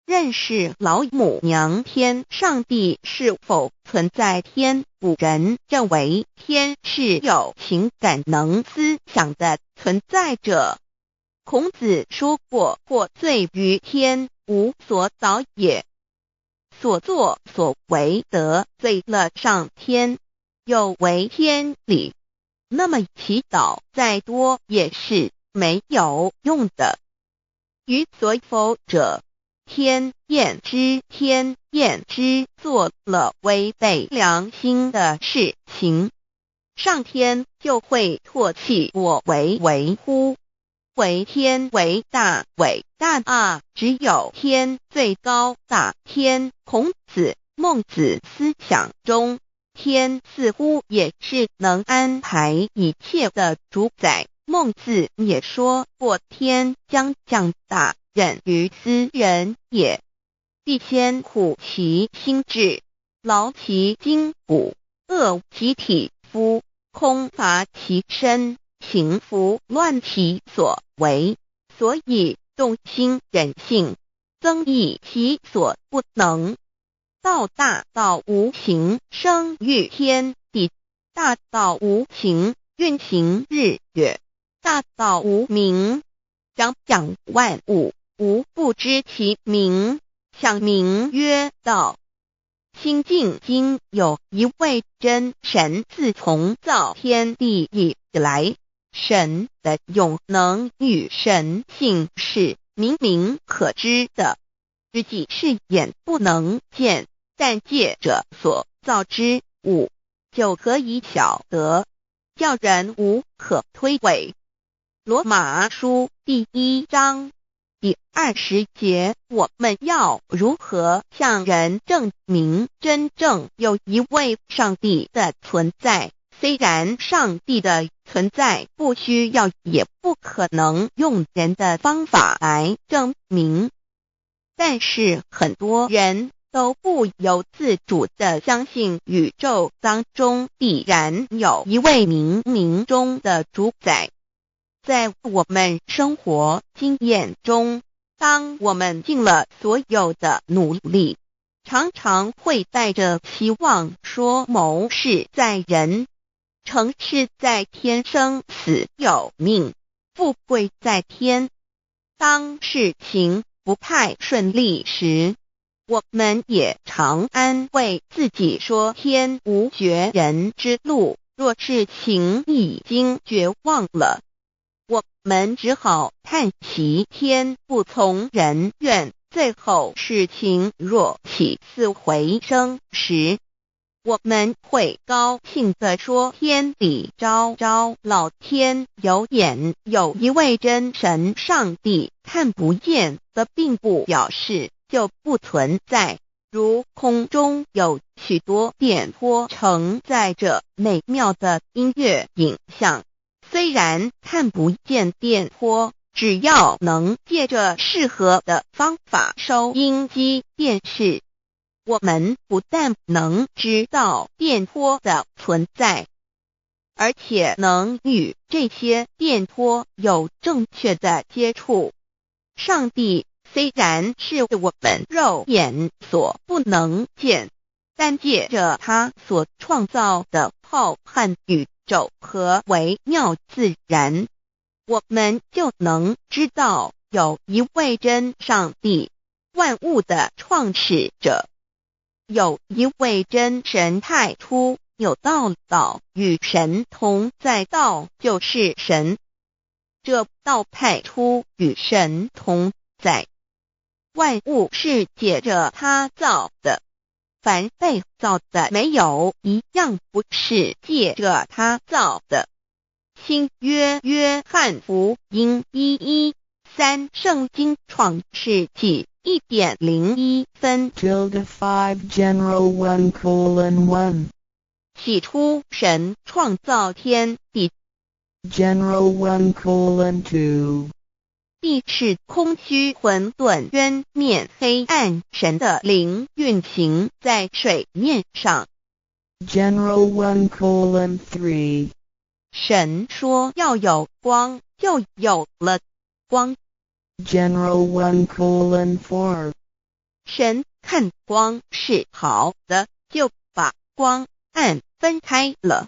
認識老母娘天上帝是否存在天？古人認為天是有情感能思想的存在者。孔子說過：“獲罪於天，無所禱也。”所作所為得罪了上天，有違天理，那麼祈禱再多也是沒有用的。於所否者，天厭之，天厭之，做了違背良心的事情，上天就會唾棄我為為乎？惟天為大，偉大啊！只有天最高大。天，孔子、孟子思想中，天似乎也是能安排一切的主宰。孟子也說過：“天將降大任於斯人也，必先苦其心志，勞其筋骨，餓其體膚，空乏其身。”行拂亂其所為，所以動心忍性，增益其所不能。道大道無形，生育天地；大道無形，運行日月；大道無名，長養萬物，吾不知其名，想名曰道。清淨經有一位真神，自從造天地以來，神的永能與神性是明明可知的，實際是眼不能見，但借着所造之物就可以曉得，叫人無可推諉。羅馬書第一章第20節，我們要如何向人證明真正有一位上帝的存在？雖然上帝的存在不需要，也不可能用人的方法來證明，但是很多人都不由自主地相信宇宙當中必然有一位冥冥中的主宰。在我們生活經驗中，當我們盡了所有的努力，常常會帶着希望說謀事在人，成事在天，生死有命，富貴在天。當事情不太順利時，我們也常安慰自己說天無絕人之路。若事情已經絕望了，我們只好嘆息天不從人願。最後事情若起死回生時，我們會高興地說：“天理昭昭，老天有眼，有一位真神上帝，看不見的並不表示就不存在。如空中有許多電波承載着美妙的音樂影像，雖然看不見電波，只要能借着適合的方法收音機、電視，我們不但能知道電波的存在，而且能與這些電波有正確的接觸。上帝雖然是我們肉眼所不能見，但借着他所創造的浩瀚宇宙和微妙自然，我們就能知道有一位真上帝，萬物的創始者。有一位真神太初有道，道與神同在，道就是神。這道太初與神同在，萬物是借着他造的，凡被造的沒有一樣不是借着他造的。新約約翰福音1:13聖經創世紀1點01分。 Tilde 5 General 1:1. 起初神創造天地， General 1:2. 地是空虛混沌淵面黑暗，神的靈運行在水面上。 General 1:3. 神說要有光，就有了光。 General 1:4. 神看光是好的，就把光暗分開了。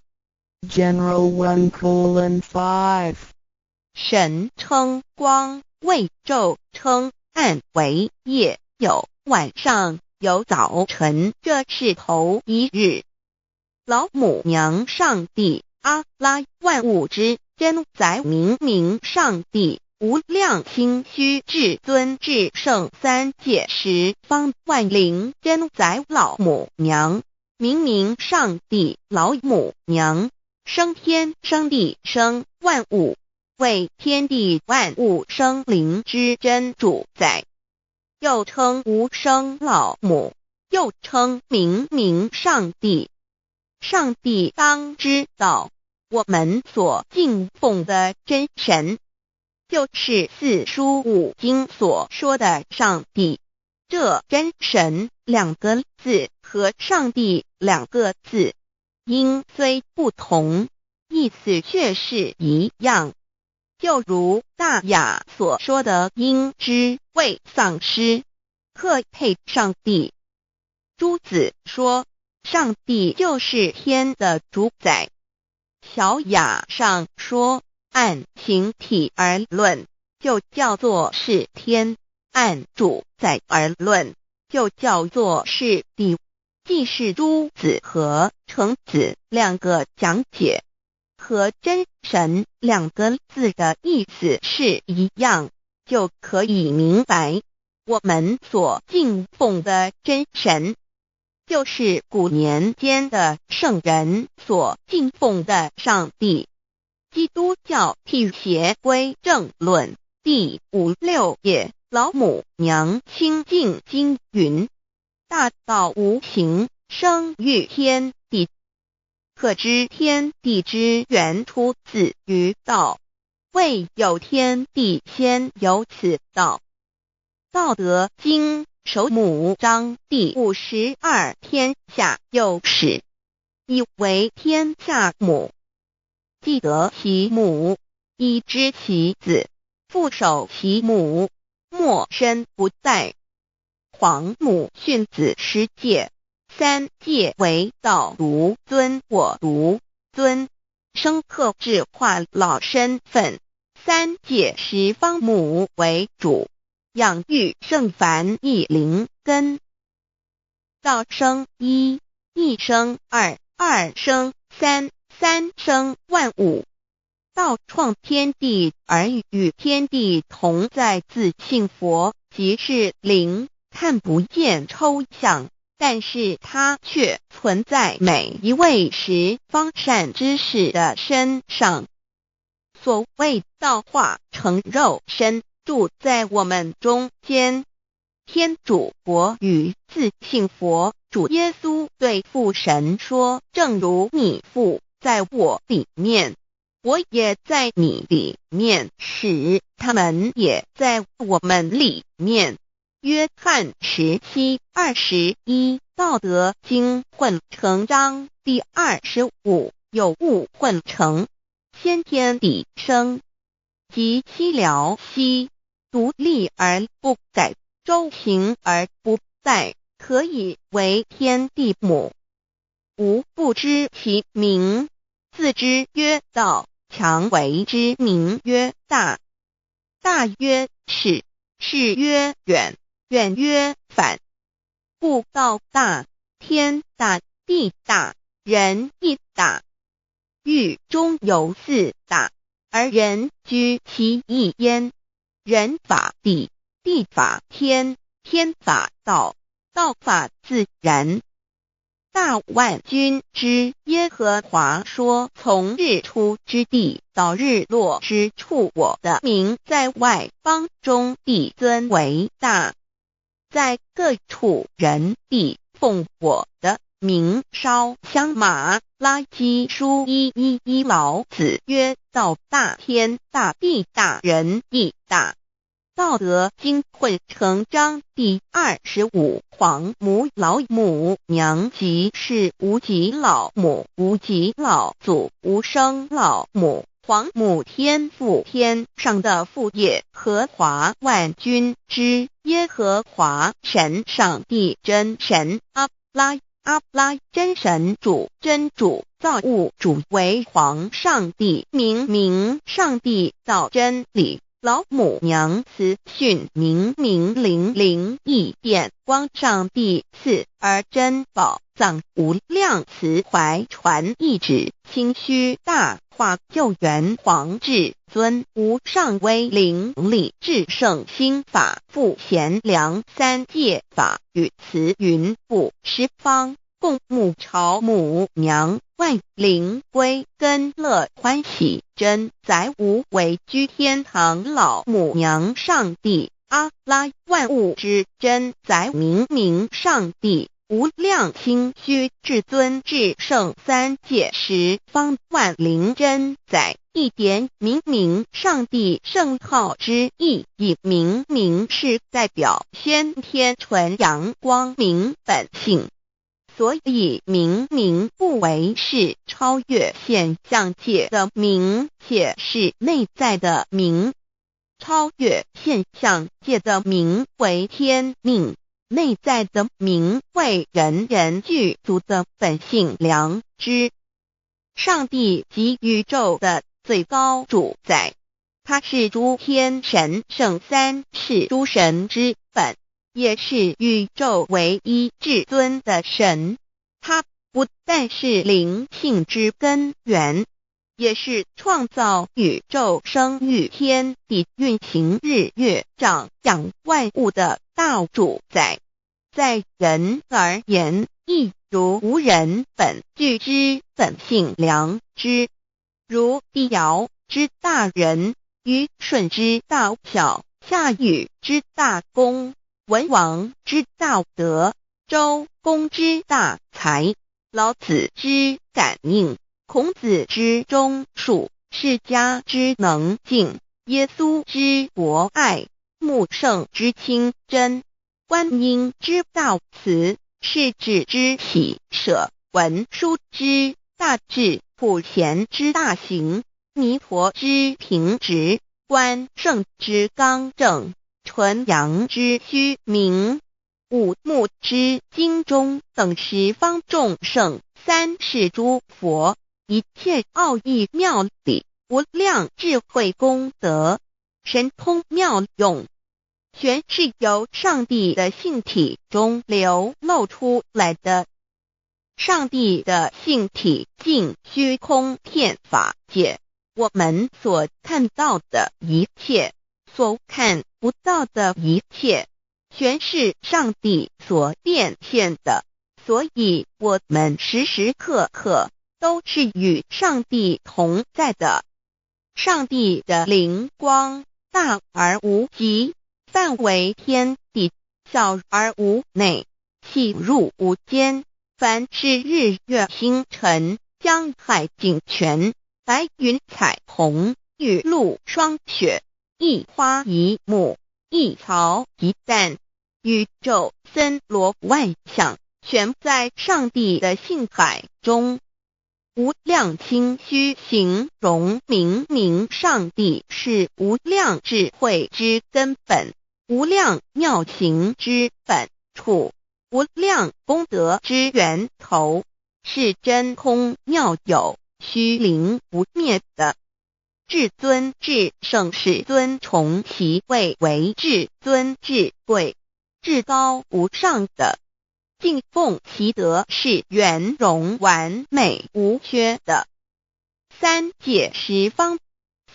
General 1:5. 神稱光為晝，稱暗為夜，有晚上，有早晨，這是頭一日。老母娘上帝阿拉萬物之真宰明明上帝無量清虛至尊至聖三界十方萬靈真宰老母娘明明上帝老母娘生天生地生萬物，為天地萬物生靈之真主宰，又稱無生老母，又稱明明上帝。上帝當知道，我們所敬奉的真神，就是四書五經所說的上帝。這真神兩個字和上帝兩個字，音雖不同，意思卻是一樣。就如大雅所說的，應知未喪失，克配上帝。朱子說，上帝就是天的主宰。小雅上說，按形體而論，就叫做是天；按主宰而論，就叫做是地。既是朱子和程子兩個講解，和真神兩個字的意思是一樣，就可以明白，我們所敬奉的真神，就是古年間的聖人所敬奉的上帝。基督教辟邪歸正論第五六頁，老母娘清淨經云：大道無形，生於天地。可知天地之源出自於道，未有天地先有此道。道德經首母章第52，天下有始，以為天下母。既得其母，以知其子，復守其母，莫身不殆。皇母訓子十誡，三誡為道獨尊我獨尊，生克制化老身份。三界十方母為主，養育聖凡一靈根。道生一，一生二，二生三，三生萬物。道創天地而與天地同在，自性佛即是靈，看不見抽象，但是它卻存在每一位十方善知識的身上。所謂道化成肉身，住在我們中間。天主國與自性佛主耶穌對父神說：正如你父在我裡面，我也在你裡面，使他們也在我們裡面。約翰17:21，道德經混成章第25，有物混成，先天地生，即西遼兮，獨立而不改，周行而不殆，可以為天地母。吾不知其名，自知曰道，強為之名曰大。大曰始，始曰遠，遠曰反。故道大，天大，地大，人亦大。域中有四大，而人居其一焉。人法地，地法天，天法道，道法自然。大萬軍之耶和華說：從日出之地到日落之處，我的名在外邦中必尊為大，在各處人必奉我的名燒香。馬拉基書1:1，老子曰：道大天大地大人亦大。道德經混成章第25，皇母老母娘即是無極老母、無極老祖、無生老母。皇母天父天上的父耶和华万军之耶和华神上帝真神阿拉阿拉真神主真主造物主为皇上帝明明上帝道真理老母娘慈训明明灵灵异电光上帝赐而珍宝藏无量慈怀传意旨清虚大化救援皇至尊无上威灵力至圣心法复贤良三界法与慈云布十方共沐朝母娘万灵归根乐欢喜真载无为居天堂老母娘上帝阿拉万物之真载明明上帝无量清虚至尊至圣三界十方万灵真载一点明明上帝圣号之意，以明明是代表先天纯阳光明本性。所以明明不为是超越现象界的明，且是内在的明。超越现象界的明为天命，内在的明为人人具足的本性良知。上帝即宇宙的最高主宰，他是诸天神圣三世诸神之本，也是宇宙唯一至尊的神。他不但是灵性之根源，也是创造宇宙、生育天地、运行日月、长养万物的大主宰。在人而言，亦如吾人本具之本性良知，如帝尧之大仁，虞舜之大孝，夏禹之大功，文王之大德，周公之大才，老子之感应，孔子之忠恕，释迦之能静，耶稣之博爱，穆圣之清真，观音之大慈，势至之喜舍，文殊之大智，普贤之大行，弥陀之平直，关圣之刚正，纯阳之虚明，五目之精中等十方众圣，三世诸佛，一切奥义妙理，无量智慧功德，神通妙用，全是由上帝的性体中流露出来的。上帝的性体尽虚空遍法界，我们所看到的一切，所看不到的一切，全是上帝所变现的。所以，我们时时刻刻都是与上帝同在的。上帝的灵光大而无极，范围天地，小而无内，细入无间。凡是日月星辰、江海井泉、白云彩虹、雨露霜雪，一花一木，一草一蛋，宇宙森罗万象，全在上帝的性海中。无量清虚形容明明上帝是无量智慧之根本，无量妙行之本处，无量功德之源头，是真空妙有、虚灵不灭的。至尊至圣世尊崇其位为至尊至贵、至高无上的，敬奉其德是圆融完美无缺的。三界十方，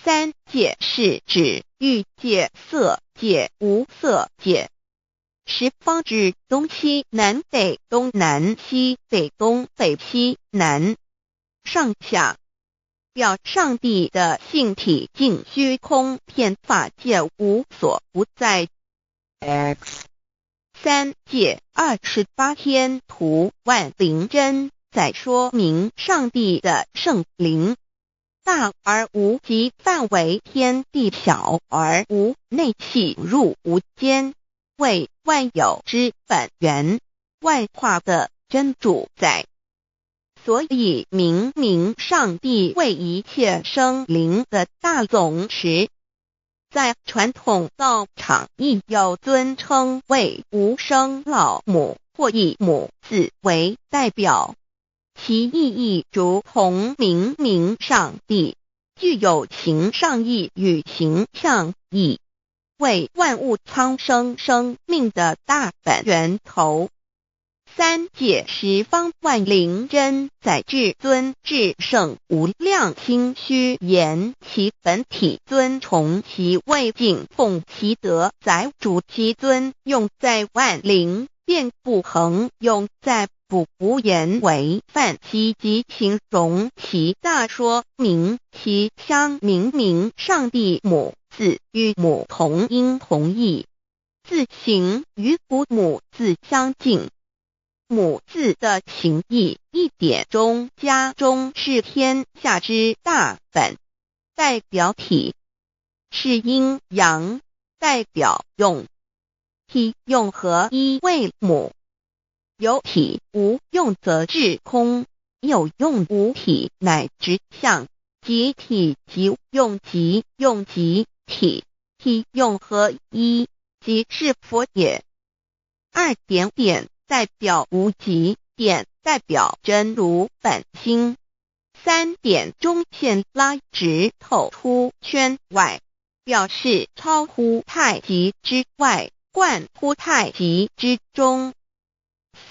三界是指欲界、色界、无色界。十方指东西南北东南西北东北西南上下，表上帝的性体尽虚空遍法界无所不在。 X 三界28天图万灵真在说明上帝的圣灵大而无极，范围天地，小而无内，细入无间，为万有之本源，万化的真主宰。所以明明上帝為一切生靈的大總持。在傳統道場亦有尊稱為無生老母或以母字為代表，其意義如同明明上帝，具有形上義與形象義，為萬物蒼生生命的大本源頭。三界十方萬靈真載至尊至聖無量清虛言其本體尊崇其位敬奉其德載主其尊用在萬靈遍布恆用在不無言為範其及形容其大說明其相明明上帝母字與母同音同義，字形與古母字相近。母字的形義一點中加中是天下之大本，代表體是陰陽，代表用，體用合一為母。有體無用則至空，有用無體乃直相，即體即用即用即體，體用合一，即是佛也。二點點代表無極，點代表真如本心。三點中線拉直透出圈外，表示超乎太極之外，貫乎太極之中。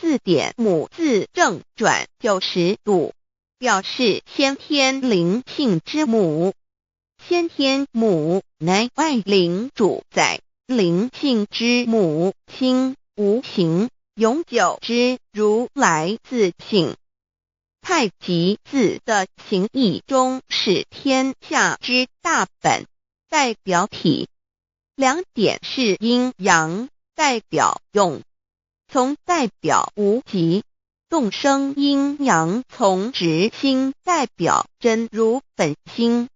四點母字正轉90度，表示先天靈性之母。先天母乃萬靈主宰，靈性之母，清無形，永久之如來自性。太極字的形義中是天下之大本，代表體。兩點是陰陽，代表用，從代表無極，動生陰陽從直心，代表真如本心。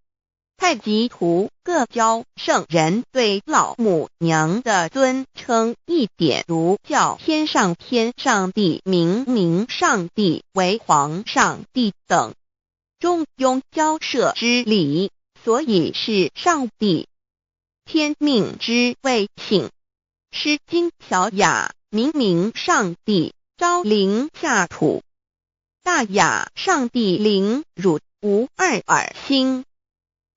太極圖各教聖人對老母娘的尊稱一點如叫天上天上帝、明明上帝為皇上帝等，中庸交涉之理，所以是上帝。天命之謂性，詩經小雅明明上帝昭靈下土，大雅上帝靈汝無二爾心。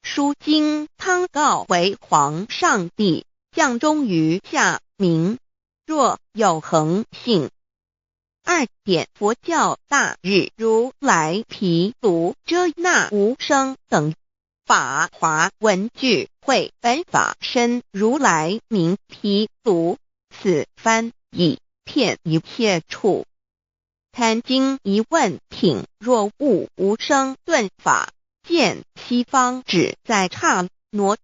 書經湯告為皇上帝降終於下明，若有恆性。二點佛教大日如來毗盧遮那無生等法華文具會本法身如來名毗盧，此翻譯遍一切處。壇經疑問品若悟無生頓法。見西方只在剎那。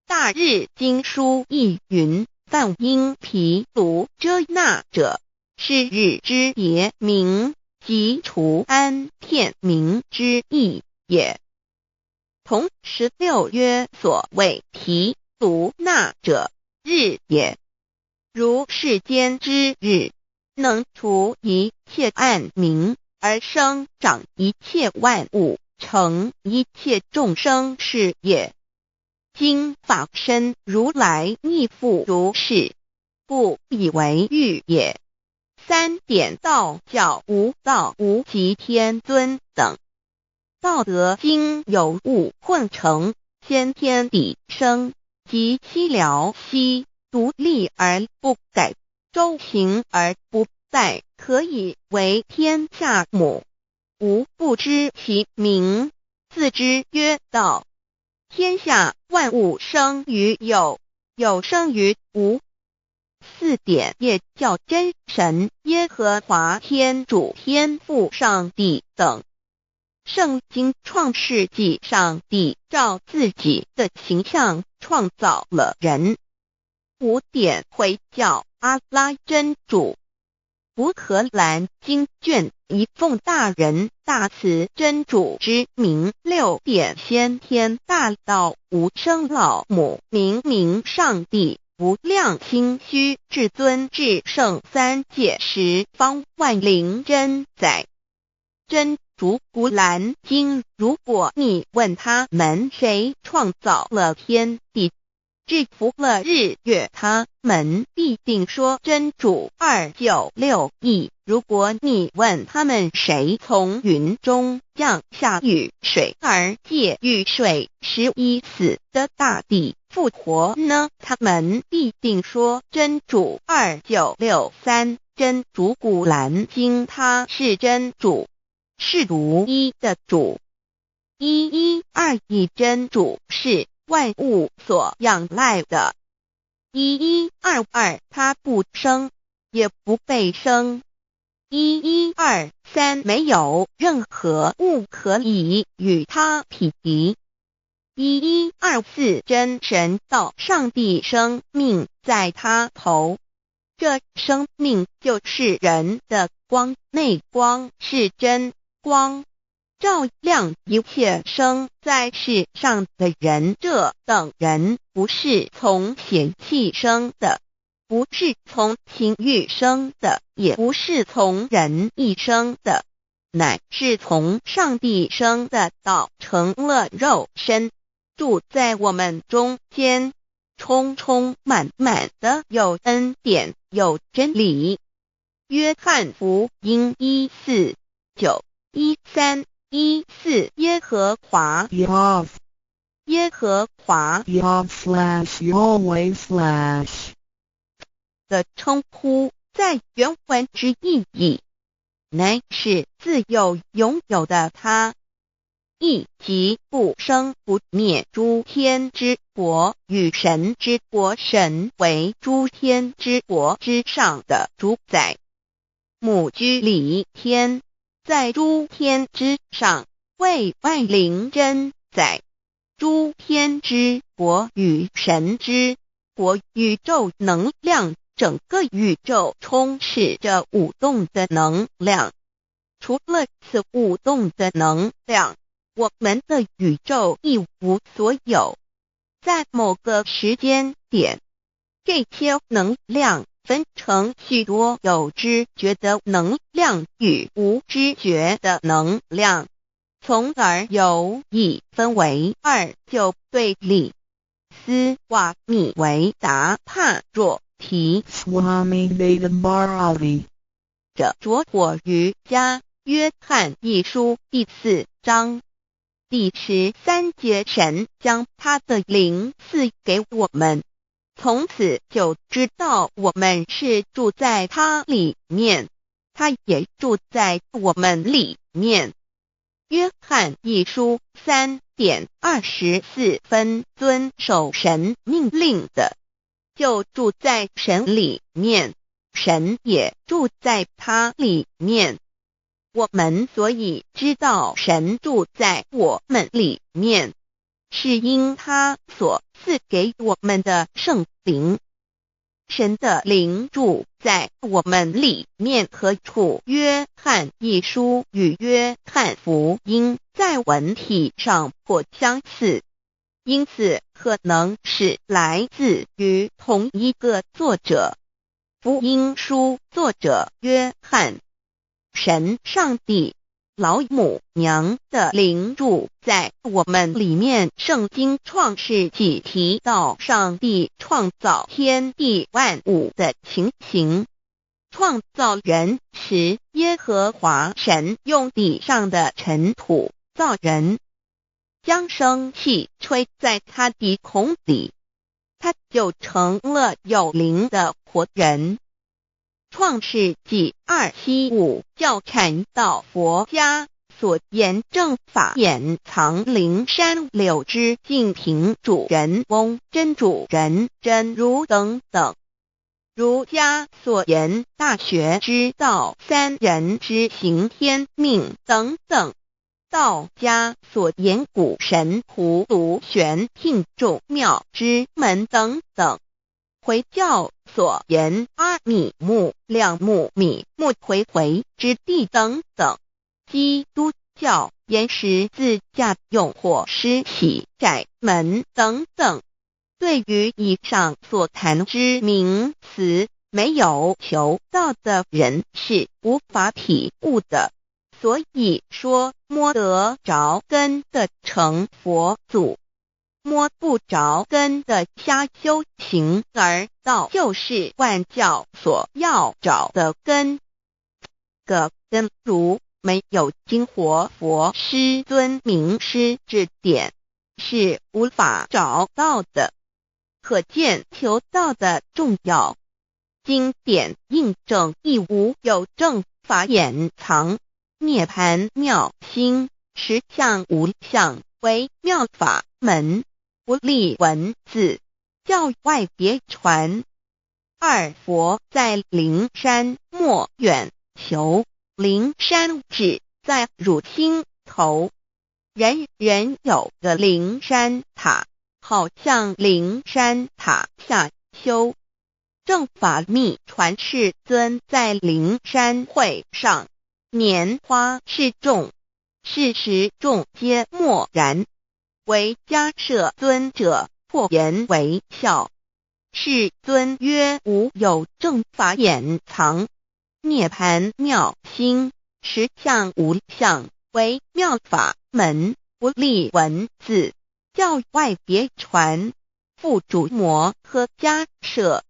大日經書亦云：梵音毗盧遮那者，是日之別名，即除安片名之意也。同16曰：所謂毗盧那者，日也。如世間之日，能除一切暗冥，而生長一切萬物，成一切眾生是也。今法身如來亦復如是，故以為喻也。三點道教無道無極天尊等。道德經有物混成，先天地生，及西遼兮，獨立而不改，周行而不殆，可以為天下母。吾不知其名，自之曰道。天下萬物生於有，有生於無。四點也叫真神、耶和華天主、天父上帝等。聖經創世紀上帝照自己的形象創造了人。五點回教阿拉真主。古可蘭經卷一奉大仁大慈真主之名，六點先天大道無生老母明明上帝無量清虛至尊至聖三界十方萬靈真載真主古蘭經，如果你問他們誰創造了天地，制服了日月，他們必定說真主。2961。如果你問他們誰從雲中降下雨水，而藉雨水使已死的大地復活呢？他們必定說真主。2963。真主古蘭經，他是真主，是獨一的主。1121。真主是萬物所仰賴的。1122，他不生，也不被生。1123，沒有任何物可以與他匹敵。1124，真神道上帝生命在他頭，這生命就是人的光，那光是真光，照亮一切生在世上的人。這等人不是從血氣生的，不是從情慾生的，也不是從人意生的，乃是從上帝生的。道成了肉身，住在我們中間，充充滿滿的有恩典，有真理。約翰福音14:9、13、14，耶和華， Yahv 耶和華 Yahv/Yahweh/ 的稱呼，在原文之意義，乃是自有永有的他，意即不生不滅。諸天之國與神之國，神為諸天之國之上的主宰。母居裡天，在諸天之上，為萬靈真宰。諸天之國與神之國，宇宙能量，整個宇宙充斥着舞動的能量。除了此舞動的能量，我們的宇宙一無所有。在某個時間點，這些能量分成許多有知覺的能量與無知覺的能量，從而有一分為二就對立。斯瓦米維達帕若提 Swami Veda Bharati 這拙火瑜伽，約翰一書第4章第13節，神將他的靈賜給我們，從此就知道我們是住在他裡面，他也住在我們裡面。約翰一書3點24分，遵守神命令的，就住在神裡面，神也住在他裡面。我們所以知道神住在我們裡面，是因他所賜給我們的聖靈。神的靈住在我們裡面何處？約翰一書與約翰福音在文體上頗相似，因此可能是來自於同一個作者。福音書作者約翰。神上帝老母娘的靈住在我們裡面。聖經創世紀提到上帝創造天地萬物的情形。創造人時，耶和華神用地上的塵土造人，將生氣吹在他鼻孔裡，他就成了有靈的活人。創世紀275，教禪道佛家所言正法眼藏靈山柳枝淨瓶主人翁真主人真如等等。儒家所言大學之道，三人之行天命等等。道家所言古神葫蘆玄牝眾妙之門等等。回教所言阿米木兩木米木回回之地等等。基督教言十字架用火施洗窄門等等。對於以上所談之名詞，沒有求道的人是無法體悟的。所以說摸得著根的成佛祖，摸不著根的瞎修行，而道就是萬教所要找的根。個根如沒有經活佛師尊明師指點，是無法找到的。可見求道的重要。經典印證亦無有正法眼藏，涅槃妙心，實相無相，為妙法門，不立文字，教外別傳。二佛在靈山莫遠求，靈山只在汝心頭。人人有個靈山塔，好向靈山塔下修。正法秘傳世尊在靈山會上，拈花示眾，是時眾皆默然。唯迦葉尊者破顏為笑。世尊曰：吾有正法眼藏，涅槃妙心，實相無相，為妙法門，不立文字，教外別傳。付囑摩訶迦葉。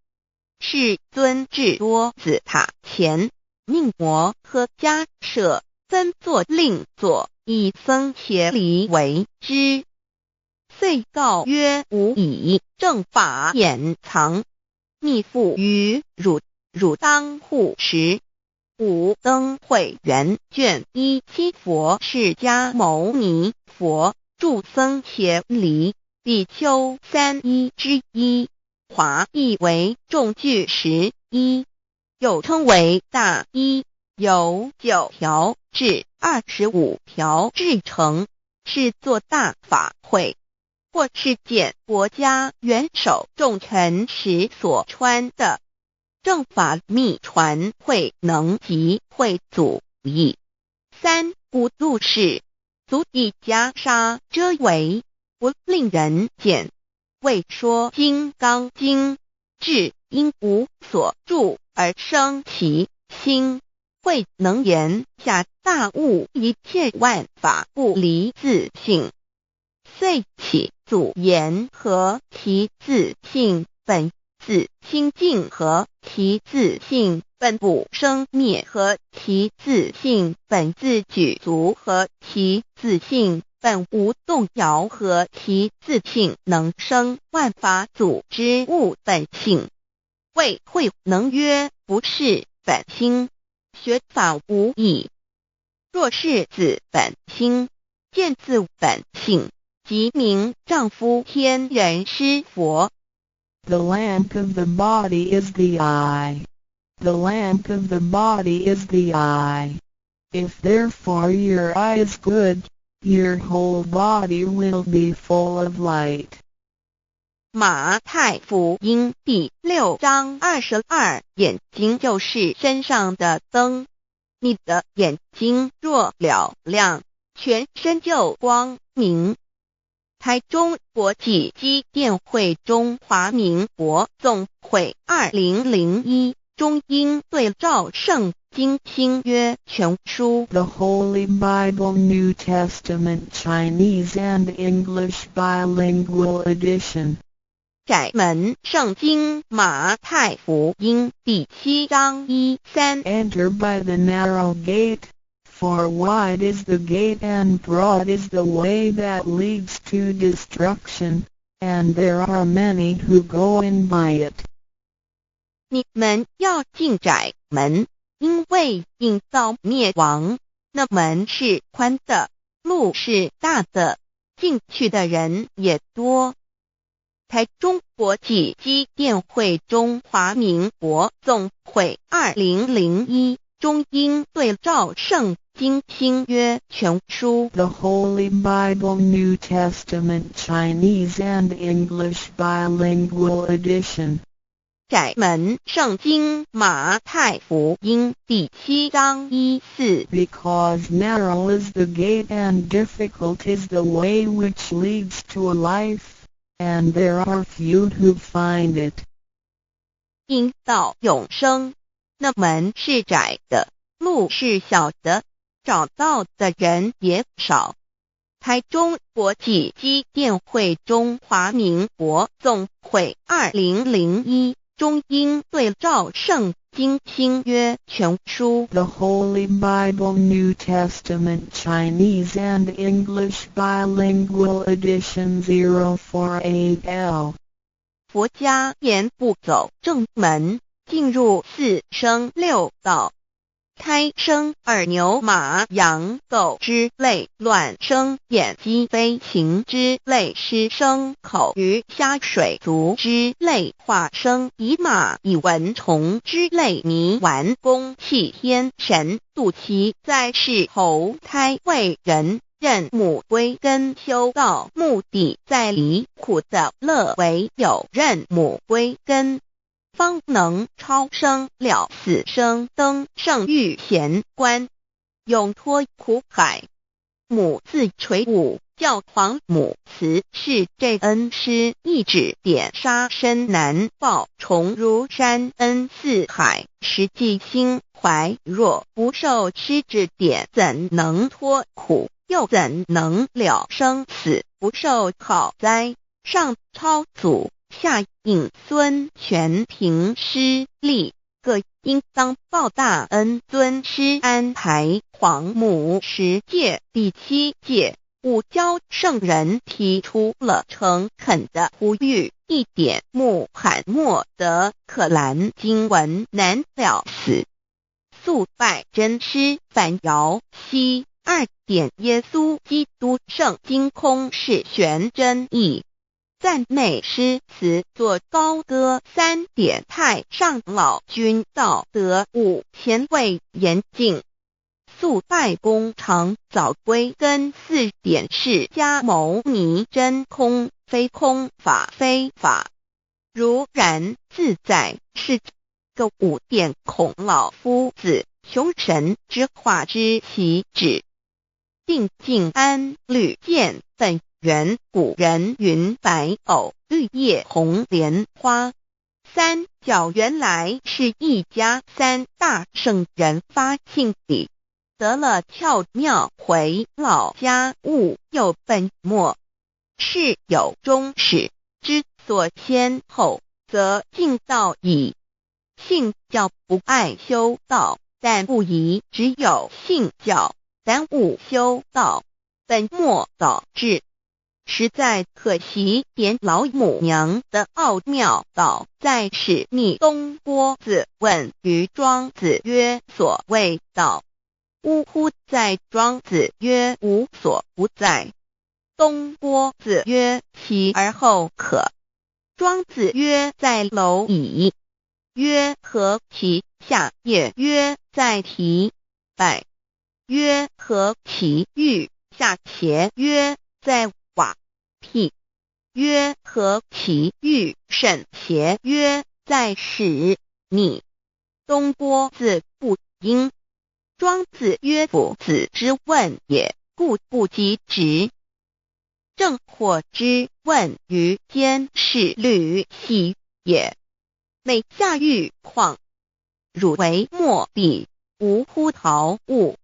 世尊至多子塔前，命摩訶迦葉分座令座，以僧伽梨為之。遂告曰：吾以正法眼藏，密付於汝，汝當護持。五燈會元卷一七佛釋迦牟尼佛著僧伽梨比丘三衣之一。華譯為眾具十衣，又稱為大衣，由九條至25條製成，是做大法會或是見國家元首重臣時所穿的。正法秘傳慧能及慧祖譯。三古錄事，足以袈裟遮圍，不令人見。為說金剛經，至應無所住而生其心，慧能言下大悟一切萬法不離自性，遂起祖言何其自性本自清淨，何其自性本不生滅，何其自性本自具足，何其自性本無動搖，何其自性能生萬法祖之悟本性。魏慧能曰：不識本心，學法無益。若識自本心，見自本性，即名丈夫天人師佛。 The lamp of the body is the eye. The lamp of the body is the eye. If therefore your eye is good, your whole body will be full of light. 馬太福音第六章22，眼睛就是身上的燈。你的眼睛若嘹亮，全身就光明。台中國際基甸會中華民國總會2001中英對照聖經新約全書。 The Holy Bible New Testament Chinese and English Bilingual Edition. 窄門聖經馬太福音第七章一三。 Enter by the narrow gate, for wide is the gate and broad is the way that leads to destruction, and there are many who go in by it. 你們要進窄門，因為引到滅亡，那門是寬的，路是大的，進去的人也多。台中國際基甸會中華民國總會2001中英對照聖經新約全書。 The Holy Bible New Testament Chinese and English Bilingual Edition. 窄門聖經馬太福音第七章一四。 Because narrow is the gate and difficult is the way which leads to life, and there are few who find it. 引到永生，那門是窄的，路是小的，找到的人也少。台中國際基甸會中華民國總會2001中英對照聖經新約全書。 The Holy Bible New Testament Chinese and English Bilingual Edition 048L。佛家言不走正門，進入四生六道。胎生耳牛馬羊狗之類，卵生眼雞飛禽之類，濕生口魚蝦水族之類，化生蟻螞蟻蚊蟲之類，泥丸宮氣天神肚臍在世投胎為人，認母歸根修道，目的在離苦得樂，唯有認母歸根，方能超生了死生登聖遇賢關，永脫苦海。母自垂五教皇母慈是這恩師一指點殺身難報重如山恩似海，實際心懷若不受師指點，怎能脫苦？又怎能了生死？不受考哉？上超祖，下引孫，全憑師力，各應當報大恩。尊師安排皇母十誡第七誡，五教聖人提出了誠懇的呼籲：一點穆罕默德可蘭經文難了死，速拜真師反搖西。二點耶穌基督聖經空是玄真義。讚美詩詞作高歌，三點太上老君道德五前衛嚴淨，速拜功長早歸根，四點釋迦牟尼真空非空法非法，如然自在是個五點孔老夫子窮神之化之其旨，定靜安履見本。原古人云：白藕綠葉紅蓮花。三教原來是一家三大聖人發慶禮，得了竅妙回老家悟又本末。事有終始之所先後，則近道矣。信教不礙修道，但不宜只有信教，耽誤修道，本末倒置。實在可惜，點老母娘的奧妙道在使逆東郭子問於莊子曰：所謂道，嗚乎哉？莊子曰：無所不在。東郭子曰：其而後可。莊子曰：在螻蟻。曰：何其下也？曰：在提敗。曰：何其欲下邪？曰：在瓦。辟。曰：何其欲甚邪？曰：在使逆。東郭子不應。莊子曰：夫子之問也，故不及直。鄭獲之問於監視呂喜也。每下欲況，汝為莫比，無乎陶物。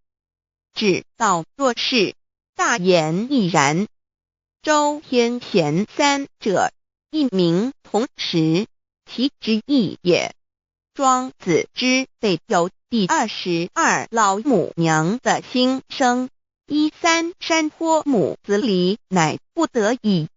指道若是，大言亦然。周天賢三者，一名同時，其之意也。莊子之備有第22老母娘的心聲，一三山坡母子離，乃不得已。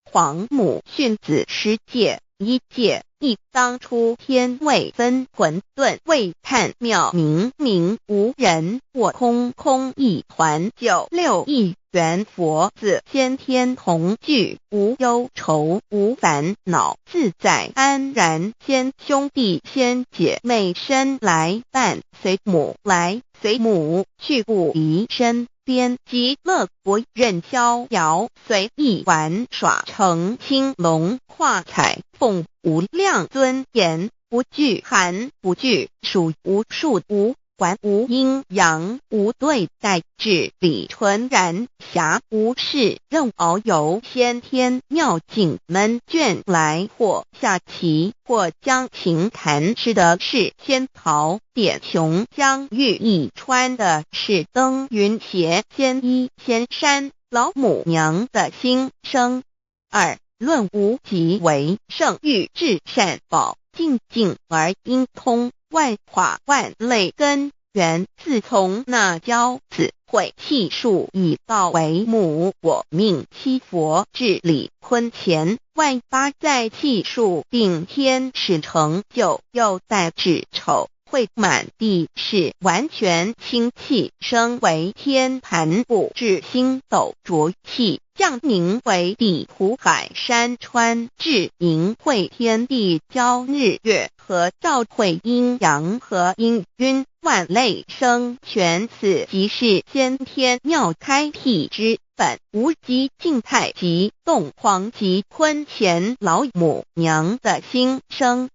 皇母訓子十誡，一誡一當初天未分混沌未探妙明明無人我空空一環九六一元佛子先天同具無憂愁無煩惱自在安然先兄弟先姐妹身來伴隨母來隨母去不離身邊極樂國任逍遙隨意玩耍乘青龍跨彩鳳無量尊嚴不懼寒不懼暑無數無管無陰陽，無對待，至理純然，暇無事，任遨遊先天妙境悶倦來，或下棋，或將琴彈，吃的是仙桃點瓊漿玉液，穿的是登雲鞋，仙衣仙衫，老母娘的心聲。二論無極為聖欲至善寶，淨境而應通，萬化萬類根源。自從那驕子悔氣數以道為母，我命七佛至禮坤乾萬八在氣數定天使成就，又帶至丑會滿地是完全清氣升為天盤布至星斗濁氣降凝為地湖海山川，至盈會天地交日月和照會陰陽和氤氲萬類生全，此即是先天妙開闢之本無極靜態及動黃及坤乾老母娘的心聲。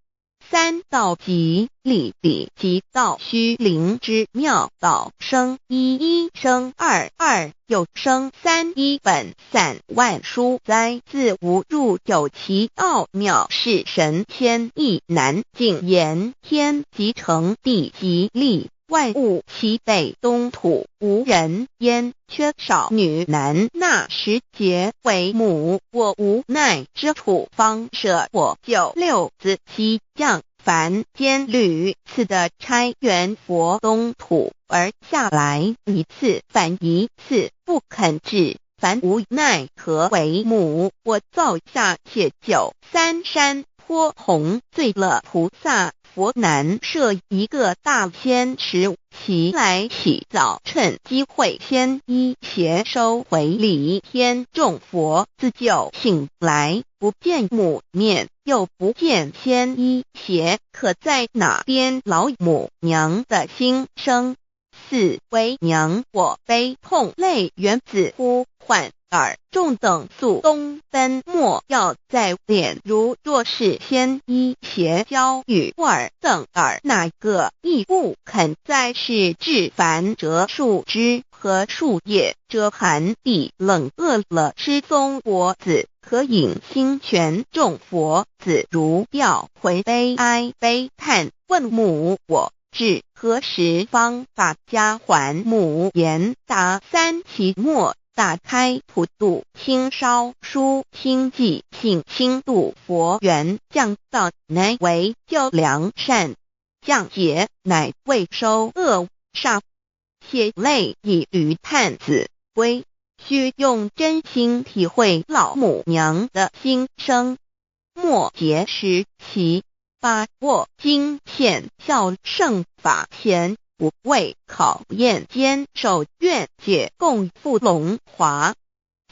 三道即理理即道虛靈之妙道生一一生二二又生三一本散萬殊哉自無入有其奧妙是神仙意難盡言，天即成地即立，萬物齊備東土無人煙，缺少女男那時節為母，我無奈之處方捨我救六子七降凡間屢次的差元佛東土而下來，一次反一次不肯至，凡無奈何為母，我造下且九三山坡紅醉了菩薩佛難設一個大仙池，其來起早趁機會先衣鞋收回禮天眾佛自救醒來，不見母面，又不見仙衣鞋，可在哪邊老母娘的心聲？四為娘我悲痛淚源自呼喚爾眾等速東奔，莫要再憐。如若是先衣鞋交與爾等爾那個亦不肯再是至凡折樹枝和樹葉，遮寒地冷餓了吃松果子，可飲清泉。眾佛子如吊回悲哀悲嘆，問母我至何時方把家還母言答三期末。打開普度清燒書清寂性輕度佛緣降道乃為救良善，降劫乃為收惡煞，血淚以於探子歸，須用真心體會老母娘的心聲。末節時期，把握經顯孝聖法前。無畏考驗堅守願解共赴龍華，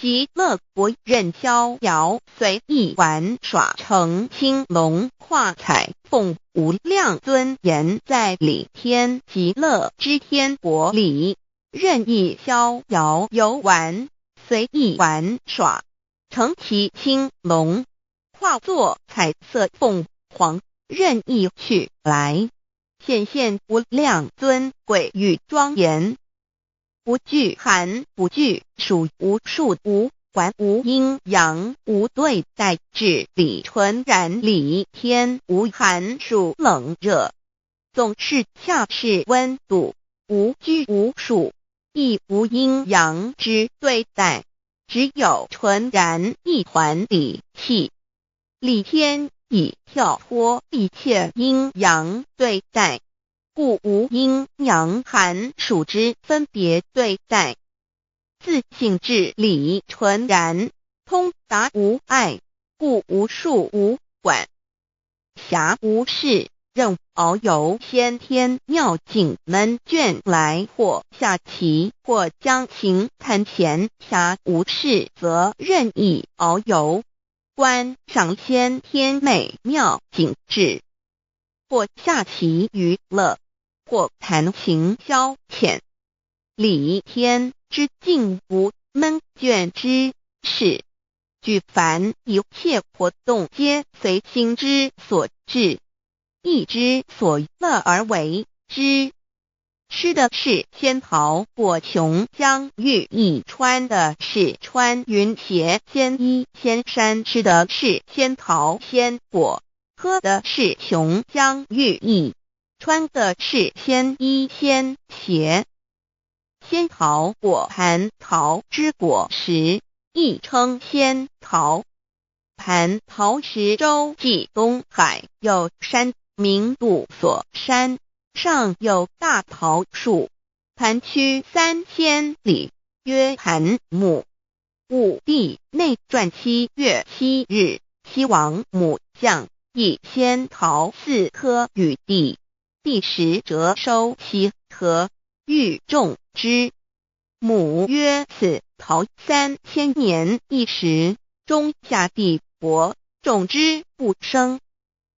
極樂國任逍遙隨意玩耍成青龍化彩鳳無量尊嚴，在理天極樂之天國裡任意逍遙遊玩，隨意玩耍，乘其青龍化作彩色鳳凰，任意去來。顯現無量尊貴與莊嚴，無懼寒不懼暑，無數無管無陰陽無對待，至理純然理天無寒暑冷熱，總是恰是溫度，無拘無束，亦無陰陽之對待，只有純然一團理氣，理天已跳脫一切陰陽對待，故無陰陽寒暑之分別對待。自性至理純然，通達無礙，故無數無管。暇無事，任遨遊先天妙境悶倦來，或下棋，或將琴彈弦。暇無事，則任意遨遊。觀賞先天美妙景致，或下棋娛樂，或彈琴消遣。理天之境無悶倦之事，舉凡一切活動皆隨心之所至，意之所樂而為之。吃的是仙桃果琼浆玉液，穿的是穿云鞋仙衣仙衫，吃的是仙桃仙果，喝的是琼浆玉液，穿的是仙衣仙鞋。仙桃果蟠桃之果实，亦称仙桃。蟠桃石洲际东海有山，名度所山，上有大桃树，盘曲3000里，曰盘木。武帝内传7月7日，西王母降，以仙桃四颗与帝，帝食輒收其核，欲种之。母曰：此桃3000年一时，终下地薄，种之不生。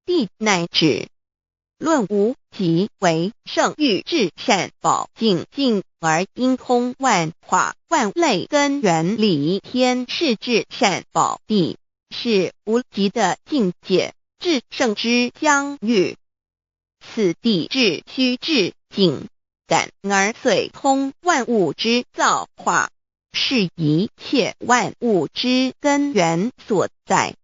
帝乃止。论无极为圣域至善宝净境而应通万化万类根源理天是至善宝地，是无极的境界，至圣之疆域。此地至虚至境，感而遂通万物之造化，是一切万物之根源所在。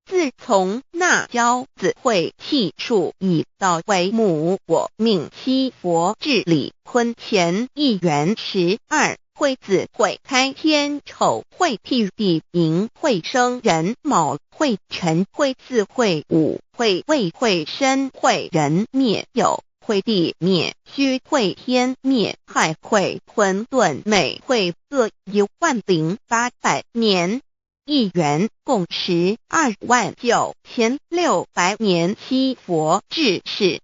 自从那骄子会气数以道为母我命七佛治理坤乾一元12会子会开天丑会辟地寅会生壬卯会辰会巳会午会未会申会壬灭酉会地灭戌会天灭亥会混沌未会各10800年。一元共129600年，七佛治世，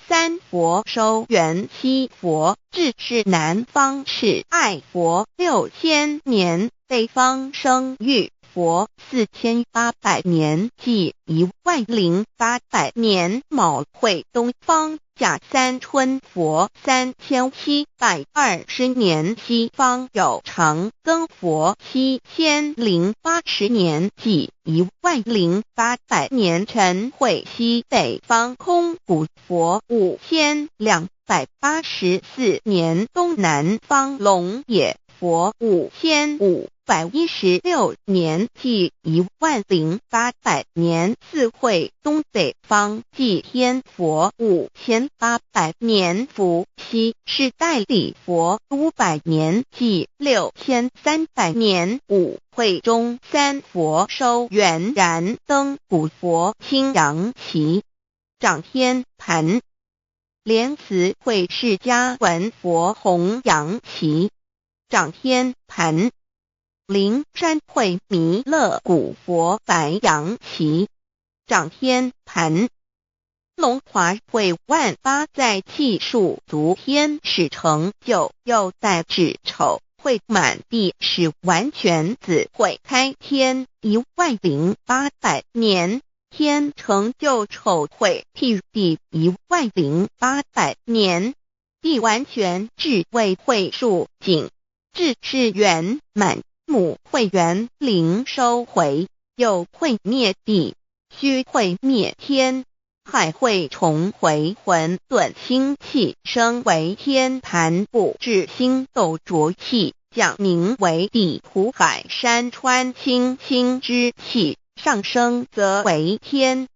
三佛收圆七佛治世南方是爱佛6000年，北方生育佛4800年，计10800年。卯会东方甲三春佛3720年，西方有长庚佛7080年，计10800年。辰会西北方空古佛5284年，东南方龙野佛5516年，计10800年。巳会东北方祭天佛5800年，伏羲是代理佛500年，计6300年。午会中三佛收圆燃灯古佛青阳旗掌天盘，莲慈会释迦文佛弘扬旗掌天盘。灵山会弥勒古佛白羊旗掌天盘，龙华会万八在气数足天使成就，又在子丑会满地是完全子会开天10800年，天成就丑会辟地10800年，地完全智慧会数景，智是圆满。母会元灵收回，酉会灭地，戌会灭天，亥会重回混沌清气，升为天盘布至星斗浊气，降凝为地土海山川清清之气，上升则为天。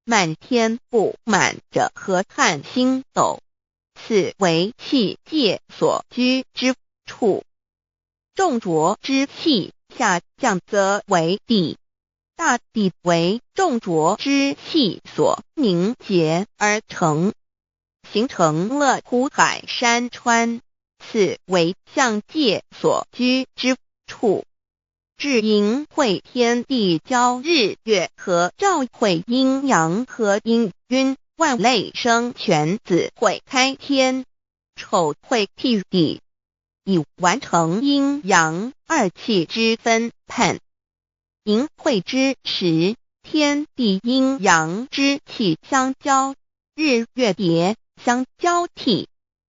满天布满着河汉星斗，此为气界所居之处。众浊之气下降则为地，大地为众浊之气所凝结而成，形成了湖海山川，此为象界所居之处。至寅会天地交日月合照会阴阳合阴晕万类生全子会开天，丑会辟地。已完成阴阳二气之分判。寅会之时，天地阴阳之气相交，日月叠相交替，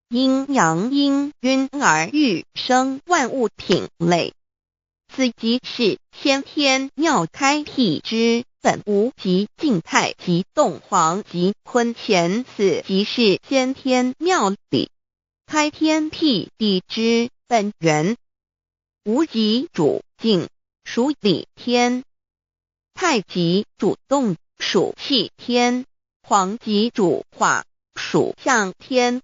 阴阳氤氲而育生万物品类。此即是先天妙开辟之本无极静态及动黄及坤乾，此即是先天妙理。開天闢地之本源。無極主靜，屬理天；太極主動，屬氣天；皇極主化，屬象天。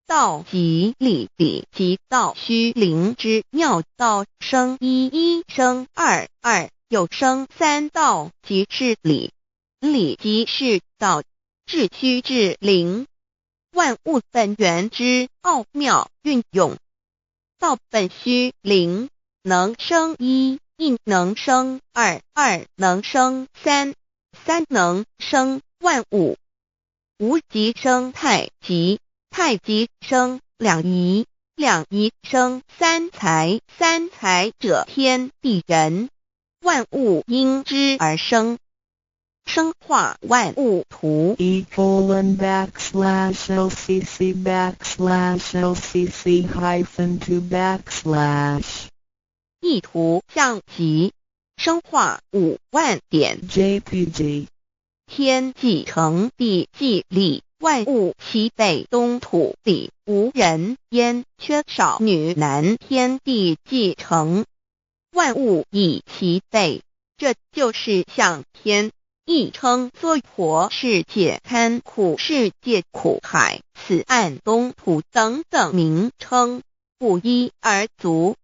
道即理，理即道，虛靈之妙道，生一一生二二，又生三，道即是理，理即是道，致虛致靈，萬物本源之奧妙運用。道本虛靈，能生一，一能生二，二能生三，三能生萬物。無極生太極，太極生兩儀，兩儀生三才，三才者天地人，萬物因之而生。生化萬物圖。 E:\LCC\LCC-2\ 一圖像集，生化5萬點 JPG 天既成，地既立，萬物齊備，東土裡無人煙，缺少女男。天地既成，萬物已齊備，這就是象天，亦稱娑婆世界、堪苦世界、苦海、此岸東土等等名稱，不一而足。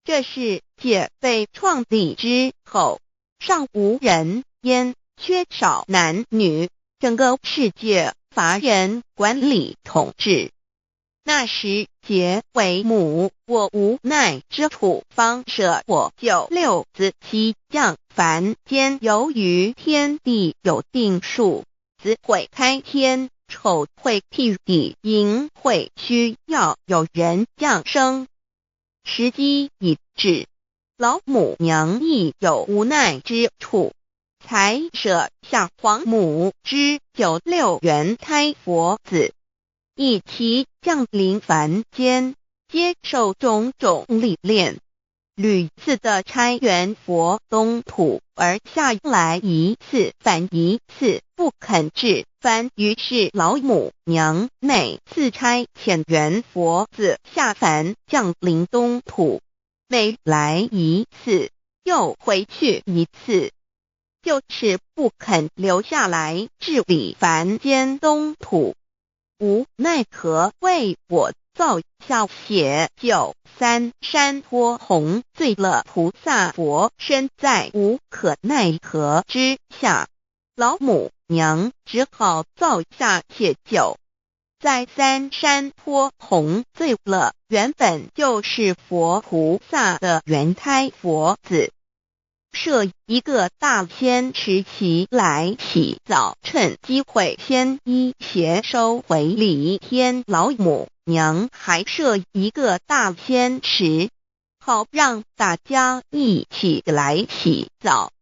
這世界被創立之後，尚無人煙，缺少男女，整個世界乏人管理統治。那時劫為母，我無奈之處，方捨我九六子悉降凡間。由於天地有定數，子會開天，丑會辟地，寅會需要有人降生。時機已至，老母娘亦有無奈之處，才捨下皇母之九六元胎佛子，一齊降臨凡間，接受種種歷練，屢次的差元佛東土而下來一次返一次，不肯至凡。於是老母娘每次差遣元佛子下凡降臨東土，每來一次又回去一次，就是不肯留下來治理凡間東土。無奈何為我造下寫九三山坡紅醉了菩薩佛身，在無可奈何之下，老母娘只好造下解酒，在三山坡紅醉了原本就是佛菩薩的元胎佛子，設一個大仙池起來洗澡，趁機會先衣鞋收回禮天。老母娘還設一個大仙池，好讓大家一起來洗澡，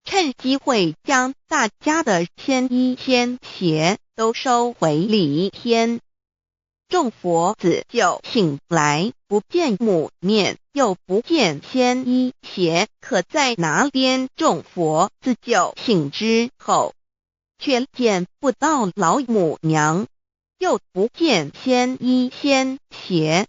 趁機會將大家的仙衣仙鞋都收回禮天。眾佛子就醒來，不見母面，又不見仙衣鞋，可在哪邊？眾佛子就醒之後，卻見不到老母娘，又不見仙衣仙鞋。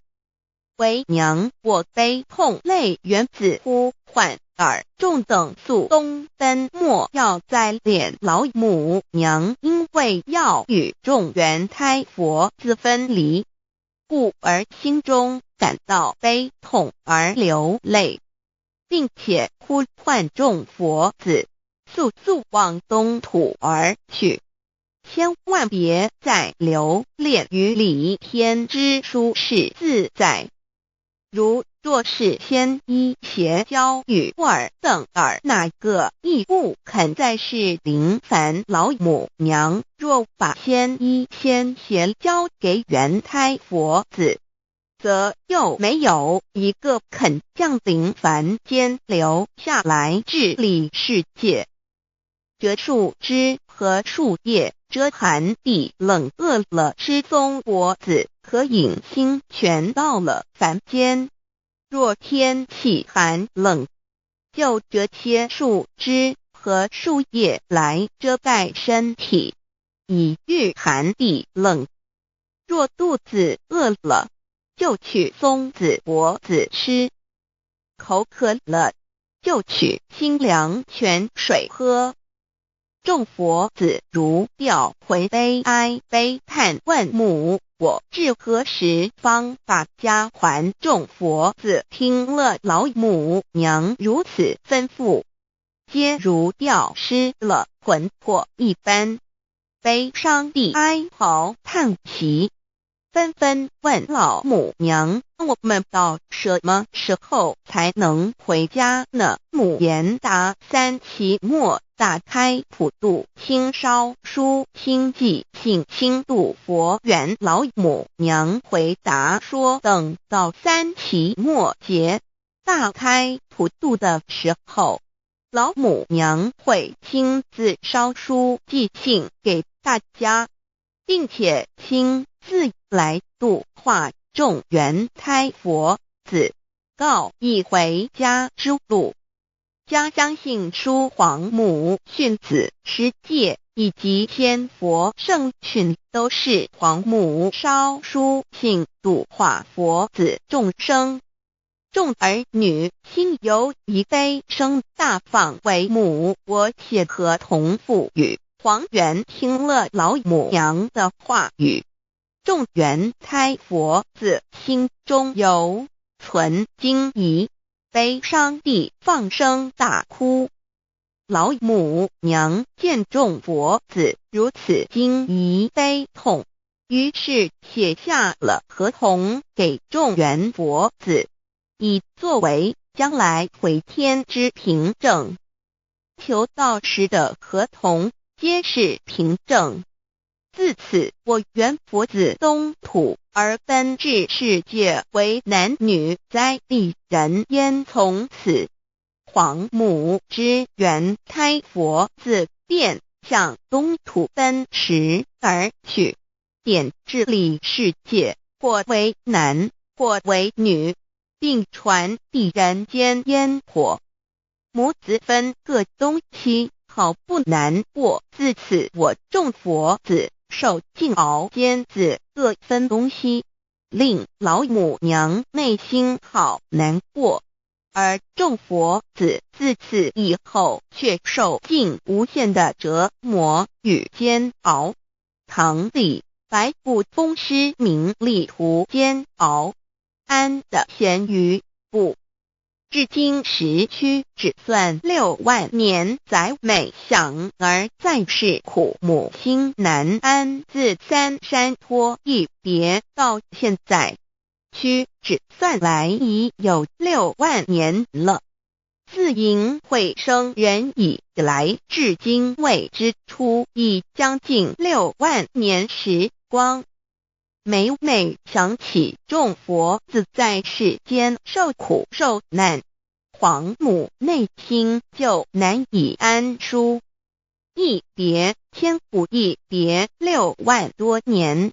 為娘我悲痛淚緣子呼喚爾眾等速東奔，莫要再憐老母娘，因為要與眾元胎佛子分離，故而心中感到悲痛而流淚，並且呼喚眾佛子速速往東土而去，千萬別再留戀於離天之舒適自在。如若是仙衣鞋交與爾等爾哪個亦不肯再是臨凡老母娘，若把仙衣仙鞋交給元胎佛子，則又沒有一個肯降臨凡間留下來治理世界。折樹枝和樹葉遮寒地冷，餓了吃松果子可飲清泉。到了凡間，若天氣寒冷，就折些樹枝和樹葉來遮蓋身體，以御寒地冷。若肚子餓了，就取松子果子吃；口渴了，就取清涼泉水喝。眾佛子如掉魂悲哀悲嘆問母：我至何時方把家還？眾佛子聽了老母娘如此吩咐，皆如掉失了魂魄一般，悲傷地哀嚎嘆息，紛紛問老母娘：我們到什麼時候才能回家呢？母言答：三期末大開普度親燒書親寄信親度佛緣。老母娘回答說：等到三期末劫大開普度的時候，老母娘會親自燒書寄信給大家，並且親自來度化眾緣胎佛子，告以回家之路。家相信書皇母訓子十誡以及千佛聖訓，都是皇母燒書信度化佛子眾生。眾兒女心有一悲聲大放為母，我寫合同賦予。黃猿聽了老母娘的話語，眾緣胎佛子心中猶存驚疑，悲傷地放聲大哭。老母娘見眾佛子如此驚疑悲痛，於是寫下了合同給眾緣佛子，以作為將來回天之憑證。求道時的合同皆是憑證。自此，我緣佛子東土而奔至世界為男女在地人間。從此，皇母之緣胎佛子便向東土奔馳而去，點治理世界，或為男，或為女，並傳遞人間煙火。母子分各東西，好不難過。自此，我眾佛子受盡熬煎子，各分東西，令老母娘內心好難過。而眾佛子自此以後，卻受盡無限的折磨與煎熬。唐李白不風師名利途煎熬，安得閒於不？至今時屈指算6萬年，載每想兒在世苦，母心難安。自三山坡一別到現在，屈指算來已有六萬年了。自迎會生人以來，至今未知出，已將近六萬年時光。每每想起眾佛子在世間受苦受難，皇母內心就難以安舒。一別千古，一別6萬多年。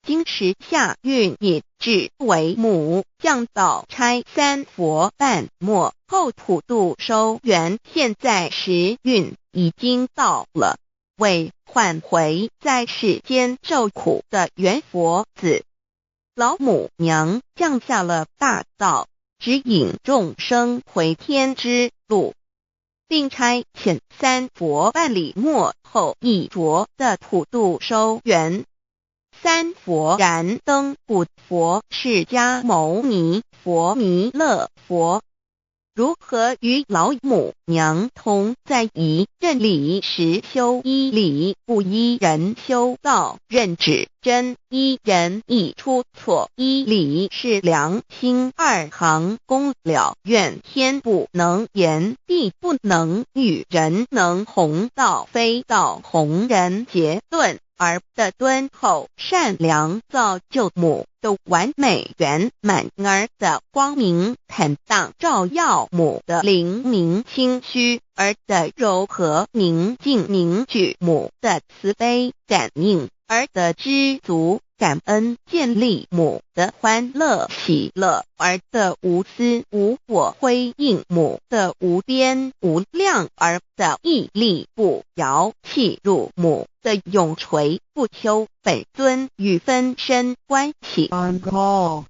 今時下運已至，為母降道差三佛半末後普度收緣。現在時運已經到了，為喚回在世間受苦的緣佛子，老母娘降下了大道，指引眾生回天之路，並差遣三佛辦理末後一着的普度收緣。三佛燃燈古佛釋迦牟尼佛彌勒佛，如何與老母娘同在一任理實修一理不依人修道任指真依人易出錯一理是良心二行功了願天不能言地不能語人能弘道非道弘人結論兒的敦厚善良造就母的完美圓滿，兒的光明坦蕩照耀母的靈明清虛，兒的柔和寧靜凝聚母的慈悲感應。而得知足感恩，建立母的歡樂喜樂，而得無私無我回應母的無邊無量，而得屹立不搖契入母的永垂不朽本尊與分身關係。 On call.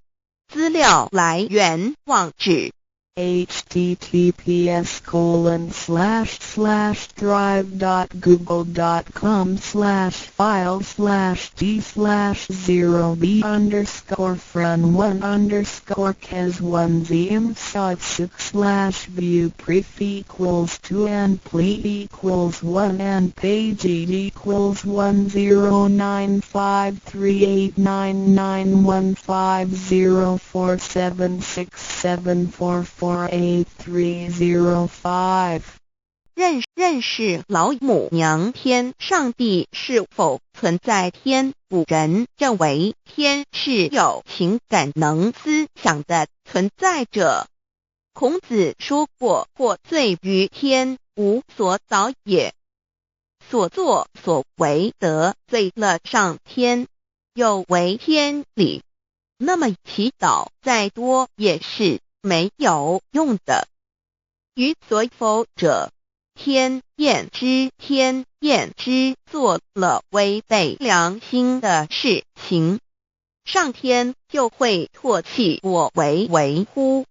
資料來源網址。 https://drive.google.com/file/d/0b_fren1_kes1zm6/view pref equals 2 and ple equals 1 and page equals 109538991504767448305。認認識老母娘天上帝是否存在天？古人認為天是有情感能思想的存在者。孔子說過：“獲罪於天，無所禱也。”所作所為得罪了上天，有違天理，那麼祈禱再多也是沒有用的。於所否者，天厭之，天厭之，做了違背良心的事情，上天就會唾棄我為為乎？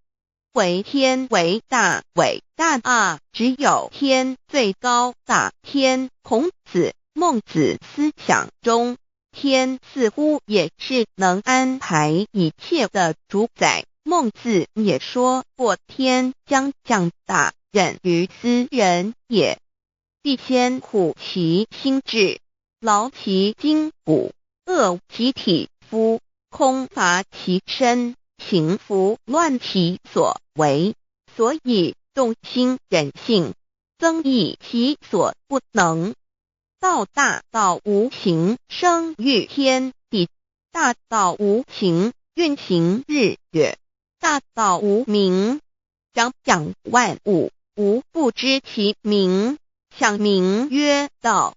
惟天為大，偉大啊！只有天最高大。天，孔子、孟子思想中，天似乎也是能安排一切的主宰。孟子也說過：“天將降大任於斯人也，必先苦其心志，勞其筋骨，餓其體膚，空乏其身，行拂亂其所為，所以動心忍性，增益其所不能。道大道無形，生於天地；大道無形，運行日月；大道無名，長養萬物，吾不知其名，想名曰道。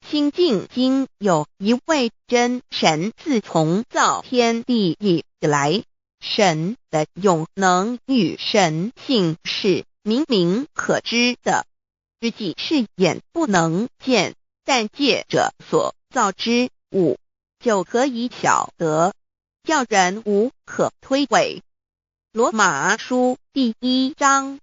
清淨經有一位真神，自從造天地以來，神的永能與神性是明明可知的，實際是眼不能見，但借著所造之物就可以曉得，叫人無可推諉。羅馬書第一章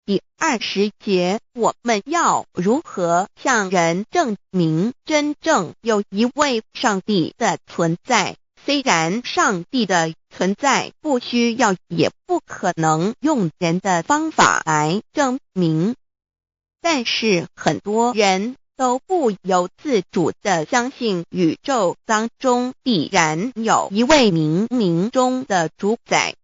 第二十節，我們要如何向人證明真正有一位上帝的存在？雖然上帝的存在不需要，也不可能用人的方法來證明，但是很多人都不由自主地相信宇宙當中必然有一位冥冥中的主宰。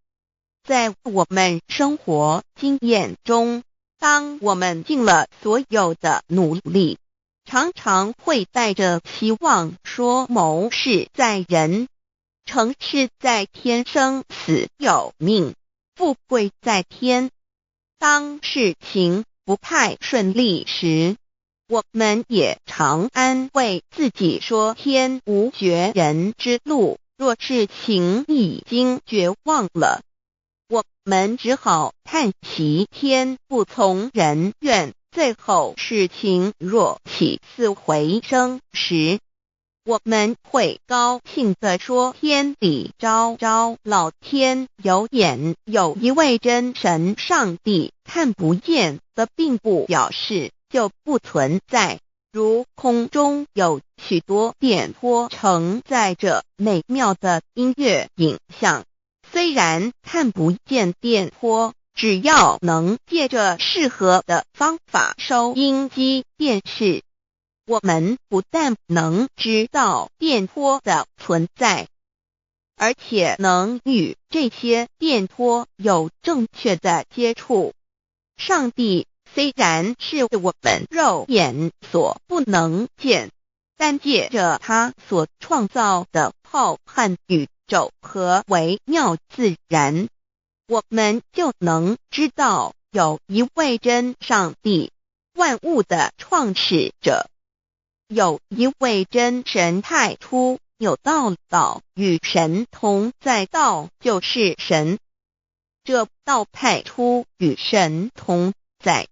在我們生活經驗中，當我們盡了所有的努力，常常會帶着希望說謀事在人，成事在天，生死有命，富貴在天。當事情不太順利時，我們也常安慰自己說天無絕人之路。若事情已經絕望了，我們只好嘆息天不從人願。最後事情若起死回生時，我們會高興地說天理昭昭，老天有眼，有一位真神上帝，看不見的並不表示就不存在。如空中有許多電波承載著美妙的音樂影像，雖然看不見電波，只要能借著適合的方法收音機、電視，我們不但能知道電波的存在，而且能與這些電波有正確的接觸。上帝雖然是我們肉眼所不能見，但借著他所創造的浩瀚宇宙和微妙自然，我們就能知道有一位真上帝，萬物的創始者。有一位真神太初有道，道與神同在，道就是神。這道太初與神同在，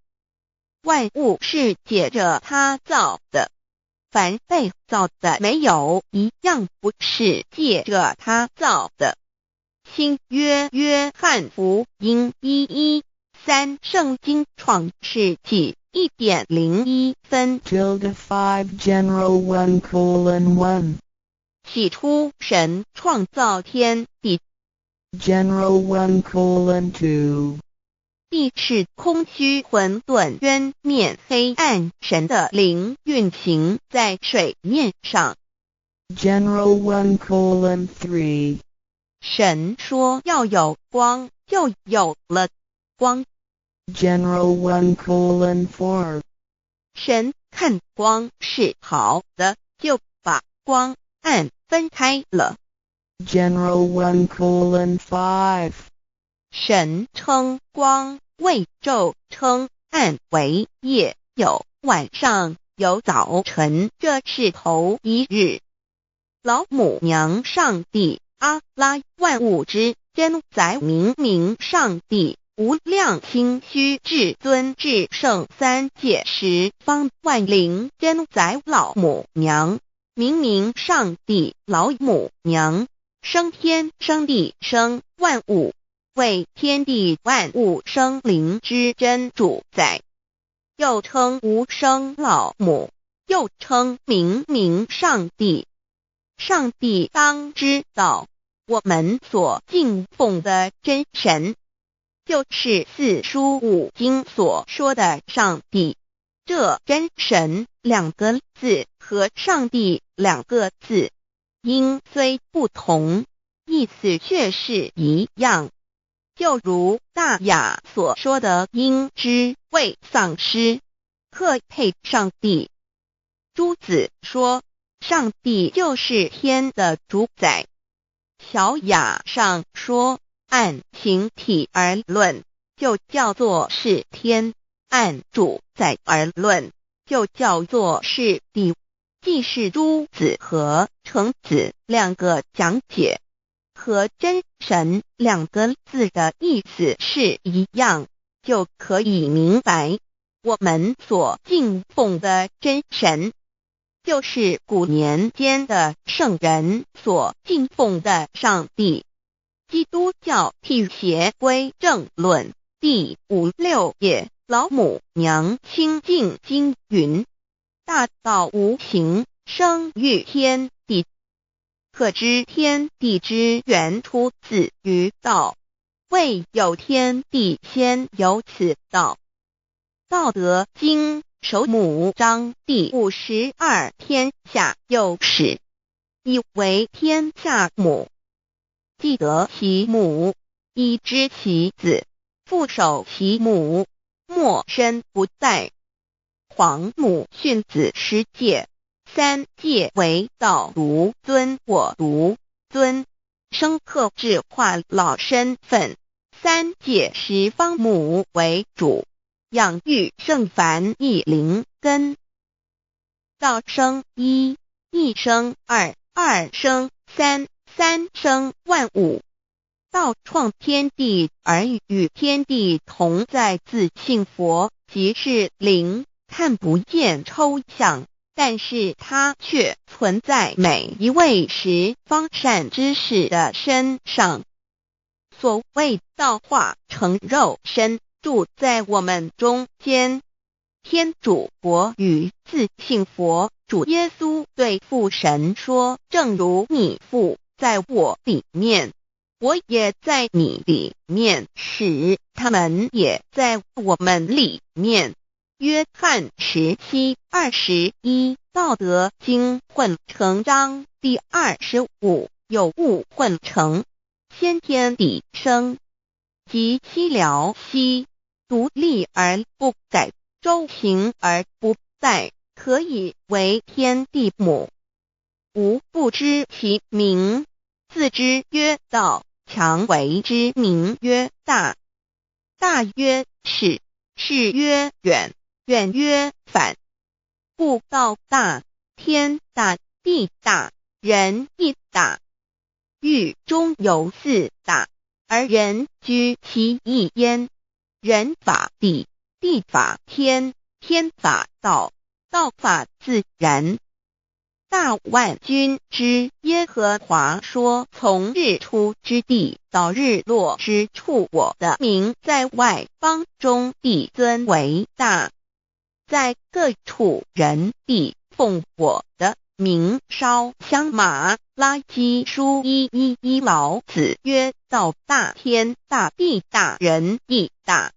萬物是藉著他造的，凡被造的沒有一樣不是借著他造的。新約約翰福音1:13，聖經創世紀1點01分。 Tilde 5 General 1:1. 起初神創造天地。 General 1:2. 地是空虛混沌，淵面黑暗，神的靈運行在水面上。 General 1:3. 神說要有光，就有了光。 General 1:4. 神看光是好的，就把光暗分開了。 General 1:5. 神稱光為晝，稱暗為夜，有晚上，有早晨，這是頭一日。老母娘上帝阿拉萬物之真宰明明上帝無量清虛至尊至聖三界十方萬靈真宰老母娘明明上帝老母娘生天生地生萬物，為天地萬物生靈之真主宰，又稱無生老母，又稱明明上帝。上帝當知道，我們所敬奉的真神，就是四書五經所說的上帝。這真神兩個字和上帝兩個字音雖不同，意思卻是一樣。就如大雅所說的，應知畏喪屍，克配上帝。朱子說，上帝就是天的主宰。小雅上說，按形體而論，就叫做是天；按主宰而論，就叫做是地。既是朱子和程子兩個講解，和真神兩個字的意思是一樣，就可以明白，我們所敬奉的真神，就是古年間的聖人所敬奉的上帝。基督教辟邪歸正論第五六頁，老母娘清淨經云：大道無形，生於天地。可知天地之源出自於道，未有天地先有此道。道德經首母章第52，天下有始，以為天下母。既得其母，以知其子，復守其母，莫身不殆。皇母訓子十誡。三誡為道獨尊我獨尊，生克制化老身份。三界十方母為主，養育聖凡一靈根。道生一，一生二，二生三，三生萬物。道創天地而與天地同在，自性佛即是靈，看不見抽象。但是它卻存在每一位十方善知識的身上。所謂道化成肉身，住在我們中間。天主國與自性佛主耶穌對父神說：“正如你父在我裡面，我也在你裡面，使他們也在我們裡面。”約翰17:21，道德經混成章第25，有物混成，先天地生，即西療溪，獨立而不改，周行而不殆，可以為天地母。吾不知其名，自知曰道，強為之名曰大。大曰始，始曰遠。遠曰反，故道大，地大，人亦大。域中有四大，而人居其一焉。人法地，地法天，天法道，道法自然。大萬軍之耶和華說：從日出之地到日落之處，我的名在外邦中必尊為大，在各處人必奉我的名燒香。瑪拉基書1:1:1老子曰：道大天大地大人亦大。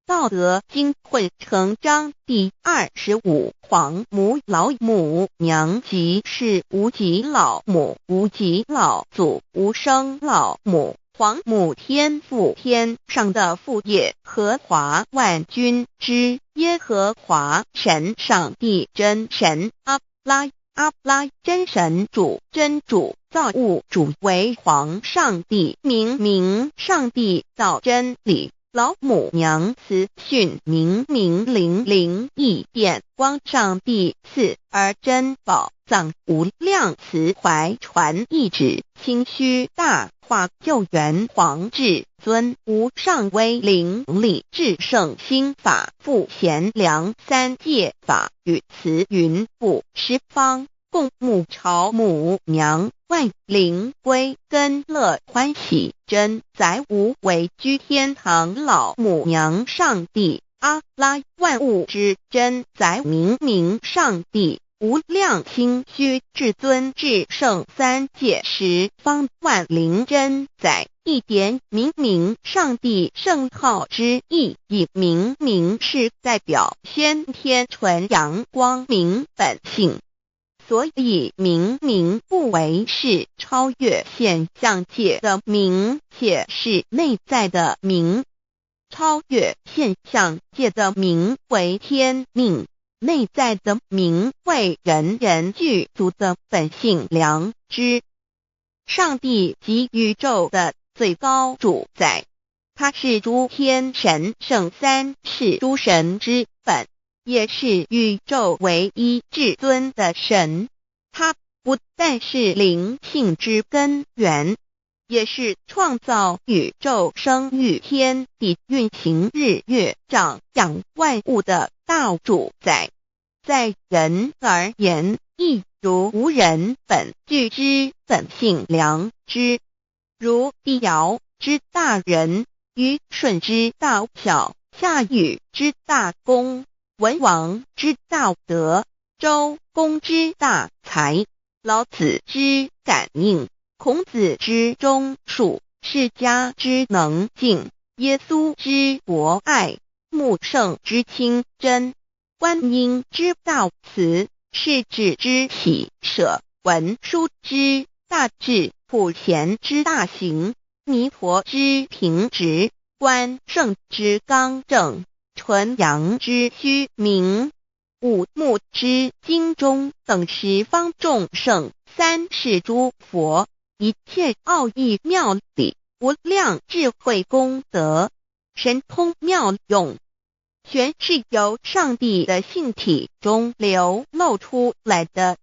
道德經混成章第25，皇母老母娘即是無極老母，無極老祖，無生老母。皇母天父天上的父耶和華萬軍之耶和華神上帝真神阿拉阿拉真神主真主造物主為皇上帝明明上帝道真理。老母娘慈訓明明靈靈異變光上帝賜而珍寶藏無量慈懷傳一旨清虛大化救援皇至尊無上威靈力至聖心法父賢良三界法與慈雲布十方共沐朝母娘萬靈歸根樂歡喜真宰無為居天堂老母娘上帝阿拉萬物之真宰明明上帝無量清虛至尊至聖三界十方萬靈真宰一點明明上帝聖號之意，以明明是代表先天純陽光明本性。所以明明不為是超越現象界的明，且是內在的明。超越現象界的明為天命，內在的明為人人具足的本性良知。上帝即宇宙的最高主宰，他是諸天神聖三世諸神之本，也是宇宙唯一至尊的神。他不但是靈性之根源，也是創造宇宙、生育天地、運行日月、長養萬物的大主宰。在人而言，亦如吾人本具之本性良知，如帝堯之大仁，虞舜之大孝，夏禹之大功，文王之大德，周公之大才，老子之感應，孔子之忠恕，釋迦之能靜，耶穌之博愛，穆聖之清真，觀音之大慈，釋智之喜捨，文殊之大智，普賢之大行，彌陀之平直，關聖之剛正，純陽之虛明，五目之精忠等十方眾聖，三世諸佛，一切奧義妙理，無量智慧功德，神通妙用，全是由上帝的性體中流露出來的。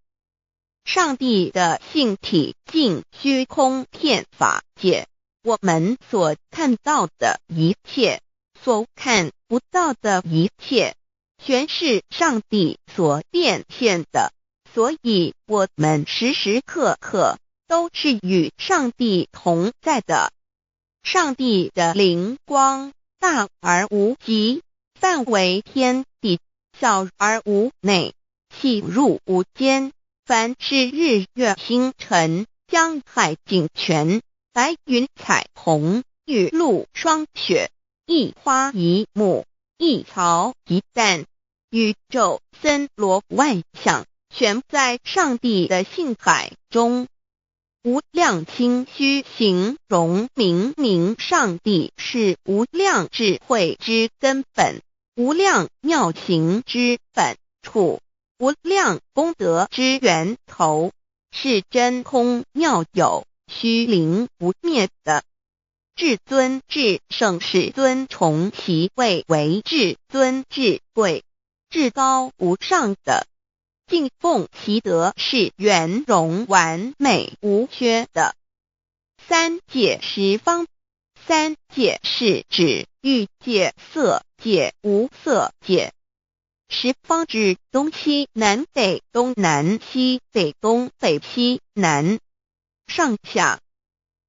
上帝的性體盡虛空遍法界，我們所看到的一切，所看不到的一切，全是上帝所變現的。所以，我們時時刻刻都是與上帝同在的。上帝的靈光大而無極，範圍天地，小而無內，細入無間。凡是日月星辰、江海井泉、白雲彩虹、雨露霜雪，一花一木，一草一蛋，宇宙森羅萬象，全在上帝的性海中。無量清虛形容明明上帝是無量智慧之根本，無量妙行之本處，無量功德之源頭，是真空妙有、虛靈不滅的。至尊至聖世尊崇其位為至尊至貴、至高無上的。敬奉其德是圆融完美无缺的。三界十方，三界是指欲界、色界、无色界。十方指东西南北、东南西北、东北西南上下，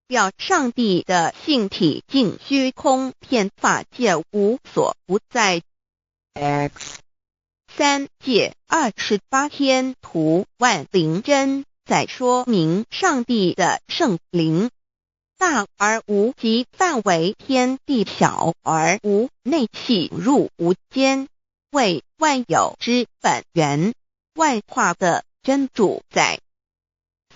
表上帝的性体净虚空遍法界无所不在。 X 三界28天图万灵真在说明上帝的圣灵大而无极范围天地小而无内细入无间，为万有之本源，万化的真主宰。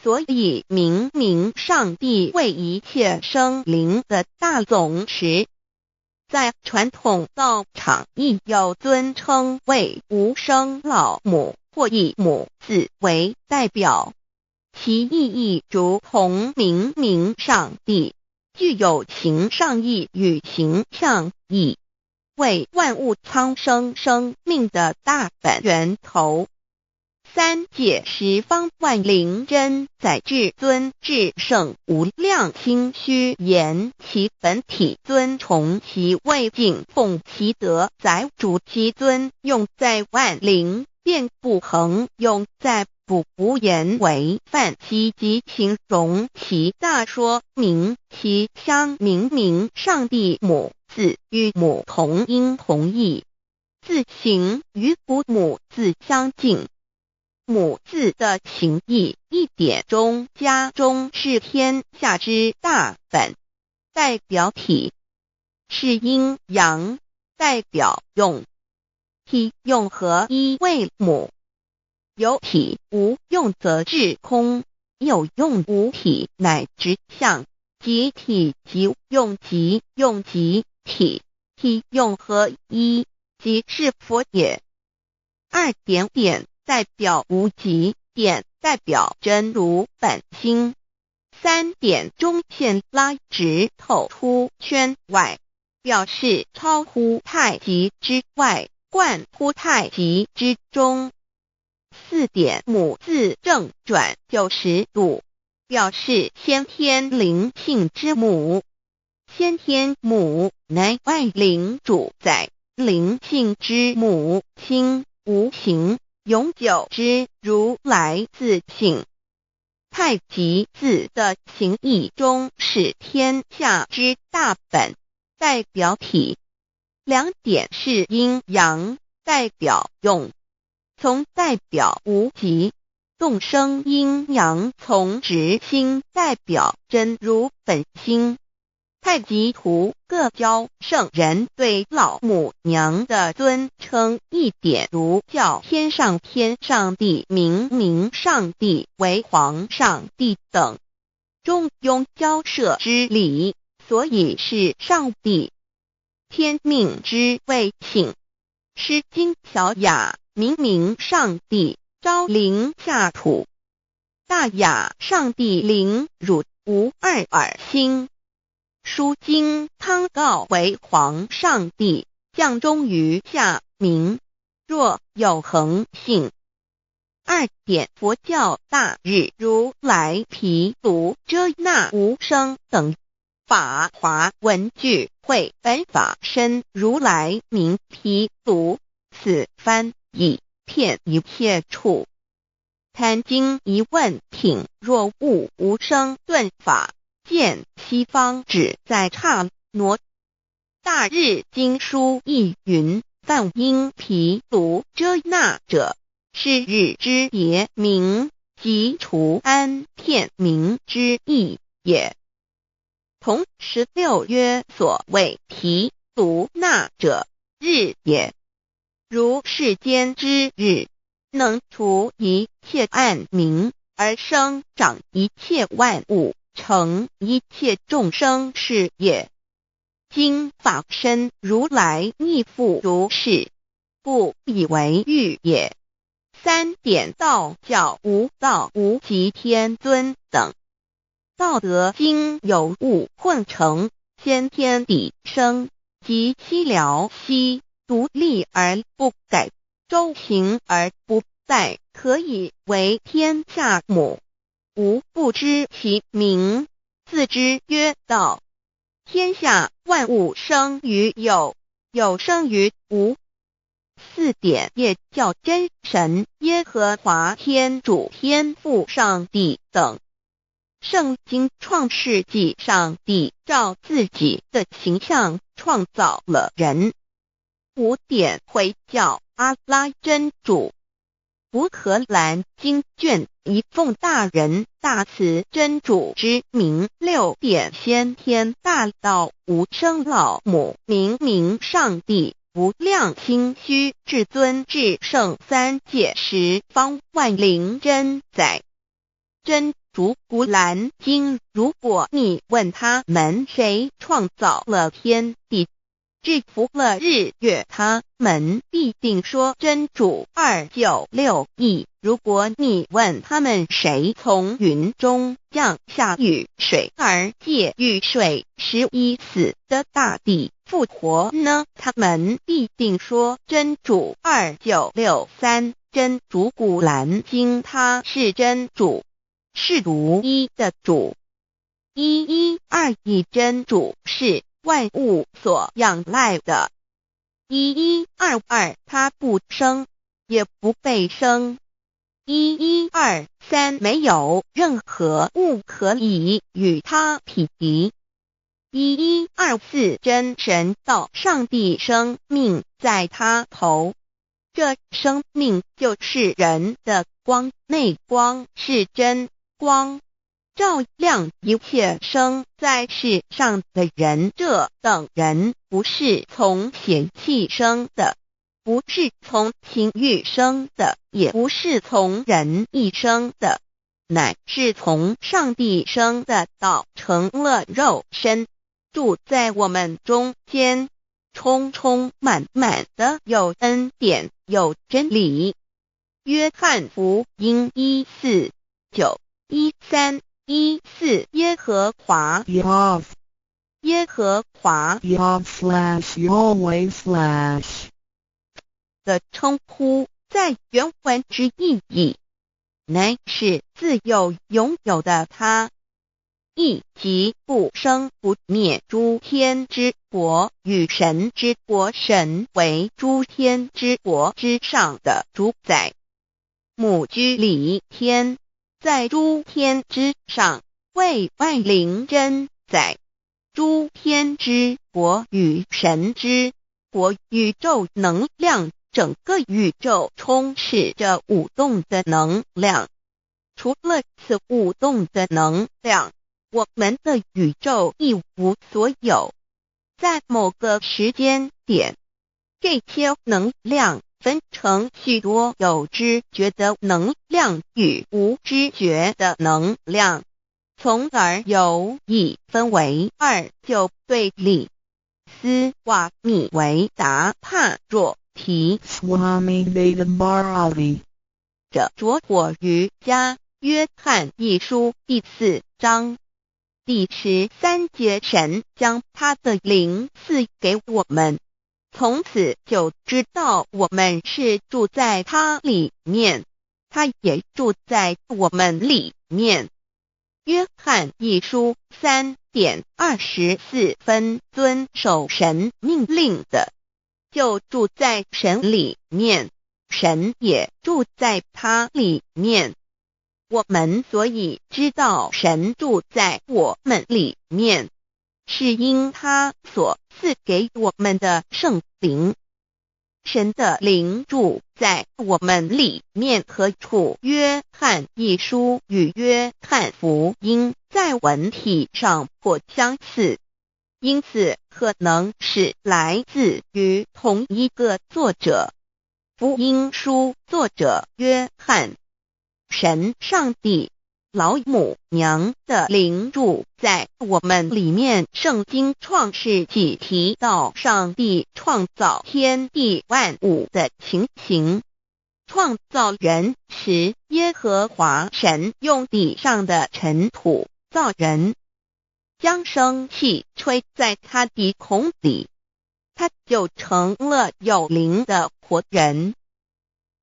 所以明明上帝为一切生灵的大总持。在传统道场亦有尊称为无生老母或以母字为代表，其意义如同明明上帝，具有形上义与形象义，为万物苍生生命的大本源头。三界十方万灵真在至尊至圣无量清虚言其本体尊崇其位敬奉其德载主其尊用在万灵便不恒用在不无言为范其及形容其大说明其相明明上帝母字与母同音同义，字形与古母字相近。母字的形义一点中加中是天下之大本，代表体是阴阳，代表用，体用合一为母。有体无用则至空，有用无体乃直相，即体即用即用即体，体用合一，即是佛也。二点点代表无极，点代表真如本心。三点中线拉直透出圈外，表示超乎太极之外，贯乎太极之中。四点母字正转90度，表示先天灵性之母。先天母乃万灵主宰，灵性之母，心无形，永久之如来自性。太极字的形义中是天下之大本，代表体。两点是阴阳，代表用，从代表无极，动生阴阳，从直心代表真如本心。太极图各教圣人对老母娘的尊称一点如叫天上天上帝、明明上帝为皇上帝等，中庸交涉之理，所以是上帝。天命之谓性，诗经小雅明明上帝昭灵下土，大雅上帝灵汝无二耳心。书经汤告为皇上帝降终于下民，若有恒性。二点佛教大日如来毗卢遮那无生等法华文具会本法身如来名毗卢，此翻译遍一切处。坛经疑问品若悟无生顿法。见西方只在刹那。大日经书亦云：梵音毗卢遮那者，是日之别名，即除安片名之意也。同十六曰：所谓毗卢那者，日也。如世间之日，能除一切暗冥，而生长一切万物，成一切众生是也。今法身如来亦复如是，故以为喻也。三点道教无道无极天尊等。道德经有物混成，先天地生，及西辽西，独立而不改，周行而不殆，可可以為天下母。吾不知其名，自之曰道。天下萬物生於有，有生於無。四點耶教真神耶和華天主天父上帝等。聖經創世紀上帝照自己的形象創造了人。五點回教阿拉真主。古可蘭經卷一奉大仁大慈真主之名。六點先天大道無生老母明明上帝無量清虛至尊至聖三界十方萬靈真宰真主古蘭經。如果你問他們誰創造了天地，制服了日月，他們必定說真主。2、9、6、1。如果你問他們誰從雲中降下雨水，而借雨水使已死的大地復活呢？他們必定說真主。2、9、6、3。真主古蘭經，他是真主，是獨一的主。1121真主是萬物所仰賴的。1122他不生，也不被生。1123沒有任何物可以與他匹敵。1124真神道上帝生命在他頭，這生命就是人的光，內光是真光，照亮一切生在世上的人。這等人不是從血氣生的，不是從情慾生的，也不是從人意生的，乃是從上帝生的。道成了肉身，住在我們中間，充充滿滿的有恩典，有真理。約翰福音1、4、9、13、14耶和華 Yahv 耶和華 Yahv/Yahweh/ 的稱呼，在原文之意義，乃是自有永有的他，意即不生不滅諸天之國與神之國，神為諸天之國之上的主宰。母居裡天，在諸天之上，為萬靈真宰。諸天之國與神之國，宇宙能量，整個宇宙充斥着舞動的能量。除了此舞動的能量，我們的宇宙一無所有。在某個時間點，這些能量分成許多有知覺的能量與無知覺的能量，從而有一分為二就對立。斯瓦米維達帕若提 Swami Veda Bharati 的拙火瑜伽，約翰一書第四章第13節，神將他的靈賜給我們，從此就知道我們是住在他裡面，他也住在我們裡面。約翰一書3點24分，遵守神命令的，就住在神裡面，神也住在他裡面。我們所以知道神住在我們裡面，是因他所賜給我們的聖靈。神的靈住在我們裡面何處？約翰一書與約翰福音在文體上頗相似，因此可能是來自於同一個作者。福音書作者約翰。神上帝老母娘的靈住在我們裡面。聖經創世紀提到上帝創造天地萬物的情形。創造人時，耶和華神用地上的塵土造人，將生氣吹在他鼻孔裡，他就成了有靈的活人。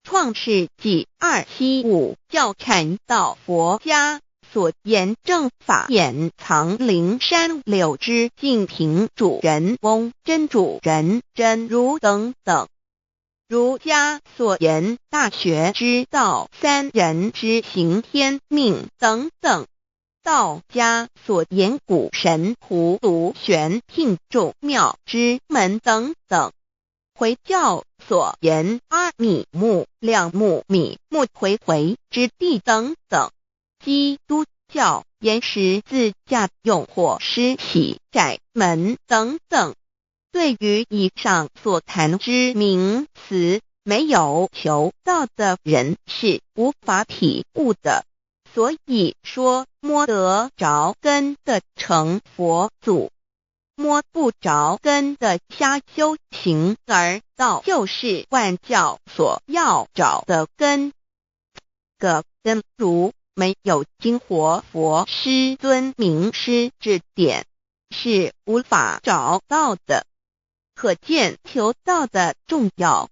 創世紀275教禪道佛家所言正法掩藏靈山柳枝淨瓶主人翁真主人真如等等。儒家所言大學之道三人之行天命等等。道家所言古神葫蘆玄牝眾妙之門等等。回教所言阿米木兩木米木回回之地等等。基督教言十字架用火施洗窄門等等。對於以上所談之名詞，沒有求道的人是無法體悟的。所以說，摸得著根的成佛祖，摸不著根的瞎修行，而道就是萬教所要找的根。個根如沒有經活佛師尊明師指點，是無法找到的。可見求道的重要。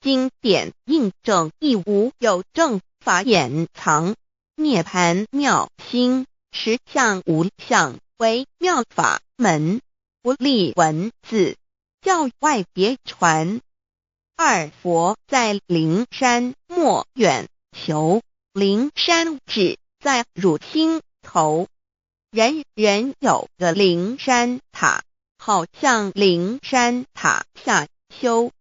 經典印證亦無有正法掩藏，涅槃妙心實相無相為妙法門，不立文字，教外別傳。二佛在靈山莫遠求，靈山只在汝心頭。人人有個靈山塔，好向靈山塔下修。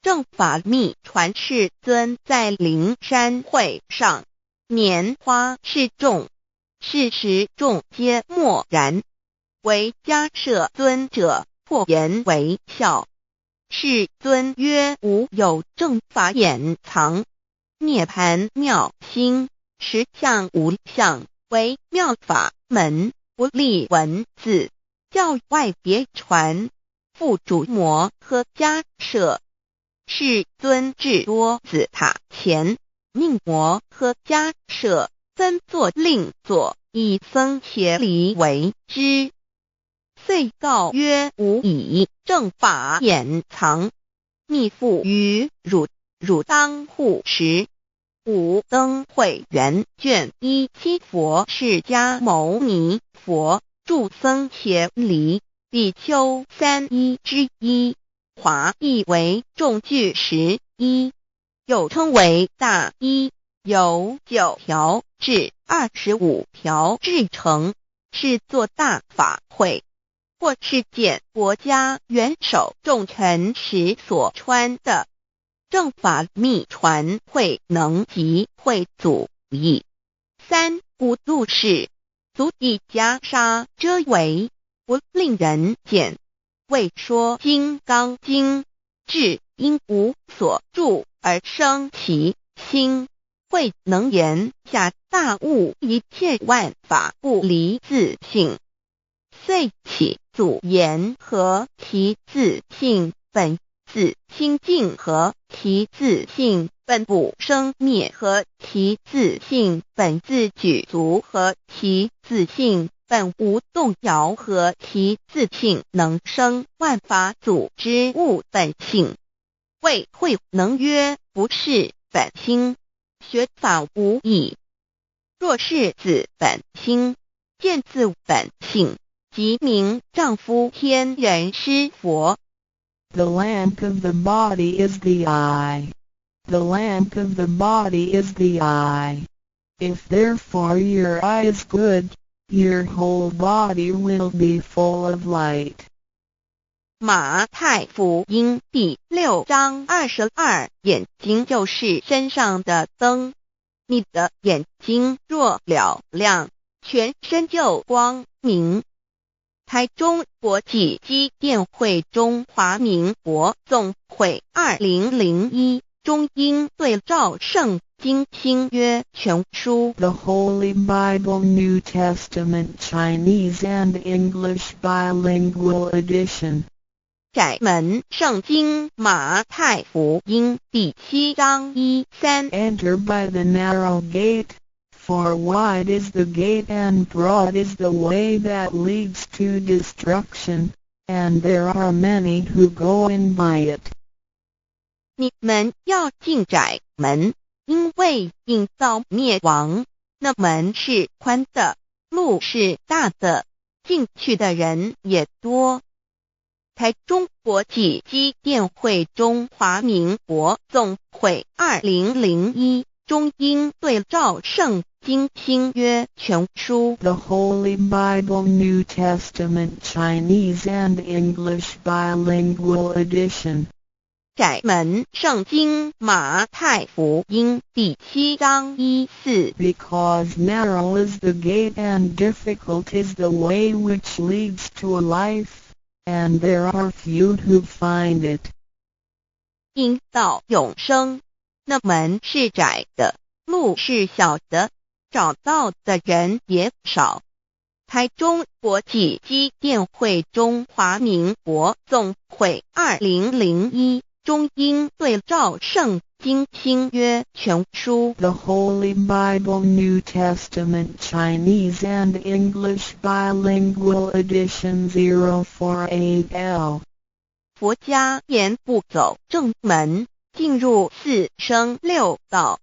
正法密傳世尊在靈山會上，拈花示眾，是時眾皆默然。唯迦葉尊者破顏為笑。世尊曰：無有正法掩藏，涅槃妙心實相無相為妙法門，不立文字，教外別傳。付囑摩訶迦葉。世尊至多子塔前，命摩訶迦葉分座令座，以僧伽梨為之。遂告曰：吾以正法掩藏，密付於汝，汝當護持。五燈會元卷17佛釋迦牟尼佛住僧伽梨比丘三衣之一，華譯為眾具十衣，又稱為大衣，由9條至25條制成，是做大法會或是見國家元首重臣時所穿的。正法密傳慧能及慧祖譯。三古度是足以袈裟遮圍，不令人見。為說金剛經，至應無所住而生其心，慧能言下大悟一切萬法不離自性，遂起祖言何其自性本自清淨何其自性本不生滅何其自性本自具足何其自性本無動搖何其自性能生萬法祖之悟本性。謂慧能曰：不識本心，學法無益。若識自本心，見自本性，即名丈夫天人師佛。 The lamp of the body is the eye. The lamp of the body is the eye. If therefore your eye is good, your whole body will be full of light. 馬太福音第6章22，眼睛就是身上的燈。你的眼睛若嘹亮，全身就光明。台中國際基甸會中華民國總會2001中英對照聖經新約全書。 The Holy Bible New Testament Chinese and English Bilingual Edition. 窄門聖經馬太福音第7章1、3。 Enter by the narrow gate, for wide is the gate and broad is the way that leads to destruction, and there are many who go in by it. 你們要進窄門，因為引到滅亡，那門是寬的，路是大的，進去的人也多。台中國際基甸會中華民國總會2001中英對照聖經新約全書。 The Holy Bible New Testament Chinese and English Bilingual Edition. 窄門聖經馬太福音第七章一四。 Because narrow is the gate and difficult is the way which leads to life, and there are few who find it. 引到永生，那門是窄的，路是小的，找到的人也少。台中國際基甸會中華民國總會2001中英對照聖經新約全書。 The Holy Bible New Testament Chinese and English Bilingual Edition 048L. 佛家言不走正門，進入四生六道，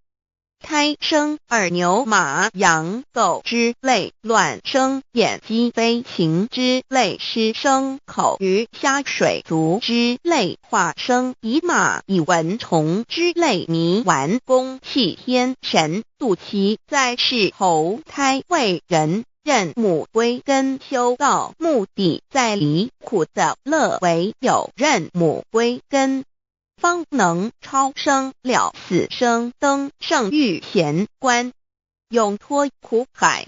胎生耳牛馬羊狗之類，卵生眼雞飛禽之類，濕生口魚蝦水族之類，化生蟻螞蟻蚊蟲之類，泥丸宮棄天神，肚臍在世投胎為人。認母歸根修道，目的在離苦得樂，唯有認母歸根，方能超生了死生，登聖遇賢關，永脫苦海。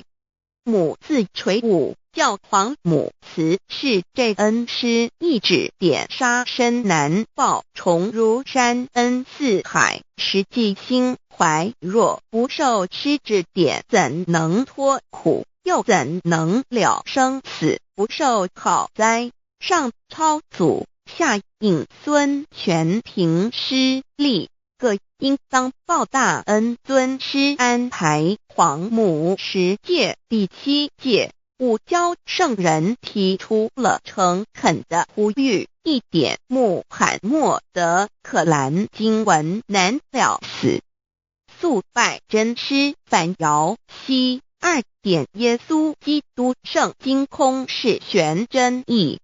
母自垂五教皇母慈是這恩師一指點殺身難報，重如山恩似海，實際心懷若不受師指點，怎能脫苦？又怎能了生死？不受考哉？上超祖，下引孫，全憑師力，各應當報大恩。尊師安排皇母十誡第七誡，五教聖人提出了誠懇的呼籲：一點穆罕默德可蘭經文難了死，速拜真師反搖西。二點耶穌基督聖經空是玄真義，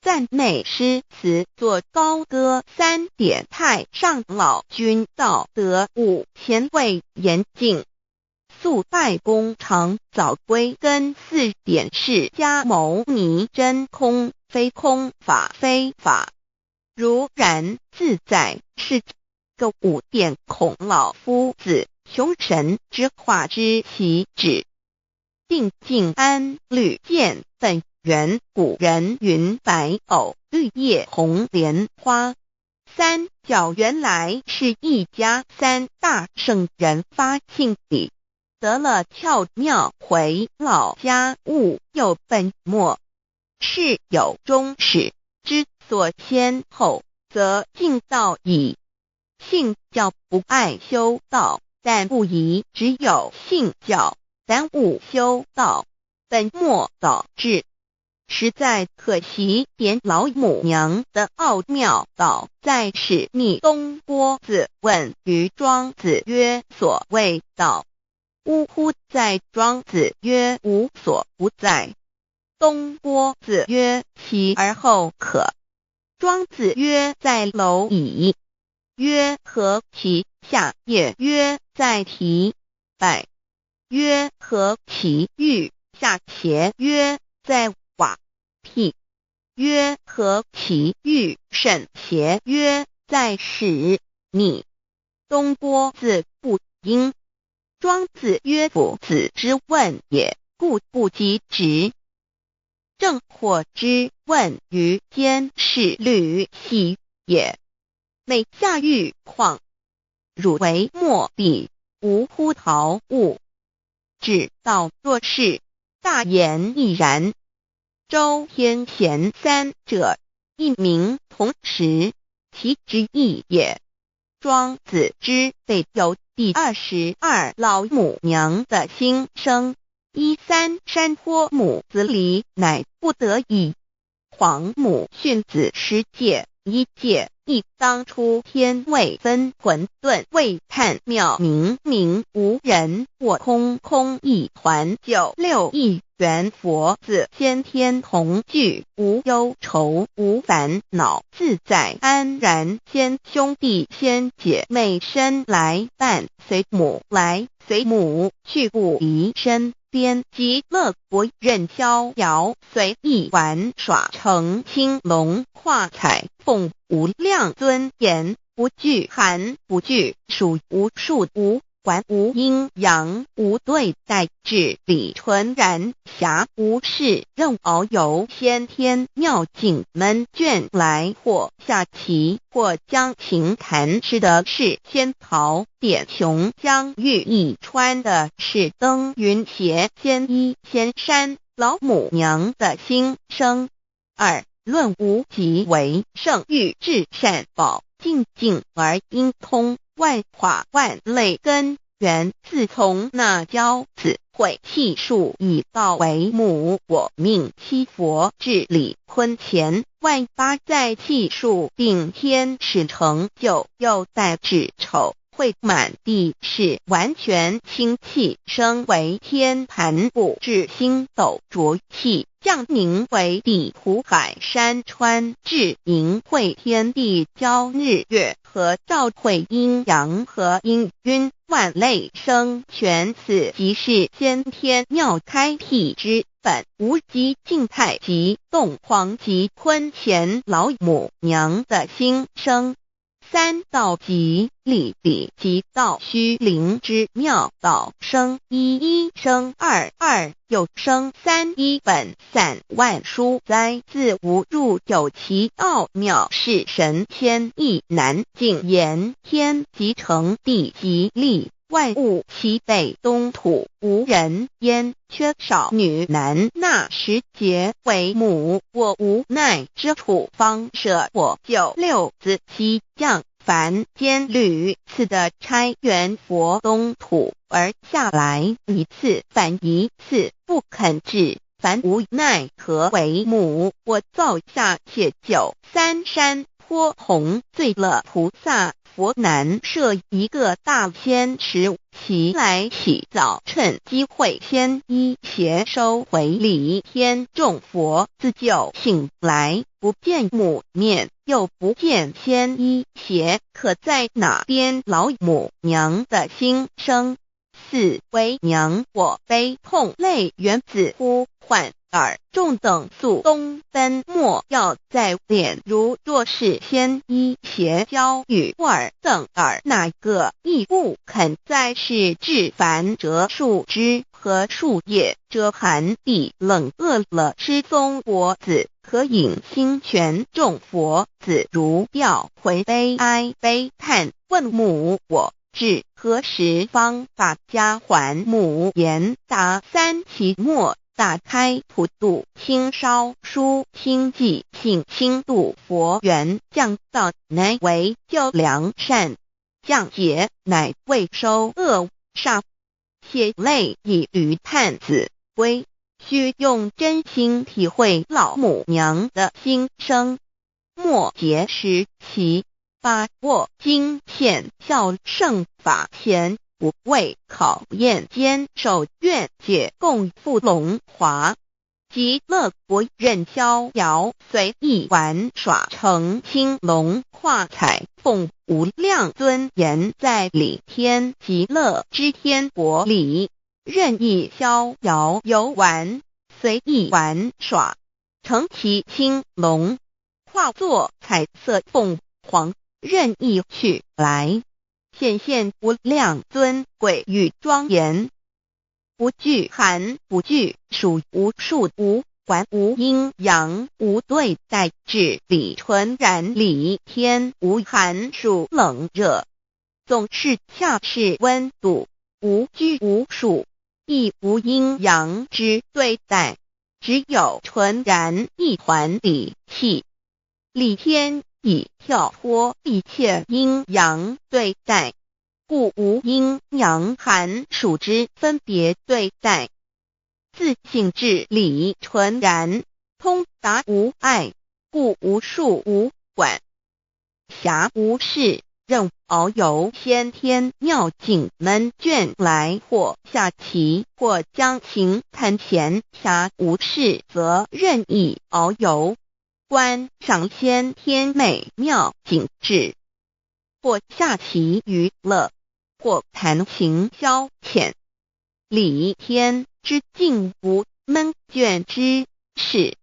讚美詩詞作高歌。三點太上老君道德五前衛嚴淨，速拜功長早歸根。四點釋迦牟尼真空非空法非法，如然自在是個五點孔老夫子窮神之化之其旨。定靜安履見本源古人云白藕綠葉紅蓮花，三教原來是一家，三大聖人發慶禮，得了竅妙回老家悟又本末，事有終始之所先後，則近道矣。信教不礙修道，但不宜只有信教，耽誤修道，本末倒置，實在可惜。點老母娘的奧妙道在是逆東郭子問於莊子曰：所謂道，嗚乎哉？莊子曰：無所不在。東郭子曰：其而後可。莊子曰：在螻蟻。曰：何其下也？曰：在提敗。曰：何其欲下邪？曰：在瓦辟。曰：何其欲甚邪？曰：在使逆。東郭子不應。莊子曰：夫子之問也，故不及直。正惑之問於監視履兮也。每下欲況，汝為莫比，無乎陶物。指道若是，大言亦然。周天賢三者，一名同時，其之意也。莊子之備有第22老母娘的心聲。一三山坡母子離，乃不得已。皇母訓子十誡，一誡一一當初天未分混沌未判妙明明無人我空空一團九六一元佛子先天同具無憂愁無煩惱自在安然先兄弟先姐妹身來伴隨母來隨母去不離身邊極樂國任逍遙隨意玩耍乘青龍化彩鳳無量尊嚴不懼寒不懼暑無數無管無陰陽無對待至理純然暇無事任遨遊先天妙境悶倦來或下棋或將琴彈吃的是仙桃點瓊漿玉液穿的是登雲鞋仙衣仙衫老母娘的心聲。二論無極為聖欲至善寶淨淨而應通萬化萬類根源，自從那憍子會氣數已到為母我命七佛至理坤乾萬八在氣數定天使成就又帶至丑會滿地是完全清氣升為天盤布至星斗濁氣降凝為地湖海山川至盈會天地交日月和照會陰陽和氤氲萬類生全此即是先天妙開闢之本無極靜太極動黃極坤乾老母娘的心聲。三道極理理即道虛靈之妙道生一一生二二又生三一本散萬殊哉自無入有其奧妙是神仙亦難盡言天即成地即立萬物齊備東土無人煙缺少女男那時節為母我無奈之處方捨我九六子西降凡間屢次的差元佛東土而下來一次反一次不肯至凡無奈何為母我造下且九三山坡紅醉了菩薩佛難設一個大仙池，其來起早趁機會先衣鞋收回禮天眾佛自救醒來，不見母面，又不見仙衣鞋，可在哪邊老母娘的心聲？四為娘我悲痛淚源自呼喚。爾眾等速東奔，莫要再戀。如若是先衣鞋交與爾等爾哪個亦不肯再是至凡折樹枝和樹葉，遮寒地冷餓了吃松果子，可飲清泉。眾佛子如吊回悲哀悲嘆，問母我至何時方把家還母言答三期末。打開普度清燒書清寂性輕度佛緣降道乃為救良善降劫乃為收惡煞血淚以驢盼子歸，須用真心體會老母娘的心聲。末節時其把握經顯孝聖法前。不畏考驗，堅守願解共赴龍華，極樂國任逍遙，隨意玩耍乘青龍化彩鳳無量尊嚴，在理天極樂之天國裡，任意逍遙遊玩，隨意玩耍，乘騎青龍，化作彩色鳳凰，任意去來。顯現無量尊貴與莊嚴，不懼寒，不懼暑，無數無管無陰陽，無對待，至理純然理天無寒暑冷熱，總是恰是溫度，無拘無束，亦無陰陽之對待，只有純然一團理氣，理天。已跳脫一切陰陽對待，故無陰陽寒暑之分別對待。自性至理純然，通達無礙，故無數無管。暇無事，任遨遊先天妙境悶倦來，或下棋，或將琴彈閒暇無事，則任意遨遊，觀賞先天美妙景致，或下棋娛樂，或彈琴消遣。理天之境無悶倦之事，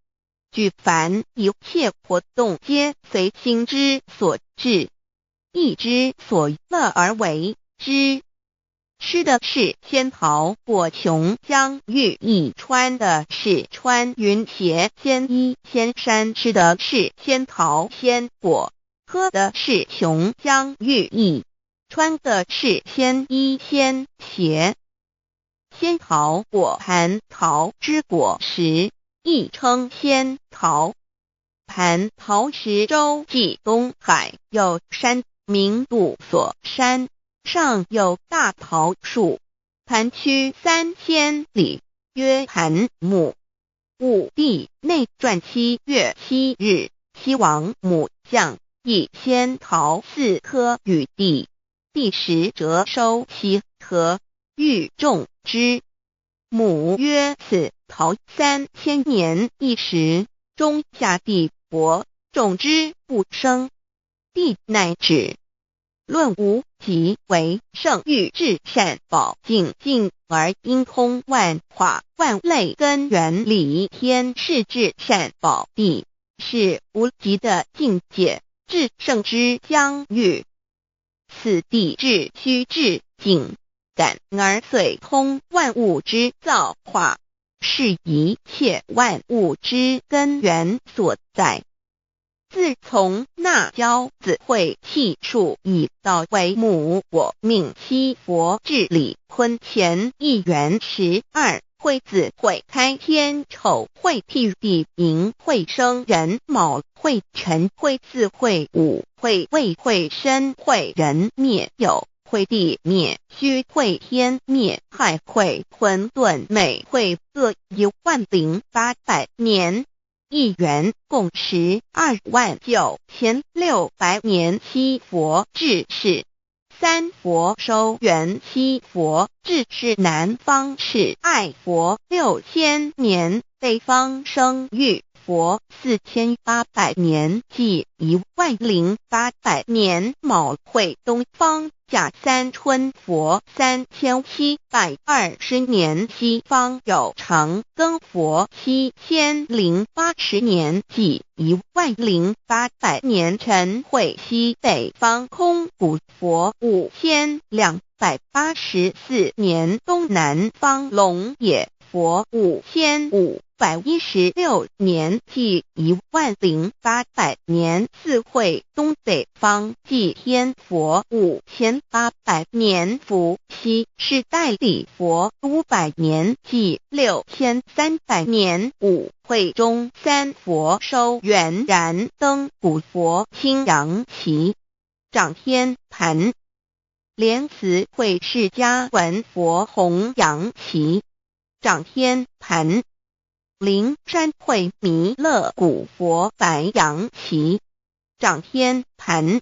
舉凡一切活動皆隨心之所至，意之所樂而為之。吃的是仙桃果瓊漿玉液，穿的是穿雲鞋仙衣仙衫，吃的是仙桃仙果，喝的是瓊漿玉液，穿的是仙衣仙鞋。仙桃果蟠桃之果實，亦稱仙桃。蟠桃石洲際東海有山，名度索山，上有大桃樹，盤曲3000里，曰盤木。武帝內傳7月7日，西王母降一仙桃4顆與帝，帝食輒收其核，欲種之。母曰：此桃3000年一時，終下地薄，種之不生。帝乃止。論無極為聖域至善寶淨境而應通萬化萬類根源理天是至善寶地，是無極的境界，至聖之疆域。此地至虛至境，感而遂通萬物之造化，是一切萬物之根源所在。自從那憍子會氣數以道為母，我命七佛至理坤乾一元12會子會開天丑會辟地寅會生壬卯會辰會巳會午會未會申會壬滅酉會地滅戌會天滅亥會混沌未會各10800年。一元共129600年，七佛治世，三佛收圓七佛治世南方赤愛佛6000年，北方生育佛4800年，計10800年。卯會東方甲三春佛3720年，西方有長庚佛7080年，計10800年。辰會西北方空古佛5284年，東南方龍野佛5516年，計10800年。巳會東北方寂天佛5800年，伏羲氏代理佛500年，計6300年。午會中三佛收圓燃燈古佛青陽旗長天盤，蓮池會釋迦文佛弘陽旗長天盤。靈山會彌勒古佛白陽旗長天盤，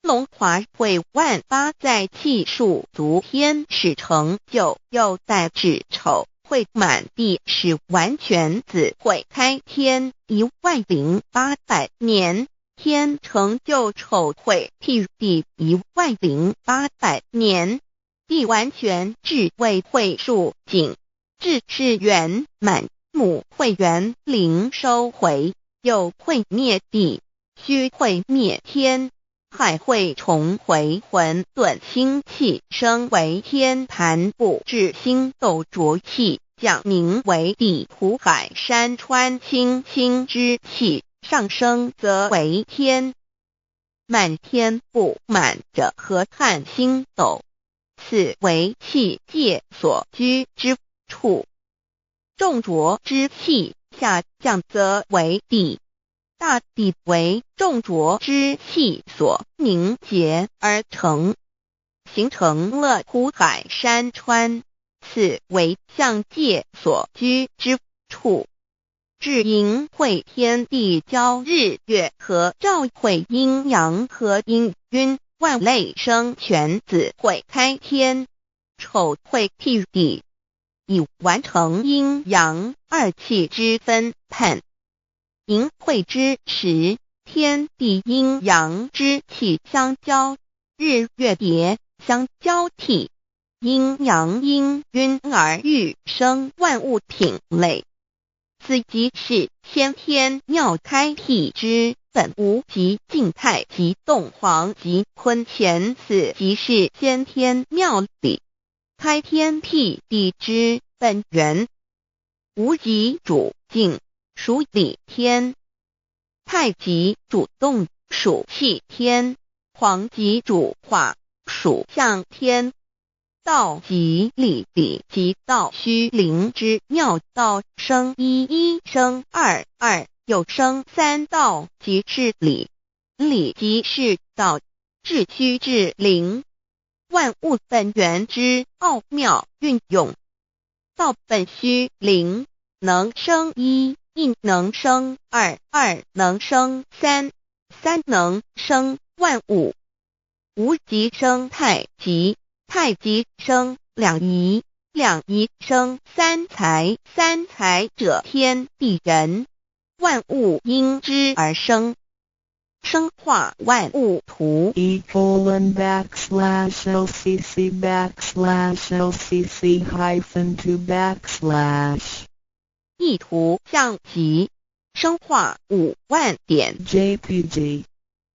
龍華會萬八在氣數足天使成就，又帶至丑會滿地是完全子會開天10800年，天成就丑會辟地10800年，地完全智慧會數景，智是圓滿。母會元靈收回，酉會滅地，戌會滅天，亥會重回混沌清氣，升為天盤布置星斗濁氣，降名為地湖海山川清清之氣，上升則為天。滿天布滿着河漢星斗，此為氣界所居之處。眾濁之氣下降則為地，大地為眾濁之氣所凝結而成，形成了湖海山川，此為象界所居之處。至盈會天地交日月合兆會陰陽合氤氲萬類生全子會開天，丑會辟地，以完成陰陽二氣之分判。盈會之時，天地陰陽之氣相交，日月疊相交替，陰陽氤氲而育生萬物品類。此即是先天妙開闢之本無極靜太極動黃極坤乾，此即是先天妙理，開天闢地之本源。無極主靜，屬理天；太極主動，屬氣天；黃極主化，屬象天。道即理，理即道虛靈之妙道生一，一生二，二又生三，道即是理，理即是道，至虛至靈，萬物本源之奧妙運用。道本虛靈，能生一，一能生二，二能生三，三能生萬物。無極生太極。太極生兩儀，兩儀生三才，三才者天地人，萬物因之而生，生化萬物圖。 E:\LCC\LCC-2\ 一圖像集，生化5萬點 JPG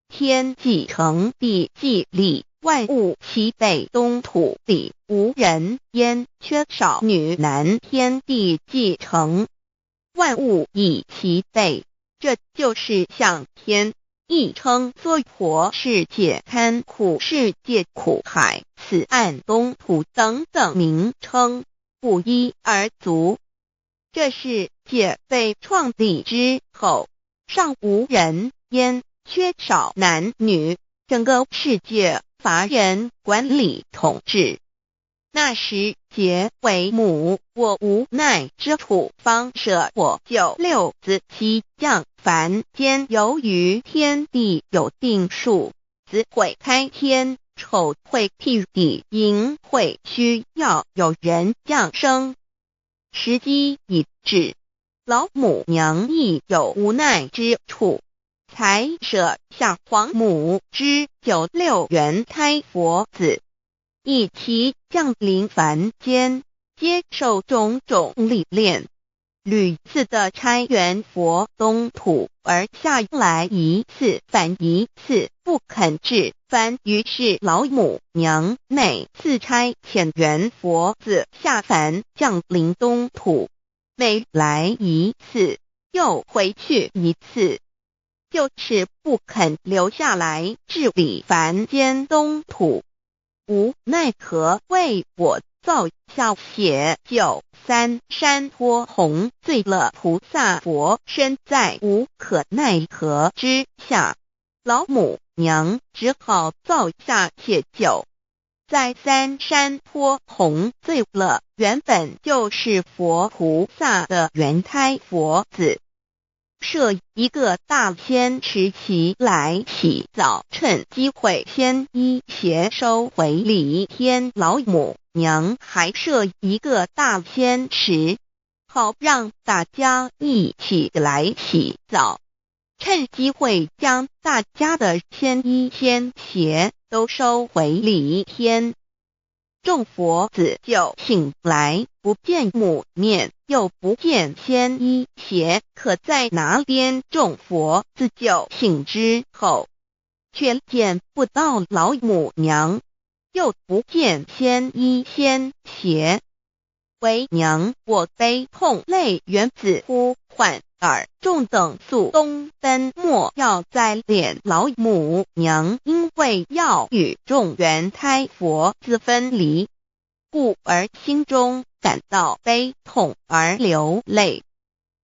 天既成，地既立。萬物齊備，東土裡無人煙，缺少女男。天地既成，萬物已齊備，這就是象天，亦稱娑婆世界、堪苦世界、苦海、此岸東土等等名稱，不一而足。這世界被創立之後，尚無人煙，缺少男女，整個世界乏人管理統治。那時劫為母，我無奈之處，方捨我九六子悉降凡間。由於天地有定數，子會開天，丑會辟地，寅會需要有人降生。時機已至，老母娘亦有無奈之處，才捨下皇母之九六元胎佛子，一齊降臨凡間，接受種種歷練，屢次的差元佛東土而下來一次返一次，不肯至凡。於是老母娘每次差遣元佛子下凡降臨東土，每來一次又回去一次，就是不肯留下來治理凡間東土，無奈何為我造下寫九三山坡紅醉了菩薩佛身，在無可奈何之下，老母娘只好造下解酒，在三山坡紅醉了原本就是佛菩薩的元胎佛子。設一個大仙池齊來洗澡，趁機會仙衣鞋收回禮天老母娘還設一個大仙池，好讓大家一起來洗澡，趁機會將大家的仙衣仙鞋都收回禮天。眾佛子就醒來，不見母面，又不見仙衣鞋，可在哪邊？眾佛子就醒之後，卻見不到老母娘，又不見仙衣仙鞋。為娘我悲痛淚緣子呼喚爾眾等速東奔，莫要再憐老母娘，因為要與眾元胎佛子分離，故而心中感到悲痛而流淚，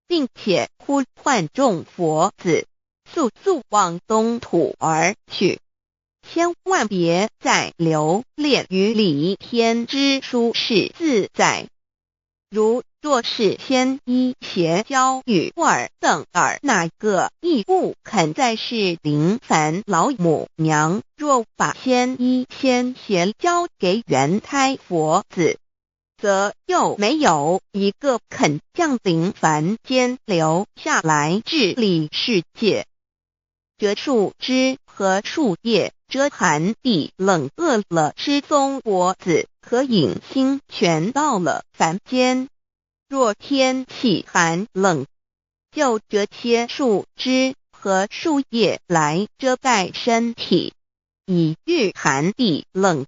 並且呼喚眾佛子速速往東土而去，千萬別再留戀於離天之舒適自在。如若是先依鞋交与尔等尔哪个亦不肯在世临凡老母娘若把先衣先鞋交给元胎佛子，则又没有一个肯降临凡间留下来治理世界。折树枝和树叶遮寒地冷，饿了吃松果子可饮清泉。到了凡间，若天气寒冷，就折些树枝和树叶来遮盖身体，以御寒地冷。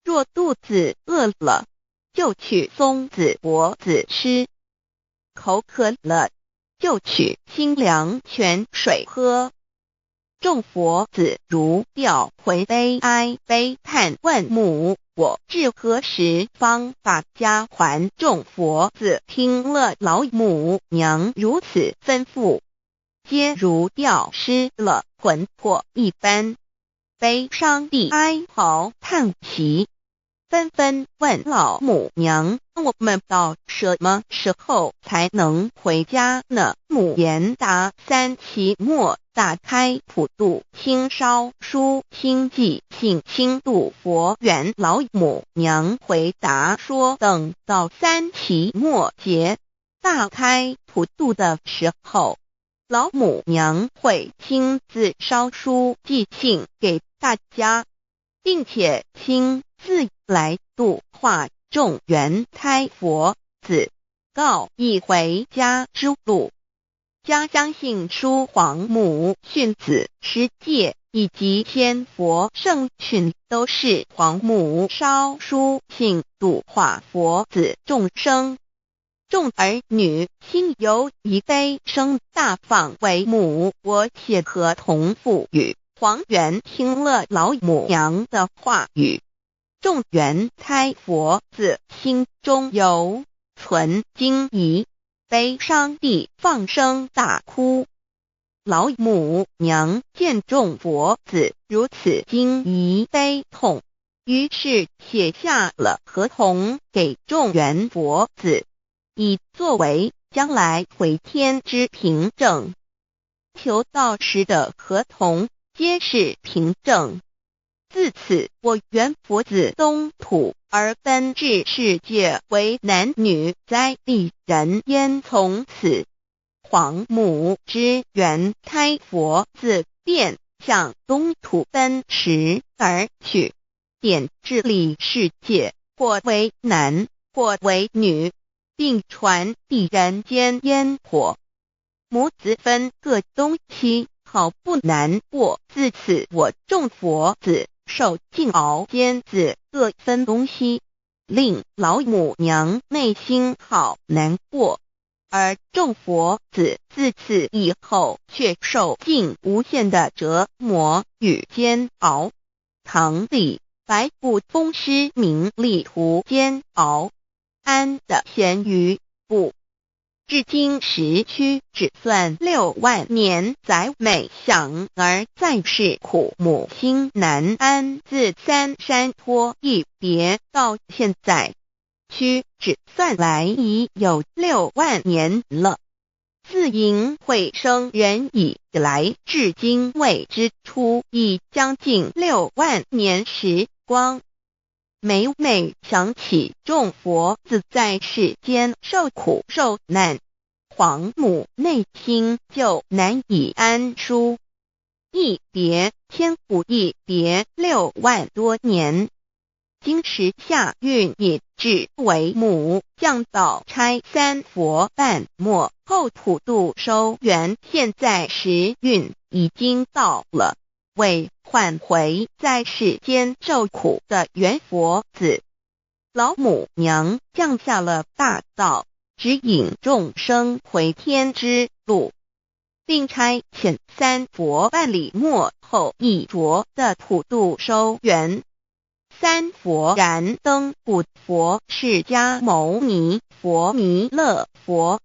若肚子饿了，就取松子果子吃；口渴了，就取清凉泉水喝。众佛子如掉魂悲哀悲叹问母：我至何时方把家还？众佛子听了老母娘如此吩咐，皆如掉失了魂魄一般，悲伤地哀嚎叹息，纷纷问老母娘：我们到什么时候才能回家呢？母言答：三期末大开普度清烧书清寂性清度佛缘。老母娘回答说：等到三期末节大开普度的时候，老母娘会亲自烧书寄信给大家，并且亲自来度化众元胎佛子，告以回家之路。家相信书皇母训子十戒以及千佛圣训，都是皇母烧书信度化佛子众生。众儿女心有一悲声大放为母，我且合同父语。黄元听了老母娘的话语，众元胎佛子心中犹存惊疑，悲伤地放声大哭。老母娘见众佛子如此惊疑悲痛，于是写下了合同给众元佛子，以作为将来回天之凭证。求道时的合同皆是凭证。自此，我元佛子东土而奔至世界为男女灾地人烟。从此，皇母之元胎佛子便向东土奔驰而去，点治理世界，或为男，或为女，并传递人间烟火。母子分各东西，好不难过。自此，我众佛子受尽熬煎子，各分东西，令老母娘内心好难过。而众佛子自此以后，却受尽无限的折磨与煎熬。唐李白不封诗名利途煎熬，安得闲于不？至今时屈指算6万年，载每想而在世苦母心难安。自三山坡一别到现在，屈指算来已有六万年了。自迎会生人以来，至今未知出，已将近六万年时光。每每想起众佛子在世间受苦受难，皇母内心就难以安舒。一别千古，一别6万多年。今时下运已至，为母降道差三佛半末后普度收圆。现在时运已经到了，为唤回在世间受苦的元佛子，老母娘降下了大道，指引众生回天之路，并差遣三佛办理末后一着的普度收圆。三佛燃灯古佛、释迦牟尼佛、弥勒佛。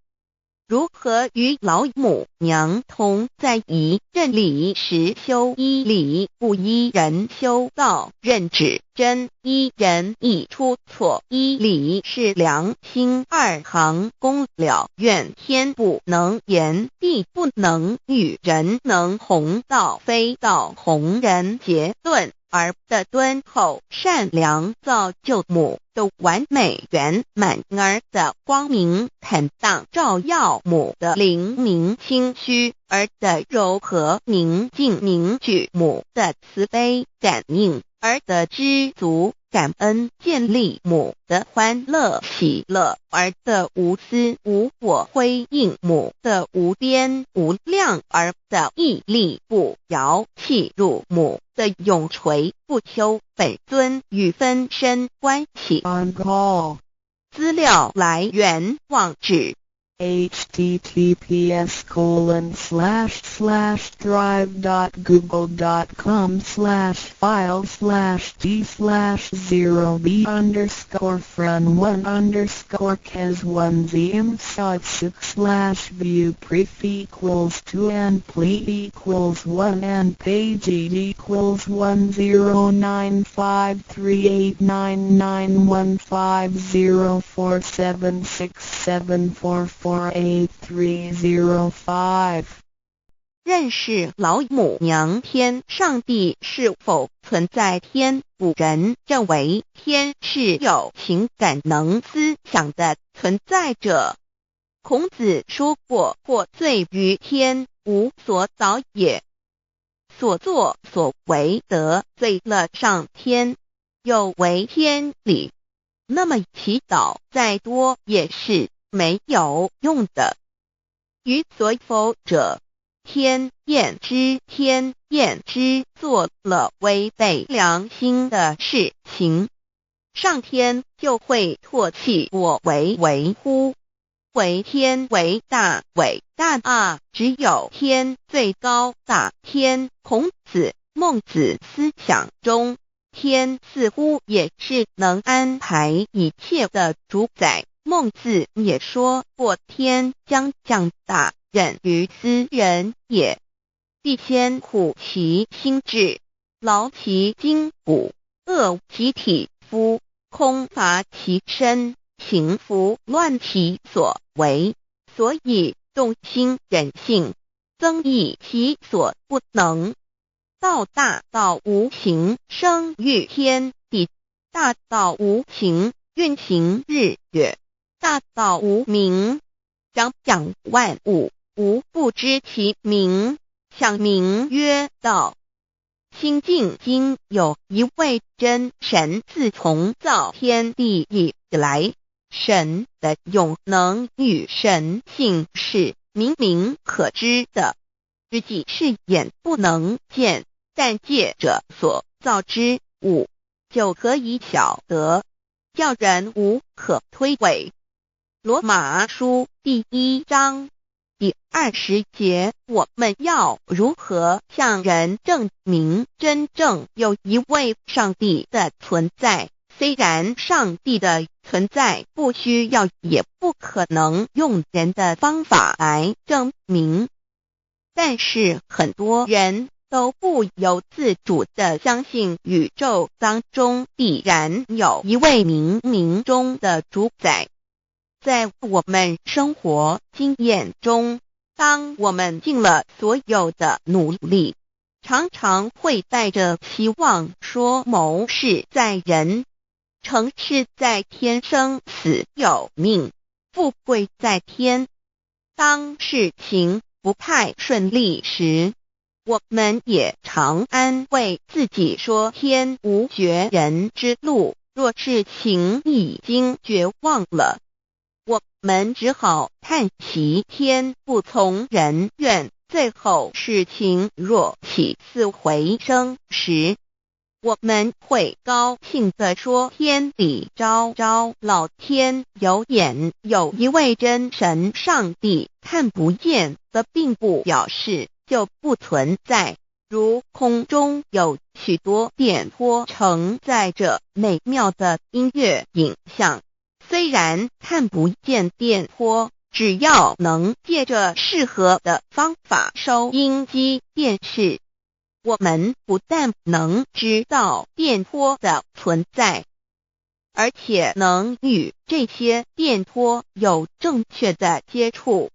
如何與老母娘同在一任理實修依理不依人修道任指真依人易出錯依理是良心二行功了願天不能言地不能語人能弘道非道弘人結論兒的敦厚善良造就母的完美圓滿兒的光明坦蕩照耀母的靈明清虛兒的柔和寧靜凝聚母的慈悲感應兒的知足感恩建立母的歡樂喜樂兒的無私無我輝映母的無邊無量兒的屹立不搖契入母的永垂不朽本尊與分身關係。 On call. 資料來源網址 https://drive.google.com/file/d/0b_fren1_kes1zm6 /view pref equals 2 and ple equals 1 and page equals 109538991504767448305。認識老母娘天上帝是否存在天？古人認為天是有情感能思想的存在者。孔子說過：“獲罪於天，無所禱也。”所作所為得罪了上天，有違天理，那麼祈禱再多也是沒有用的。於所否者，天厭之，天厭之，做了違背良心的事情，上天就會唾棄我為為乎？惟天為大，偉大啊！只有天最高大。天，孔子、孟子思想中，天似乎也是能安排一切的主宰。孟子也說過：“天將降大任於斯人也，必先苦其心志，勞其筋骨，餓其體膚，空乏其身，行拂亂其所為。所以動心忍性，增益其所不能。道大道無形，生育天地；大道無形，運行日月；大道無名，長養萬物，吾不知其名，想名曰道。”清淨經有一位真神，自從造天地以來，神的永能與神性是明明可知的，實際是眼不能見，但借著所造之物就可以曉得，叫人無可推諉。羅馬書第一章第二十節，我們要如何向人證明真正有一位上帝的存在？雖然上帝的存在不需要，也不可能用人的方法來證明，但是很多人都不由自主地相信宇宙當中必然有一位冥冥中的主宰。在我們生活經驗中，當我們盡了所有的努力，常常會帶着希望說謀事在人，成事在天，生死有命，富貴在天。當事情不太順利時，我們也常安慰自己說天無絕人之路。若事情已經絕望了，我們只好嘆息天不從人願。最後事情若起死回生時，我們會高興地說：天理昭昭，老天有眼，有一位真神上帝，看不見的並不表示就不存在。如空中有許多電波承載著美妙的音樂影像，雖然看不見電波，只要能借着適合的方法收音機、電視，我們不但能知道電波的存在，而且能與這些電波有正確的接觸。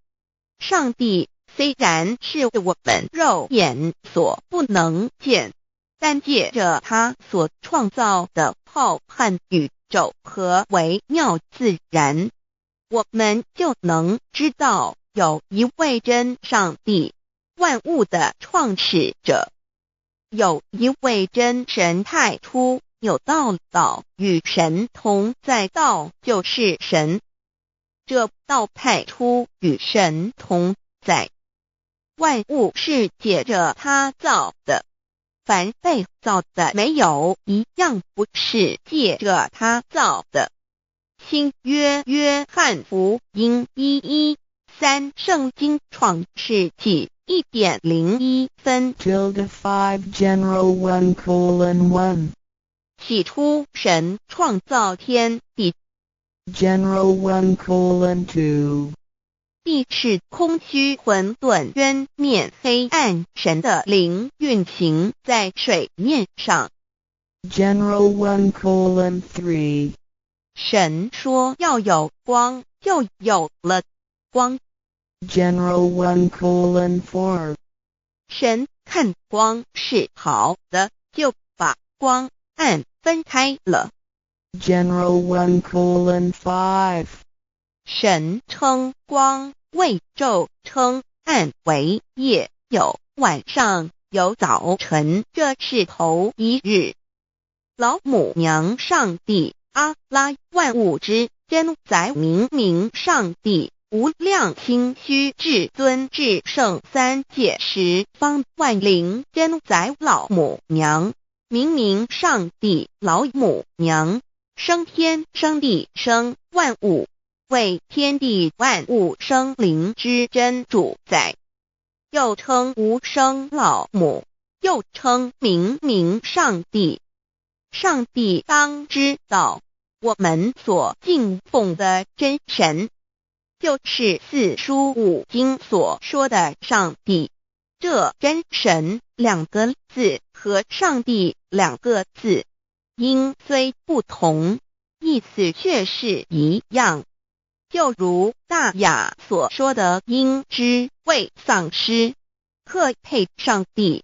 上帝雖然是我們肉眼所不能見，但借着他所創造的浩瀚宇宙和微妙自然，我們就能知道有一位真上帝，萬物的創始者，有一位真神太初有道，道與神同在，道就是神。這道太初與神同在，萬物是借着他造的，凡被造的沒有一樣不是借着他造的。新約約翰福音1:13聖經創世紀1點01分。 Tilde 5 General 1:1. 起初神創造天地。 General 1:2. 地是空虛混沌淵面黑暗，神的靈運行在水面上。 General 1:3. 神說要有光，就有了光。 General 1:4. 神看光是好的，就把光暗分開了。 General 1:5. 神稱光為晝，稱暗為夜，有晚上，有早晨，這是頭一日。老母娘上帝阿拉萬物之真宰明明上帝無量清虛至尊至聖三界十方萬靈真宰老母娘明明上帝老母娘生天生地生萬物，為天地萬物生靈之真主宰，又稱無生老母，又稱明明上帝。上帝當知道，我們所敬奉的真神，就是四書五經所說的上帝。這真神兩個字和上帝兩個字，音雖不同，意思卻是一樣。就如大雅所說的，應知未喪失，克配上帝。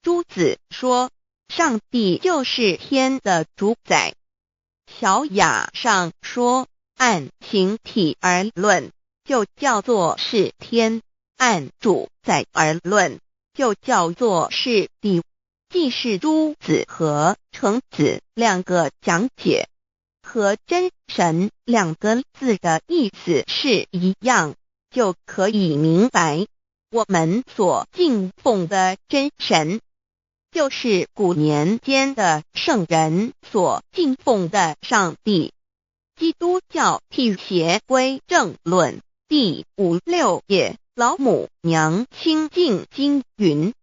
朱子說，上帝就是天的主宰。小雅上說，按形體而論，就叫做是天；按主宰而論，就叫做是地。既是朱子和程子兩個講解，和真神兩個字的意思是一樣，就可以明白，我們所敬奉的真神，就是古年間的聖人所敬奉的上帝。基督教辟邪歸正論第五六頁，老母娘清淨經云：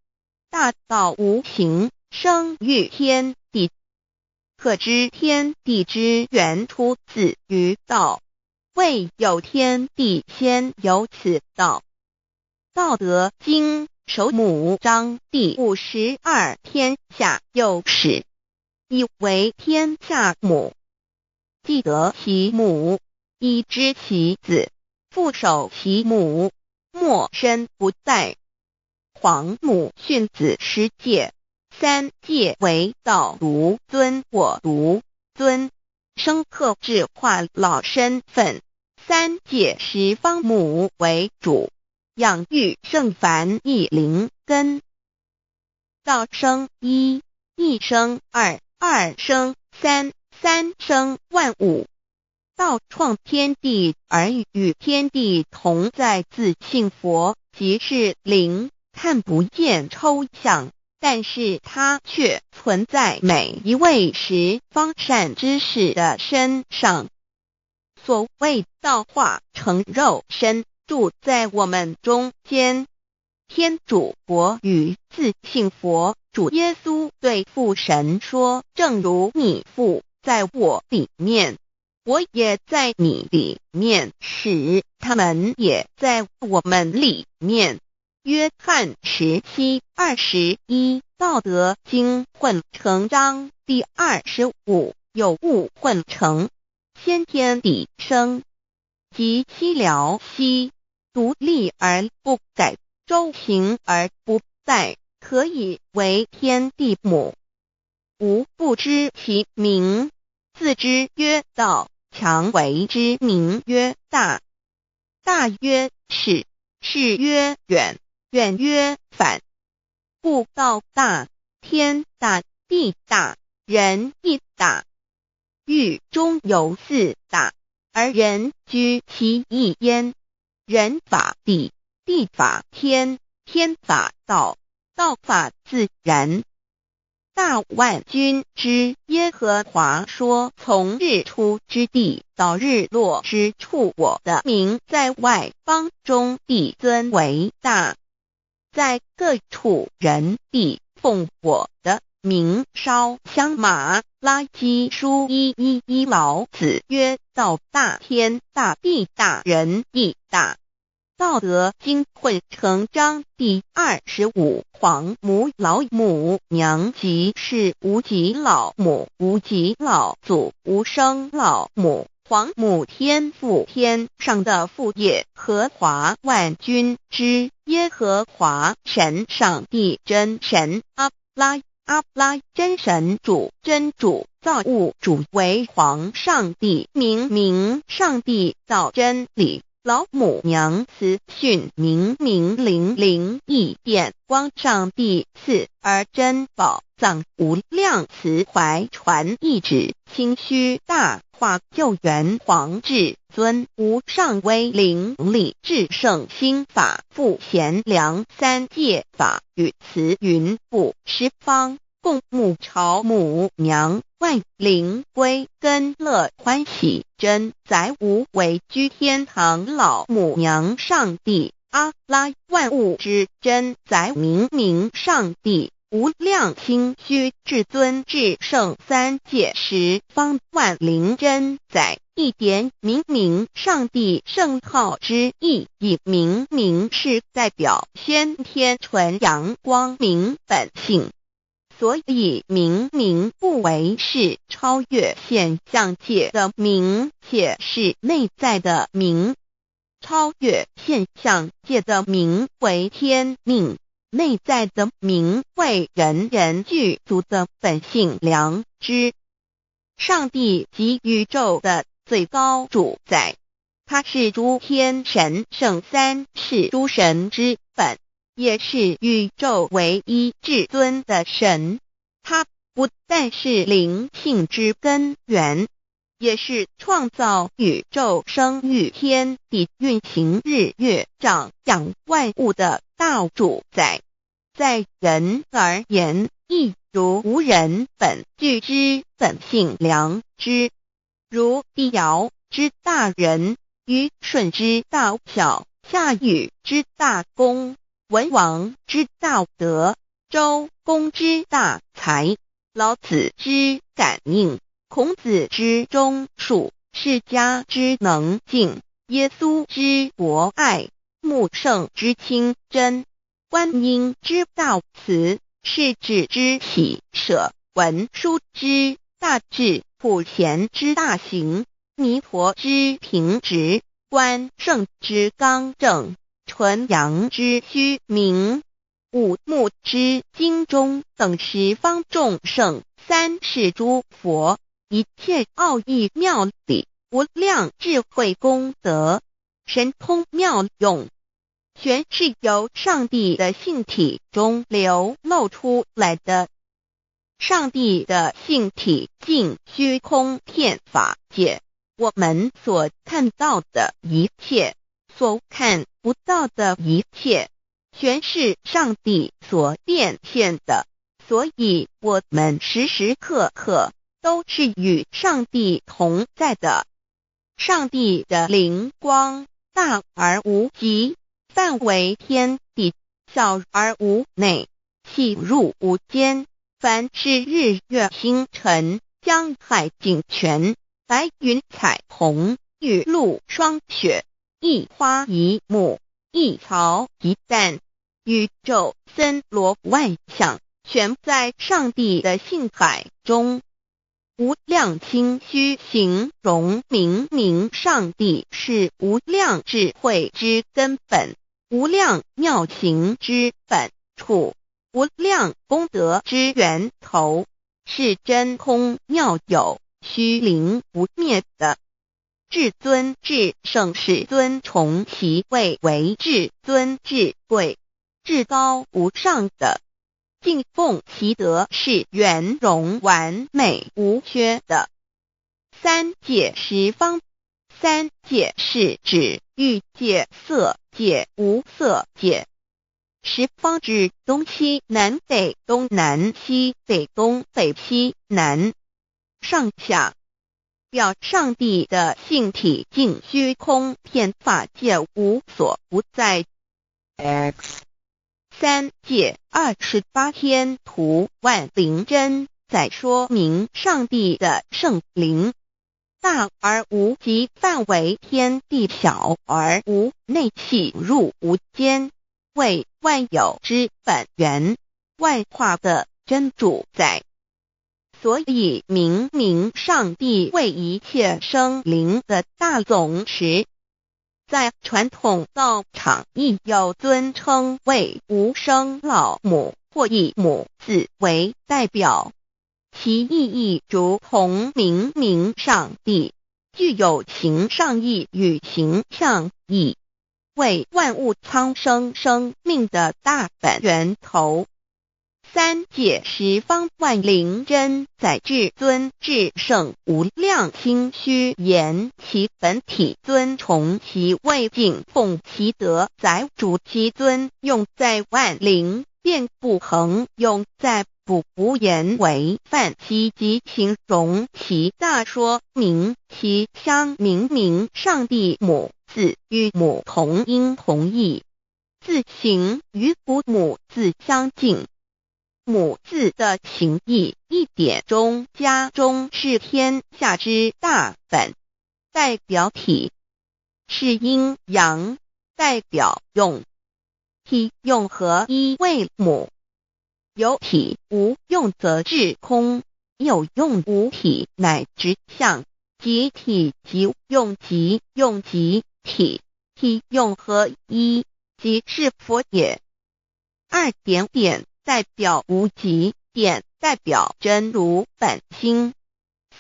大道無形，生於天地。可知天地之源出自於道，未有天地先有此道。道德經首母章第52，天下有始，以為天下母。既得其母，以知其子，復守其母，莫身不殆。皇母訓子十誡，三誡為道獨尊我獨尊，生克制化老身份。三界十方母為主，養育聖凡一靈根。道生一，一生二，二生三，三生萬物。道創天地而與天地同在，自性佛即是靈，看不見抽象，但是它卻存在每一位十方善知識的身上。所謂道化成肉身，住在我們中間。天主國與自性佛主耶穌對父神說：“正如你父在我裡面，我也在你裡面，使他們也在我們裡面。約翰17:21，道德經混成章第25，有物混成，先天地生，及其了兮，獨立而不改，周行而不殆，可以為天地母。吾不知其名，自知曰道，強為之名曰大。大曰始，始曰遠，遠曰反。故道大，天大，地大，人亦大。域中有四大，而人居其一焉。人法地，地法天，天法道，道法自然。大萬軍之耶和華說：從日出之地到日落之處，我的名在外邦中必尊為大，在各處人必奉我的名燒香。瑪拉基書1:1:1，老子曰：道大天大地大人亦大。道德經混成章第25，皇母老母娘即是無極老母，無極老祖，無生老母。皇母天父天上的父耶和華萬軍之耶和華神上帝真神阿拉阿拉真神主真主造物主為皇上帝明明上帝道真理。老母娘慈訓明明靈靈異變光上帝賜而珍寶藏無量慈懷傳懿旨清虛大化救援皇至尊無上威靈力至聖心法父賢良三界法與慈雲布十方共沐朝母娘萬靈歸根樂歡喜真宰無為居天堂老母娘上帝阿拉萬物之真宰明明上帝無量清虛至尊至聖三界十方萬靈真宰一點明明上帝聖號之意義，明明是代表先天純陽光明本性。所以明明不為是超越現象界的明，且是內在的明。超越現象界的明為天命，內在的明為人人具足的本性良知。上帝即宇宙的最高主宰，他是諸天神聖三世諸神之本，也是宇宙唯一至尊的神，他不但是靈性之根源，也是創造宇宙、生育天地、運行日月、長養萬物的大主宰。在人而言，亦如吾人本具之本性良知，如帝堯之大仁，虞舜之大孝，夏禹之大功，文王之大德，周公之大才，老子之感應，孔子之忠恕，釋迦之能靜，耶穌之博愛，穆聖之清真，觀音之大慈，釋智之喜捨，文殊之大智，普賢之大行，彌陀之平直，關聖之剛正，純陽之虛明，五目之精忠等十方眾聖，三世諸佛，一切奧義妙理，無量智慧功德，神通妙用，全是由上帝的性體中流露出來的。上帝的性體盡虛空遍法界，我們所看到的一切，所看不到的一切，全是上帝所變現的，所以我們時時刻刻都是與上帝同在的。上帝的靈光大而無極，範圍天地，小而無內，細入無間。凡是日月星辰、江海井泉，白雲彩虹、雨露霜雪，一花一木，一草一蛋，宇宙森羅萬象，全在上帝的性海中。無量清虛形容明明上帝是無量智慧之根本，無量妙行之本處，無量功德之源頭，是真空妙有、虛靈不滅的。至尊至聖世尊崇其位為至尊至貴、至高無上的。敬奉其德是圓融完美無缺的。三界十方，三界是指欲界、色界、無色界。十方指東西南北東南西北東北西南上下，表上帝的性體淨虛空遍法界無所不在。 X 三界28天圖萬靈真在說明上帝的聖靈大而無極範圍天地小而無內細入無間，為萬有之本源，萬化的真主宰。所以明明上帝為一切生靈的大總持。在傳統道場亦有尊稱為無生老母或以母字為代表，其意義如同明明上帝，具有形上義與形象義，為萬物蒼生生命的大本源頭。三界十方萬靈真在至尊至聖無量清虛言其本體尊崇其位敬奉其德載主其尊用在萬靈變不恆用在不無言為範其及形容其大說明其相明明上帝母字與母同音同義，字形與古母字相近。母字的形義一點中加中是天下之大本，代表體是陰陽，代表用，體用合一為母。有體無用則至空，有用無體乃直相，即體即用即用即體，體用合一，即是佛也。二點點代表無極，點代表真如本心。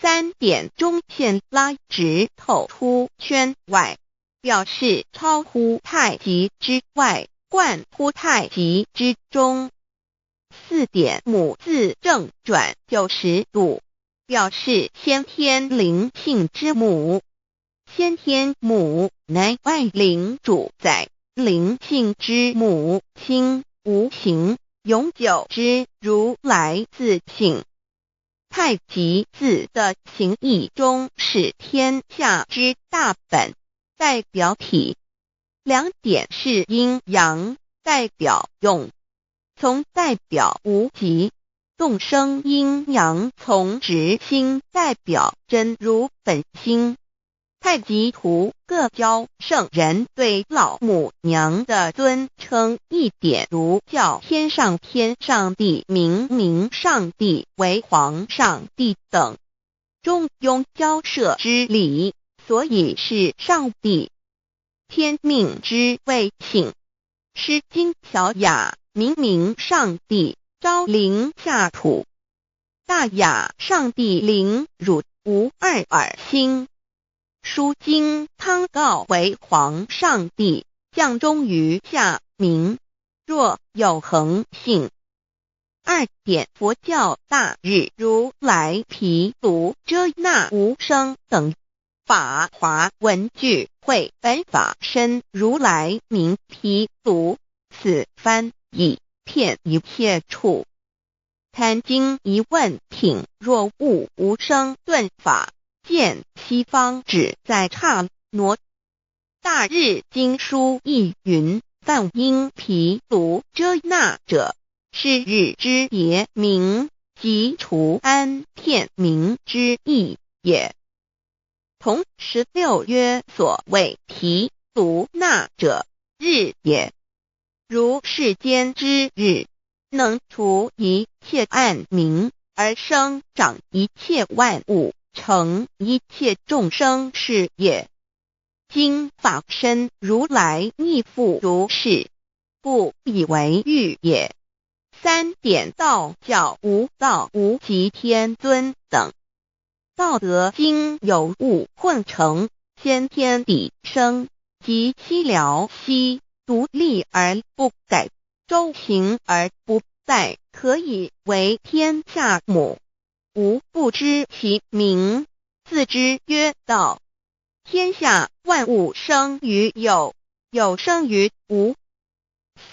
三點中線拉直透出圈外，表示超乎太極之外，貫乎太極之中。四點母字正轉90度，表示先天靈性之母。先天母乃萬靈主宰，靈性之母，清無形，永久之如來自性。太極字的形義中是天下之大本，代表體。兩點是陰陽，代表用。從代表無極，動生陰陽從直心，代表真如本心。太極圖各教聖人對老母娘的尊稱一點如叫天上天上帝、明明上帝為皇上帝等，中庸交涉之理，所以是上帝。天命之謂性，詩經小雅明明上帝昭靈下土，大雅上帝靈汝無二爾心。書經湯告為皇上帝降終於下明，若有恆性。二點佛教大日如來毗盧遮那無生等法華文具會本法身如來名毗盧，此翻譯遍一切處。壇經疑問品若悟無生頓法。見西方只在剎那。大日經書亦云：梵音毗盧遮那者，是日之別名，即除安片名之意也。同16曰所謂毗盧那者，日也。如世間之日，能除一切暗冥，而生長一切萬物，成一切眾生是也。今法身如來亦復如是，故以為喻也。3點道教無道無極天尊等。道德經有物混成，先天地生，極其寥兮，獨立而不改，周行而不殆，可以為天下母。吾不知其名，自之曰道。天下萬物生於有，有生於無。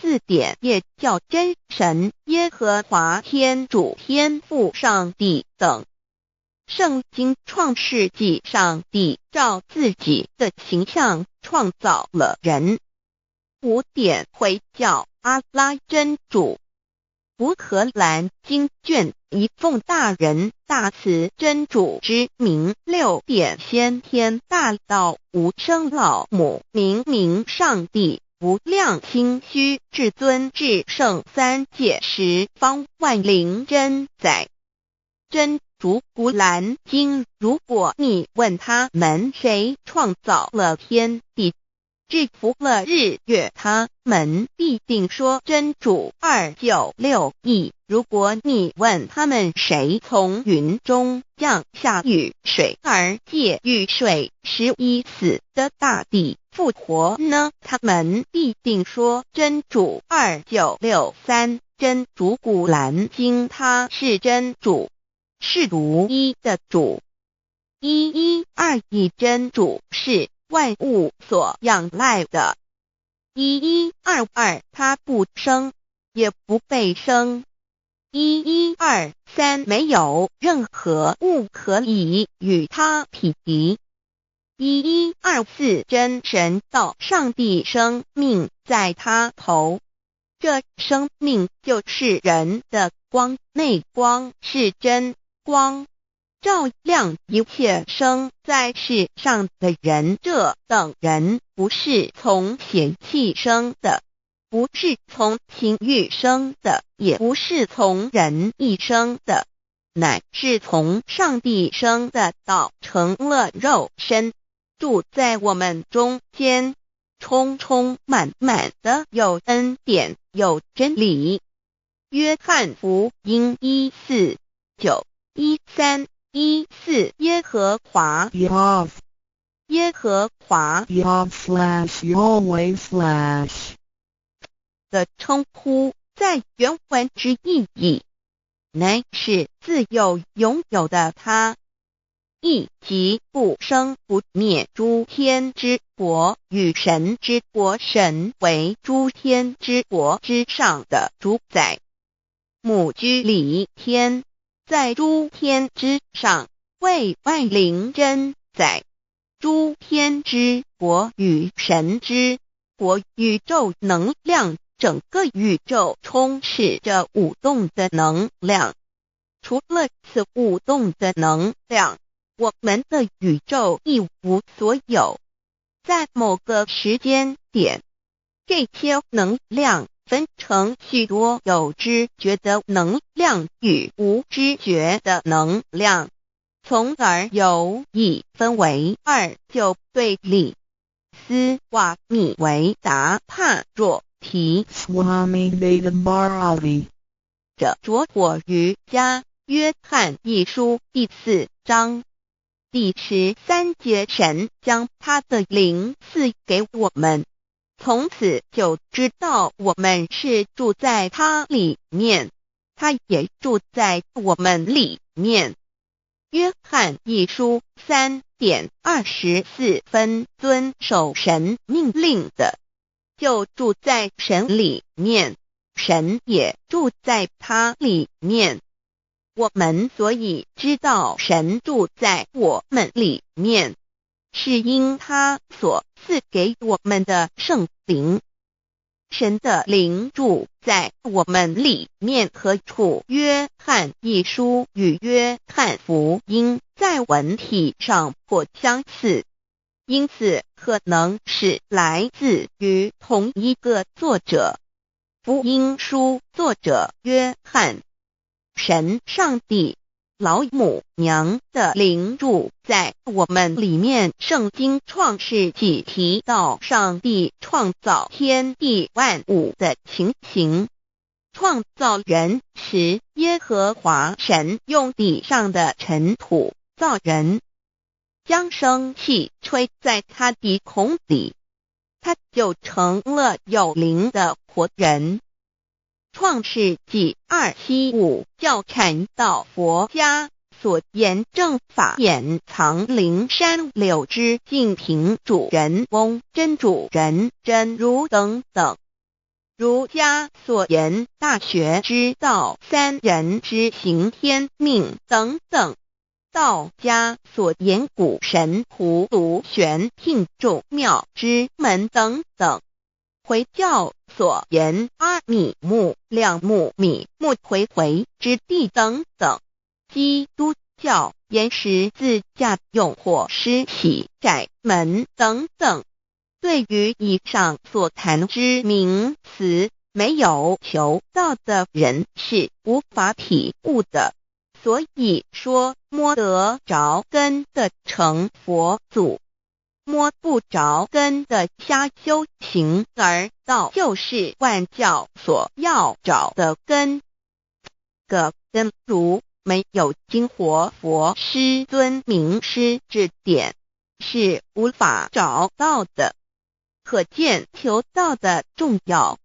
4點耶教真神耶和華天主天父上帝等。聖經創世紀上帝照自己的形象創造了人。5點回教阿拉真主。古可蘭經卷一奉大仁大慈真主之名。6點先天大道無生老母明明上帝無量清虛至尊至聖三界十方萬靈真宰真主古蘭經。如果你問他們誰創造了天地，制服了日月，他們必定說真主。2961。如果你問他們誰從雲中降下雨水，而借雨水使已死的大地復活呢？他們必定說真主。2963。真主古蘭經，他是真主，是獨一的主。1121真主是萬物所仰賴的。1122，他不生，也不被生。1123，沒有任何物可以與他匹敵。1124，真神道上帝生命在他頭，這生命就是人的光，內光是真光，照亮一切生在世上的人。這等人不是從血氣生的，不是從情慾生的，也不是從人意生的，乃是從上帝生的。道成了肉身，住在我們中間，充充滿滿的有恩典，有真理。約翰福音1、4、9、13、14耶和華 Yahweh 耶和華 Yahweh/Yahweh/ 的稱呼，在原文之意義，乃是自有永有的他，意即不生不滅諸天之國與神之國，神為諸天之國之上的主宰。母居裡天，在諸天之上，為萬靈真宰。諸天之國與神之國，宇宙能量，整個宇宙充斥着舞動的能量。除了此舞動的能量，我們的宇宙一無所有。在某個時間點，這些能量分成許多有知覺的能量與無知覺的能量，從而有一分為二就對立。斯瓦米維達帕若提 Swami Veda Bharati 的拙火瑜伽，約翰一書第4章第13節，神將他的靈賜給我們，從此就知道我們是住在他裡面，他也住在我們裡面。約翰一書3點24分，遵守神命令的，就住在神裡面，神也住在他裡面。我們所以知道神住在我們裡面，是因他所賜給我們的聖靈。神的灵住在我們裡面何處？約翰一書與約翰福音在文體上頗相似，因此可能是來自於同一個作者。福音書作者約翰，神上帝老母娘的靈住在我們裡面。聖經創世紀提到上帝創造天地萬物的情形。創造人時，耶和華神用地上的塵土造人，將生氣吹在他鼻孔裡，他就成了有靈的活人。創世紀275教禪道佛家所言正法眼藏靈山柳枝淨瓶主人翁真主人真如等等。儒家所言大學之道三人之行天命等等。道家所言古神葫蘆玄牝眾妙之門等等。回教所言阿米木兩木米木回回之地等等，基督教言十字架用火施洗窄門等等。對於以上所談之名詞，沒有求道的人是無法體悟的。所以說，摸得著根的成佛祖。摸不著根的瞎修行，而道就是萬教所要找的根。個根如沒有經活佛師尊明師指點，是無法找到的。可見求道的重要。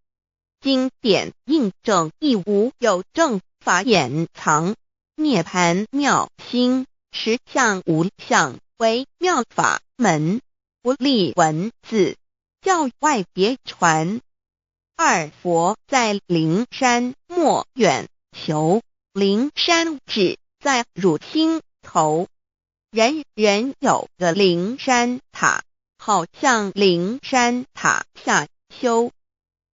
經典印證亦無有正法眼藏，涅槃妙心實相無相為妙法門。不立文字，教外別傳。二佛在靈山莫遠求，靈山只在汝心頭。人人有個靈山塔，好向靈山塔下修。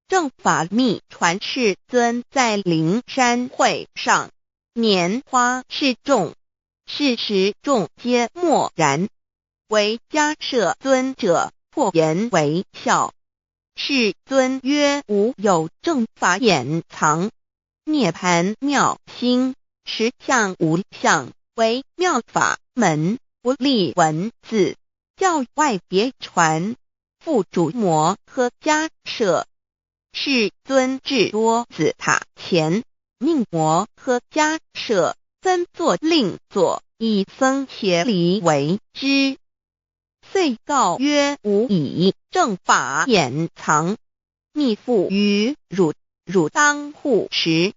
正法密傳世尊在靈山會上，拈花示眾，是時眾皆默然。唯迦葉尊者破顏為笑。世尊曰：無有正法眼藏，涅槃妙心實相無相為妙法門，不立文字，教外別傳。復囑摩訶迦葉。世尊至多子塔前，命摩訶迦葉分座令座，以僧伽梨為之。遂告曰：吾以正法眼藏，密付於汝，汝當護持。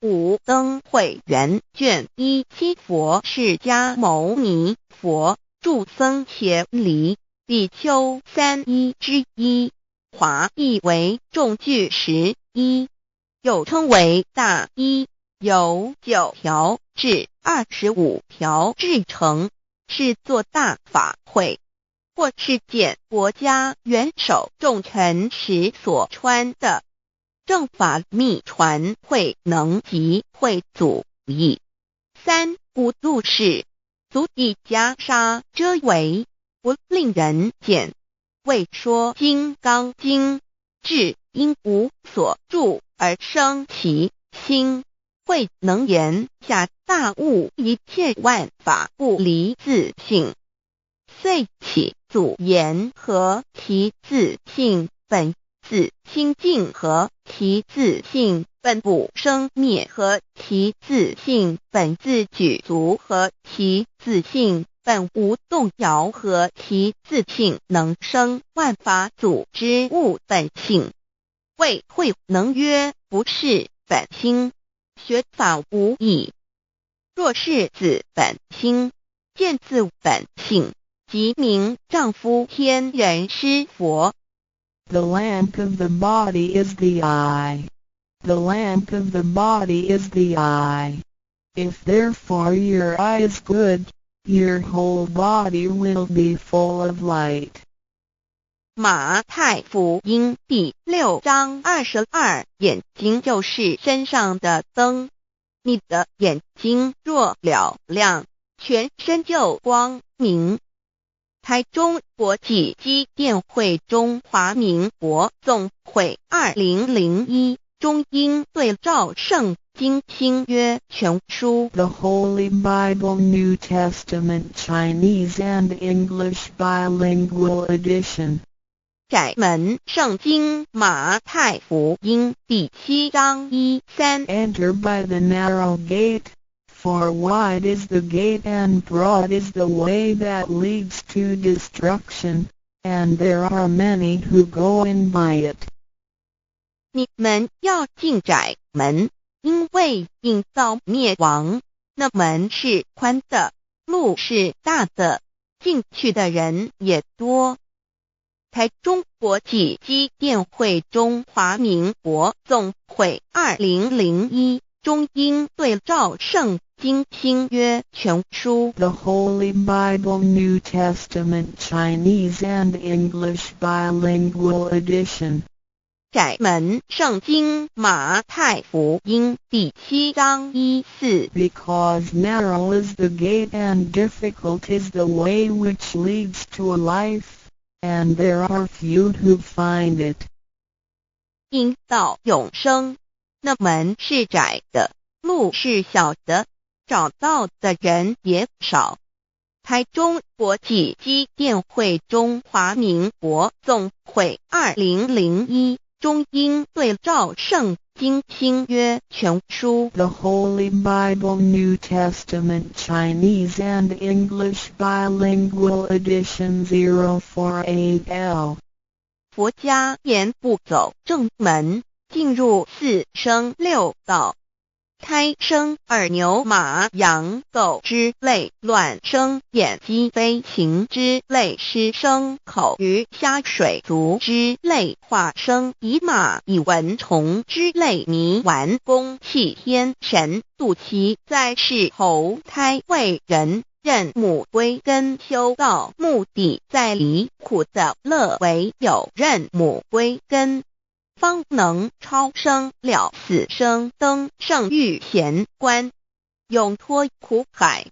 五燈會元卷17佛釋迦牟尼佛著僧伽梨比丘三衣之一，華譯為眾具十衣，又稱為大衣，由9條至25條制成，是做大法會或是見國家元首重臣時所穿的。正法密傳慧能及慧祖譯。三古錄事，足以袈裟遮圍，不令人見。為說金剛經，至應無所住而生其心，慧能言下大悟一切萬法不離自性，遂起祖言何其自性本自清淨，何其自性本不生滅，何其自性本自具足，何其自性本無動搖，何其自性能生萬法祖之悟本性。謂慧能曰：不識本心，學法無益。若識自本心，見自本性，即名丈夫天人師佛。 The lamp of the body is the eye. The lamp of the body is the eye. If therefore your eye is good, your whole body will be full of light. 馬太福音第6章22，眼睛就是身上的燈。你的眼睛若嘹亮，全身就光明。台中國際基甸會中華民國總會2001中英對照聖經新約全書。 The Holy Bible New Testament Chinese and English Bilingual Edition. 窄門聖經馬太福音第7章1、3。 Enter by the narrow gate, for wide is the gate and broad is the way that leads to destruction, and there are many who go in by it. 你們要進窄門，因為引到滅亡，那門是寬的，路是大的，進去的人也多。台中國際基甸會中華民國總會2001中英對照聖經新約全書。 The Holy Bible New Testament Chinese and English Bilingual Edition. 窄門聖經馬太福音第7章1、4。 Because narrow is the gate and difficult is the way which leads to life, and there are few who find it. 引到永生，那門是窄的，路是小的，找到的人也少。台中國際基甸會中華民國總會2001中英對照聖經新約全書。 The Holy Bible New Testament Chinese and English Bilingual Edition 048L. 佛家言不走正門，進入四生六道。胎生耳牛馬羊狗之類，卵生眼雞飛禽之類，濕生口魚蝦水族之類，化生蟻螞蟻蚊蟲之類，泥丸宮棄天神，肚臍在世投胎為人。認母歸根修道，目的在離苦得樂，唯有認母歸根，方能超生了死生，登聖遇賢關，永脫苦海。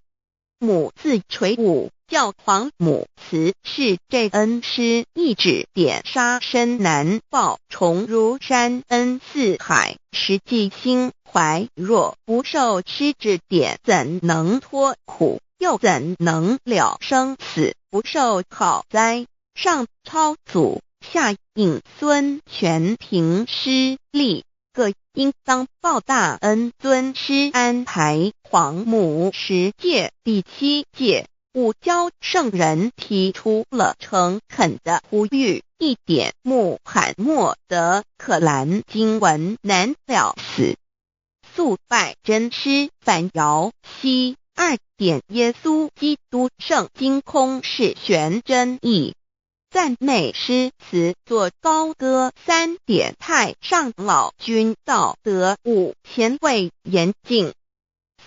母自垂五教皇母慈是這恩師一指點殺身難報，重如山恩似海，實際心懷若不受師指點，怎能脫苦？又怎能了生死？不受考哉？上超祖，下引孫，全憑師力，各應當報大恩。尊師安排皇母十誡第七誡，五教聖人提出了誠懇的呼籲：一點穆罕默德可蘭經文難了死，速拜真師反搖西。二點耶穌基督聖經空是玄真義。讚美詩詞作高歌。三點太上老君道德五前衛嚴淨。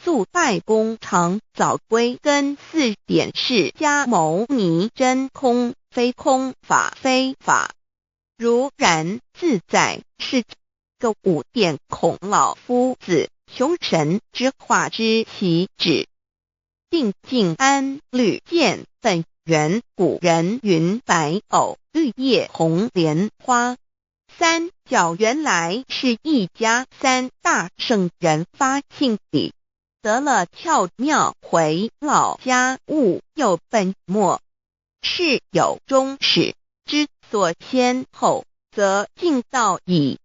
速拜功長早歸根。四點釋迦牟尼真空非空法非法。如然自在是個五點孔老夫子窮神之化之其旨。定靜安履見本源古人云白藕綠葉紅蓮花。三教原來是一家，三大聖人發慶禮，得了竅妙回老家悟又本末。事有終始，知所先後，則近道矣。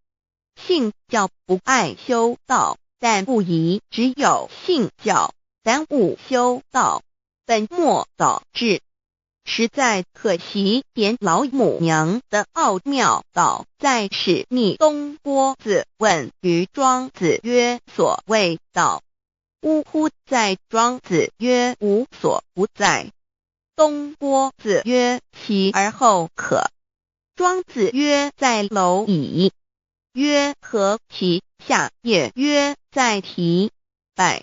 信教不礙修道，但不宜只有信教，耽誤修道，本末倒置。實在可惜，點老母娘的奧妙道在是密東郭子問於莊子曰：所謂道，嗚乎哉。莊子曰：無所不在。東郭子曰：其而後可。莊子曰：在螻蟻。曰：何其下也？曰：在提。敗。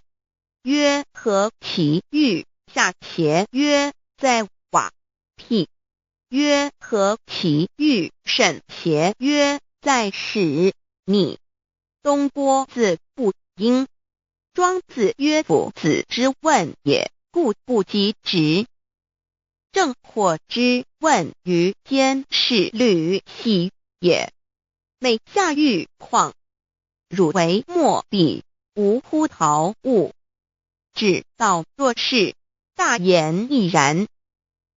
曰：何其欲下邪？曰：在瓦。辟。曰：何其欲甚邪？曰：在使你。東郭子不應。莊子曰：夫子之問也，故不及直。鄭括之問於監視呂喜也。每下玉礦，汝為莫比，無乎陶物。至道若是，大言亦然。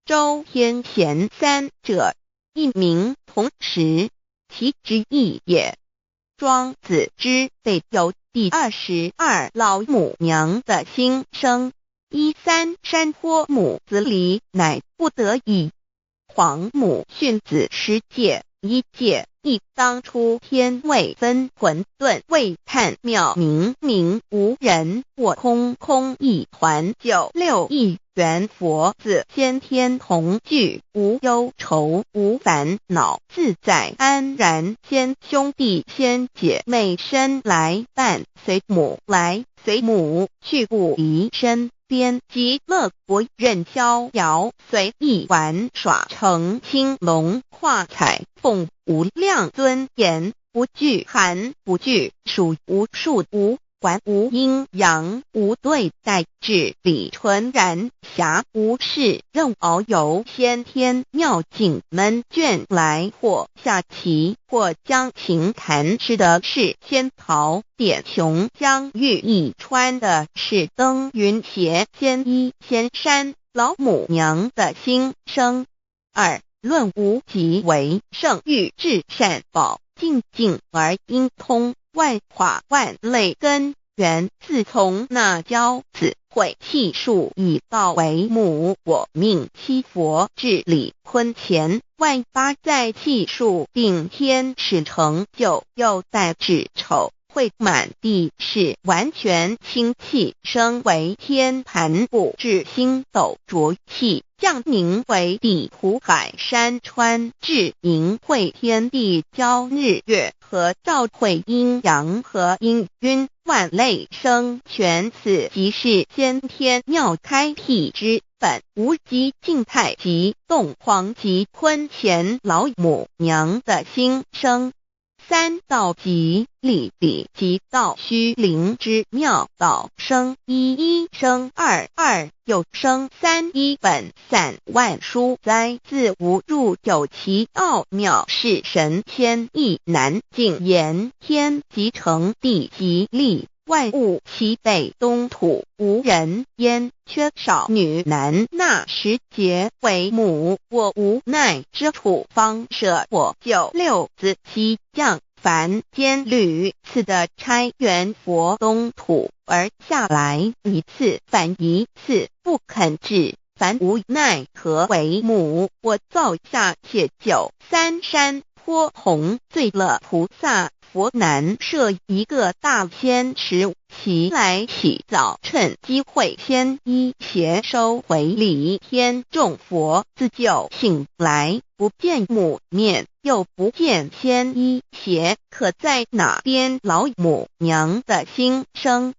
周天賢三者，一名同時，其之異也。莊子之備有第22老母娘的心聲。一三山坡母子離，乃不得已。黃母訓子10誡，一誡一當初天未分混沌未探妙明明無人我空空一團九六一元佛子先天同具無憂愁無煩惱自在安然先兄弟先姐妹身來伴隨母來隨母去不離身邊極樂國任逍遙隨意玩耍乘青龍跨彩鳳無量尊嚴不懼寒不懼暑無數無管無陰陽無對待至理純然暇無事任遨遊先天妙境門卷來或下棋或將琴彈吃的是仙桃點瓊漿玉液穿的是登雲鞋仙衣仙山老母娘的心聲。二論無極為聖欲至善寶淨淨而應通萬化萬類根源，自從那驕子悔氣數以道為母，我命七佛至理坤乾萬八在氣數定天使成就，又帶至丑會滿地是完全清氣升為天盤布至星斗濁氣降名為地湖海山川至盈會天地交日月和照會陰陽和氤氲萬類生全此即是先天妙開闢之本無極靜態極動黃極坤乾老母娘的心聲。三道極理理極道虛靈之妙道生一一生二二又生三一本散萬書哉自無入有其奧妙是神仙亦難盡言天即成地即立萬物齊備東土無人煙缺少女男那時節為母我無奈之處方捨我九六子七降凡間屢次的差元佛東土而下來一次反一次不肯至凡無奈何為母我造下且九三山坡紅醉了菩薩佛難設一個大仙池，其來起早趁機會先衣鞋收回禮天眾佛自救醒來，不見母面，又不見仙衣鞋，可在哪邊老母娘的心聲？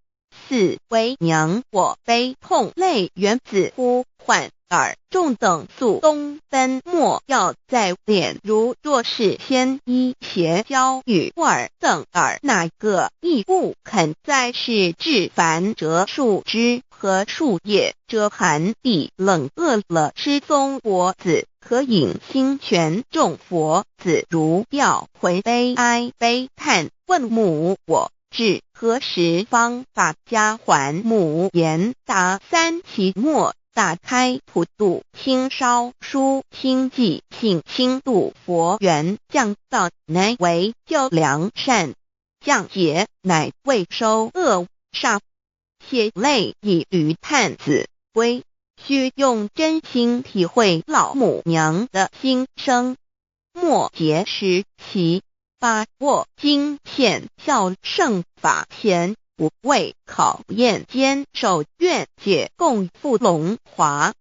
四為娘我悲痛淚源自呼喚爾眾等速東奔莫要再憐如若是先衣鞋交與爾等爾哪個亦不肯再是至凡折樹枝和樹葉遮寒地冷餓了吃松果子可飲清泉眾佛子如吊魂悲哀悲嘆問母我至何時方把家還母言答三期末打開普度清燒書清寂性輕度佛緣降道乃為救良善降劫乃為收惡煞血淚以與探子歸，須用真心體會老母娘的心聲。末節時期，把握經顯孝聖法前無畏考驗堅守願解共赴龍華，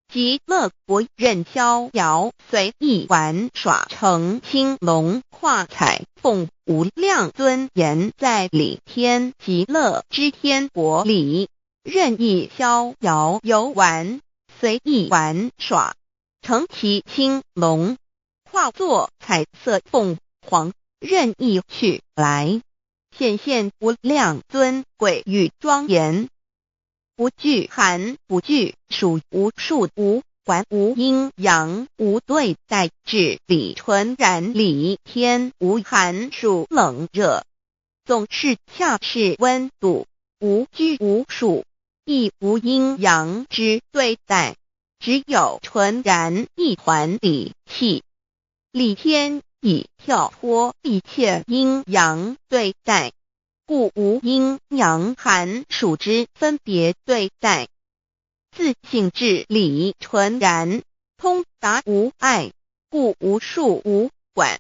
極樂國任逍遙隨意玩耍乘青龍跨彩鳳無量尊嚴在理天極樂之天國裡任意逍遙遊玩，隨意玩耍。乘其青龙，化作彩色凤凰，任意去来，显现无量尊贵与庄严。不惧寒，不惧暑，无数无管，无阴阳，无对待，至理纯然理天无寒暑冷热，总是恰适温度，无拘无束，亦无阴阳之对待，只有纯然一团理气。理天已跳脱一切阴阳对待，故无阴阳寒暑之分别对待。自性至理纯然，通达无碍，故无束无管。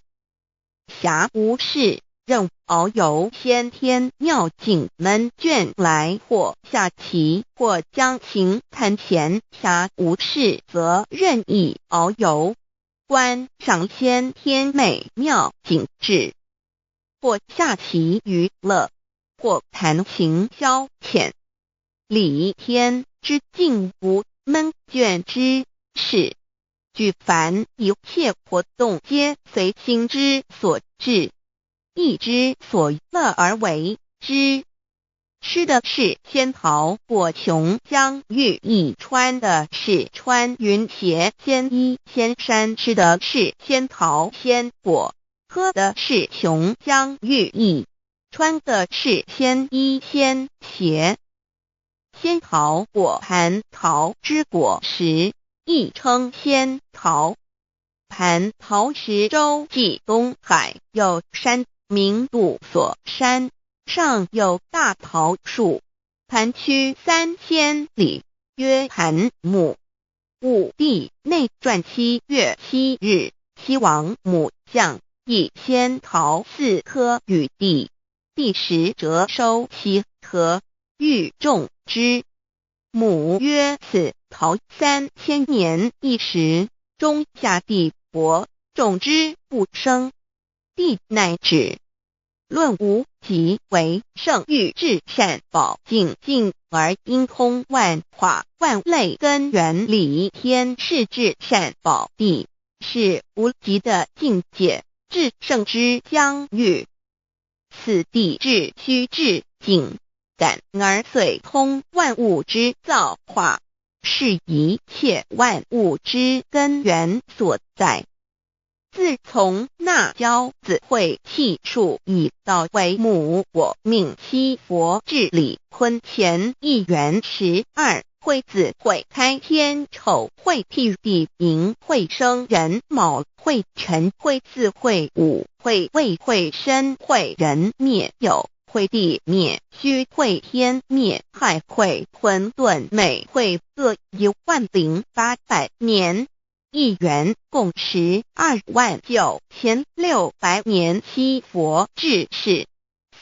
暇无事，任遨游先天妙境闷倦来，或下棋，或将琴弹闲。暇无事，则任意遨游，观赏先天美妙景致，或下棋娱乐，或弹琴消遣。理天之境无闷倦之事，举凡一切活动皆随心之所至，意之所乐而为之。吃的是仙桃果琼浆玉液，穿的是穿云鞋仙衣仙衫，吃的是仙桃仙果，喝的是琼浆玉液，穿的是仙衣仙鞋。仙桃果，蟠桃之果实，亦称仙桃。蟠桃时洲际东海有山，名度所山，上有大桃树，盘曲3000里，曰盘木。武帝内传7月7日，西王母降，以仙桃四颗与帝，帝食辄收其核，欲种之。母曰：此桃3000年一时，终下地薄，种之不生。帝乃止。论无极为圣域至善宝净境而应通万化万类根源理天是至善宝地，是无极的境界，至圣之疆域。此地至虚至境，感而遂通万物之造化，是一切万物之根源所在。自从那骄子会气数以道为母，我命七佛至理坤乾一元十二会子会开天丑会辟地寅会生壬卯会辰会巳会午会未会申会壬灭酉会地灭戌会天灭亥会混沌戌会各10800年。一元共129600年，七佛治世。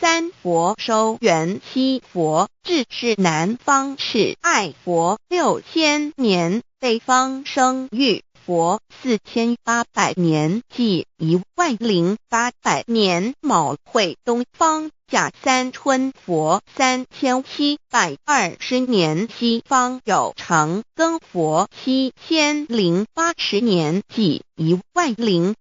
三佛收圆七佛治世，南方是爱佛6000年，北方生育佛4800年，计10800年。卯会东方甲三春佛3720年，西方有长庚佛7080年，计10800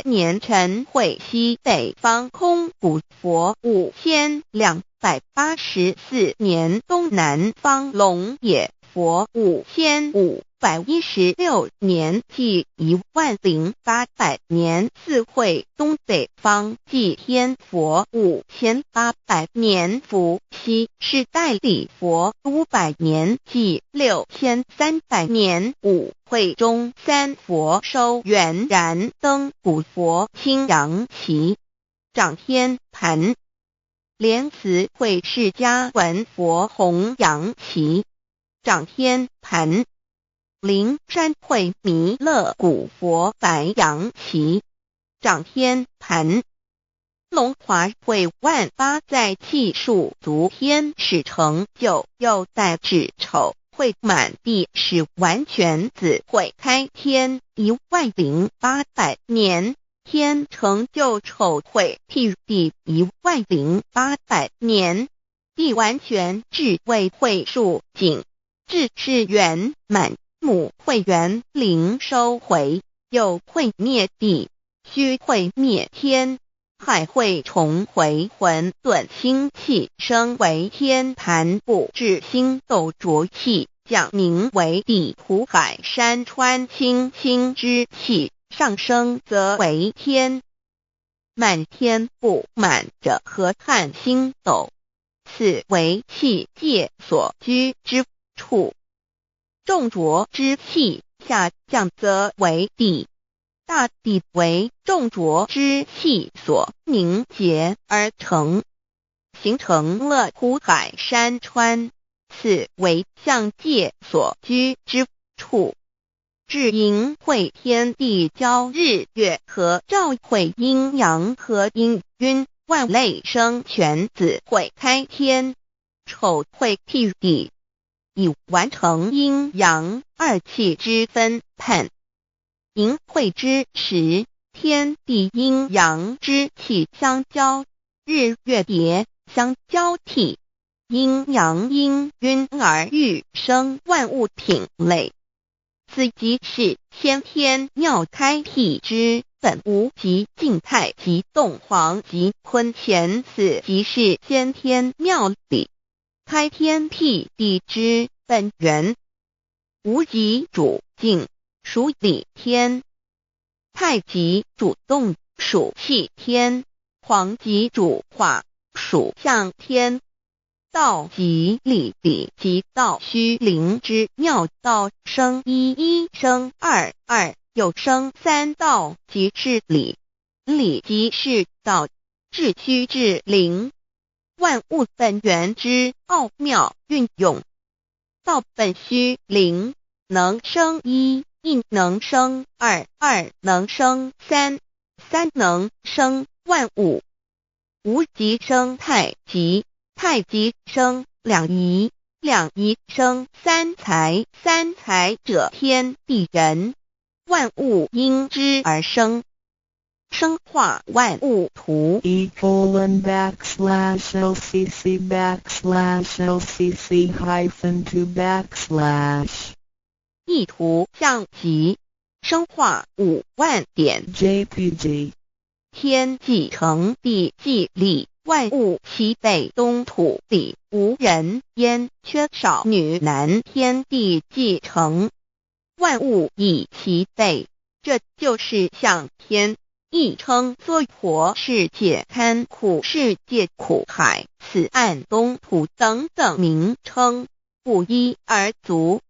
年。辰会西北方空古佛5284年，东南方龙野佛5516年，计10800年。巳会东北方祭天佛5800年，伏羲是代理佛500年，计6300年。午会中三佛收圆燃灯古佛青阳旗掌天盘，莲慈会释迦文佛弘扬旗掌天盘。灵山会弥勒古佛白羊旗掌天盘，龙华会万八在气数足天使成就，又在子丑会满地是完全子会开天10800年，天成就丑会辟地10800年，地完全至位会数景，至是圆满。母會元靈收回，又會滅地，虛會滅天，還會重回混沌清氣，升為天盤布置星斗濁氣，降名為地土海山川清清之氣，上升則為天。滿天布滿着河漢星斗，此為氣界所居之處。眾濁之氣下降則為地，大地為眾濁之氣所凝結而成，形成了湖海山川，此為象界所居之處。至盈會天地交日月合兆會陰陽合氤氲萬類生全子會開天，丑會辟地，以完成陰陽二氣之分判。盈會之時，天地陰陽之氣相交，日月疊相交替，陰陽氤氲而育生萬物品類。此即是先天妙開闢之本無極靜太極動黃極坤乾，此即是先天妙理開天闢地之本源。無極主靜，屬理天；太極主動，屬氣天；黃極主化，屬象天。道即理，理即道虛靈之妙道，生一一生二二又生三，道即是理，理即是道，至虛至靈，萬物本源之奧妙運用。道本虛靈，能生一，一能生二，二能生三，三能生萬物。無極生太極。太極生兩儀，兩儀生三才，三才者天地人，萬物因之而生，生化萬物圖。 E:\LCC\LCC-2\ 一圖像集，生化5萬. JPG 天既成地既立。萬物齊備，東土裡無人煙，缺少女男。天地既成，萬物已齊備，這就是象天，亦稱娑婆世界、堪苦世界、苦海、此岸東土等等名稱，不一而足。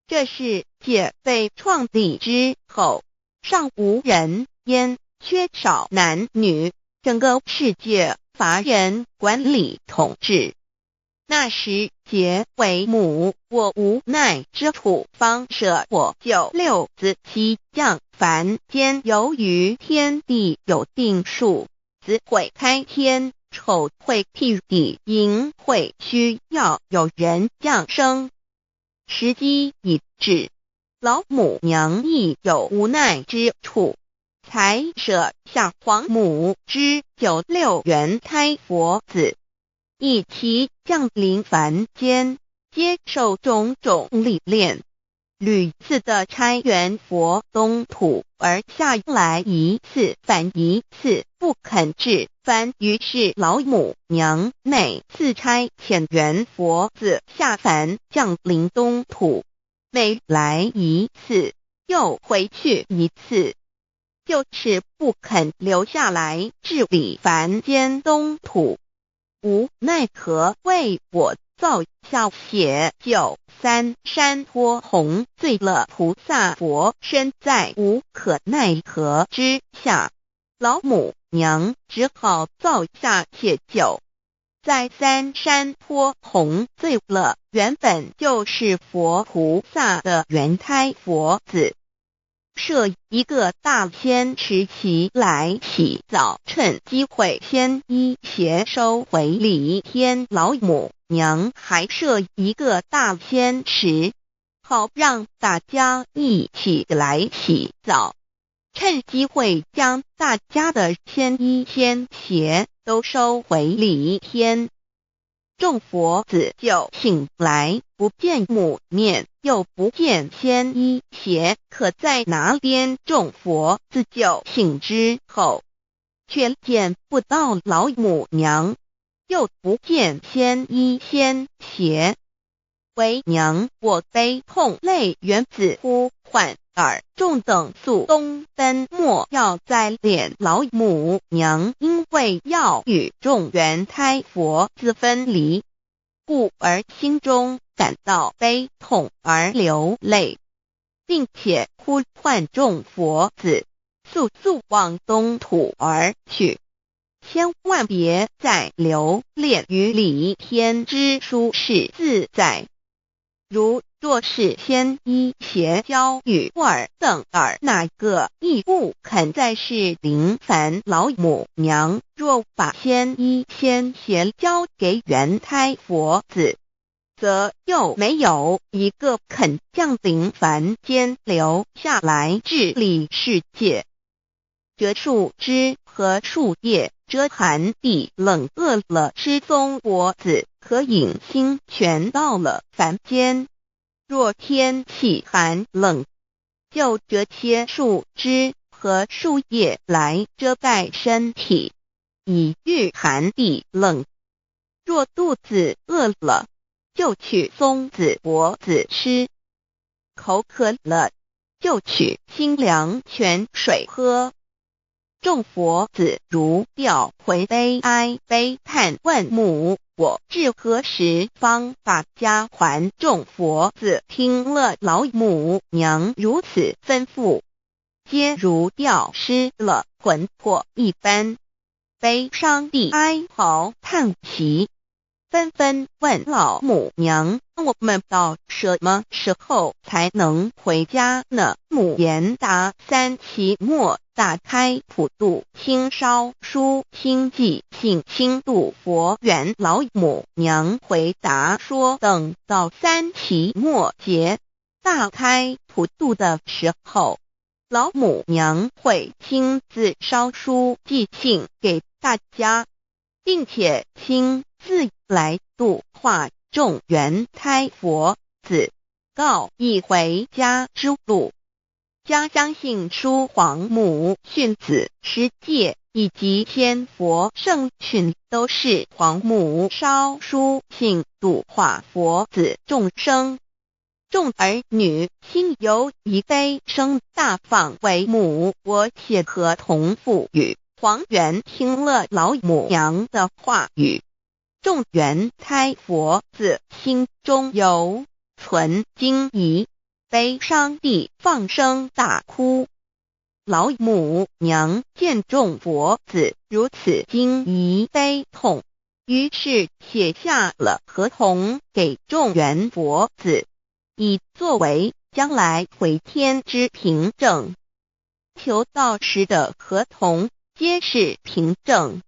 這世界被創立之後，尚無人煙，缺少男女，整個世界乏人管理統治。那時劫為母，我無奈之處，方捨我九六子悉降凡間。由於天地有定數，子會開天，丑會辟地，寅會需要有人降生。時機已至，老母娘亦有無奈之處，才捨下皇母之九六元胎佛子，一齊降臨凡間，接受種種歷練，屢次的差元佛東土而下來一次返一次不肯至凡，於是老母娘每次差遣元佛子下凡降臨東土，每來一次又回去一次，就是不肯留下來治理凡間東土，無奈何為我造下寫九三山坡紅醉了菩薩佛身，在無可奈何之下，老母娘只好造下解酒，在三山坡紅醉了原本就是佛菩薩的元胎佛子。設一個大仙池齊來洗澡，趁機會先衣鞋收回禮天老母娘還設一個大仙池，好讓大家一起來洗澡，趁機會將大家的仙衣仙鞋都收回禮天。眾佛子就醒來，不見母面。又不見鮮衣鞋可在哪邊。眾佛子就寢之後，卻見不到老母娘，又不見鮮衣鮮鞋。為娘我悲痛淚緣子呼喚爾眾等速東奔，莫要再憐老母娘，因為要與眾緣胎佛子分離，故而心中感到悲痛而流淚，並且呼喚眾佛子速速往東土而去，千萬別再留戀於離天之舒適自在。如若是鮮衣鞋交與爾等爾那個亦不肯再是臨凡老母娘。若把鮮衣鮮鞋交給緣胎佛子，則又沒有一個肯降臨凡間留下來治理世界。折樹枝和樹葉遮寒避冷，餓了吃松果子可飲清泉。到了凡間，若天氣寒冷，就折些樹枝和樹葉來遮蓋身體，以禦寒避冷。若肚子餓了，就取松子果子吃；口渴了，就取清涼泉水喝。眾佛子如掉魂悲哀悲嘆問母：我至何時方把家還？眾佛子聽了老母娘如此吩咐，皆如掉失了魂魄一般，悲傷地哀嚎嘆息，紛紛問老母娘：我們到什麼時候才能回家呢？母言答：三期末大開普度，親燒書親寄信親度佛緣。老母娘回答說：等到三期末節大開普度的時候，老母娘會親自燒書寄信給大家，並且親自來度化眾緣胎佛子，告以回家之路。家相信書皇母訓子十誡以及千佛聖訓，都是皇母燒書信度化佛子眾生。眾兒女心有一悲聲大放為母，我寫合同賦予。黃猿聽了老母娘的話語，眾緣胎佛子心中猶存驚疑，悲傷地放聲大哭。老母娘見眾佛子如此驚疑悲痛，於是寫下了合同給眾緣佛子，以作為將來回天之憑證。求道時的合同皆是憑證。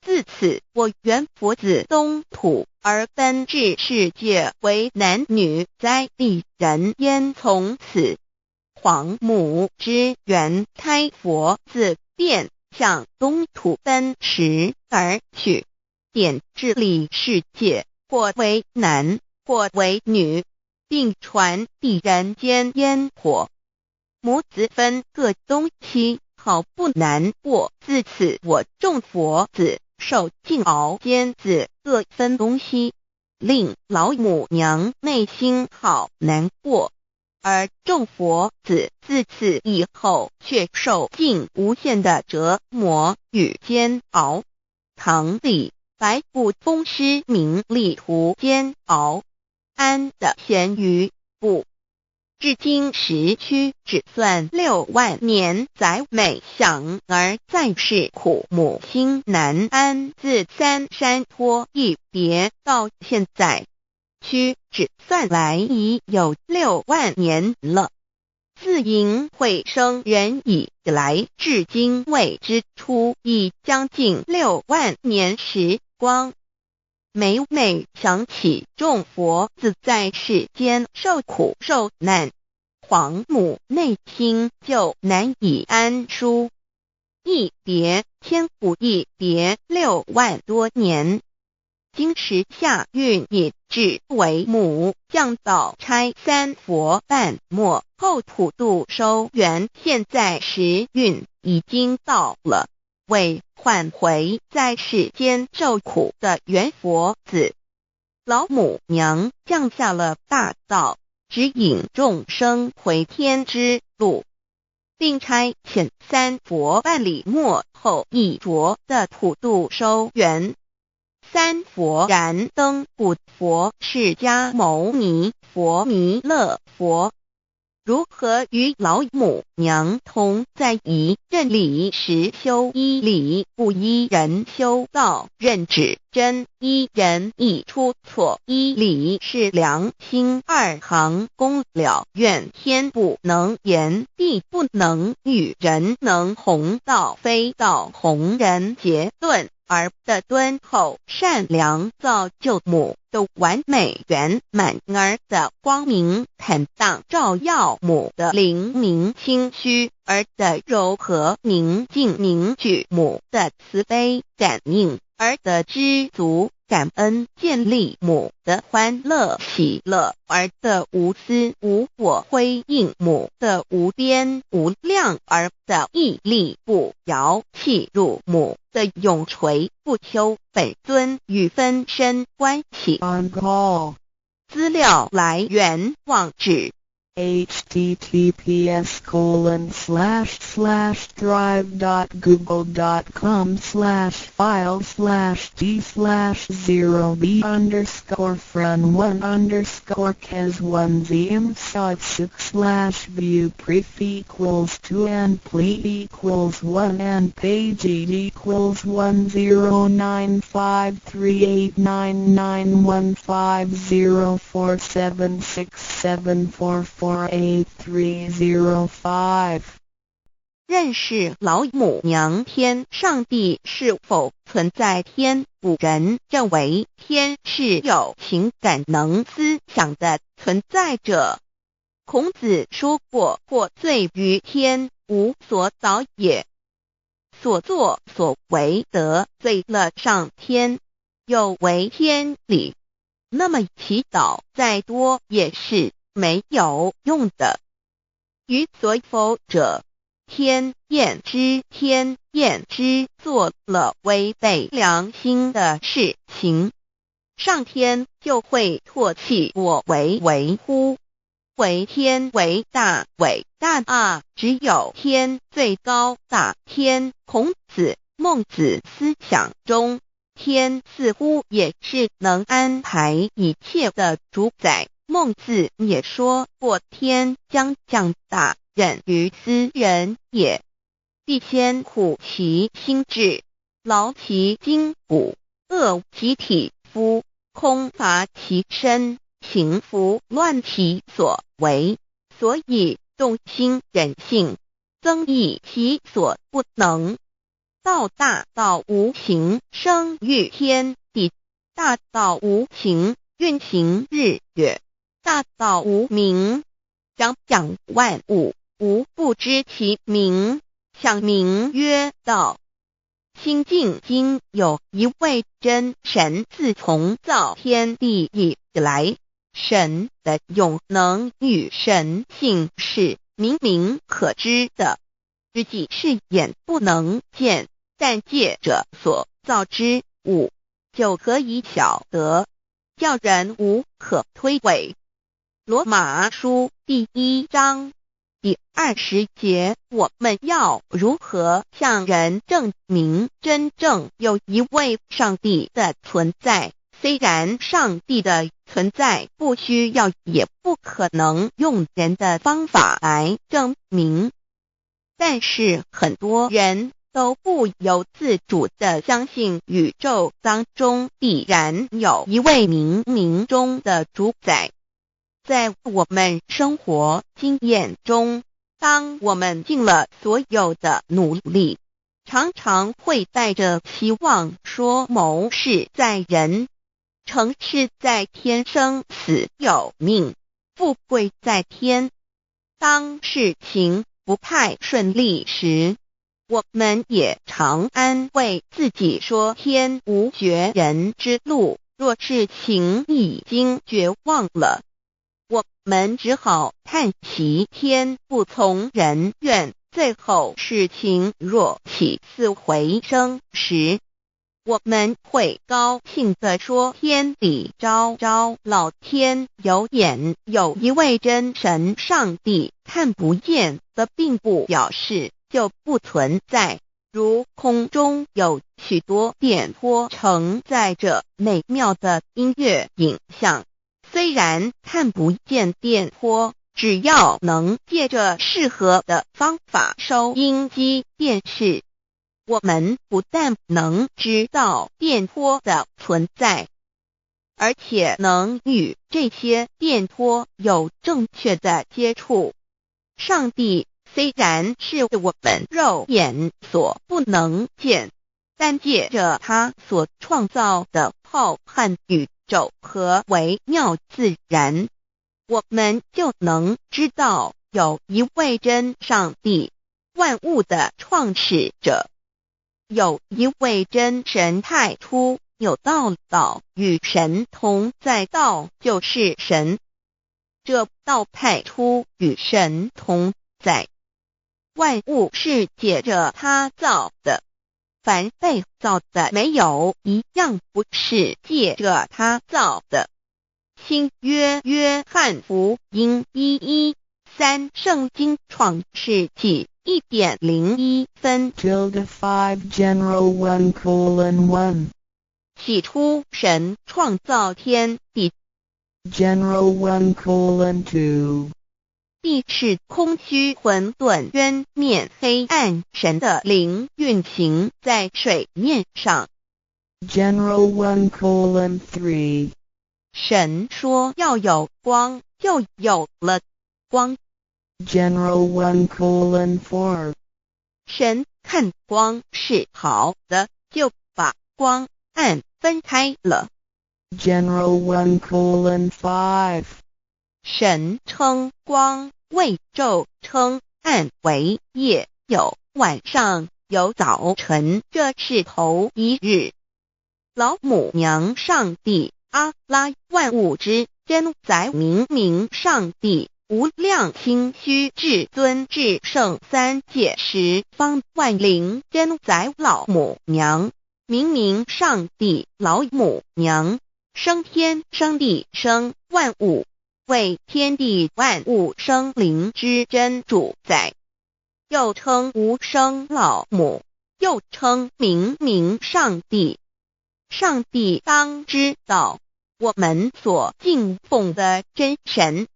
自此，我緣佛子東土而奔至世界為男女在地人間。從此，皇母之緣胎佛子便向東土奔馳而去，點治理世界，或為男，或為女，並傳遞人間煙火。母子分各東西，好不難過。自此，我眾佛子受盡熬煎子，各分東西，令老母娘內心好難過。而眾佛子自此以後，卻受盡無限的折磨與煎熬。唐李白不風詩名利途煎熬，安得閒於不？至今時屈指算6萬年，載每想兒在世苦母心難安。自三山坡一別到現在，屈指算來已有六萬年了。自迎會生人以來，至今未知出，已將近六萬年時光。每每想起眾佛子在世間受苦受難，皇母內心就難以安舒。一別千古，一別6萬多年。今時下運已至為母降道差三佛半末後普度收圓，現在時運已經到了，為喚回在世間受苦的緣佛子，老母娘降下了大道，指引眾生回天之路，並差遣三佛辦理末後一着的普度收圓。三佛燃燈古佛釋迦牟尼佛彌勒佛，如何與老母娘同在一任理實修依理不依人修道認指真依人易出錯依理是良心二行功了願天不能言地不能語人能弘道非道弘人結論兒的敦厚善良造就母的完美圓滿兒的光明坦蕩照耀母的靈明清虛兒的柔和寧靜凝聚母的慈悲感應兒的知足感恩建立母的歡樂喜樂兒的無私無我輝映母的無邊無量兒的屹立不搖契入母的永垂不朽本尊與分身關係。 On call. 資料來源網址 https://drive.google.com/file/d/0b_fren1_kes1zm6 /view pref equals 2 and ple equals 1 and page equals 109538991504767448305。認識老母娘天上帝是否存在天？古人認為天是有情感能思想的存在者。孔子說過：“獲罪於天，無所禱也。”所作所為得罪了上天，有違天理，那麼祈禱再多也是沒有用的。於所否者，天厭之，天厭之，做了違背良心的事情，上天就會唾棄我為為乎？惟天為大，偉大啊！只有天最高大。天，孔子、孟子思想中，天似乎也是能安排一切的主宰。孟子也說過：“天將降大任於斯人也，必先苦其心志，勞其筋骨，餓其體膚，空乏其身，行拂亂其所為，所以動心忍性，增益其所不能。道大道無形，生於天地；大道無形，運行日月；大道無名，長養萬物，吾不知其名，想名曰道。清淨經有一位真神，自從造天地以來，神的永能與神性是明明可知的，實際是眼不能見，但借著所造之物就可以曉得，叫人無可推諉。羅馬書第一章第二十節，我們要如何向人證明真正有一位上帝的存在？雖然上帝的存在不需要，也不可能用人的方法來證明，但是很多人都不由自主地相信宇宙當中必然有一位冥冥中的主宰。在我們生活經驗中，當我們盡了所有的努力，常常會帶着希望說謀事在人，成事在天，生死有命，富貴在天。當事情不太順利時，我們也常安慰自己說天無絕人之路，若事情已經絕望了，我們只好嘆息天不從人願。最後事情若起死回生時，我們會高興地說：天地昭昭，老天有眼，有一位真神上帝，看不見的並不表示就不存在。如空中有許多電波承載著美妙的音樂影像，雖然看不見電波，只要能借著適合的方法收音機、電視，我們不但能知道電波的存在，而且能與這些電波有正確的接觸。上帝雖然是我們肉眼所不能見，但借著他所創造的浩瀚宇宙和微妙自然，我們就能知道有一位真上帝，萬物的創始者，有一位真神太初有道，道與神同在，道就是神。這道太初與神同在。萬物是借著他造的，凡被造的沒有一樣不是借著他造的。新約約翰福音1:13聖經創世紀1點01分。 Tilde 5 General 1:1. 起初神創造天地。 General 1:2. 地是空虛混沌淵面黑暗，神的靈運行在水面上。 General 1:3. 神說要有光，就有了光。 General 1:4. 神看光是好的，就把光暗分開了。 General 1:5. 神稱光為晝，稱暗為夜，有晚上，有早晨，這是頭一日。老母娘上帝阿拉萬物之真宰明明上帝無量清虛至尊至聖三界十方萬靈真宰老母娘明明上帝老母娘生天生地生萬物，為天地萬物生靈之真主宰，又稱無生老母，又稱明明上帝。上帝當知道，我們所敬奉的真神，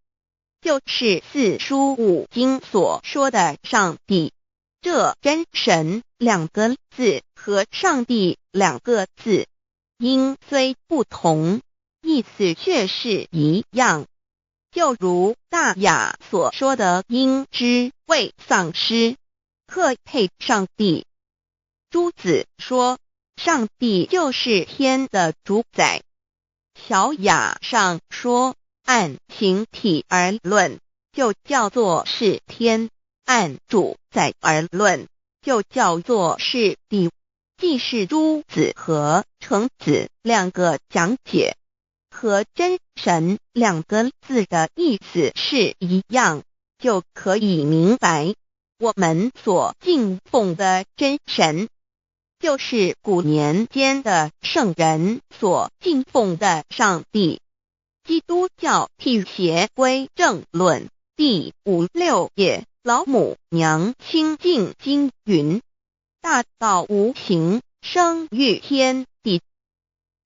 就是四書五經所說的上帝。這真神兩個字和上帝兩個字，音雖不同，意思卻是一樣。就如大雅所說的，應知未喪失，克配上帝。朱子說，上帝就是天的主宰。小雅上說，按形體而論，就叫做是天；按主宰而論，就叫做是地。既是朱子和程子兩個講解，和真神兩個字的意思是一樣，就可以明白，我們所敬奉的真神，就是古年間的聖人所敬奉的上帝。基督教辟邪歸正論第五六頁，老母娘清淨經云：大道無形，生於天地。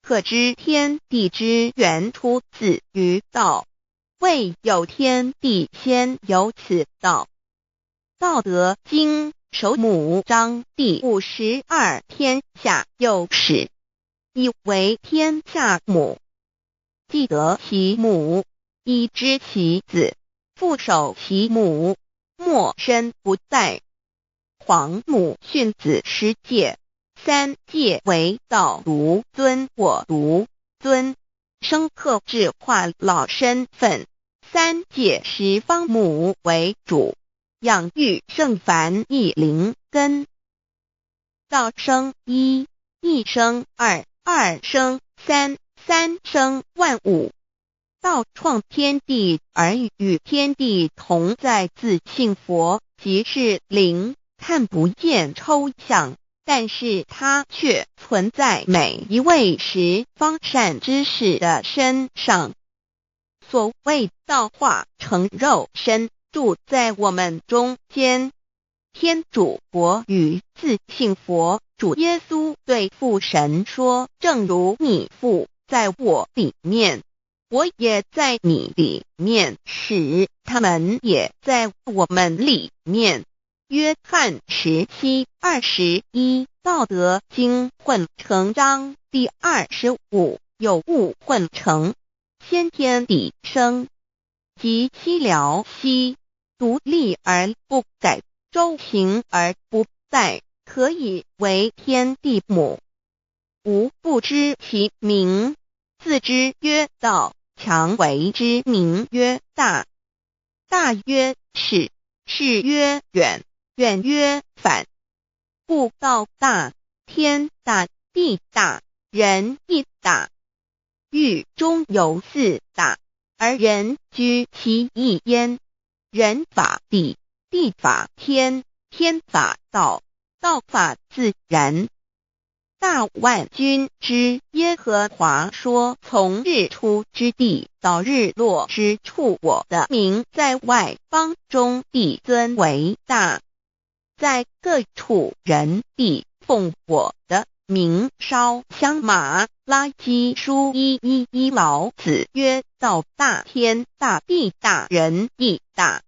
可知天地之源出自於道，未有天地先有此道。道德經首母章第52，天下有始，以為天下母。既得其母，以知其子，復守其母，莫身不殆。皇母訓子十誡。三誡為道獨尊我獨尊，生克制化老身份。三界十方母為主，養育聖凡一靈根。道生一，一生二，二生三，三生萬物。道創天地而與天地同在，自性佛即是靈，看不見抽象，但是它卻存在每一位十方善知識的身上。所謂道化成肉身，住在我們中間。天主國與自性佛主耶穌對父神說：“正如你父在我裡面，我也在你裡面，使他們也在我們裡面。”約翰17:21，道德經混成章第25，有物混成，先天地生，即西療溪，獨立而不改，周行而不殆，可以為天地母。吾不知其名，自知曰道，強為之名曰大。大曰始，始曰遠，遠曰反。故道大，天大，地大，人亦大。域中有四大，而人居其一焉。人法地，地法天，天法道，道法自然。大萬軍之耶和華說：從日出之地到日落之處，我的名在外邦中必尊為大，在各處人必奉我的名燒香。馬拉基書1:1:1，老子曰：道大天大地大人亦大。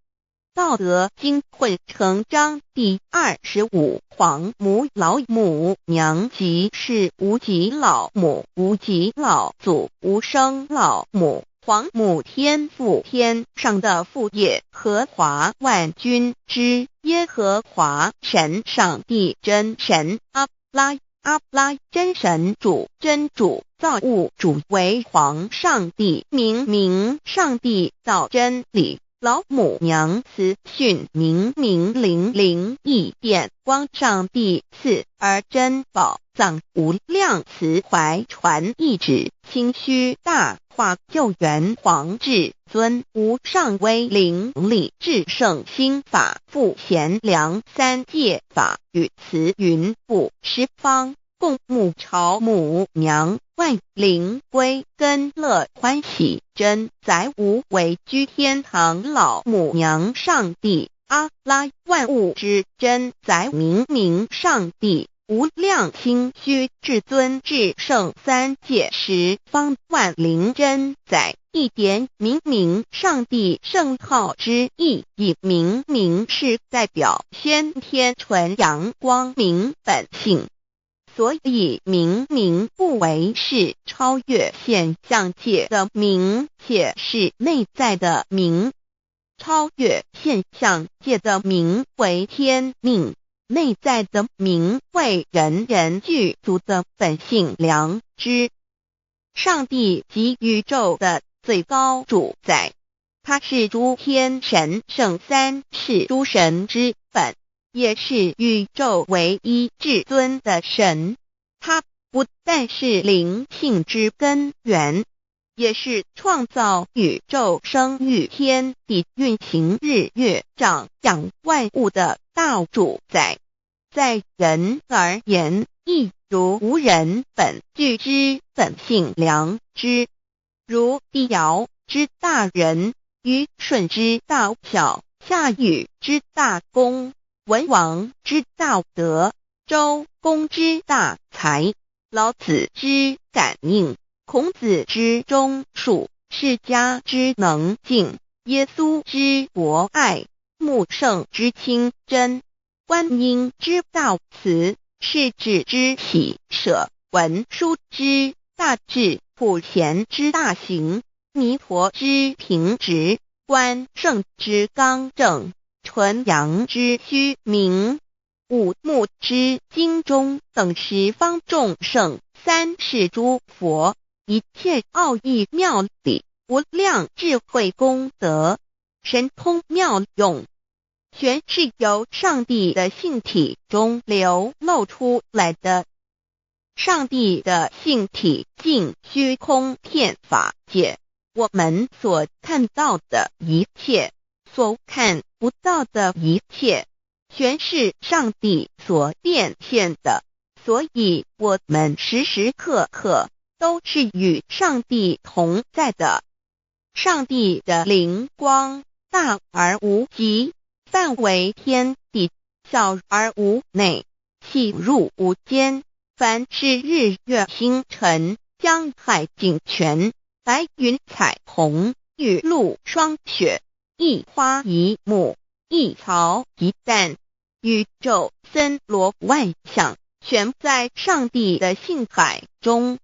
道德經混成章第25，皇母老母娘即是無極老母，無極老祖，無生老母。皇母天父天上的父耶和華萬軍之耶和華神上帝真神阿拉阿拉真神主真主造物主為皇上帝明明上帝道真理。老母娘慈訓明明靈靈異變光上帝賜而珍寶藏無量慈懷傳一旨清虛大化救援皇至尊無上威靈力至聖心法父賢良三界法與慈雲布十方共沐朝母娘萬靈歸根樂歡喜真宰無為居天堂老母娘上帝阿拉萬物之真宰明明上帝無量清虛至尊至聖三界十方萬靈真宰一點明明上帝聖號之意，以明明是代表先天純陽光明本性。所以明明不為是超越現象界的明，且是內在的明。超越現象界的明為天命，內在的明為人人具足的本性良知。上帝即宇宙的最高主宰，他是諸天神聖三世諸神之本，也是宇宙唯一至尊的神。他不但是靈性之根源，也是創造宇宙、生育天地、運行日月、長養萬物的大主宰。在人而言，亦如吾人本具之本性良知，如帝堯之大仁，虞舜之大孝，夏禹之大功，文王之大德，周公之大才，老子之感應，孔子之忠恕，釋迦之能靜，耶穌之博愛，穆聖之清真，觀音之大慈，釋智之喜捨，文殊之大智，普賢之大行，彌陀之平直，關聖之剛正，純陽之虛明，五目之精忠等十方眾聖，三世諸佛，一切奧義妙理，無量智慧功德，神通妙用，全是由上帝的性體中流露出來的。上帝的性體淨虛空遍法界，我們所看到的一切，所看不到的一切，全是上帝所變現的。所以，我們時時刻刻都是與上帝同在的。上帝的靈光大而無極，範圍天地，小而無內，細入無間。凡是日月星辰、江海井泉、白雲彩虹、雨露霜雪，一花一木，一草一蛋，宇宙森羅萬象，全在上帝的性海中。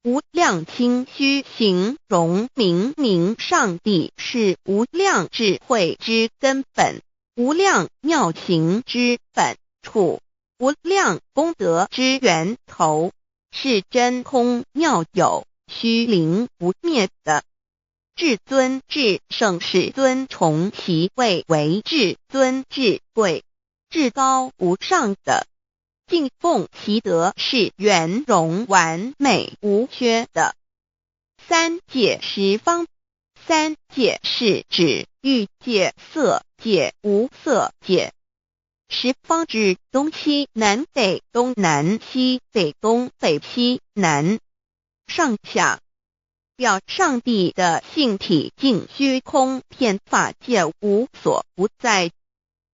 無量清虛形容明明上帝是無量智慧之根本，無量妙行之本處，無量功德之源頭，是真空妙有虛靈不滅的。至尊至聖世尊崇其位為至尊至貴、至高無上的。敬奉其德是圓融完美無缺的。三界十方，三界是指欲界、色界、無色界。十方指東西南北東南西北東北西南上下，表上帝的性體淨虛空遍法界無所不在。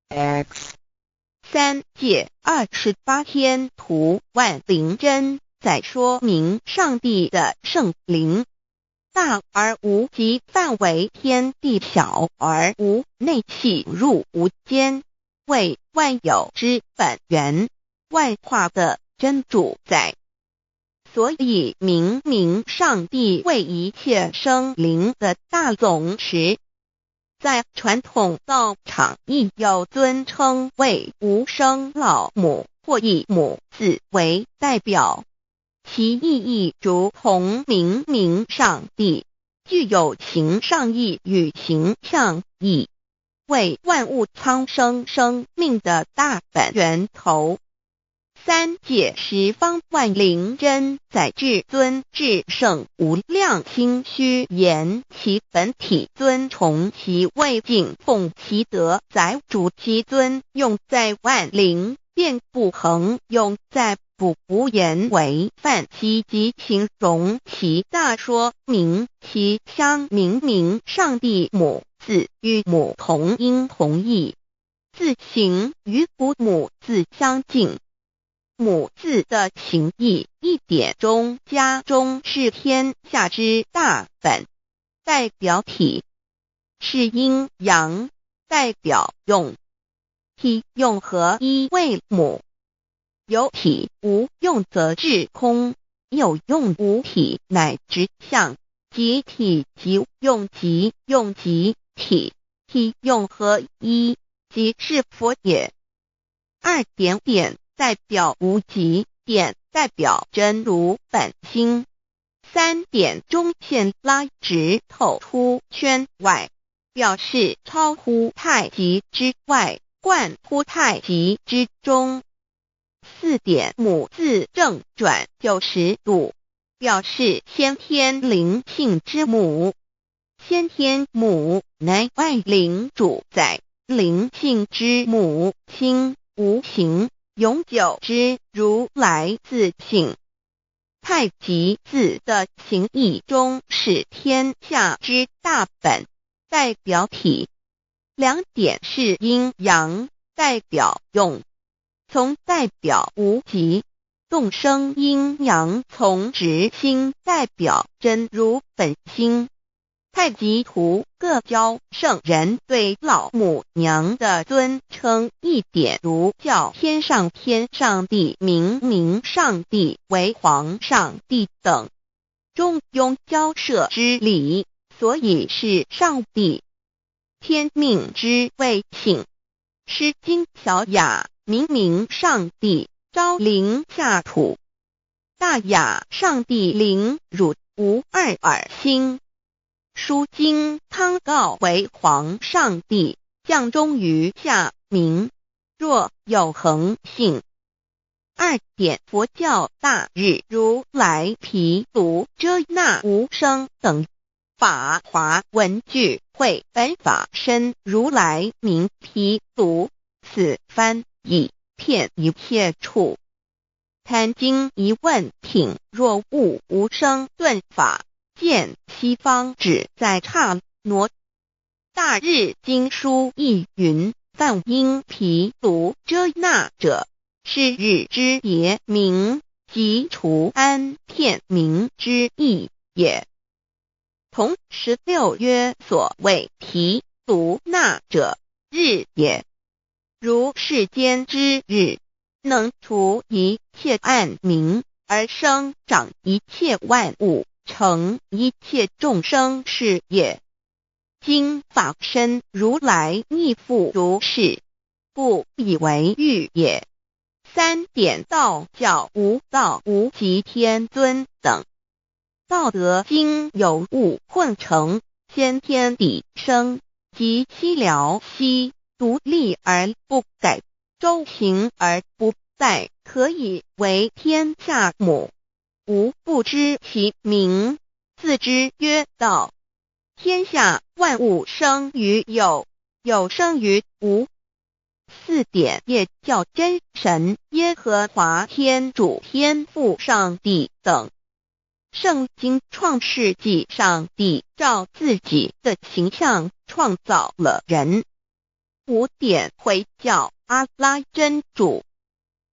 X 三界28天圖萬靈真，在說明上帝的聖靈大而無極，範圍天地，小而無內，細入無間，為萬有之本源，萬化的真主宰。所以明明上帝為一切生靈的大總持。在傳統道場亦有尊稱為無生老母或以母字為代表，其意義如同明明上帝，具有形上義與形象義，為萬物蒼生生命的大本源頭。三界十方萬靈真在至尊至聖無量清虛言其本體尊崇其位敬奉其德載主其尊用在萬靈便不恆用在不無言為範其及形容其大說明其相明明上帝母字與母同音同義，字形與古母字相近。母字的形義一點中加中是天下之大本，代表體是陰陽，代表用，體用合一為母。有體無用則至空，有用無體乃至相，即體即用即用即體，體用合一，即是佛也。二點點代表無極，點代表真如本心。三點中線拉直透出圈外，表示超乎太極之外，貫乎太極之中。四點母字正轉90度，表示先天靈性之母。先天母乃萬靈主宰，靈性之母，清無形，永久之如來自性。太極字的形義中是天下之大本，代表體。兩點是陰陽，代表用。從代表無極，動生陰陽從直心，代表真如本心。太極圖各教聖人對老母娘的尊稱一點如叫天上天上帝、明明上帝為皇上帝等，中庸交涉之理，所以是上帝。天命之謂性，詩經小雅明明上帝昭靈下土，大雅上帝靈汝無二爾心。書經湯告為皇上帝降中於下民，若有恆性。二點佛教大日如來毗盧遮那無生等。法華文具會本法身如來名毗盧，此翻譯遍一切處。壇經疑問品若悟無生頓法，見西方只在剎那。大日經疏亦云：梵音毗盧遮那者，是日之別名，即除安片名之意也。同16曰：所謂毗盧那者，日也。如世間之日，能除一切暗冥，而生長一切萬物，成一切眾生是也。今法身如來亦復如是，故以為喻也。三點道教無道無極天尊等。道德經有物混成，先天地生，及其了兮，獨立而不改，周行而不殆，可以為天下母。吾不知其名，自之曰道。天下萬物生於有，有生於無。四點耶教真神耶和華天主天父上帝等。聖經創世紀上帝照自己的形象創造了人。五點回教阿拉真主。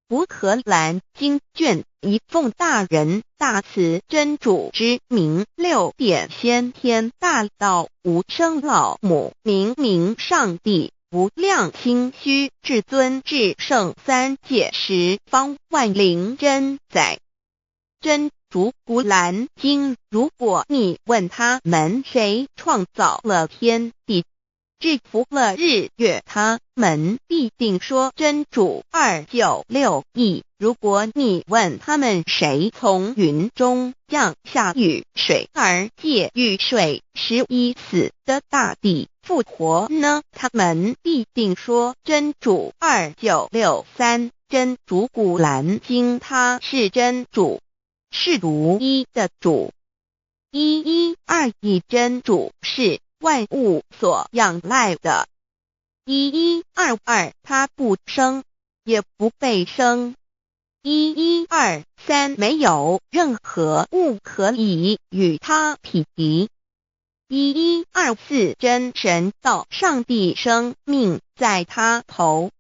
古可蘭經卷一奉大仁大慈真主之名。六點先天大道無生老母明明上帝無量清虛至尊至聖三界十方萬靈真宰真主古蘭經，如果你問他們誰創造了天地，制服了日月，他們必定說真主。2、9、6、1。如果你問他們誰從雲中降下雨水，而借雨水使已死的大地復活呢？他們必定說真主。2、9、6、3。真主古蘭經，他是真主，是獨一的主。1121真主是萬物所仰賴的。1122他不生，也不被生。1123沒有任何物可以與他匹敵。1124真神道上帝生命在他頭，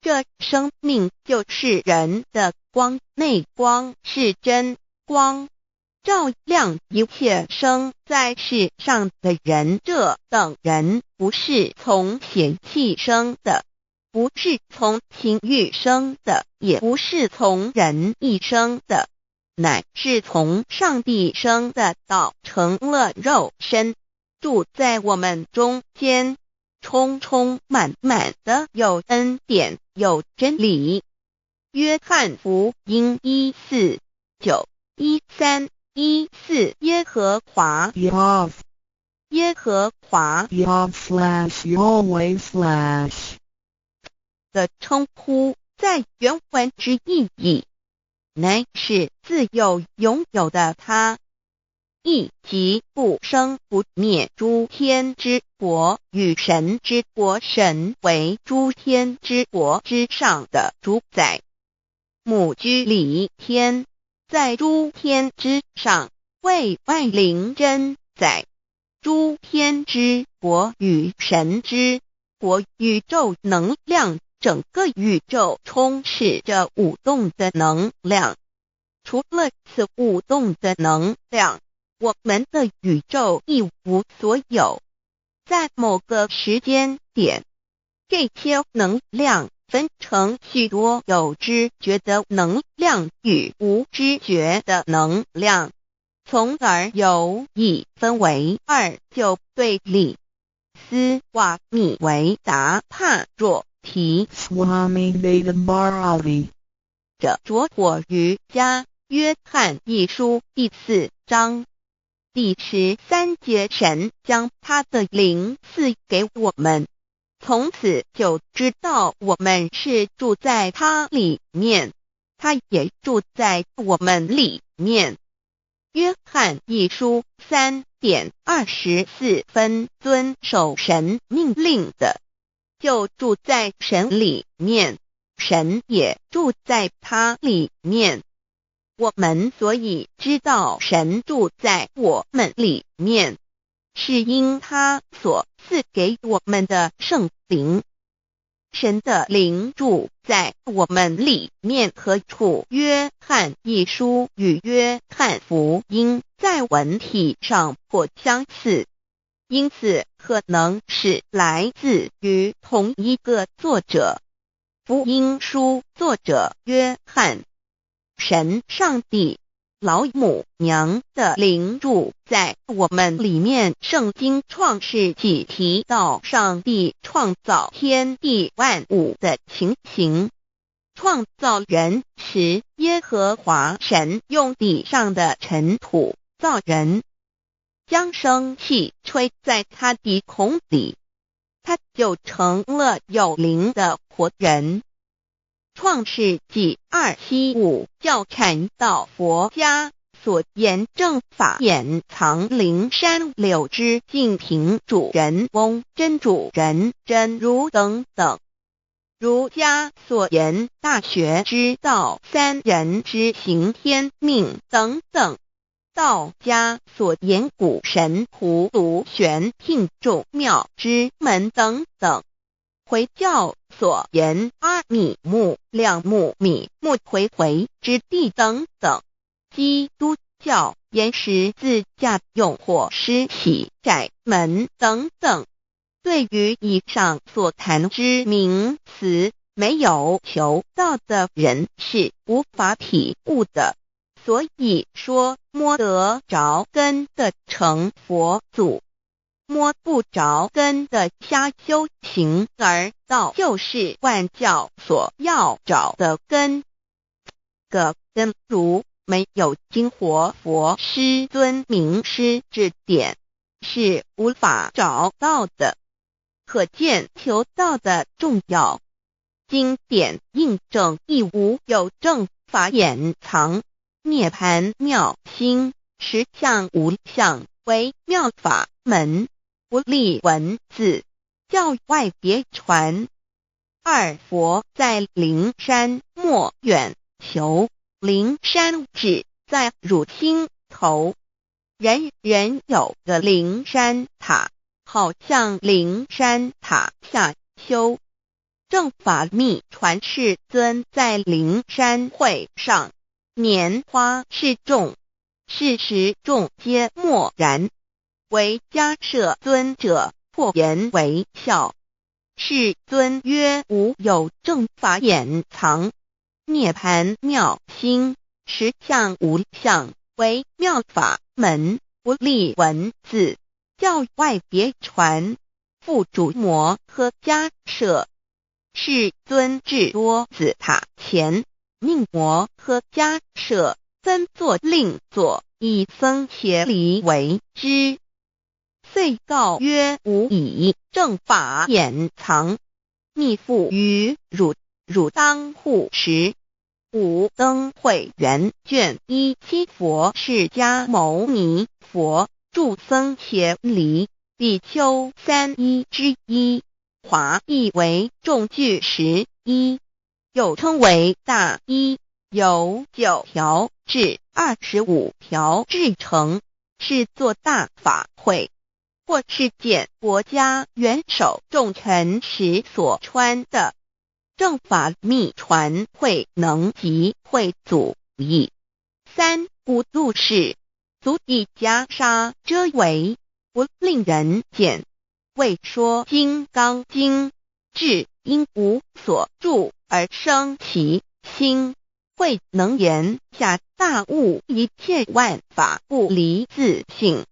這生命就是人的光，內光是真光，照亮一切生在世上的人。這等人不是從血氣生的，不是從情欲生的，也不是從人意生的，乃是從上帝生的。道成了肉身，住在我們中間，充充滿滿的有恩典，有真理。約翰福音1、4、9、13、14耶和華 Yahweh 耶和華 Yahweh/Yahweh/ 的稱呼，在原文之意義，乃是自有永有的他，意即不生不滅諸天之國與神之國，神為諸天之國之上的主宰。母居禮天，在諸天之上，為萬靈真宰。諸天之國與神之國，宇宙能量，整個宇宙充斥着舞動的能量。除了此舞動的能量，我們的宇宙一無所有。在某個時間點，這些能量分成許多有知覺的能量與無知覺的能量，從而有一分為二就對立。斯瓦米維達帕若提 Swami Veda Bharati 這拙火瑜伽約翰一書第四章第13節，神將他的靈賜給我們，從此就知道我們是住在他裡面，他也住在我們裡面。約翰一書3點24分，遵守神命令的，就住在神裡面，神也住在他裡面。我們所以知道神住在我們裡面，是因他所賜給我們的聖靈。神的靈住在我們裡面何處？約翰一書與約翰福音在文體上頗相似，因此可能是來自於同一個作者。福音書作者約翰。神上帝老母娘的靈住在我們裡面。聖經創世紀提到上帝創造天地萬物的情形。創造人時，耶和華神用地上的塵土造人，將生氣吹在他鼻孔裡，他就成了有靈的活人。創世紀275教禪道佛家所言正法眼藏靈山柳枝淨瓶主人翁真主人真如等等。儒家所言大學之道三人之行天命等等。道家所言古神葫蘆玄牝眾妙之門等等。回教所言阿米木兩木米木回回之地等等，基督教言十字架用火施洗窄門等等。對於以上所談之名詞，沒有求道的人是無法體悟的。所以說，摸得著根的成佛祖。摸不著根的瞎修行，而道就是萬教所要找的根。個根如沒有經活佛師尊明師指點，是無法找到的。可見求道的重要。經典印證亦無有正法眼藏，涅槃妙心實相無相為妙法門。不立文字，教外別傳。二佛在靈山莫遠求，靈山只在汝心頭。人人有個靈山塔，好向靈山塔下修。正法密傳世尊在靈山會上，拈花示眾，是時眾皆默然。唯迦葉尊者破顏為笑。世尊曰：無有正法眼藏，涅槃妙心，實相無相，為妙法門，不立文字，教外別傳。付囑摩訶迦葉。世尊至多子塔前，命摩訶迦葉分座令座，以僧伽梨為之。遂告曰：吾以正法眼藏，密付於汝，汝當護持。五燈會元卷17佛釋迦牟尼佛著僧伽梨比丘三衣之一，華譯為眾具十衣，又稱為大衣，由9條至25條製成，是做大法會或是見國家元首重臣時所穿的。正法密傳慧能及慧祖譯。三古度是足以袈裟遮圍，不令人見。為說金剛經，至應無所住而生其心，慧能言下大悟一切萬法不離自性。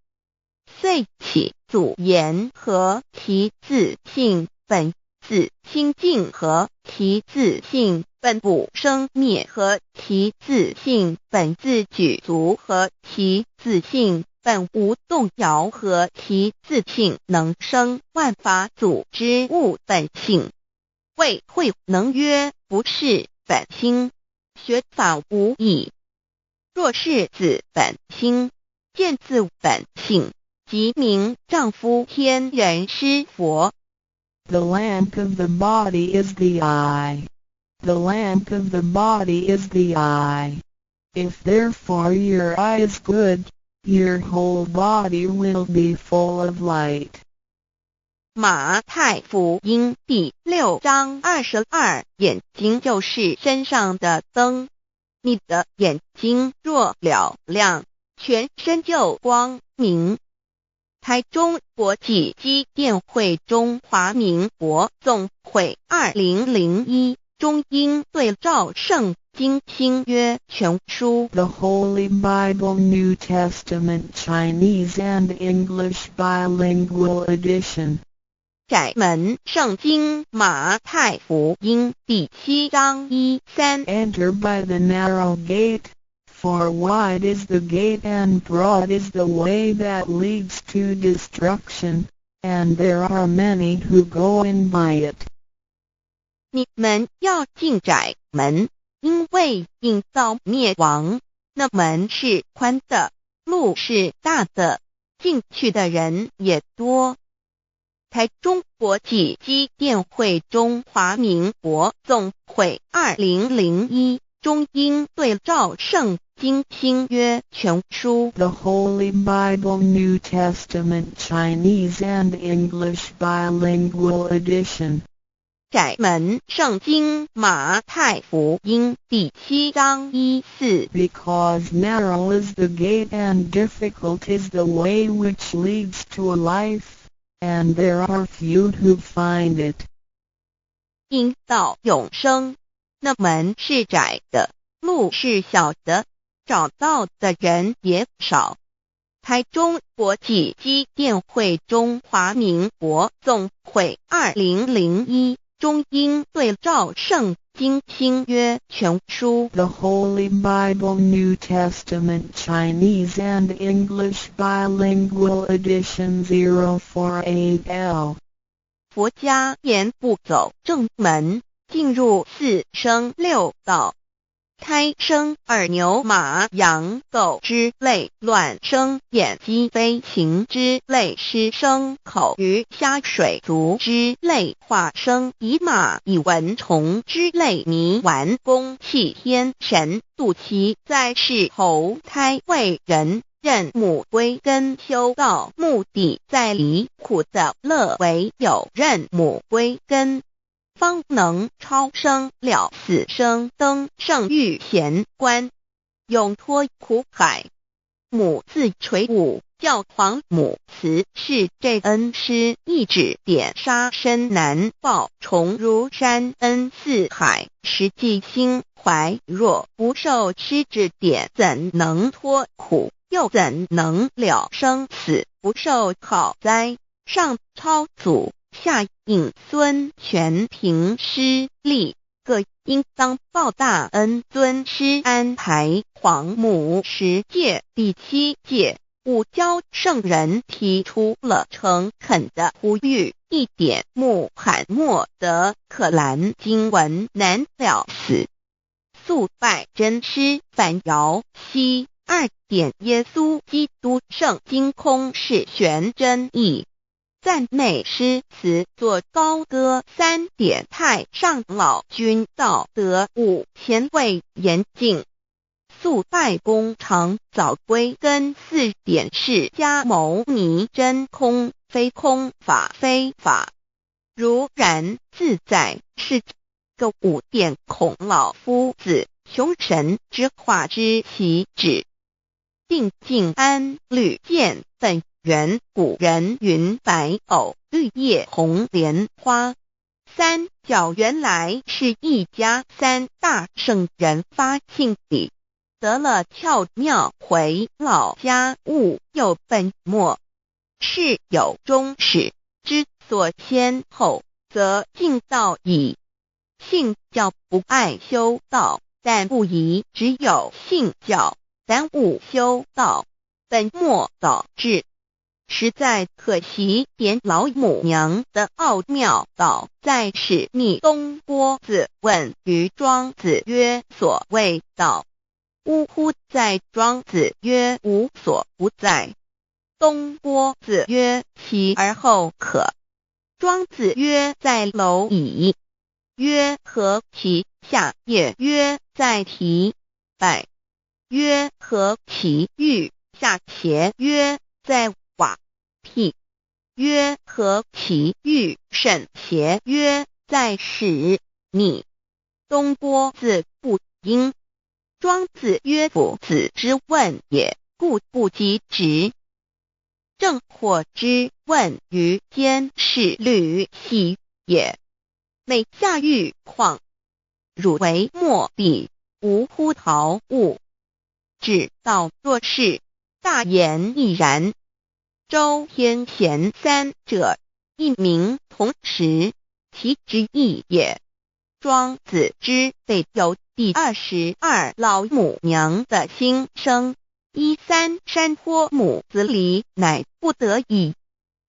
遂起祖言何其自性本自清淨，何其自性本不生滅，何其自性本自具足，何其自性本無動搖，何其自性能生萬法祖之悟本性。謂慧能曰：不是本心，學法無益。若識自本心，見自本性，即名丈夫天人師佛。 The lamp of the body is the eye. The lamp of the body is the eye. If therefore your eye is good, your whole body will be full of light. 馬太福音第6章22，眼睛就是身上的燈。你的眼睛若嘹亮，全身就光明。台中國際基甸會中華民國總會2001中英對照聖經新約全書。 The Holy Bible New Testament Chinese and English Bilingual Edition. 窄門聖經馬太福音第7章1、3。 Enter by the narrow gate, for wide is the gate and broad is the way that leads to destruction, and there are many who go in by it. 你們要進窄門，因為引到滅亡，那門是寬的，路是大的，進去的人也多。台中國際基甸會中華民國總會2001中英對照聖經新約全書。 The Holy Bible New Testament Chinese and English Bilingual Edition. 窄門聖經馬太福音第7章1、4。 Because narrow is the gate and difficult is the way which leads to life, and there are few who find it. 引到永生，那門是窄的，路是小的，找到的人也少。台中國際基甸會中華民國總會2001中英對照聖經新約全書。 The Holy Bible New Testament Chinese and English Bilingual Edition 048L. 佛家言不走正門，進入四生六道，胎生耳牛馬羊狗之類，卵生眼雞飛禽之類，濕生口魚蝦水族之類，化生蟻螞蟻蚊蟲之類，迷頑公棄天神，肚臍在世投胎為人。認母歸根修道，目的在離苦得樂，唯有認母歸根，方能超生了死生，登聖遇賢關，永脫苦海。母自垂五教皇母慈是這恩師一指點殺身難報，重如山恩似海，實際心懷若不受師指點，怎能脫苦？又怎能了生死？不受考哉？上超祖，下引孫，全憑師力，各應當報大恩。尊師安排皇母十誡第七誡，五教聖人提出了誠懇的呼籲：一點穆罕默德可蘭經文難了死，速拜真師反遙西。二點耶穌基督聖經空是玄真義，讚美詩詞作高歌。三點太上老君道德五前衛嚴淨，速拜功長早歸根。四點釋迦牟尼真空非空法非法，如然自在是個五點孔老夫子窮神之化之其旨。定靜安履見本源古人云白藕綠葉紅蓮花，三教原來是一家，三大聖人發性理，得了竅妙回老家悟又本末，事有終始之所先後，則盡道矣。信教不礙修道，但不宜只有信教，耽誤修道，本末倒置。實在可惜。點老母娘的奧妙道在是逆東郭子問於莊子曰：所謂道，嗚乎哉。莊子曰：無所不在。東郭子曰：其而後可。莊子曰：在螻蟻。曰：何其下也？曰：在提敗。曰：何其欲下邪？曰：在瓦辟。曰：何其欲甚邪？曰：在使逆。東郭子不應。莊子曰：夫子之問也，故不及直。正惑之問於監視慮兮也。每下欲況，汝為莫比，無乎陶物。至道若是，大言亦然。周天賢三者，一名同時，其之異也。莊子之備有第22老母娘的心聲。一三山坡母子離，乃不得已。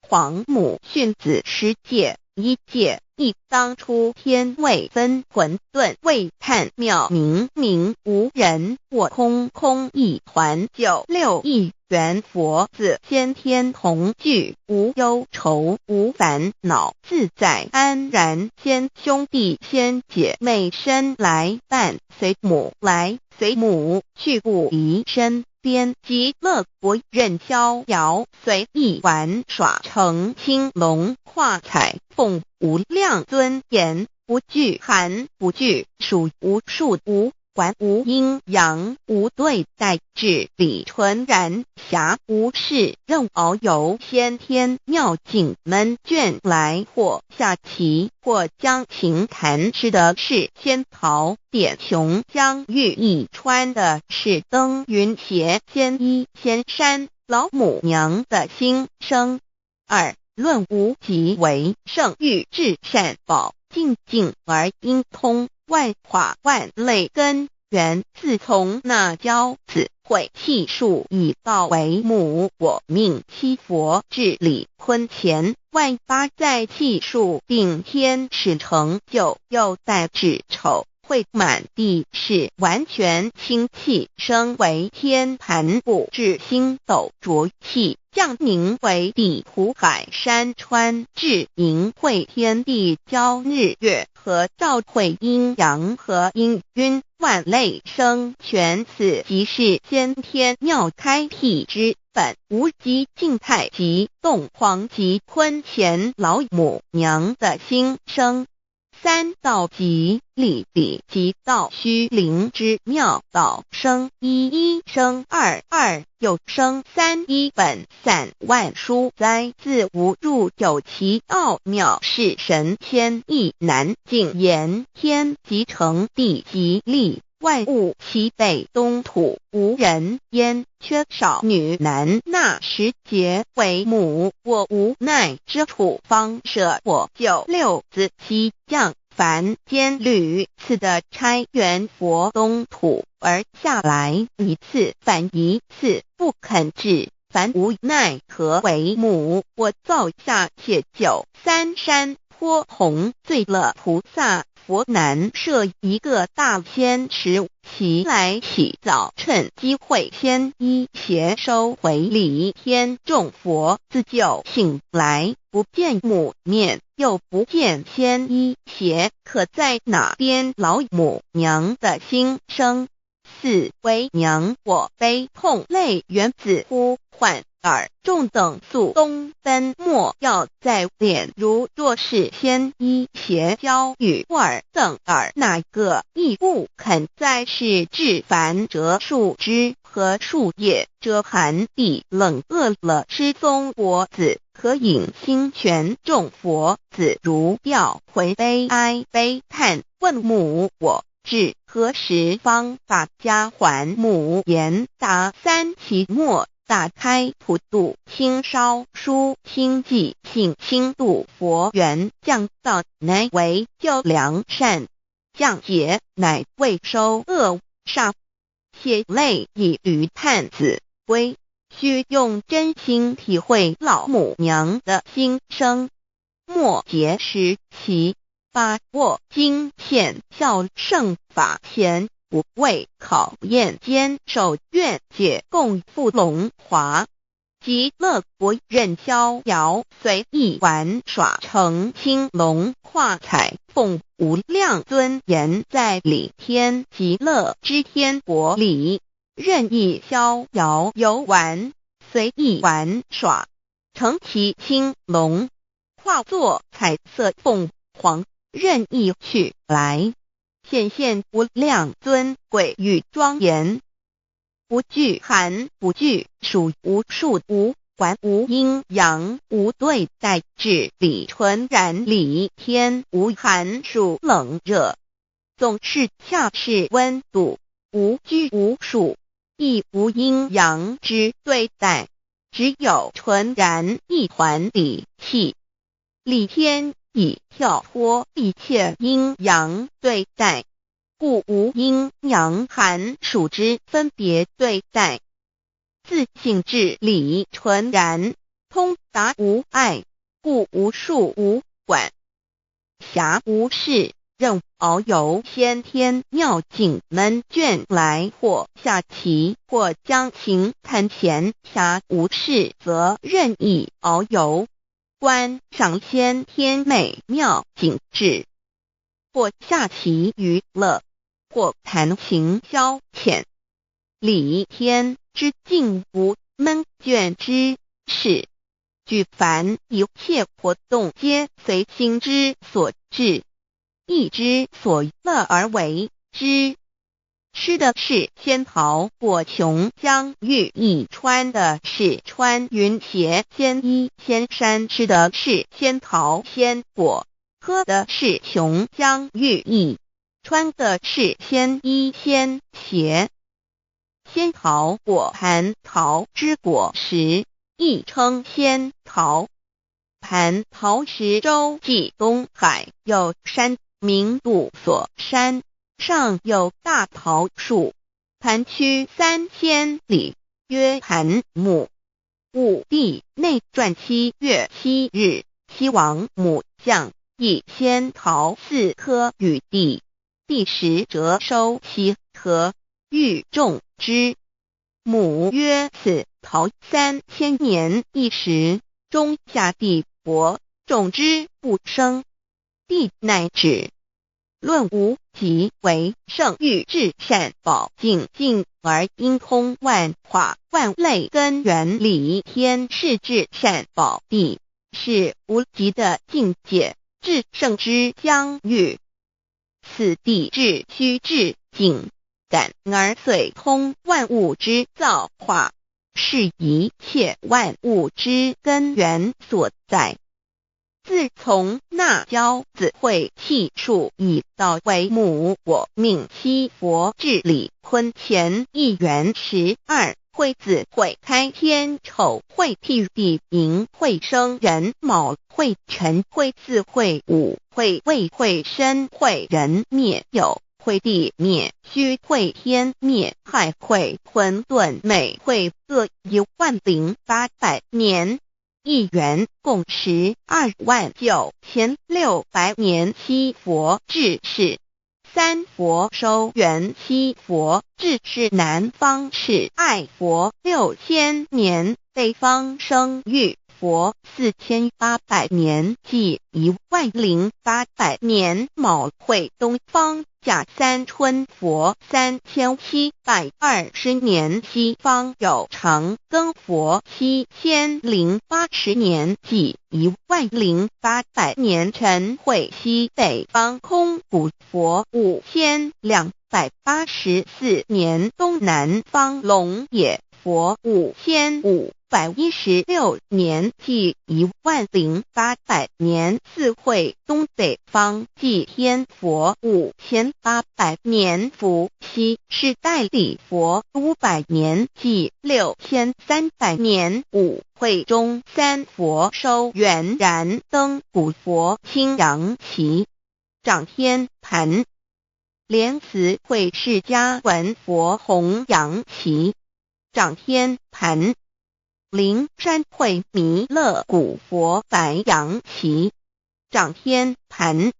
皇母訓子十誡，一誡一當初天未分混沌未判妙明明無人我空空一團九六一元佛子先天同具無憂愁無煩惱自在安然先兄弟先姐妹身來伴隨母來隨母去不離身邊極樂國任逍遙隨意玩耍乘青龍跨彩鳳無量尊嚴不懼寒不懼暑無數無管無陰陽無對待至理純然暇無事任遨遊先天妙境門卷來或下棋或將琴彈吃的是仙桃點瓊漿玉液穿的是登雲鞋仙衣仙山老母娘的心聲。二論無極為聖欲至善寶淨淨而應通萬化萬類根源，自從那驕子毀氣數以道為母，我命七佛治理坤乾萬八在氣數定天使成就，又帶至丑會滿地是完全清氣，升為天盤布至星斗濁氣，降名為地湖海山川，至盈會天地交日月和照會陰陽和氤氲萬類生全，此即是先天妙開闢之本無極靜太極動黃極坤乾老母娘的心聲。三道極理理即道虛靈之妙道生一一生二二又生三一本散萬殊哉自無入有其奧妙是神仙亦難盡言天即成地即立萬物齊備東土無人煙缺少女男那時節為母我無奈之處方捨我九六子西降凡間屢次的差元佛東土而下來一次反一次不肯至凡無奈何為母我造下且九三山坡紅醉了菩薩佛難設一個大仙池，其來起早趁機會先衣鞋收回禮天眾佛自救醒來，不見母面，又不見仙衣鞋，可在哪邊老母娘的心聲？四為娘我悲痛淚源自呼喚爾眾等速東奔莫要再戀如若是仙衣鞋交與爾等爾哪個亦不肯再是至凡折樹枝和樹葉遮寒地冷餓了吃松果子可飲清泉眾佛子如吊回悲哀悲嘆問母我至何時方把家還母言答三期末打開普度清燒書清寂性輕度佛緣降道乃為救良善降劫乃為收惡煞血淚以驢探子歸。須用真心體會老母娘的心聲。末劫時期，把握經顯孝聖法前五位考驗堅守願解共赴龍華。極樂國任逍遙隨意玩耍成青龍化彩鳳無量尊嚴在理天極樂之天國裡任意逍遙遊玩，隨意玩耍，乘騎青龍，化作彩色鳳凰，任意去來，顯現無量尊貴與莊嚴。無懼寒，不懼暑，無數無管無陰陽，無對待，至理純然理天無寒暑冷熱，總是恰適溫度，無拘無束，亦無陰陽之對待，只有純然一團理氣。理天已跳脫一切陰陽對待。故無陰陽寒暑之分別對待，自性至理純然，通達無礙，故無束無管。暇無事，任遨遊先天妙境悶倦來，或下棋，或將琴彈閒暇無事，則任意遨遊，觀賞先天美妙景致，或下棋娛樂，或彈琴消遣，理天之境無悶倦之事，舉凡一切活動皆隨心之所至，意之所樂而為之。吃的是仙桃果瓊漿玉液，穿的是穿雲鞋仙衣仙衫，吃的是仙桃仙果，喝的是瓊漿玉液。穿的是仙衣仙鞋。仙桃果蟠桃之果實，亦稱仙桃。蟠桃石洲際東海有山，名度所山，上有大桃樹，盤曲3000里，曰盤木。武帝內傳7月7日，西王母降一仙桃四顆與帝。帝食輒收其核，欲種之。母曰：此桃3000年一時，終下地薄，種之不生。帝乃止。論無極為聖域至善寶淨境而應通萬化萬類根源理天是至善寶地，是無極的境界，至聖之疆域。此地至虛至境，感而遂通萬物之造化，是一切萬物之根源所在。自從那憍子會氣數以道為母，我命七佛至理坤乾一元十二會子會開天丑會辟地寅會生壬卯會辰會巳會午會未會申會壬滅酉會地滅戌會天滅亥會混沌未會各10800年。一元共129600年，七佛治世，三佛收圓七佛治世南方赤愛佛6000年，北方生育佛4800年，計10800年。卯會東方甲三春佛3720年，西方有長庚佛7080年，計10800年。辰會西北方空古佛5284年，東南方龍野佛5516年，計10800年。巳會東北方寂天佛5800年，伏羲氏代理佛500年，計6300年。午會中三佛收圓燃燈古佛青陽旗，掌天盤。蓮慈會釋迦文佛弘陽旗，掌天盤。靈山會彌勒古佛白楊旗，掌天壇。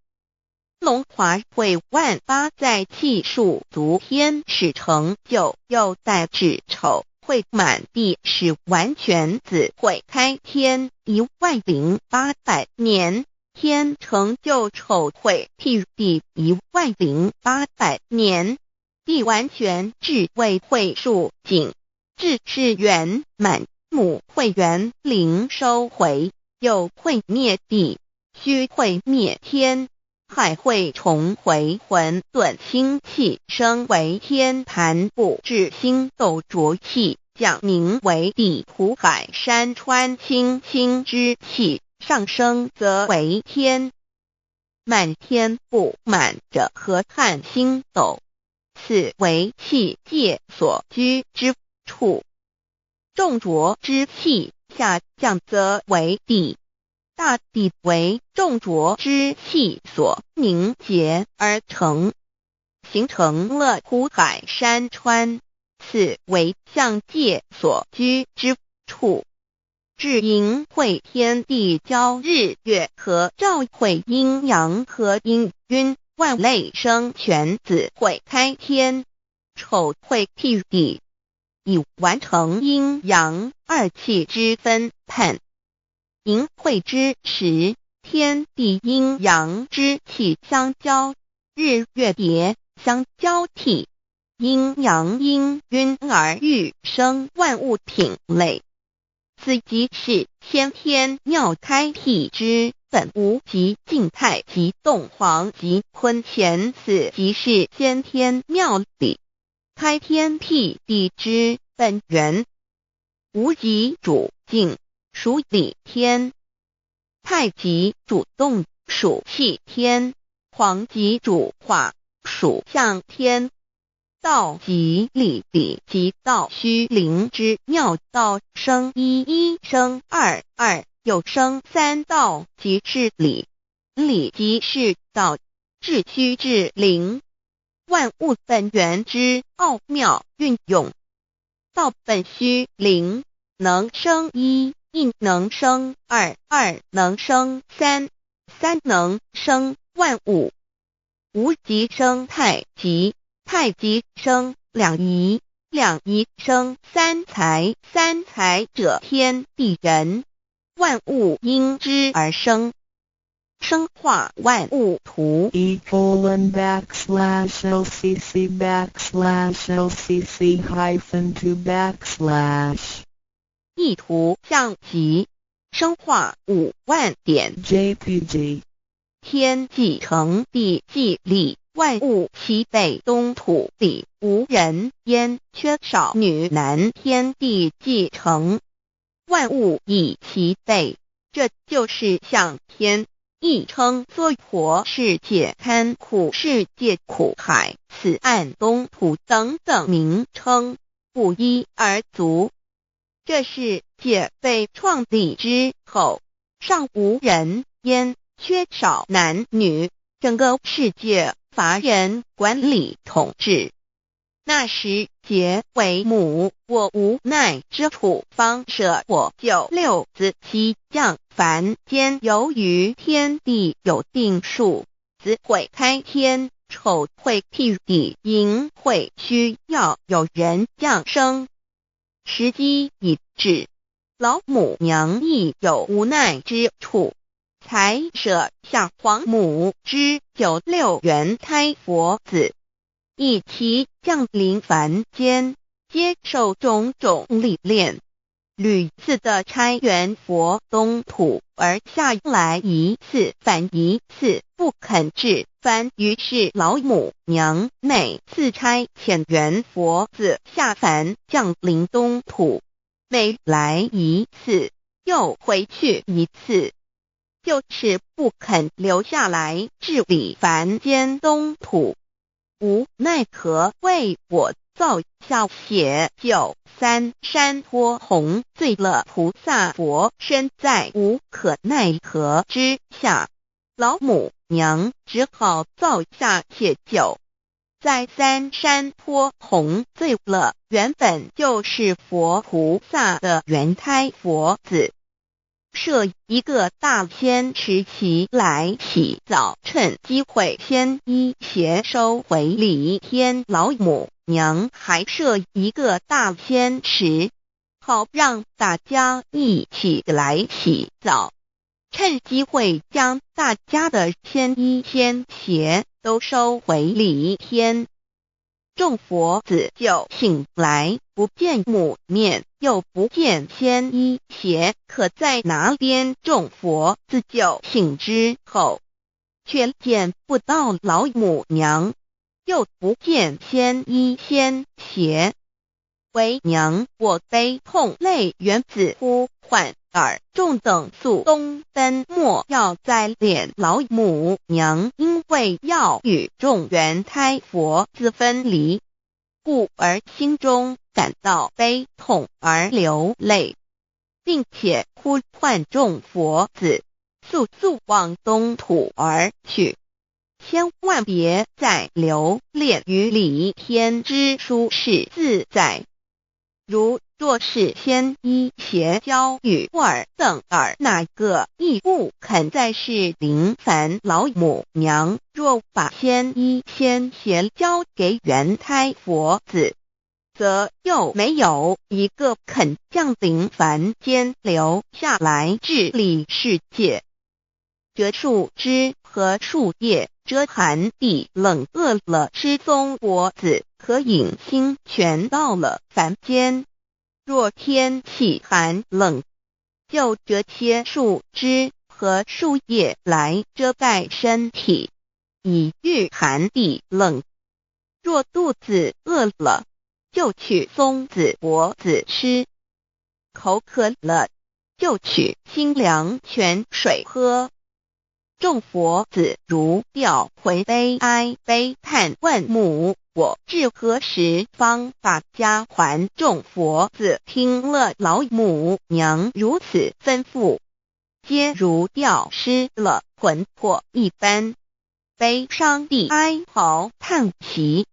龍華會萬八載氣數足天使成就，又帶至丑會滿地是完全子會開天10800年，天成就丑會辟地10800年，地完全智慧會數景，智是圓滿，母會元靈收回，又會滅地，虛會滅天。海會重回混沌清氣，升為天壇布置星斗濁氣，降凝為地苦海山川清清之氣，上升則為天。滿天布滿着河漢星斗，此為氣界所居之處。眾濁之氣下降則為地。大地為眾濁之氣所凝結而成，形成了湖海山川，此為象界所居之處。至盈會天地交日月合照會陰陽和氤氲萬類生全子會開天，丑會辟地，已完成陰陽二氣之分判。盈會之時，天地陰陽之氣相交，日月疊相交替，陰陽氤氲而育生萬物品類。此即是先天妙開闢之本無極靜態極動黃極坤乾，此即是先天妙理，開天闢地之本源。無極主靜，屬理天；太極主動，屬氣天；黃極主化，屬象天。道即理，理即道虛靈之妙道生一，一生二，二又生三。道即是理，理即是道，至虛至靈，萬物本源之奧妙運用。道本虛靈，能生一，亦能生二，二能生三，三能生萬物。無極生太極，太極生兩儀，兩儀生三才，三才者天地人，萬物因之而生。生化萬物圖。 E:\LCC\LCC-2\ 意圖象極，生化5萬點 JPG 天既成，地既立，萬物齊備，東土裡無人煙，缺少女男。天地既成，萬物已齊備，這就是象天，亦稱娑婆世界、堪苦世界、苦海、此岸東土等等名稱，不一而足。這世界被創立之後，尚無人煙，缺少男女，整個世界乏人管理統治。那時劫為母，我無奈之處，方捨我九六子悉降凡間。由於天地有定數，子會開天，丑會辟地，寅會需要有人降生。時機已至，老母娘亦有無奈之處，才捨下皇母之九六元胎佛子，一齊降臨凡間，接受種種歷練，屢次的差元佛東土而下來一次返一次，不肯至凡。於是老母娘每次差遣元佛子下凡降臨東土，每來一次又回去一次，就是不肯留下來治理凡間東土。無奈何為我造下寫九三山坡紅醉了菩薩佛身，在無可奈何之下，老母娘只好造下解酒，在三山坡紅醉了原本就是佛菩薩的元胎佛子，設一個大仙池起來洗澡，趁機會仙衣鞋收回禮天老母娘還設一個大仙池，好讓大家一起來洗澡，趁機會將大家的仙衣仙鞋都收回禮天。眾佛子就醒來，不見母面，又不見仙衣鞋，可在哪邊？眾佛子就醒之後，卻見不到老母娘，又不見仙衣仙鞋。為娘我悲痛淚緣子呼喚爾眾等速東奔，莫要再憐老母娘，因為要與眾元胎佛子分離，故而心中感到悲痛而流淚，並且呼喚眾佛子速速往東土而去，千萬別再留戀於離天之舒適自在。如若是仙衣鞋交與爾等爾那個亦不肯再是臨凡老母娘，若把仙衣仙鞋交給元胎佛子，則又沒有一個肯降臨凡間留下來治理世界。折樹枝和樹葉遮寒避冷，餓了吃松果子可飲清泉。到了凡間，若天氣寒冷，就折些樹枝和樹葉來遮蓋身體，以御寒避冷。若肚子餓了，就取松子果子吃；口渴了，就取清涼泉水喝。眾佛子如掉魂悲哀悲嘆問母：我至何時方把家還？眾佛子聽了老母娘如此吩咐，皆如掉失了魂魄一般，悲傷地哀嚎嘆息，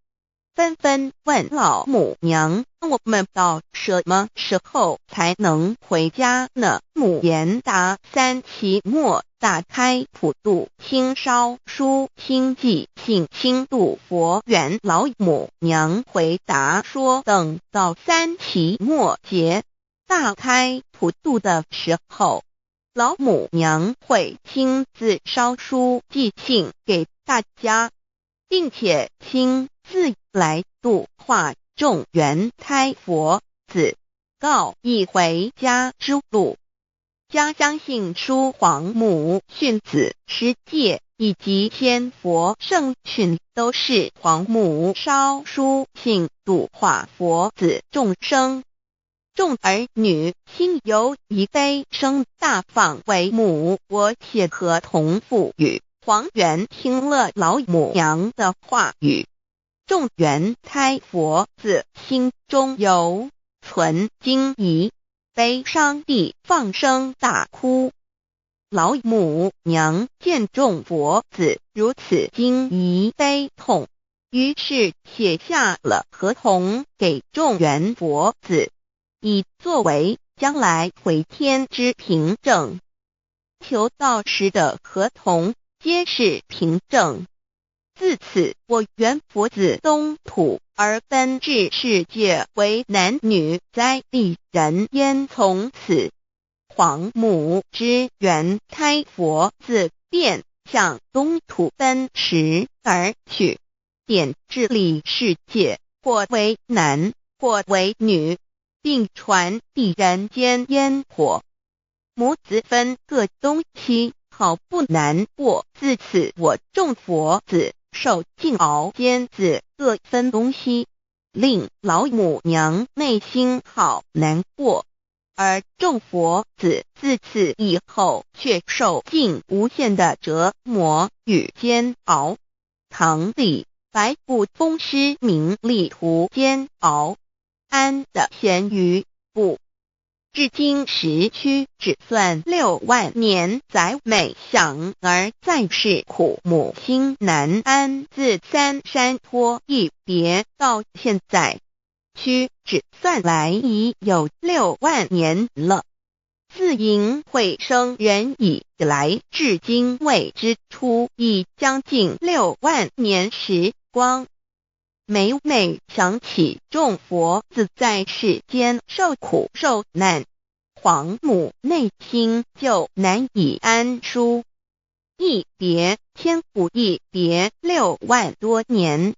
紛紛問老母娘：我們到什麼時候才能回家呢？母言答：三期末大開普度清燒書清寄信輕度佛緣。老母娘回答說：等到三期末節大開普度的時候，老母娘會親自燒書寄信給大家，並且親自來度化眾元胎佛子，告以回家之路。家相信書皇母訓子十誡以及仙佛聖訓，都是皇母燒書信度化佛子眾生。眾兒女心有一悲聲大放為母，我寫合同賦予。黃元聽了老母娘的話語，眾元胎佛子心中猶存驚疑，悲傷地放聲大哭。老母娘見眾佛子如此驚疑悲痛，於是寫下了合同給眾元佛子，以作為將來回天之憑證。求道時的合同皆是憑證。自此，我元佛子東土而奔至世界為男女在地人間。從此，皇母之元胎佛子便向東土奔馳而去，點治理世界，或為男，或為女，並傳遞人間煙火。母子分各東西，好不難過。自此，我眾佛子受盡熬煎子，各分東西，令老母娘內心好難過。而眾佛子自此以後，卻受盡無限的折磨與煎熬。唐李白不風詩名利途煎熬，安得閒於不？至今時屈指算6萬年，載每想而再是苦母心難安。自三山坡一別到現在，屈指算來已有6萬年了。自淫會生人以來，至今未知出已將近六萬年時光。每每想起眾佛子在世間受苦受難，皇母內心就難以安舒。一別千古，一別6萬多年。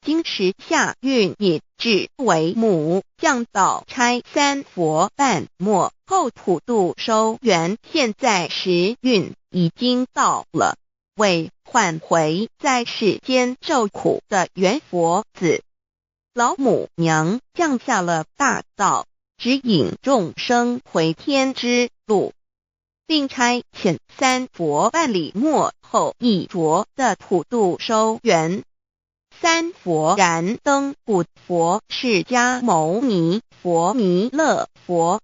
今時下運已至，為母降道差三佛辦末後普度收圓。現在時運已經到了，為喚回在世間受苦的緣佛子，老母娘降下了大道，指引眾生回天之路，並差遣三佛辦理末後一着的普度收圓。三佛燃燈古佛釋迦牟尼佛彌勒佛，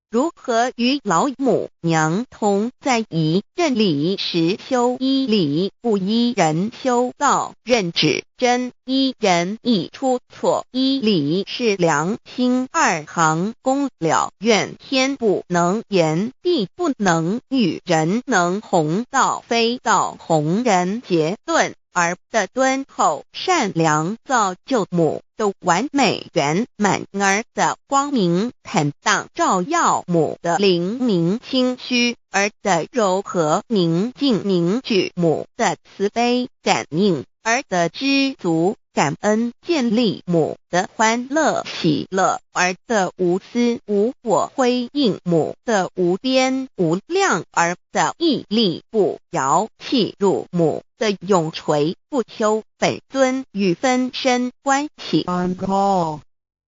如何與老母娘同在一任理實修一理不依人修道任指真依人一出錯一理是良心二行功了願天不能言地不能語人能弘道非道弘人結論兒的敦厚善良造就母的完美圓滿兒的光明坦蕩照耀母的靈明清虛兒的柔和寧靜凝聚母的慈悲感應兒的知足感恩建立母的歡樂喜樂兒的無私無我輝映母的無邊無量兒的屹立不搖契入母的永垂不朽本尊與分身關係。 On call.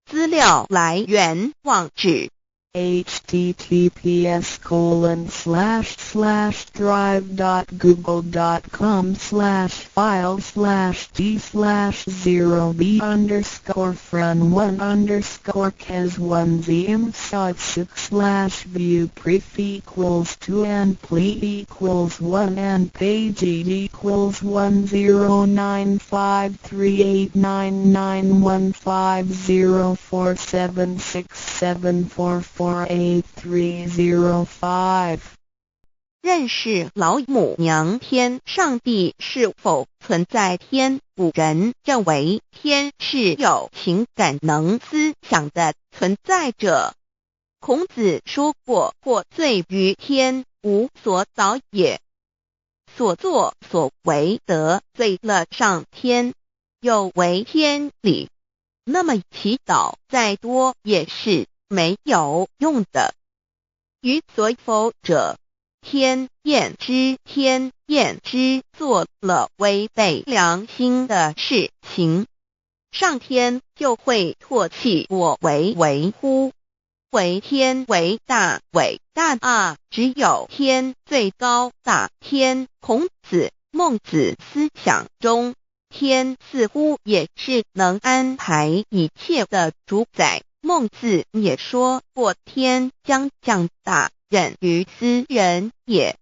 資料來源網址 https://drive.google.com/file/d/0b_fran1_kes1zm6 /view pref equals 2 and ple equals 1 and page equals 109538991504767448305。認識老母娘天上帝是否存在天？古人認為天是有情感能思想的存在者。孔子說過：“獲罪於天，無所禱也。”所作所為得罪了上天，有違天理，那麼祈禱再多也是沒有用的。於所否者，天厭之，天厭之，做了違背良心的事情，上天就會唾棄我為為乎？惟天為大，偉大啊！只有天最高大。天，孔子、孟子思想中，天似乎也是能安排一切的主宰。孟子也說過：“天將降大任於斯人也，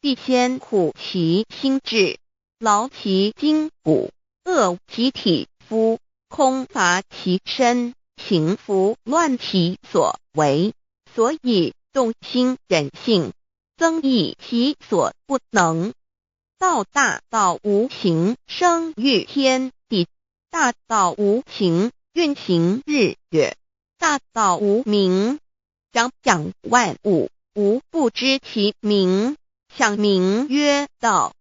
必先苦其心志，勞其筋骨，餓其體膚，空乏其身，行拂亂其所為。所以動心忍性，增益其所不能。道大道無形，生於天地；大道無形，運行日月。大道無名，長養萬物，吾不知其名，想名曰道。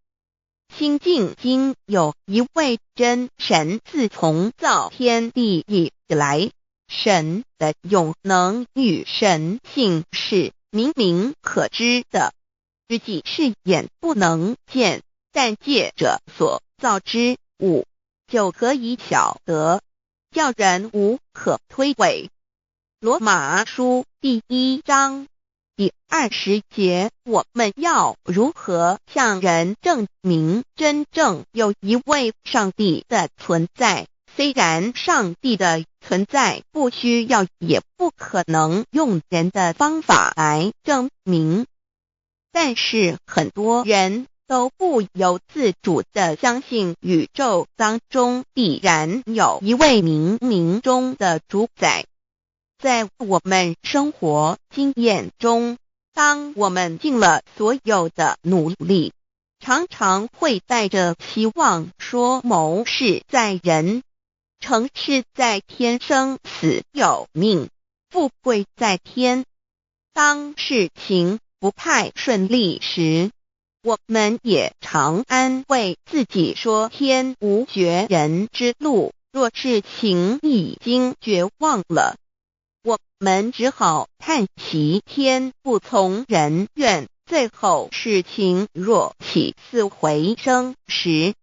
清淨經有一位真神，自從造天地以來，神的永能與神性是明明可知的，實際是眼不能見，但借著所造之物就可以曉得，叫人無可推諉。羅馬書第1章第20節，我們要如何向人證明真正有一位上帝的存在？雖然上帝的存在不需要，也不可能用人的方法來證明，但是很多人都不由自主地相信宇宙當中必然有一位冥冥中的主宰。在我們生活經驗中，當我們盡了所有的努力，常常會帶着希望說謀事在人，成事在天，生死有命，富貴在天。當事情不太順利時，我們也常安慰自己說天無絕人之路。若事情已經絕望了，我們只好嘆息天不從人願。最後事情若起死回生時，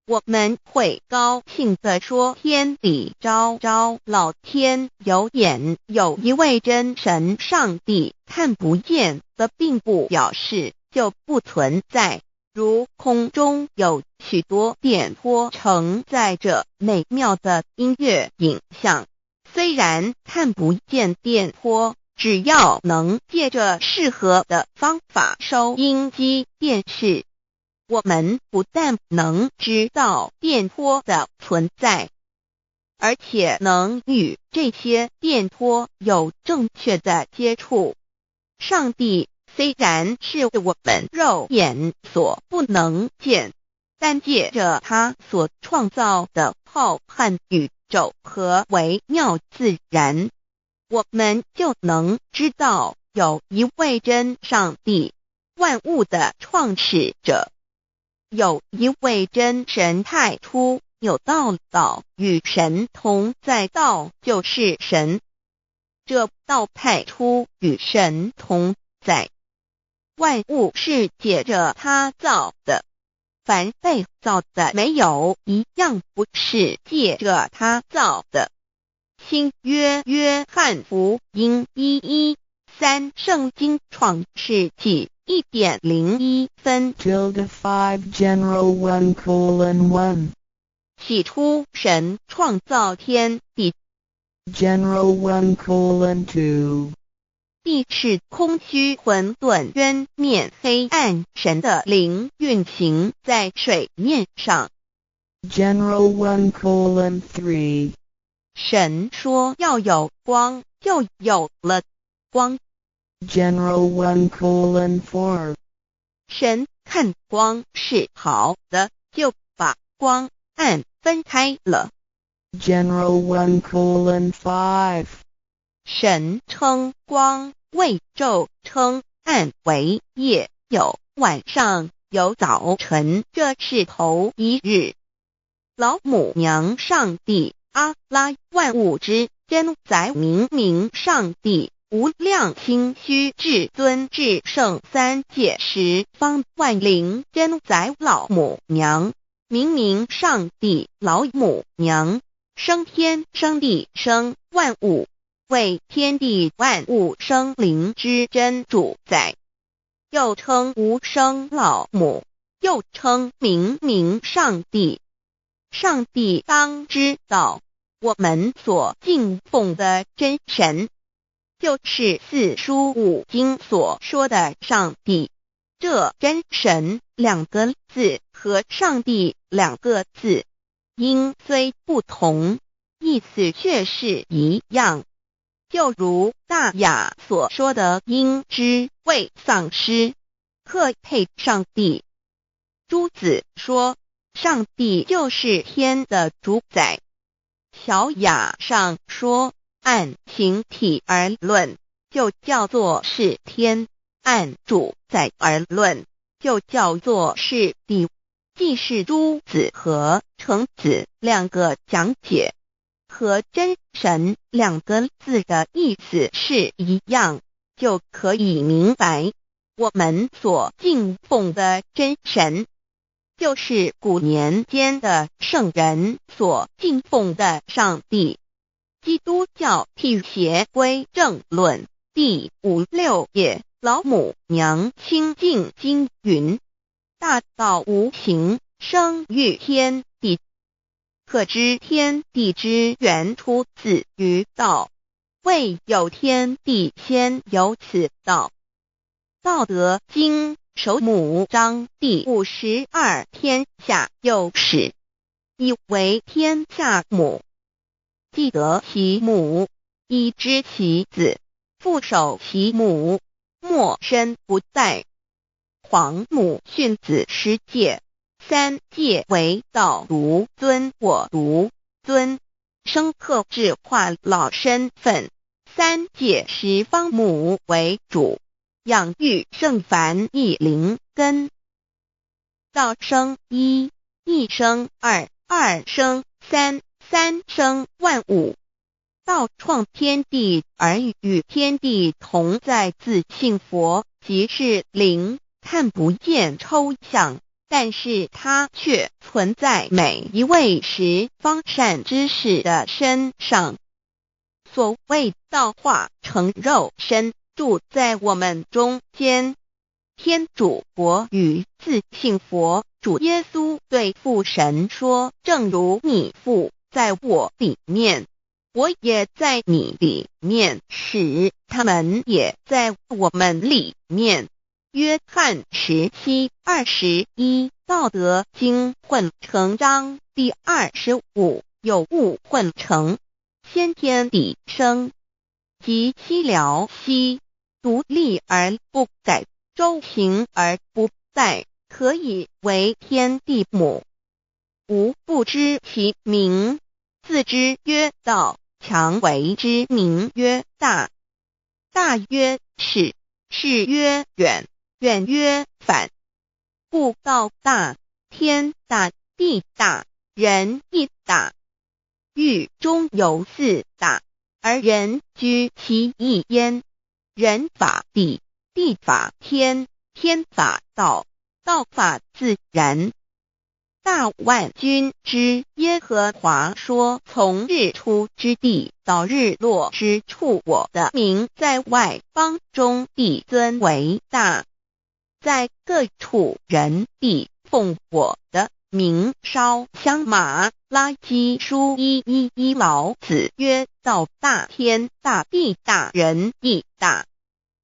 我們會高興地說天理昭昭，老天有眼，有一位真神上帝，看不見的並不表示就不存在。如空中有許多電波承載著美妙的音樂影像，雖然看不見電波，只要能借著適合的方法收音機、電視，我們不但能知道電波的存在，而且能與這些電波有正確的接觸。上帝雖然是我們肉眼所不能見，但借著他所創造的浩瀚宇宙和微妙自然，我們就能知道有一位真上帝，萬物的創始者，有一位真神。太初有道，道與神同在，道就是神。這道太初與神同在，萬物是借著他造的，凡被造的，沒有一樣不是借著他造的。新約約翰福音1:13，聖經創世紀1點01分。 Tilde 5 General 1:1. 起初神創造天地。 General 1:2. 地是空虛混沌，淵面黑暗，神的靈運行在水面上。 General 1:3. 神說要有光，就有了光。 General 1:4. 神看光是好的，就把光暗分開了。 General 1:5. 神稱光為晝，稱暗為夜，有晚上，有早晨，這是頭一日。老母娘上帝阿拉萬物之真宰明明上帝無量清虛至尊至聖三界十方萬靈真宰老母娘明明上帝老母娘生天生地生萬物，為天地萬物生靈之真主宰，又稱無生老母，又稱明明上帝。上帝當知道，我們所敬奉的真神，就是四書五經所說的上帝。這真神兩個字和上帝兩個字，音雖不同，意思卻是一樣。就如大雅所說的，應知未喪失，克配上帝。朱子說，上帝就是天的主宰。小雅上說，按形體而論，就叫做是天；按主宰而論，就叫做是地。既是朱子和程子兩個講解，和真神兩個字的意思是一樣，就可以明白，我們所敬奉的真神，就是古年間的聖人所敬奉的上帝。基督教辟邪歸正論第五六頁，老母娘清淨經云：大道無形，生於天地。可知天地之源出自於道，未有天地先有此道。道德經首母章第52天下有始，以为天下母。既得其母，以知其子，复守其母，没身不殆。皇母训子十诫，三诫为道独尊我独尊，生克制化老身份。三界十方母为主，养育圣凡一灵根。道生一，一生二，二生三，三生万物。道创天地而与天地同在，自性佛即是灵，看不见抽象，但是它却存在每一位十方善知识的身上。所谓道化成肉身，住在我们中间。天主国与自性佛主耶稣对父神说：“正如你父在我裡面，我也在你裡面，使他們也在我們裡面。”約翰17:21，道德經混成章第25，有物混成，先天地生，即西辽西，獨立而不改，周行而不殆，可以為天地母。吾不知其名，自知曰道，強為之名曰大。大曰始，始曰遠，遠曰反。故道大，天大，地大，人亦大。域中有四大，而人居其一焉。人法地，地法天，天法道，道法自然。大萬軍之耶和華說：從日出之地到日落之處，我的名在外邦中必尊為大，在各處人必奉我的名燒香。馬拉基書1:1:1老子曰：道大天大地大人亦大。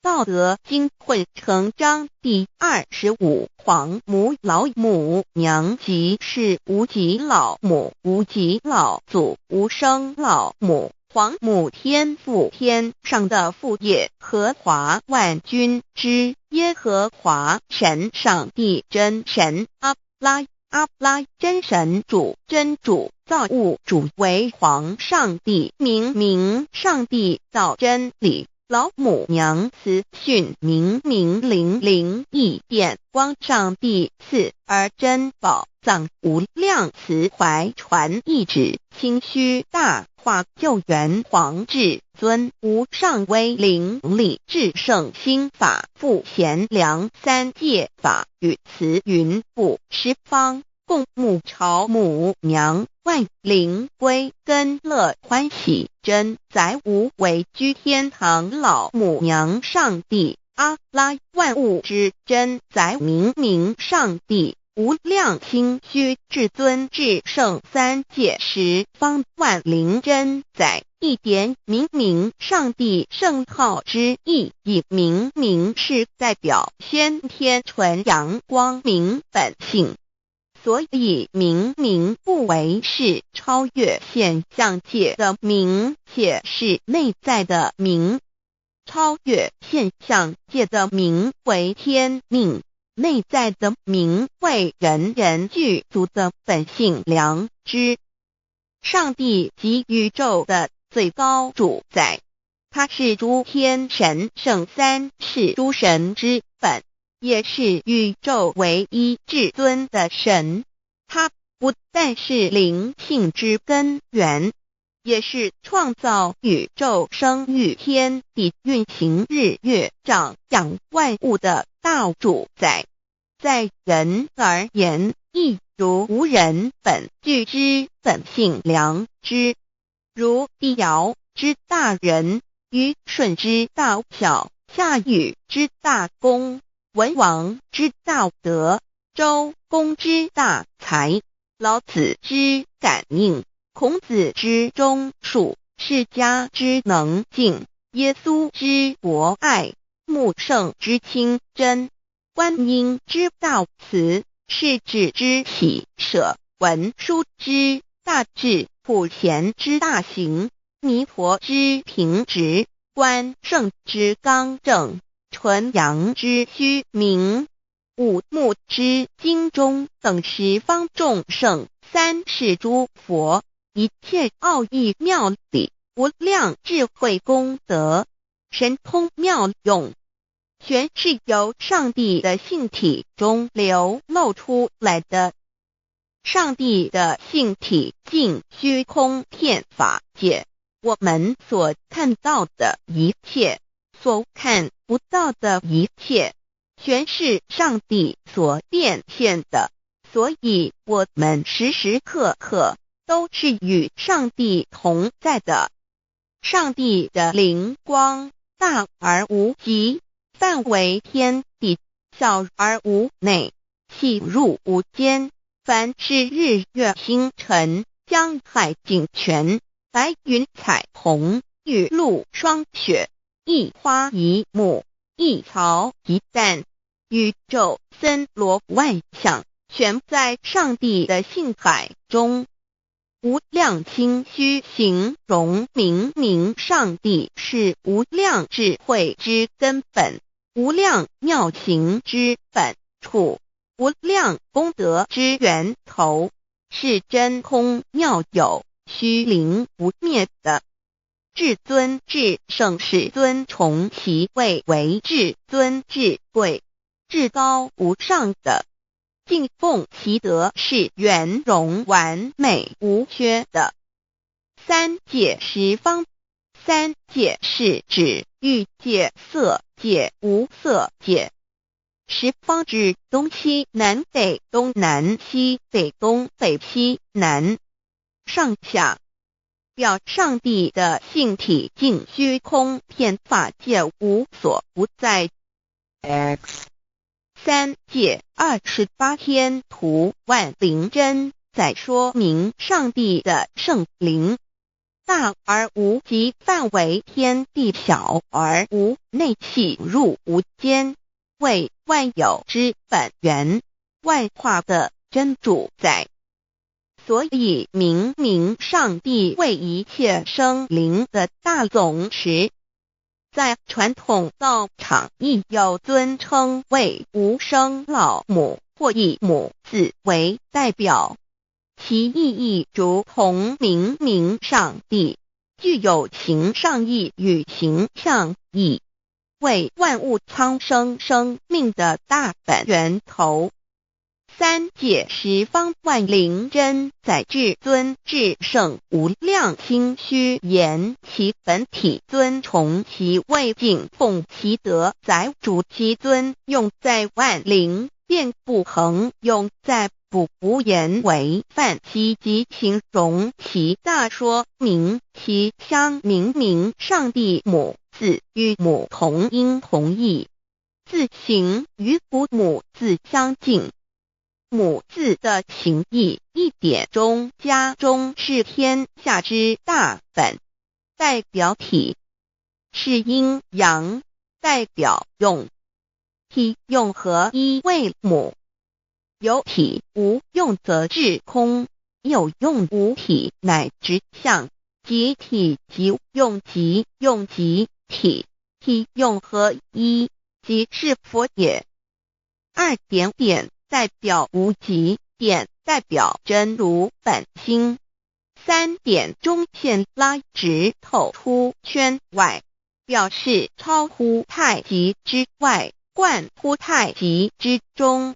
道德經混成章第25，皇母老母娘即是無極老母，無極老祖，無生老母。皇母天父天上的父耶和華萬軍之耶和華神上帝真神阿拉阿拉真神主真主造物主為皇上帝明明上帝道真理。老母娘慈訓明明靈靈異變光上帝賜而珍寶藏無量慈懷傳一旨清虛大化救援皇至尊無上威靈力至聖心法父賢良三界法與慈雲布十方共沐朝母娘萬靈歸根樂歡喜真宰無為居天堂老母娘上帝阿拉萬物之真宰明明上帝無量清虛至尊至聖三界十方萬靈真宰一點明明上帝聖號之意，以明明是代表先天純陽光明本性。所以明明不為是超越現象界的明，且是內在的明。超越現象界的明為天命，內在的明為人人具足的本性良知。上帝即宇宙的最高主宰，他是諸天神聖三世諸神之本，也是宇宙唯一至尊的神，他不但是靈性之根源，也是創造宇宙、生育天地、運行日月、長養萬物的大主宰。在人而言，亦如吾人本具之本性良知，如帝堯之大仁，虞舜之大孝，夏禹之大功，文王之大德，周公之大才，老子之感應，孔子之忠恕，釋迦之能靜，耶穌之博愛，穆聖之清真。觀音之大慈，勢至之喜捨，文殊之大智，普賢之大行，彌陀之平直，關聖之剛正，純陽之虛明，五目之精中等十方眾聖，三世諸佛，一切奧義妙理，無量智慧功德，神通妙用，全是由上帝的性體中流露出來的。上帝的性體盡虛空遍法界，我們所看到的一切，所看不到的一切，全是上帝所變現的。所以，我們時時刻刻都是與上帝同在的。上帝的靈光大而無極，範圍天地，小而無內，細入無間。凡是日月星辰、江海井泉、白雲彩虹、雨露霜雪，一花一木、一草一蛋，宇宙森羅萬象，全在上帝的性海中。無量清虛形容明明上帝是無量智慧之根本，無量妙行之本處，無量功德之源頭，是真空妙有、虛靈不滅的。至尊至聖是尊崇其位為至尊至貴、至高無上的，敬奉其德是圓融完美無缺的。三界十方，三界是指欲界、色界、無色界。十方指東西南北東南西北東北西南上下，表上帝的性體盡虛空遍法界無所不在。 X 三界28天圖萬靈真在說明上帝的聖靈大而無極，範圍天地，小而無內，細入無間，為萬有之本源，萬化的真主宰。所以明明上帝為一切生靈的大總持。在傳統道場亦有尊稱為無生老母或以母字為代表，其意義如同明明上帝，具有形上義與形象義，為萬物蒼生生命的大本源頭。三界十方萬靈真在至尊至聖無量清虛言其本體尊崇其位敬奉其德載主其尊用在萬靈便不恆用在不無言為範其及形容其大說明其相明明上帝母字與母同音同義，字形與古母字相近。母字的形義一點中加中是天下之大本，代表體是陰陽，代表用，體用合一為母。有體無用則至空，有用無體乃直相，即體即用即用即體，體用合一，即是佛也。二點點代表無極，點代表真如本心。三點中線拉直透出圈外，表示超乎太極之外，貫乎太極之中。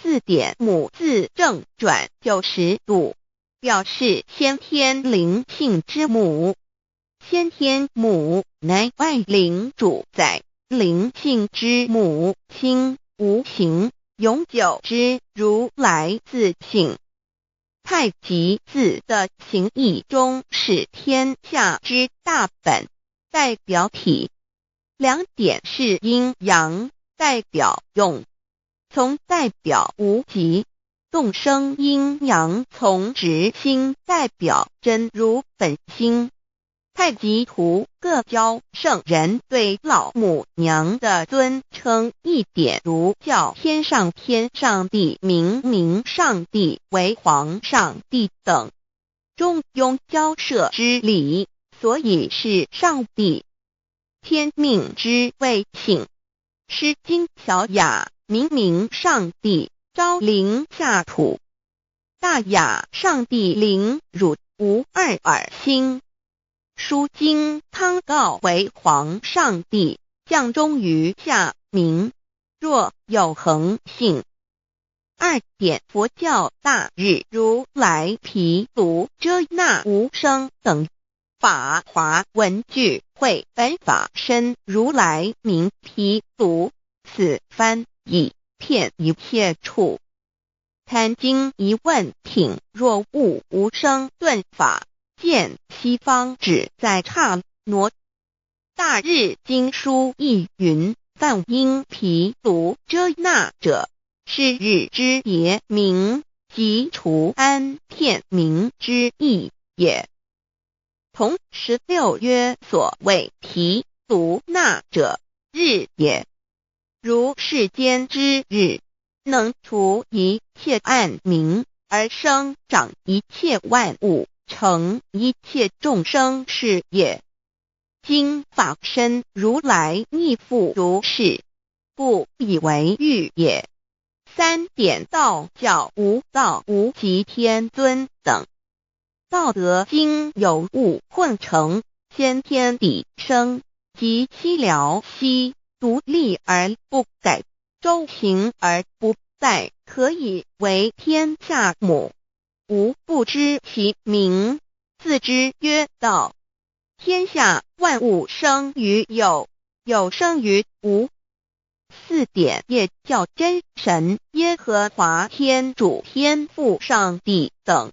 四點母字正轉90度，表示先天靈性之母。先天母乃萬靈主宰，靈性之母，清無形，永久之如來自性。太極字的形義中是天下之大本，代表體。兩點是陰陽，代表用。從代表無極，動生陰陽從直心，代表真如本心。太極圖各教聖人對老母娘的尊稱一點如叫天上天上帝明明上帝為皇上帝等。中庸交涉之理，所以是上帝。天命之謂性。詩經小雅明明上帝昭靈下土。大雅上帝靈汝無二爾心。書經湯告為皇上帝降終於下民，若有恆性。二點佛教大日如來毗盧遮那無生等法華文具會本法身如來名毗盧，此翻譯遍一切處。壇經疑問品若悟無生頓法。見西方只在剎那。大日經書亦云：梵音毗盧遮那者，是日之別名，即除安片名之意也。同16曰：所謂毗盧那者，日也。如世間之日，能除一切暗冥，而生長一切萬物。成一切眾生是也。今法身如來亦復如是，故以為喻也。三點道教無道無極天尊等。道德經有物混成，先天地生，及其了兮，獨立而不改，周行而不殆，可以為天下母。吾不知其名，自之曰道。天下萬物生於有，有生於無。四點耶教真神耶和華天主天父上帝等。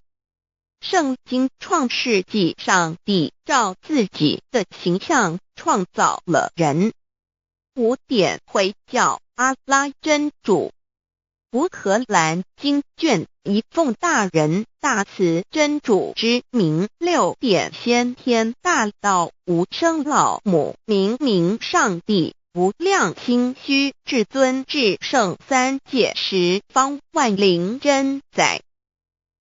聖經創世紀上帝照自己的形象創造了人。五點回教阿拉真主。古可蘭經卷一奉大仁大慈真主之名。六點先天大道無生老母明明上帝無量清虛至尊至聖三界十方萬靈真宰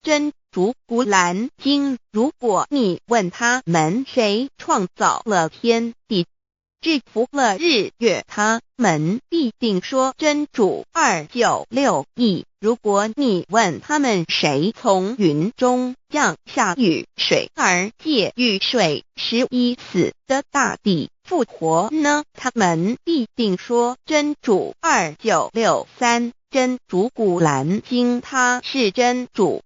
真主古蘭經。如果你問他們誰創造了天地，制服了日月，他們必定說真主2、9、6、1。如果你問他們誰從雲中降下雨水，而借雨水使已死的大地復活呢？他們必定說真主2、9、6、3。真主古蘭經，他是真主，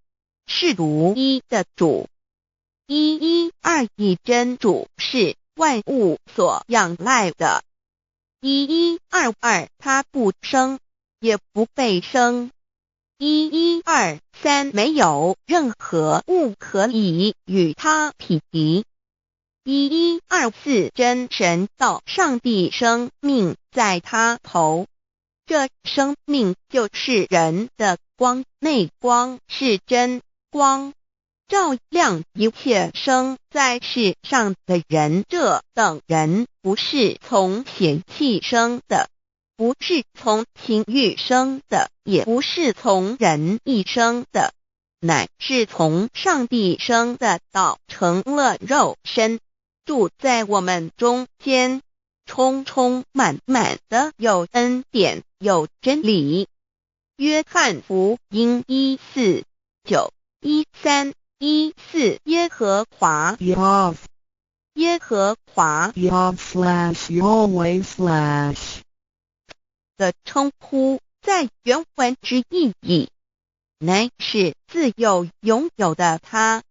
是獨一的主。1121真主是萬物所仰賴的。1122，他不生，也不被生。1123，沒有任何物可以與他匹敵。1124，真神道上帝生命在他頭，這生命就是人的光，內光是真光，照亮一切生在世上的人。這等人不是從血氣生的，不是從情慾生的，也不是從人意生的，乃是從上帝生的。道成了肉身，住在我們中間，充充滿滿的有恩典，有真理。約翰福音1、4、9、13、14耶和華 Yahweh 耶和華 Yahweh/Yahweh/ 的稱呼，在原文之意義，乃是自有永有的他，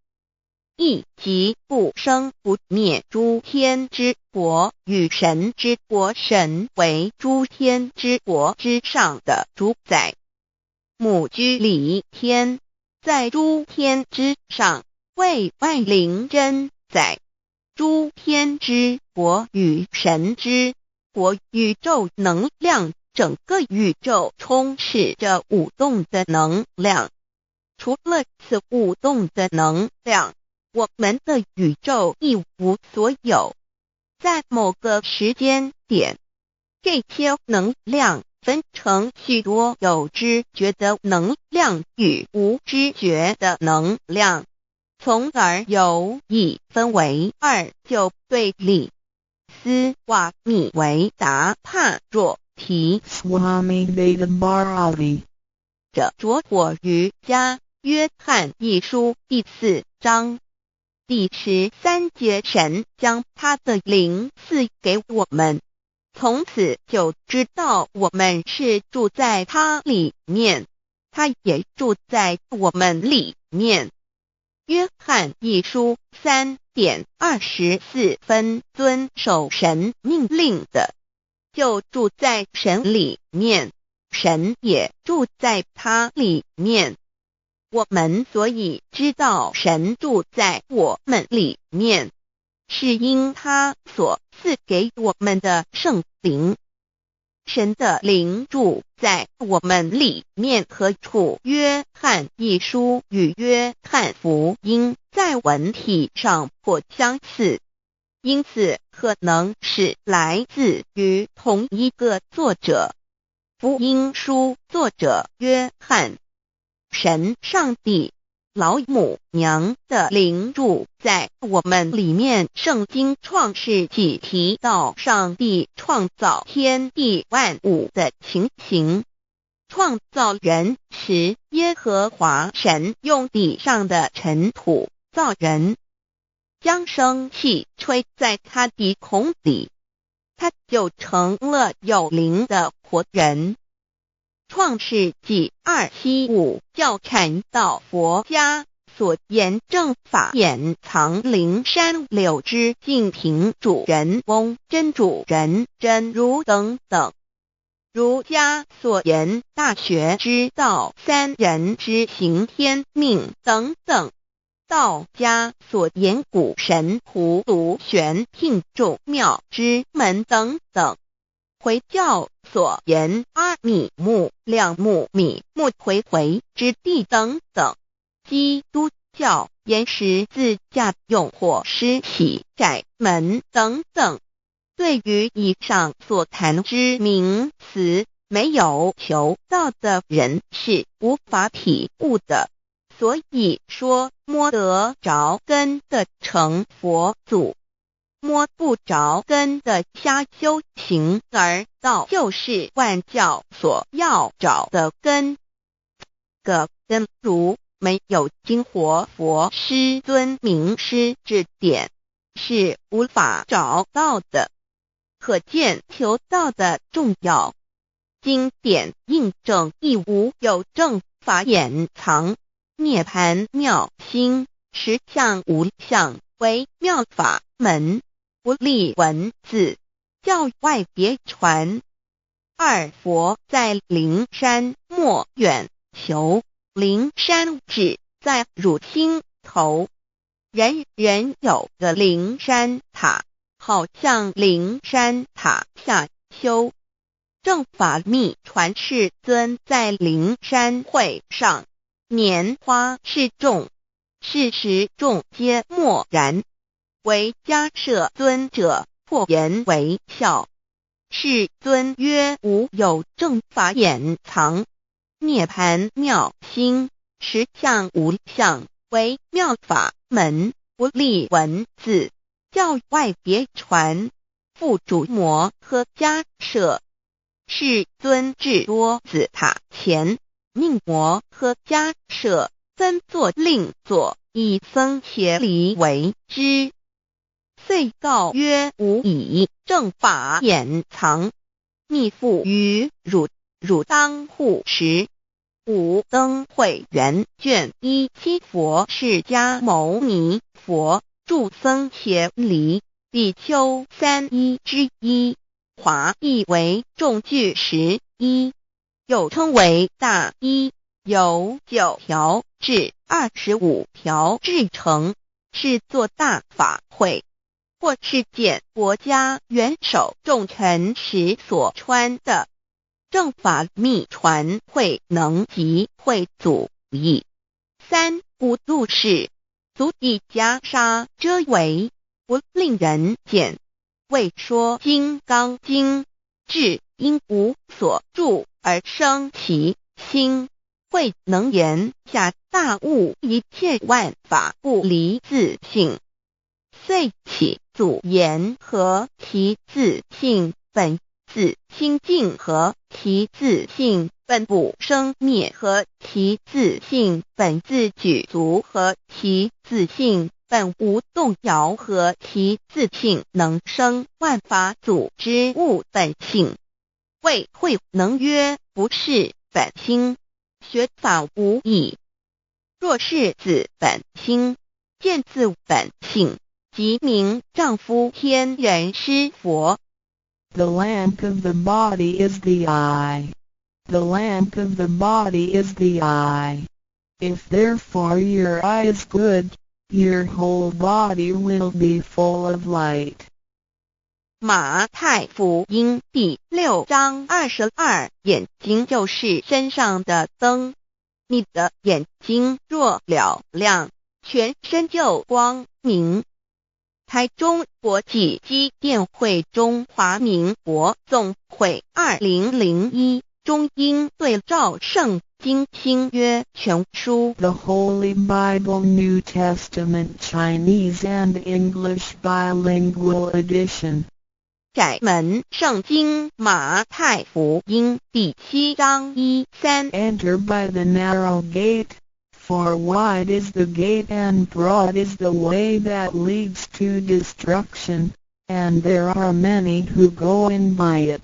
亦即不生不滅諸天之國與神之國，神為諸天之國之上的主宰。母居禮天，在諸天之上，為萬靈真宰。諸天之國與神之國，宇宙能量，整個宇宙充斥着舞動的能量。除了此舞動的能量，我們的宇宙一無所有。在某個時間點，這些能量分成許多有知覺的能量與無知覺的能量，從而有一分為二就對立。斯瓦米維達帕若提 Swami Veda Bharati 這拙火瑜伽約翰一書第四章第13節，神將他的靈賜給我們，從此就知道我們是住在他裡面，他也住在我們裡面。約翰一書3點24分，遵守神命令的，就住在神裡面，神也住在他裡面。我們所以知道神住在我們裡面，是因他所賜給我們的聖靈。神的靈住在我們裡面何處？約翰一書與約翰福音在文體上頗相似，因此可能是來自於同一個作者。福音書作者約翰。神上帝老母娘的靈住在我們裡面。聖經創世紀提到上帝創造天地萬物的情形。創造人時，耶和華神用地上的塵土造人，將生氣吹在他鼻孔裡，他就成了有靈的活人。創世紀275教禪道佛家所言正法眼藏靈山柳枝淨瓶主人翁真主人真如等等。儒家所言大學之道三人之行天命等等。道家所言古神葫蘆玄牝眾妙之門等等。回教所言阿米木兩木米木回回之地等等，基督教言十字架用火施洗窄門等等。對於以上所談之名詞，沒有求道的人是無法體悟的。所以說，摸得著根的成佛祖。摸不著根的瞎修行，而道就是萬教所要找的根。個根如沒有經活佛師尊明師指點，是無法找到的。可見求道的重要。經典印證亦無有正法眼藏，涅槃妙心實相無相為妙法門。不立文字，教外別傳。二佛在靈山莫遠求，靈山只在汝心頭。人人有個靈山塔，好向靈山塔下修。正法密傳世尊在靈山會上，拈花示眾，是時眾皆默然。唯迦葉尊者破顏為笑。世尊曰：無有正法眼藏，涅槃妙心實相無相為妙法門，不立文字，教外別傳。付囑摩訶迦葉。世尊至多子塔前，命摩訶迦葉分座令座，以僧伽梨為之。遂告曰：吾以正法眼藏，密付於汝，汝當護持。五燈會元卷一七佛釋迦牟尼佛住僧伽梨比丘三衣之一，華譯為眾具十衣，又稱為大衣，由9條至25條制成，是做大法會或是見國家元首重臣時所穿的。正法密傳慧能及慧祖譯。三古度氏。足以袈裟遮圍，不令人見。為說金剛經，智因無所住而生其心，慧能言下大悟一切萬法不離自性，遂起祖言何其自性本自清淨，何其自性本不生滅，何其自性本自具足，何其自性本無動搖，何其自性能生萬法祖之悟本性。謂慧能曰：不識本心，學法無益。若識自本心，見自本性，即名丈夫天人師佛。 The lamp of the body is the eye. The lamp of the body is the eye. If therefore your eye is good, your whole body will be full of light. 馬太福音第6章22，眼睛就是身上的燈。你的眼睛若嘹亮，全身就光明。台中國際基甸會中華民國總會2001中英對照聖經新約全書。 The Holy Bible New Testament Chinese and English Bilingual Edition. 窄門聖經馬太福音第7章1、3。 Enter by the narrow gate, for wide is the gate and broad is the way that leads to destruction, and there are many who go in by it.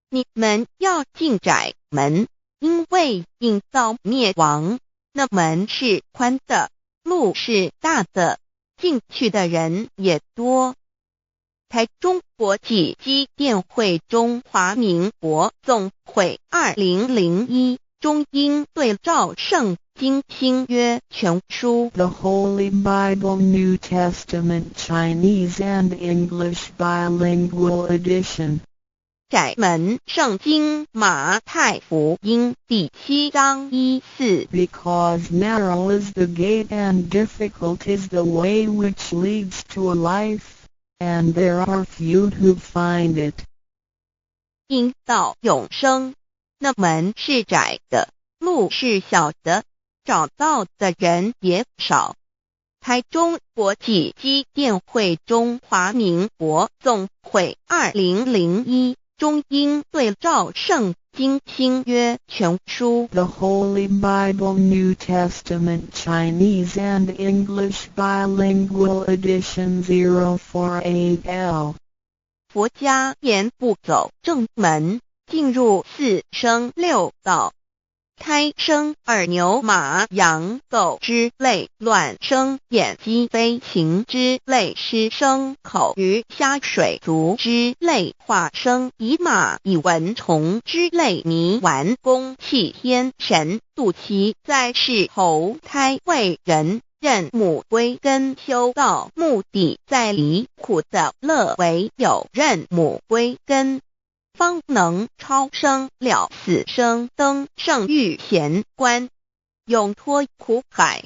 你們要進窄門，因為引到滅亡，那門是寬的，路是大的，進去的人也多。台中國際基甸會中華民國總會2001中英對照聖經新約全書。 The Holy Bible New Testament Chinese and English Bilingual Edition. 窄門聖經馬太福音第7章1、4。 Because narrow is the gate and difficult is the way which leads to life, and there are few who find it. 引到永生，那門是窄的，路是小的，找到的人也少。台中國際基甸會中華民國總會2001中英對照聖經新約全書。 The Holy Bible New Testament Chinese and English Bilingual Edition 048L. 佛家言不走正門，進入四生六道，胎生耳牛馬羊狗之類，卵生眼雞飛禽之類，濕生口魚蝦水族之類，化生蟻螞蟻蚊蟲之類，泥丸宮棄天神，肚臍在世投胎為人。認母歸根修道，目的在離苦得樂，唯有認母歸根，方能超生了死生，登聖遇賢關，永脫苦海。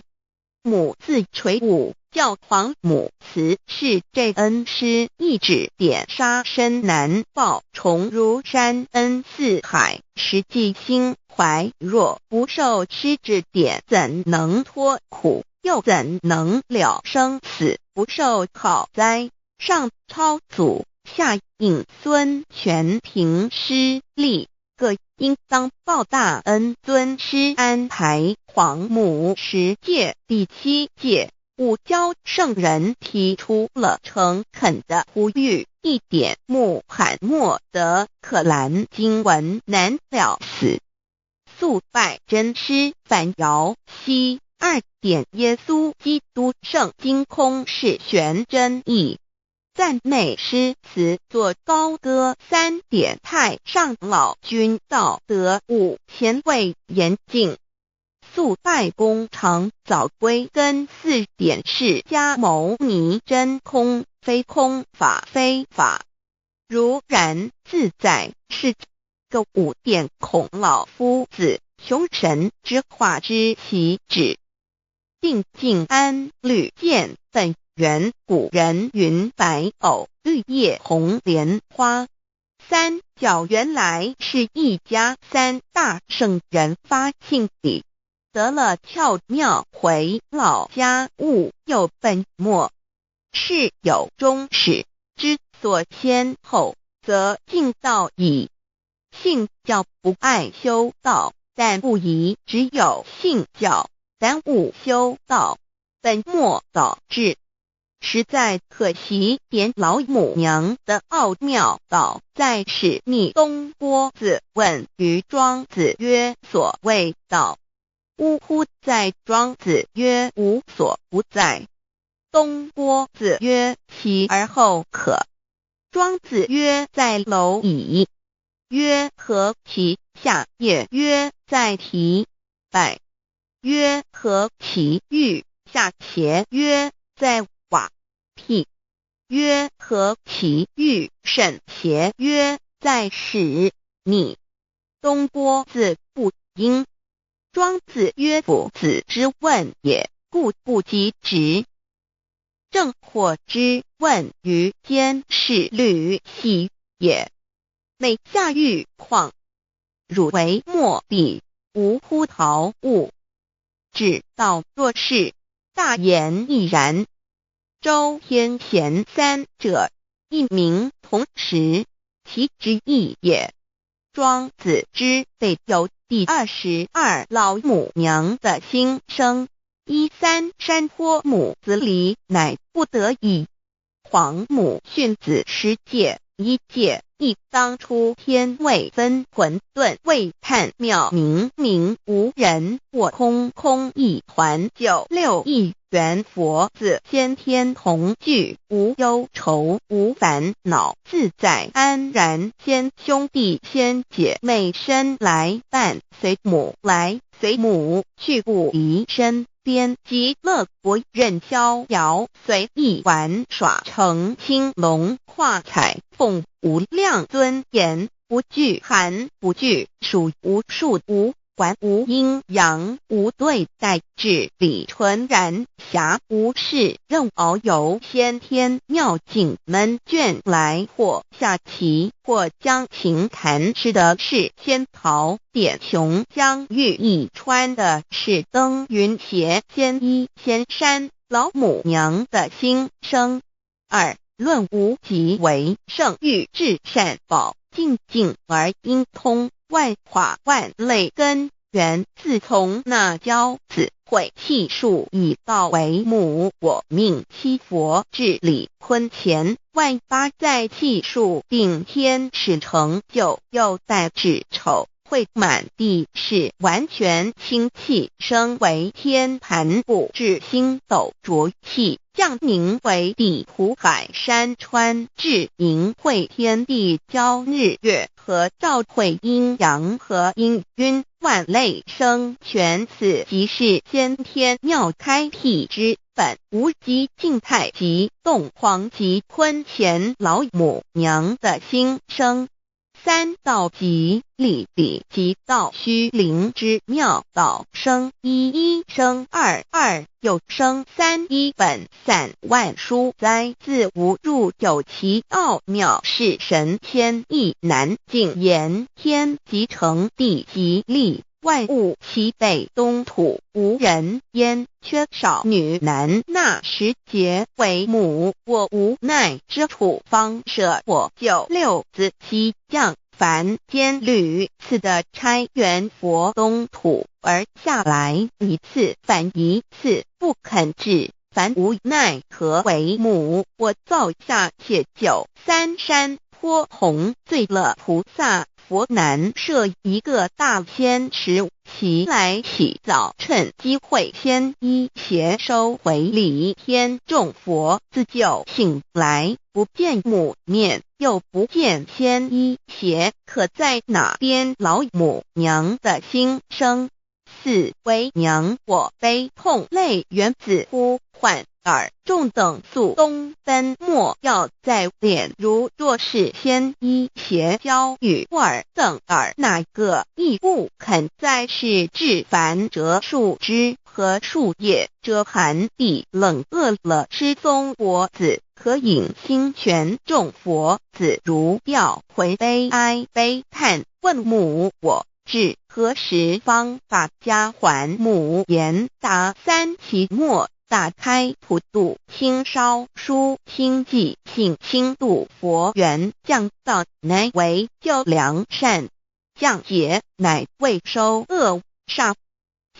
母自垂五，教皇母慈是這恩師一指點殺身難報，重如山恩似海，實際心懷若不受師指點，怎能脫苦？又怎能了生死？不受好哉！上超祖，下引孫，全憑師力，各應當報大恩。尊師安排皇母十誡第7誡，五教聖人提出了誠懇的呼籲：一點穆罕默德可蘭經文難了死，速拜真師梵瑤西。二點耶穌基督聖經空是玄真義，讚美詩詞作高歌。三點太上老君道德五前位嚴淨，速拜功長早歸根。四點釋迦牟尼真空非空法非法，如然自在是個五點孔老夫子窮神之化之其旨。定静安绿见本源古人云白藕绿叶红莲花。三教原来是一家三大圣人发性理，得了窍妙回老家悟又本末，事有终始之所先后，则近道矣。信教不碍修道，但不宜只有信教，耽误修道，本末倒置。实在可惜，点老母娘的奥妙道在是密东郭子问于庄子曰：“所谓道，呜呼哉！”庄子曰：“无所不在。”东郭子曰：“其而后可。”庄子曰：“在蝼蚁。”曰：“何其下也？”曰：“在提败。”曰：“何其欲下邪？”曰：“在瓦辟。”曰：“何其欲甚邪？”曰：“在使逆。”东郭子不应。庄子曰：“夫子之问也，故不及直。”正火之问于监视吕喜也。每下欲况，汝为莫比，无乎陶物。至道若是，大言亦然。周天贤三者，一名同时，其之意也。庄子之备有第22老母娘的心声。一三山坡母子离，乃不得已。皇母训子十戒，一戒一当初天未分混沌未探妙明明无人我空空一团九六一元佛子先天同具无忧愁无烦恼自在安然先兄弟先姐妹身来伴随母来随母去不离身边极乐国任逍遥随意玩耍成青龙化彩凤无量尊严不惧寒不惧暑无数无管无阴阳无对待至理纯然暇无事任遨游先天妙境门卷来或下棋或将琴弹吃的是仙桃点琼浆玉液穿的是登云鞋仙衣仙山老母娘的心声。二论无极为圣域至善宝净净而应通万化万类根源，自从那骄子毁气数以道为母，我命七佛治理坤乾万八在气数定天使成就，又带至丑会满地是完全清气升为天盘布至星斗浊气降宁为地湖海山川至盈会天地交日月和照会阴阳和阴晕万类生全此即是先天妙开辟之本无极静态极动黄极坤乾老母娘的心声。三道即理理即道虚灵之妙道生一一生二二又生三一本散万书哉自无入有其奥妙是神仙意难尽言天即成地即立万物齐备东土无人烟缺少女男那时节为母我无奈之处方舍我九六子七降凡间屡次的差元佛东土而下来一次反一次不肯至凡无奈何为母我造下且九三山坡红醉了菩萨佛南设一个大仙池，其来起早趁机会先衣鞋收回礼天众佛自救醒来不见母面，又不见仙衣鞋，可在哪边老母娘的心声？四为娘我悲痛泪源自呼唤。尔众等速东奔，莫要再恋。如若是仙衣鞋交与尔等尔那个亦不肯再是至凡折树枝和树叶，遮寒地冷饿了吃松果子，可饮清泉。众佛子如掉魂悲哀悲叹，问母我至何时方把家还？母言答三期末。打开普度清烧书清寂性清度佛缘降道乃为救良善，降劫乃为收恶煞，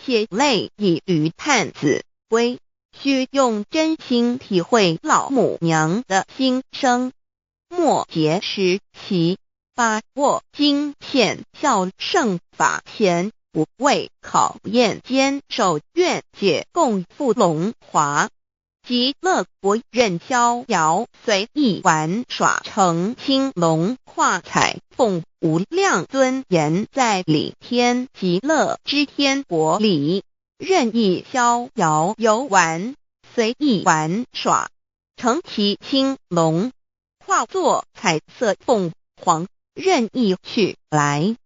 血泪以于探子归，须用真心体会老母娘的心声。末节时其把握经现孝圣法前。不畏考验，坚守愿解共赴龙华，极乐国任逍遥，随意玩耍成青龙化彩凤无量尊严，在理天极乐之天国里任意逍遥游玩，随意玩耍，乘其青龙，化作彩色凤凰，任意去来。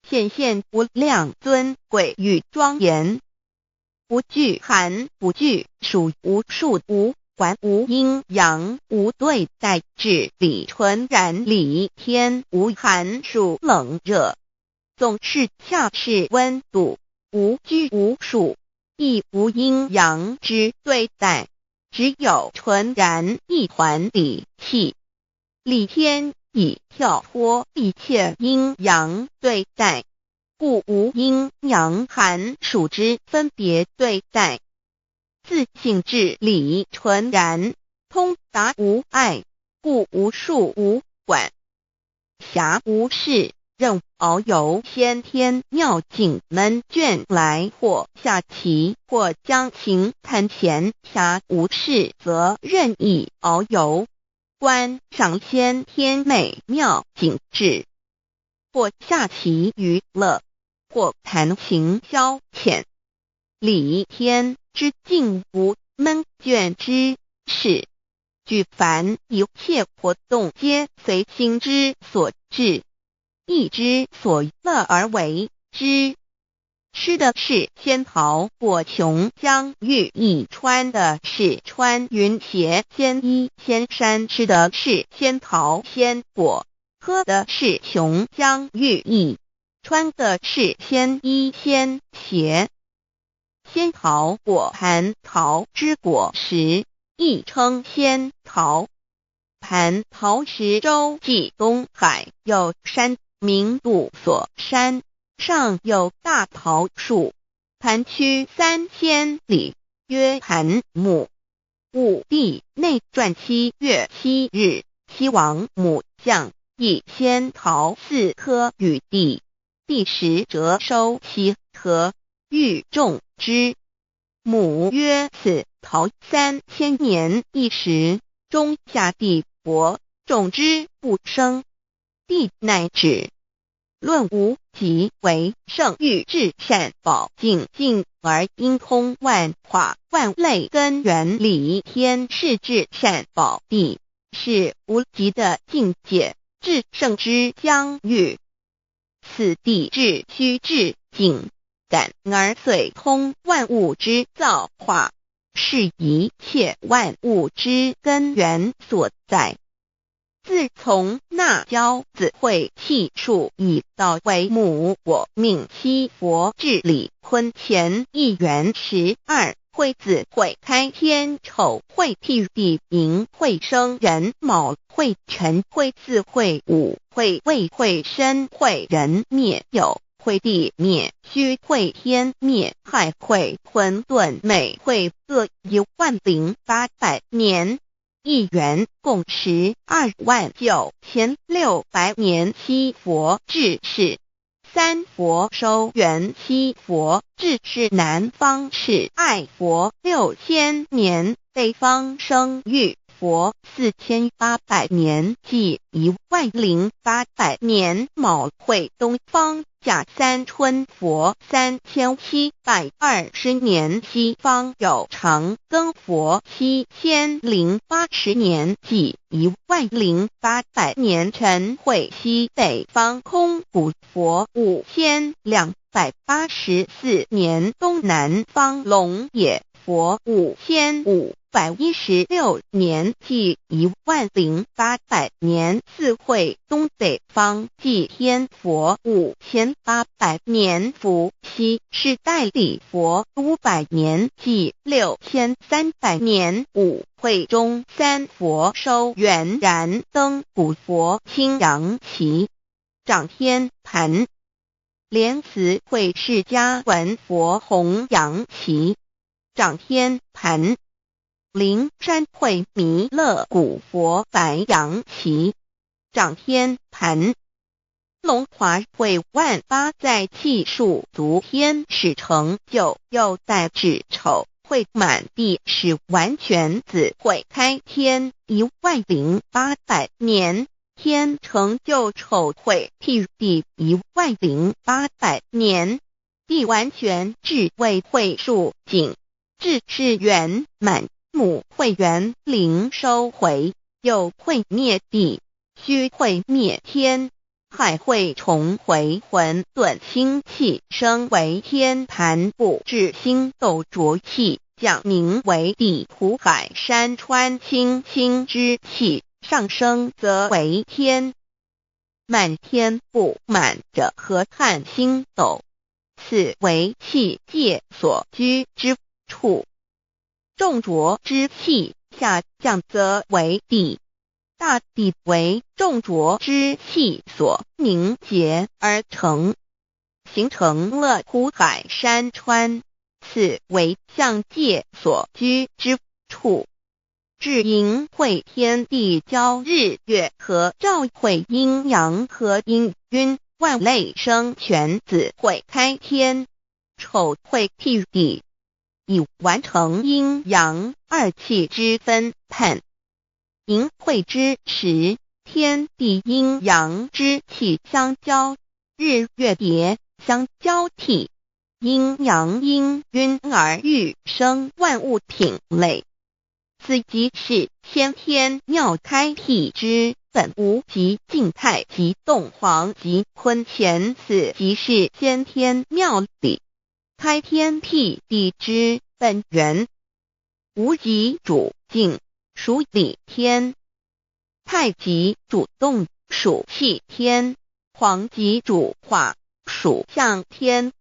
显现无量尊贵与庄严，不惧寒，不惧暑，无数无管无阴阳，无对待，至理纯然理天无寒暑冷热，总是恰是温度，无拘无束，亦无阴阳之对待，只有纯然一团理气，理天。已跳脱一切阴阳对待，故无阴阳寒暑之分别对待。自性至理纯然，通达无碍，故无束无管。暇无事，任遨游先天妙境门卷来，或下棋，或将琴弹弦。暇无事，则任意遨游。观赏先天美妙景致，或下棋娱乐，或弹琴消遣。理天之境无闷倦之事，举凡一切活动皆随心之所至，意之所乐而为之。吃的是仙桃果琼浆玉液，穿的是穿云鞋仙衣仙衫。吃的是仙桃仙果，喝的是琼浆玉液，穿的是仙衣仙鞋。仙桃果蟠桃之果实，亦称仙桃。蟠桃石洲际东海有山，名度所山。上有大桃树，盘曲3000里，曰盘木。武帝内传7月7日，西王母降以仙桃四颗与帝，帝时折收其核，欲种之。母曰：此桃3000年一时，终下地薄，种之不生。帝乃止。论无极为圣域至善宝净境而应通万化万类根源理天是至善宝地，是无极的境界，至圣之疆域。此地至虚至境感而遂通万物之造化，是一切万物之根源所在。自从那骄子会气数以道为母，我命七佛治理坤乾一元12会子会开天丑会辟地寅会生壬卯会辰会巳会午会未会申会壬灭酉会地灭戌会天灭亥会混沌昧会各10800年。一元共129600年，七佛治世，三佛收元，七佛治世南方是爱佛6000年，北方生育佛4800年，即10800年；卯会东方甲三春佛3720年，西方有长庚佛7080年，即10800年；辰会西北方空古佛5284年，东南方龙野佛5516年，即10800年；巳会东北方寂天佛5800年，伏羲氏代礼佛500年，即6300年；午会中山佛收圆燃灯古佛青阳旗掌天盘。莲池会释迦文佛弘扬旗掌天盘。灵山会弥勒古佛白羊旗掌天盘。龙华会万八在气数足天使成就，又在子丑会满地使完全子会开天10800年，天成就丑会辟地10800年，地完全至未会数景，至是圆满。母会元灵收回，又会灭地，虚会灭天，亥会重回混沌星气，升为天盘布置星斗浊气，降凝为地土海山川清清之气，上升则为天。满天布满着河汉星斗，此为气界所居之处。众浊之气下降则为地，大地为众浊之气所凝结而成，形成了湖海山川，此为象界所居之处。至寅会天地交日月合，兆会阴阳合阴运万类生全子会开天，丑会辟地，已完成阴阳二气之分判。寅会之时，天地阴阳之气相交，日月叠相交替，阴阳氤氲而育生万物品类。此即是先天妙开辟之本无极静太极动黄极坤乾，此即是先天妙理开天辟地之本源。无极主静，属理天；太极主动，属气天；黄极主化，属象天。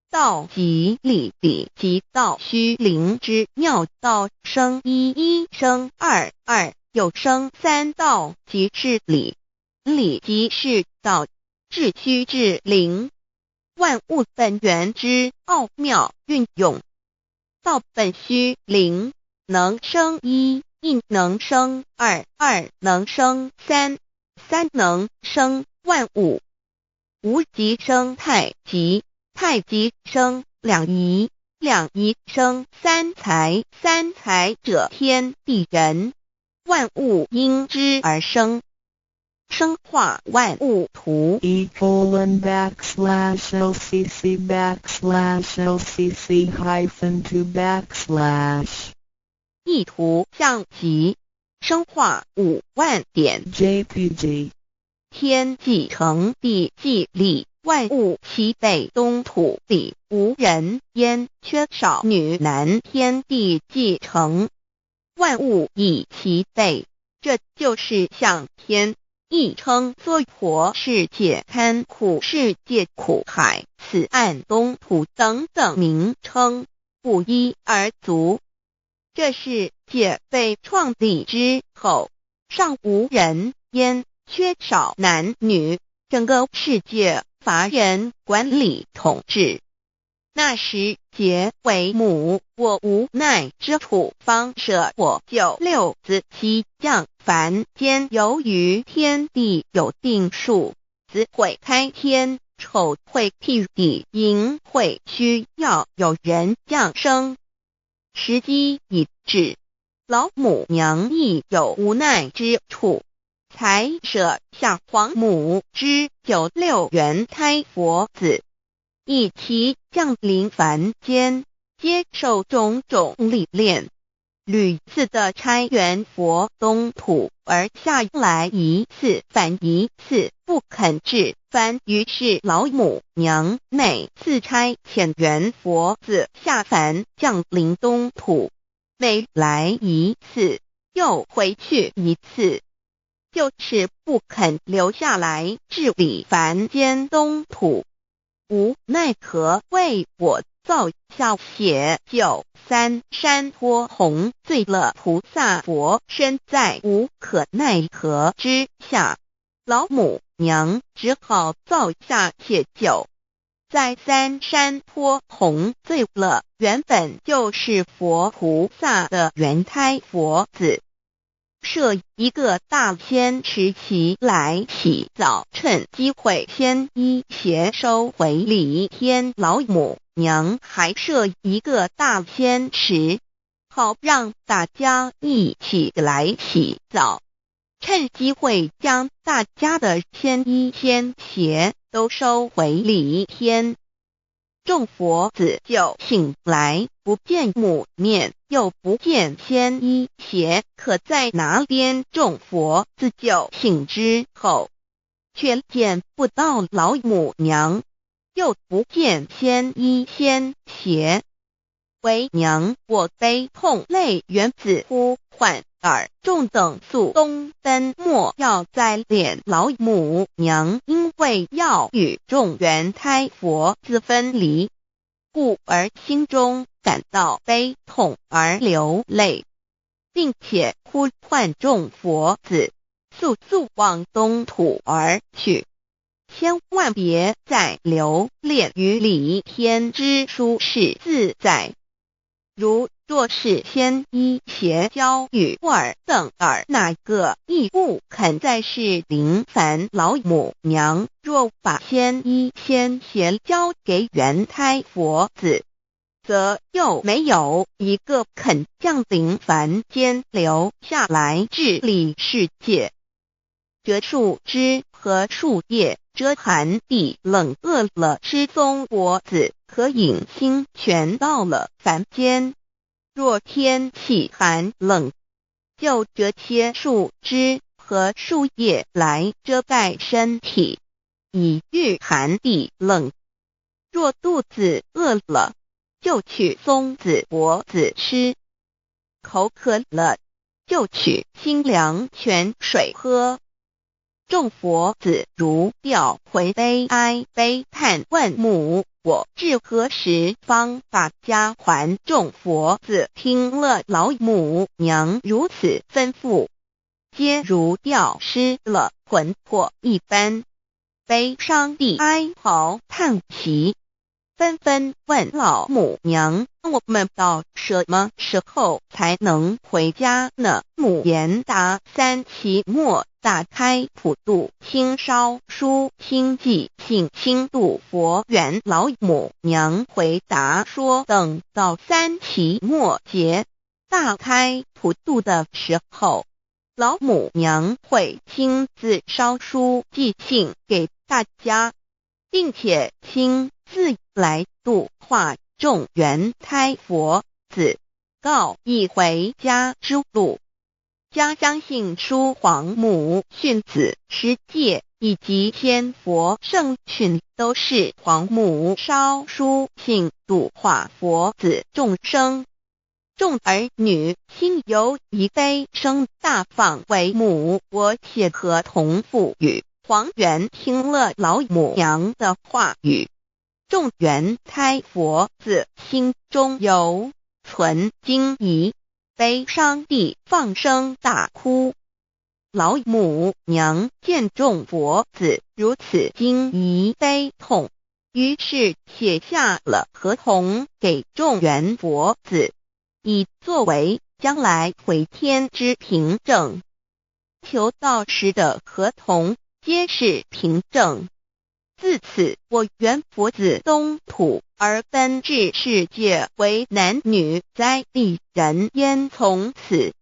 道即理，理即道，虚灵之妙道，生一，一生二，二又生三，道即是理，理即是道，致虚致灵。万物本源之奥妙运用，道本虚灵，能生一，一能生二，二能生三，三能生万物。无极生太极，太极生两仪，两仪生三才，三才者天地人，万物因之而生。生化万物图。 E:\LCC\LCC-2\ 意图象集，生化5万点 JPG 天既成，地既立，万物齐备，东土里无人烟，缺少女男。天地既成，万物已齐备，这就是象天。亦称娑婆世界、堪苦世界、苦海、此岸东土等等名称，不一而足。这世界被创立之后，尚无人烟，缺少男女，整个世界乏人管理统治。那时劫为母，我无奈之处，方舍我救六子悉降凡间。由于天地有定数，子会开天，丑会辟地，寅会需要有人降生，时机已至，老母娘亦有無奈之處，才舍下皇母之九六元胎佛子，一齊降臨凡間，接受種種歷練。屢次的差元佛東土而下來一次返一次不肯至凡，於是老母娘每次差遣元佛子下凡降臨東土，每來一次又回去一次，就是不肯留下來治理凡間東土。無奈何為我造下寫九三山坡紅醉了菩薩佛身在無可奈何之下，老母娘只好造下寫九，在三山坡紅醉了原本就是佛菩薩的元胎佛子，設一個大仙池起來洗澡，趁機會先衣鞋收回禮天老母娘還設一個大仙池，好讓大家一起來洗澡，趁機會將大家的仙衣仙鞋都收回禮天。眾佛子就醒來，不見母面，又不見仙衣鞋，可在哪邊？眾佛子就醒之後，卻見不到老母娘，又不見仙衣仙鞋。為娘我悲痛淚緣子呼喚爾眾等速東奔，莫要再憐老母娘，因為要與眾元胎佛子分離，故而心中感到悲痛而流淚，並且呼喚眾佛子速速往東土而去，千萬別再留戀於離天之舒適自在。如若是仙衣鞋交與爾等爾哪個亦不肯再是臨凡老母娘，若把仙衣仙鞋交給元胎佛子，則又沒有一個肯降臨凡間留下來治理世界。折樹枝和樹葉遮寒地冷，餓了吃松果子可飲清泉。到了凡間，若天氣寒冷，就折些樹枝和樹葉來遮蓋身體，以御寒地冷。若肚子餓了，就取松子果子吃；口渴了，就取清涼泉水喝。眾佛子如掉魂悲哀悲嘆問母：我至何時方把家還？眾佛子聽了老母娘如此吩咐，皆如掉失了魂魄一般，悲傷地哀嚎嘆息，紛紛問老母娘：我們到什麼時候才能回家呢？母言答：三期末大開普度清燒書清寂信輕度佛緣。老母娘回答說：等到三期末節大開普度的時候，老母娘會親自燒書寄信給大家，並且親自來度化眾元胎佛子，告以回家之路。家相信書皇母訓子十誡以及千佛聖訓，都是皇母燒書信度化佛子眾生。眾兒女心有一悲聲大放為母，我寫合同賦予。黃元聽了老母娘的話語，眾元胎佛子心中猶存驚疑，悲傷地放聲大哭。老母娘見眾佛子如此驚疑悲痛，於是寫下了合同給眾元佛子，以作為將來回天之憑證。求道時的合同皆是憑證。自此，我元佛子東土而分至世界為男女在地人間。從此，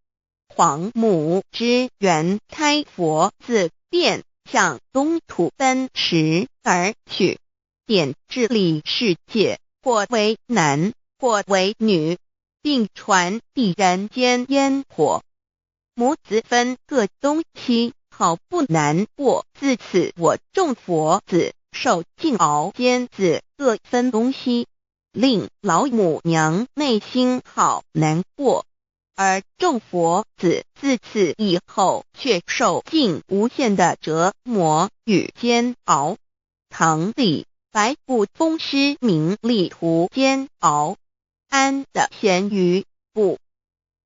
皇母之緣開佛子便向東土奔馳而去，點治理世界，或為男，或為女，並傳遞人間煙火。母子分各東西，好不難過。自此，我眾佛子受盡熬煎子各分東西，令老母娘內心好難過。而眾佛子自此以後，卻受盡無限的折磨與煎熬。唐李白不風詩名利途煎熬，安得閒於不？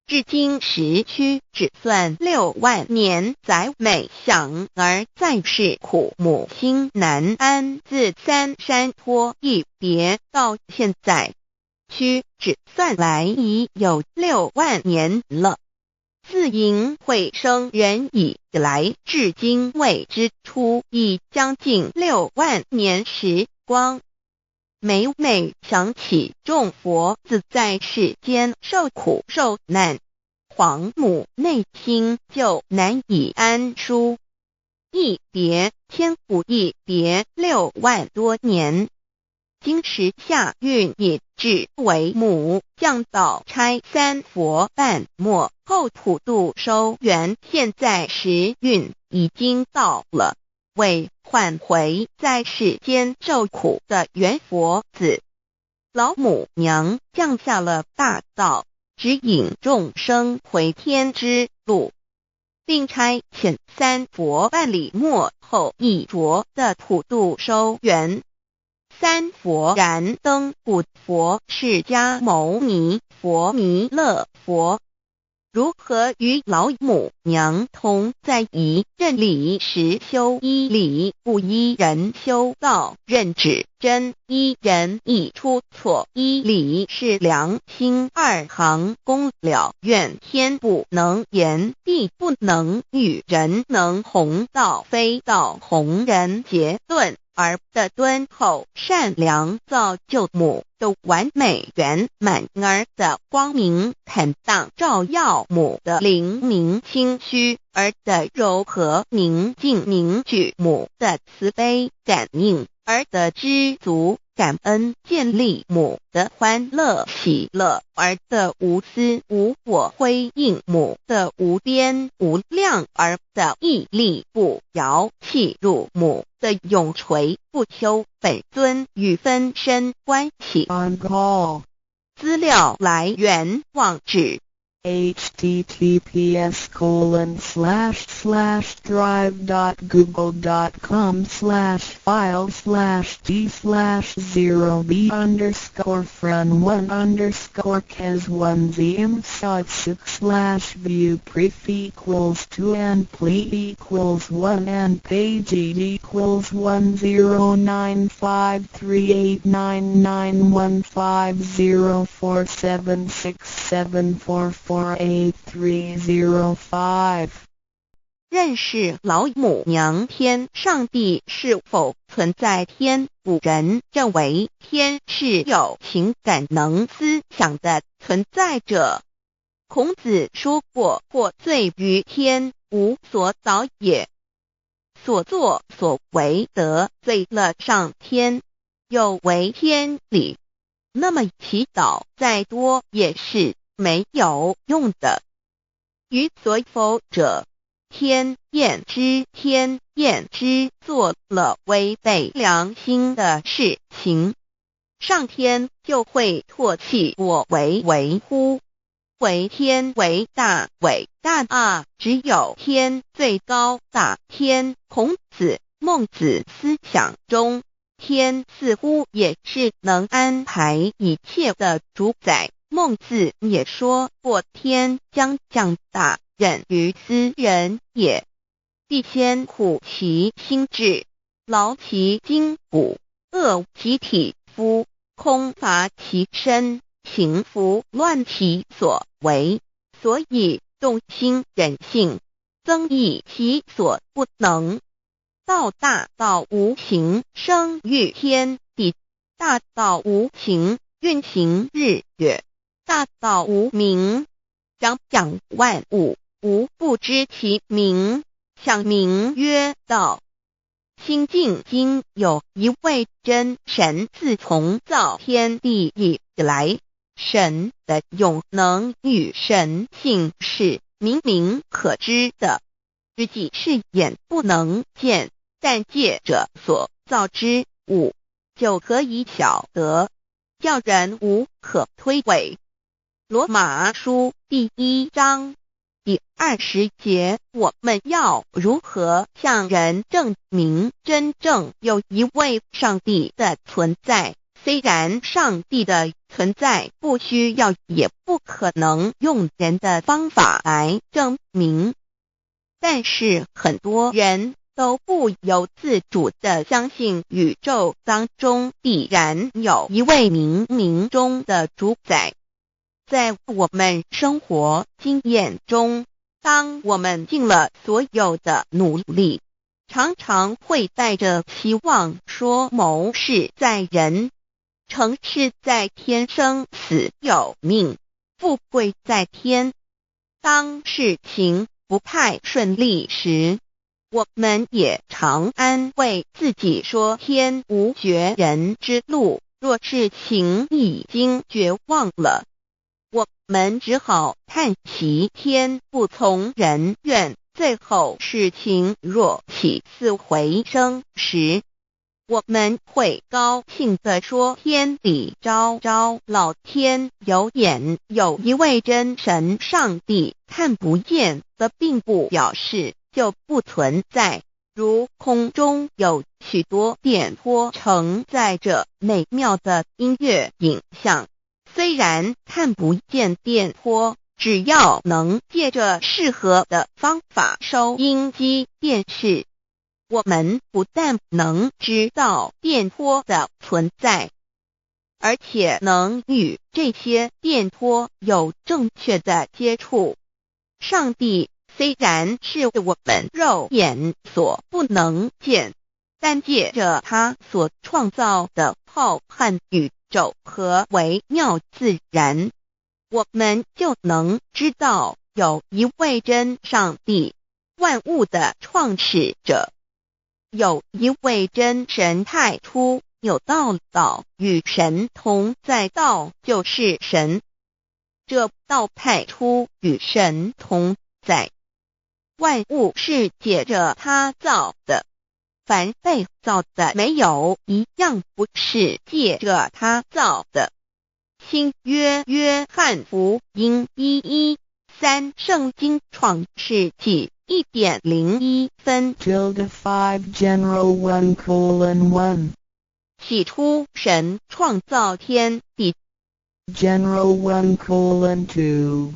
至今時屈指算6萬年，載每想兒在世苦母心難安。自三山坡一別到現在，屈指算來已有六萬年了。自迎會生人以來，至今未知出，已將近六萬年時光。每每想起眾佛子在世間受苦受難，皇母內心就難以安舒。一別千古，一別6萬多年。今時下運已至，為母降道差三佛伴末後普度收圓。現在時運已經到了，為喚回在世間受苦的緣佛子，老母娘降下了大道，指引眾生回天之路，並差遣三佛辦理末後一着的普度收圓。三佛燃燈古佛釋迦牟尼佛彌勒佛，如何與老母娘同在一任理實修一理不依人修道認指真一人一出錯一理是良心二行功了願天不能言地不能語人能弘道非道弘人結頓兒的敦厚善良造就母的完美圓滿兒的光明坦蕩照耀母的靈明清虛兒的柔和寧靜凝聚母的慈悲感應兒的知足感恩建立母的歡樂喜樂兒的無私無我輝映母的無邊無量兒的屹立不搖契入母的永垂不朽本尊與分身關係。 On call. 資料來源網址 https://drive.google.com/file/d/0b_fren1_kes1zm6/view pref equals 2 and ple equals 1 and page equals 109538991504767448305。認識老母娘天上帝是否存在天？古人認為天是有情感能思想的存在者。孔子說過：“獲罪於天，無所禱也。”所作所為得罪了上天，有違天理，那麼祈禱再多也是沒有用的。於所否者，天厭之，天厭之，做了違背良心的事情，上天就會唾棄我為為乎？為天為大，偉大啊！只有天最高大。天，孔子、孟子思想中，天似乎也是能安排一切的主宰。孟子也說過：“天將降大任於斯人也，必先苦其心志，勞其筋骨，餓其體膚，空乏其身，行拂亂其所為。所以動心忍性，增益其所不能。道大道無形，生於天地。大道无形，运行日月；大道无名，长养万物，吾不知其名，想名曰道。清净经有一位真神，自从造天地以来，神的永能与神性是明明可知的，实际是眼不能见，但借着所造之物，就可以晓得，叫人无可推诿。罗马书第一章第20节，我们要如何向人证明真正有一位上帝的存在？虽然上帝的存在不需要，也不可能用人的方法来证明，但是很多人都不由自主地相信宇宙当中必然有一位冥冥中的主宰。在我们生活经验中，当我们尽了所有的努力，常常会带着希望说谋事在人，成事在天，生死有命，富贵在天。当事情不太顺利时，我们也常安慰自己说天无绝人之路。若事情已经绝望了，我们只好叹息天不从人愿。最后事情若起死回生时，我们会高兴地说天理昭昭，老天有眼，有一位真神上帝，看不见的并不表示就不存在。如空中有许多电波承载着美妙的音乐影像，虽然看不见电波，只要能借着适合的方法收音机、电视，我们不但能知道电波的存在，而且能与这些电波有正确的接触。上帝虽然是我们肉眼所不能见，但借着他所创造的浩瀚宇宙和微妙自然，我们就能知道有一位真上帝，万物的创始者，有一位真神。太初有道，道与神同在，道就是神。这道太初与神同在，万物是借着他造的，凡被造的，没有一样不是借着他造的。新约约翰福音1:13，圣经创世纪1:01。 Tilde 5 General 1:1. 起初神创造天地。 General 1:2.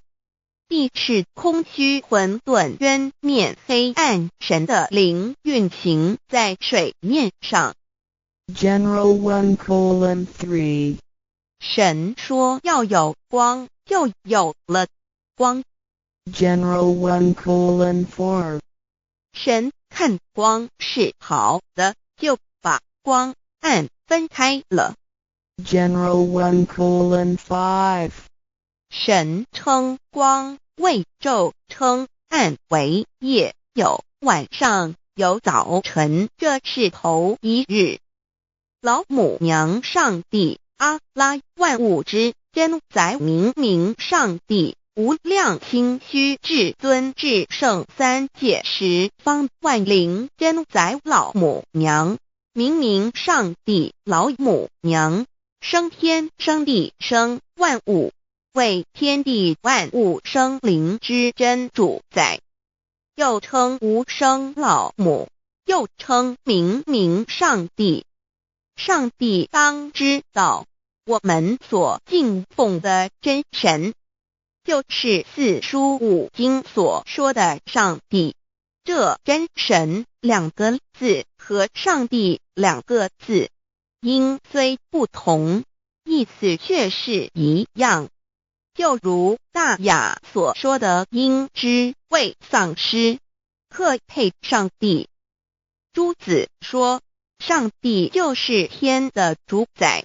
地是空虚混沌，渊面黑暗，神的灵运行在水面上。 General 1:3. 神说要有光，就有了光。 General 1:4. 神看光是好的，就把光暗分开了。 General 1:5. 神称光为昼，称暗为夜，有晚上，有早晨，这是头一日。老母娘上帝阿拉万物之真宰明明上帝无量清虚至尊至圣三界十方万灵真宰老母娘明明上帝老母娘生天生地生万物，为天地万物生灵之真主宰，又称无生老母，又称明明上帝。上帝当知道，我们所敬奉的真神，就是四书五经所说的上帝。这真神两个字和上帝两个字，音虽不同，意思却是一样。就如大雅所说的，应知未丧失，克配上帝。朱子说，上帝就是天的主宰。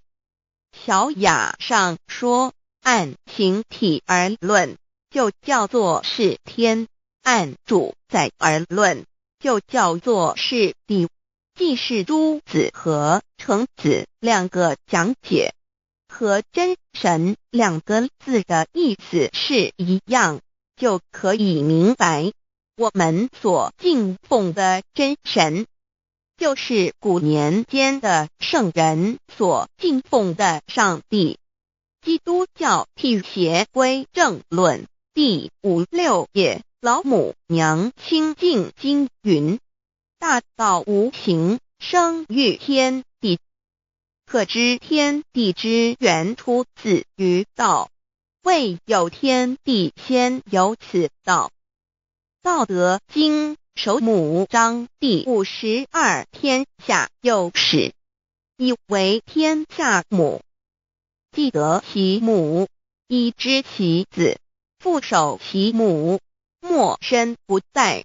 小雅上說，按形體而論，就叫做是天；按主宰而論，就叫做是地。既是諸子和成子兩個講解，和真神兩個字的意思是一樣，就可以明白我們所敬奉的真神，就是古年間的聖人所敬奉的上帝。基督教辟邪歸正論第五六頁，老母娘清淨經云：大道無形，生於天地。可知天地之源出自於道，未有天地先有此道。道德經首母章第52，天下有始，以為天下母。既得其母，以知其子，復守其母，莫身不殆。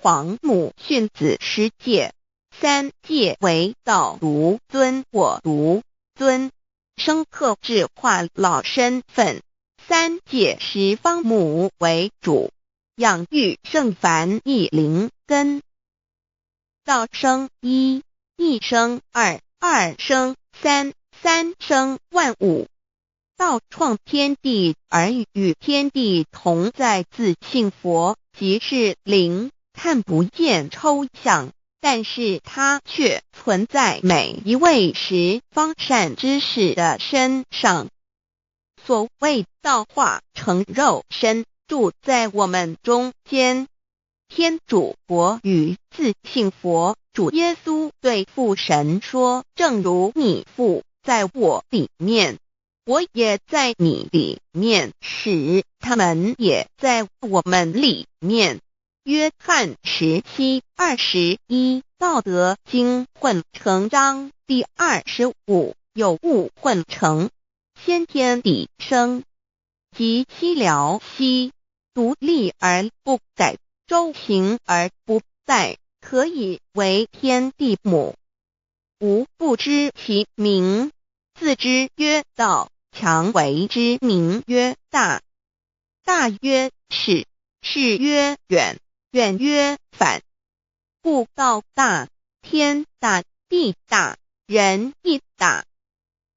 皇母訓子十誡，三誡為道獨尊我獨尊，生克制化老身份；三誡十方母為主，養育聖凡一靈根。道生一，一生二，二生三，三生萬物。道創天地而與天地同在，自性佛即是靈。看不見抽象，但是它卻存在每一位十方善知識的身上。所謂道化成肉身，住在我們中間。天主國與自性佛主耶穌對父神說：“正如你父在我裡面，我也在你裡面，使他們也在我們裡面。”約翰17:21，道德經混成章第25，有物混成，先天地生，即西療兮，獨立而不改，周行而不殆，可以為天地母。吾不知其名，自知曰道，強為之名曰大。大曰始，始曰遠。遠曰反，故道大，天大，地大，人亦大。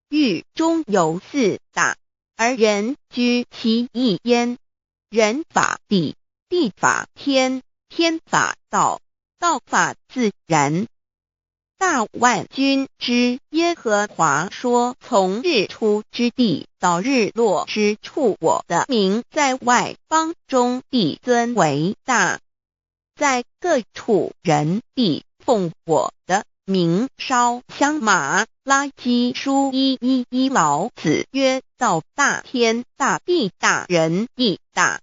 域中有四大，而人居其一焉。人法地，地法天，天法道，道法自然。大萬軍之耶和華說：從日出之地到日落之處，我的名在外邦中必尊為大。在各處人必奉我的名燒香。馬拉基書1:1:1，老子曰：道大天大地大人亦大。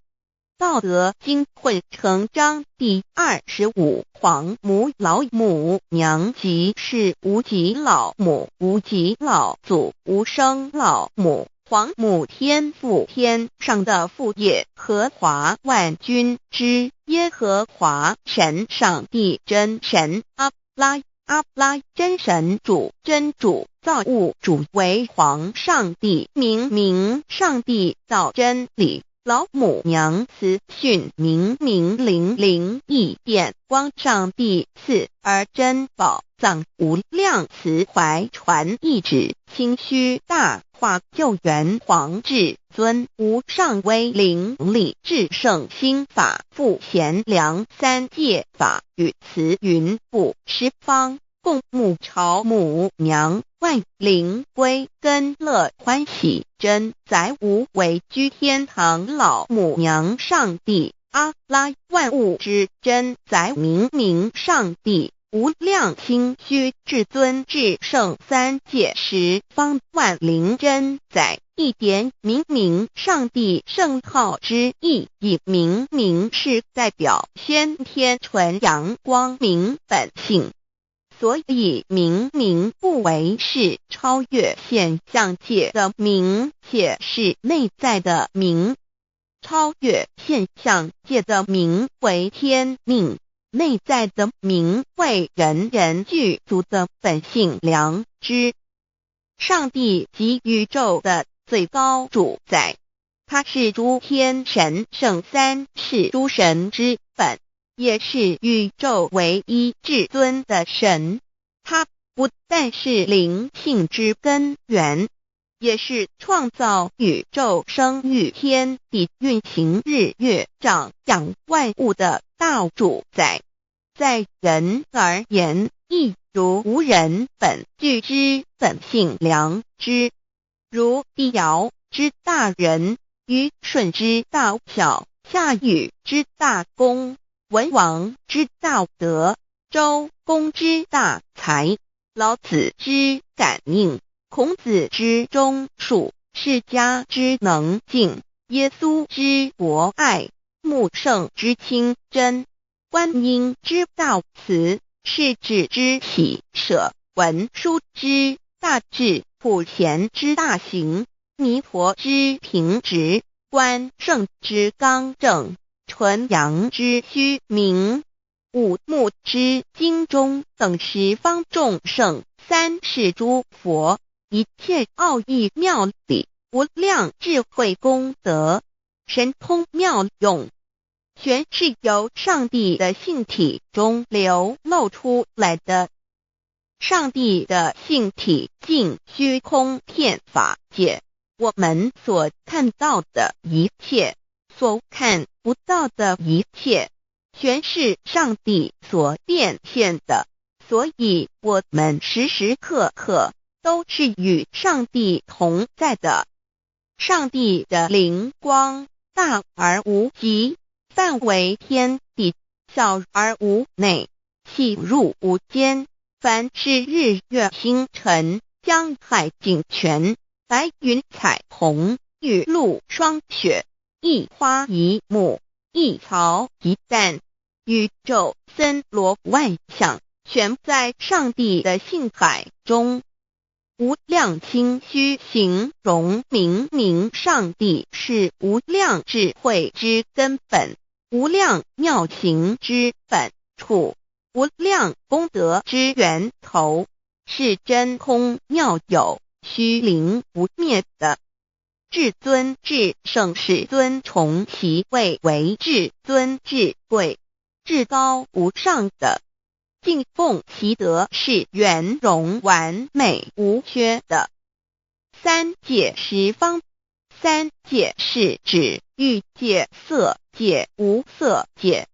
道德經混成章第25，皇母老母娘即是無極老母、無極老祖、無生老母。皇母天父天上的父耶和華萬軍之耶和華神上帝真神阿拉阿拉真神主真主造物主為皇上帝明明上帝道真理老母娘慈訓明明靈靈異變光上帝賜而珍寶藏無量慈懷傳一旨清虛大化救援皇至尊無上威靈力至聖心法父賢良三界法與慈雲布十方共沐朝母娘萬靈歸根樂歡喜真宰無為居天堂老母娘上帝阿拉萬物之真宰明明上帝無量清虛至尊至聖三界十方萬靈真宰一點明明上帝聖號之意，以明明是代表先天純陽光明本性。所以明明不為是超越現象界的明，且是內在的明。超越現象界的明為天命，內在的明為人人具足的本性良知。上帝即宇宙的最高主宰，他是諸天神聖三世諸神之本，也是宇宙唯一至尊的神。他不但是靈性之根源，也是創造宇宙、生育天地、運行日月、長養萬物的大主宰。在人而言，亦如吾人本具之本性良知，如帝堯之大仁，虞舜之大孝，夏禹之大功，文王之大德，周公之大才，老子之感應，孔子之忠恕，釋迦之能靜，耶穌之博愛，穆聖之清真，觀音之大慈，勢至之喜捨，文殊之大智，普賢之大行，彌陀之平直，關聖之剛正，純陽之虛明，五木之精忠等十方眾聖，三世諸佛，一切奧義妙理，無量智慧功德，神通妙用，全是由上帝的性體中流露出來的。上帝的性體盡虛空遍法界，我們所看到的一切，所看不到的一切，全是上帝所變現的。所以，我們時時刻刻都是與上帝同在的。上帝的靈光大而無極，範圍天地，小而無內，細入無間。凡是日月星辰、江海井泉、白雲彩虹、雨露霜雪，一花一木、一草一蛋，宇宙森羅萬象，全在上帝的性海中。無量清虛形容明明上帝是無量智慧之根本，無量妙行之本處，無量功德之源頭，是真空妙有、虛靈不滅的。至尊至聖世尊崇其位為至尊至貴、至高無上的。敬奉其德是圓融完美無缺的。三界十方，三界是指欲界、色界、無色界。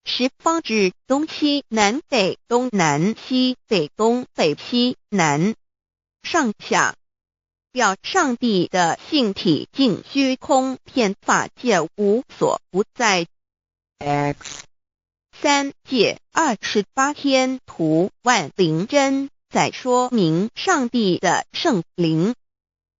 十方指東西南北東南西北東北西南上下，表上帝的性體盡虛空遍法界無所不在。 X 三界28天圖萬靈真，在說明上帝的聖靈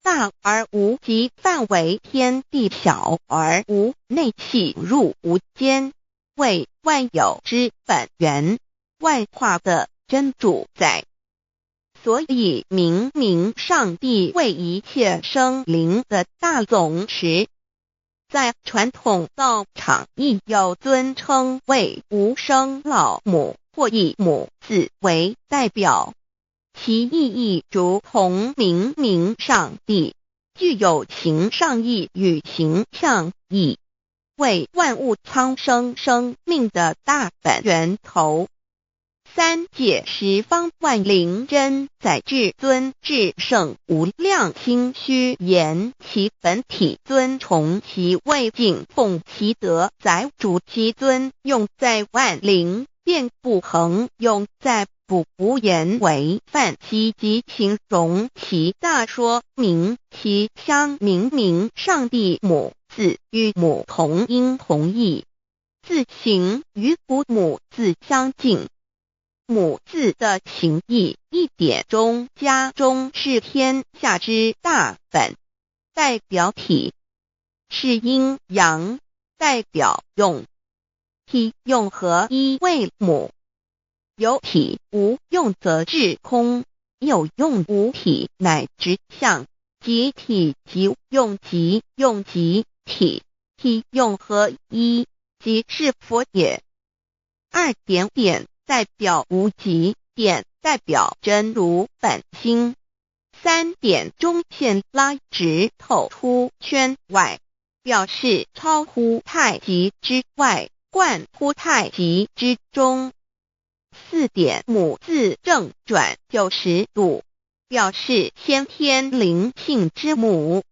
大而無極，範圍天地，小而無內，細入無間，為萬有之本源，萬化的真主宰。所以明明上帝為一切生靈的大總持。在傳統道場亦有尊稱為無生老母或以母字為代表，其意義如同明明上帝，具有形上義與形象義，為萬物蒼生生命的大本源頭。三界十方萬靈真在至尊至聖無量清虛言其本體尊崇其位敬奉其德載主其尊用在萬靈遍布恆用在不無言為範其及形容其大說明其相明明上帝母字與母同音同義，字形與古母字相近。母字的形義一點中加中是天下之大本，代表體，是陰陽，代表用，體用合一為母。有體無用則至空，有用無體乃至相，即體即用即用即體，體用合一，即是佛也。二點點代表無極，點代表真如本心。三點中線拉直透出圈外，表示超乎太極之外，貫乎太極之中。四點母字正轉90度，表示先天靈性之母。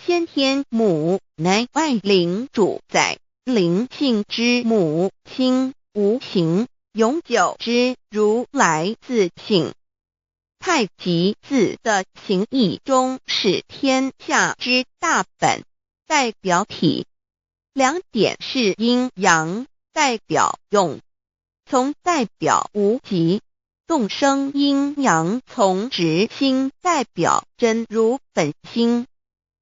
先天母乃萬靈主宰，靈性之母，清無形永久之如來自性。太極字的形義中是天下之大本，代表體。兩點是陰陽，代表用。從代表無極，動生陰陽，從直心代表真如本心。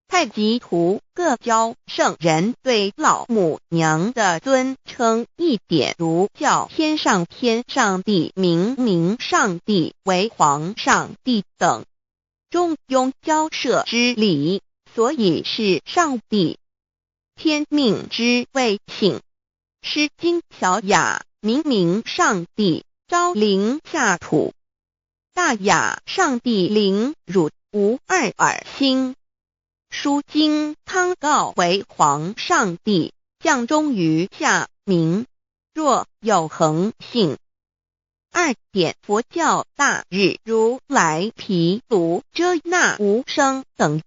太極圖各教聖人對老母娘的尊稱一點如叫天上天上帝、明明上帝為皇上帝等，中庸交涉之理，所以是上帝。天命之謂性，詩經小雅，明明上帝昭靈下土，大雅上帝靈汝無二爾心。書經康誥為皇上帝降終於下民，若有恆性。二點佛教大日如來毗盧遮那無生等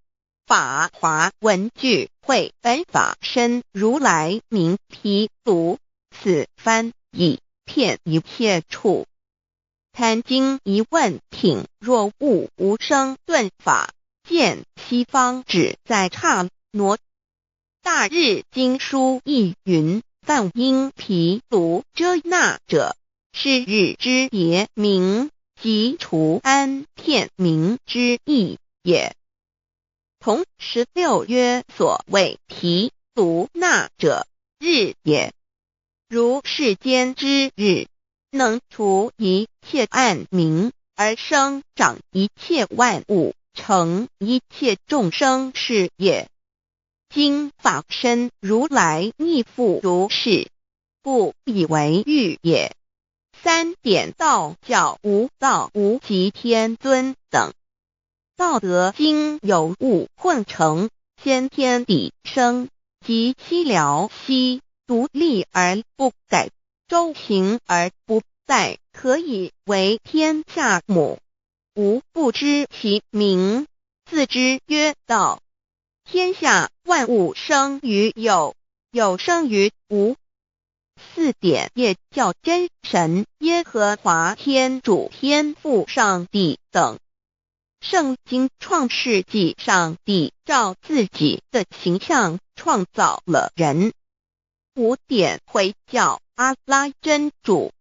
法華文具會本法身如來名毗盧，此翻譯遍一切處。壇經疑問品若悟無生頓法。見西方只在剎那。大日經書亦云：梵音毗盧遮那者，是日之別名，即除安片名之意也。同16曰：所謂毗盧那者，日也。如世間之日，能除一切暗冥，而生長一切萬物，成一切眾生是也。今法身如來亦復如是，故以為喻也。三點道教無道無極天尊等。道德經有物混成，先天地生，及西遼兮，獨立而不改，周行而不殆，可以為天下母。吾不知其名，自之曰道。天下萬物生於有，有生於無。四點耶教真神耶和華天主天父上帝等。聖經創世紀上帝照自己的形象創造了人。五點回教阿拉真主。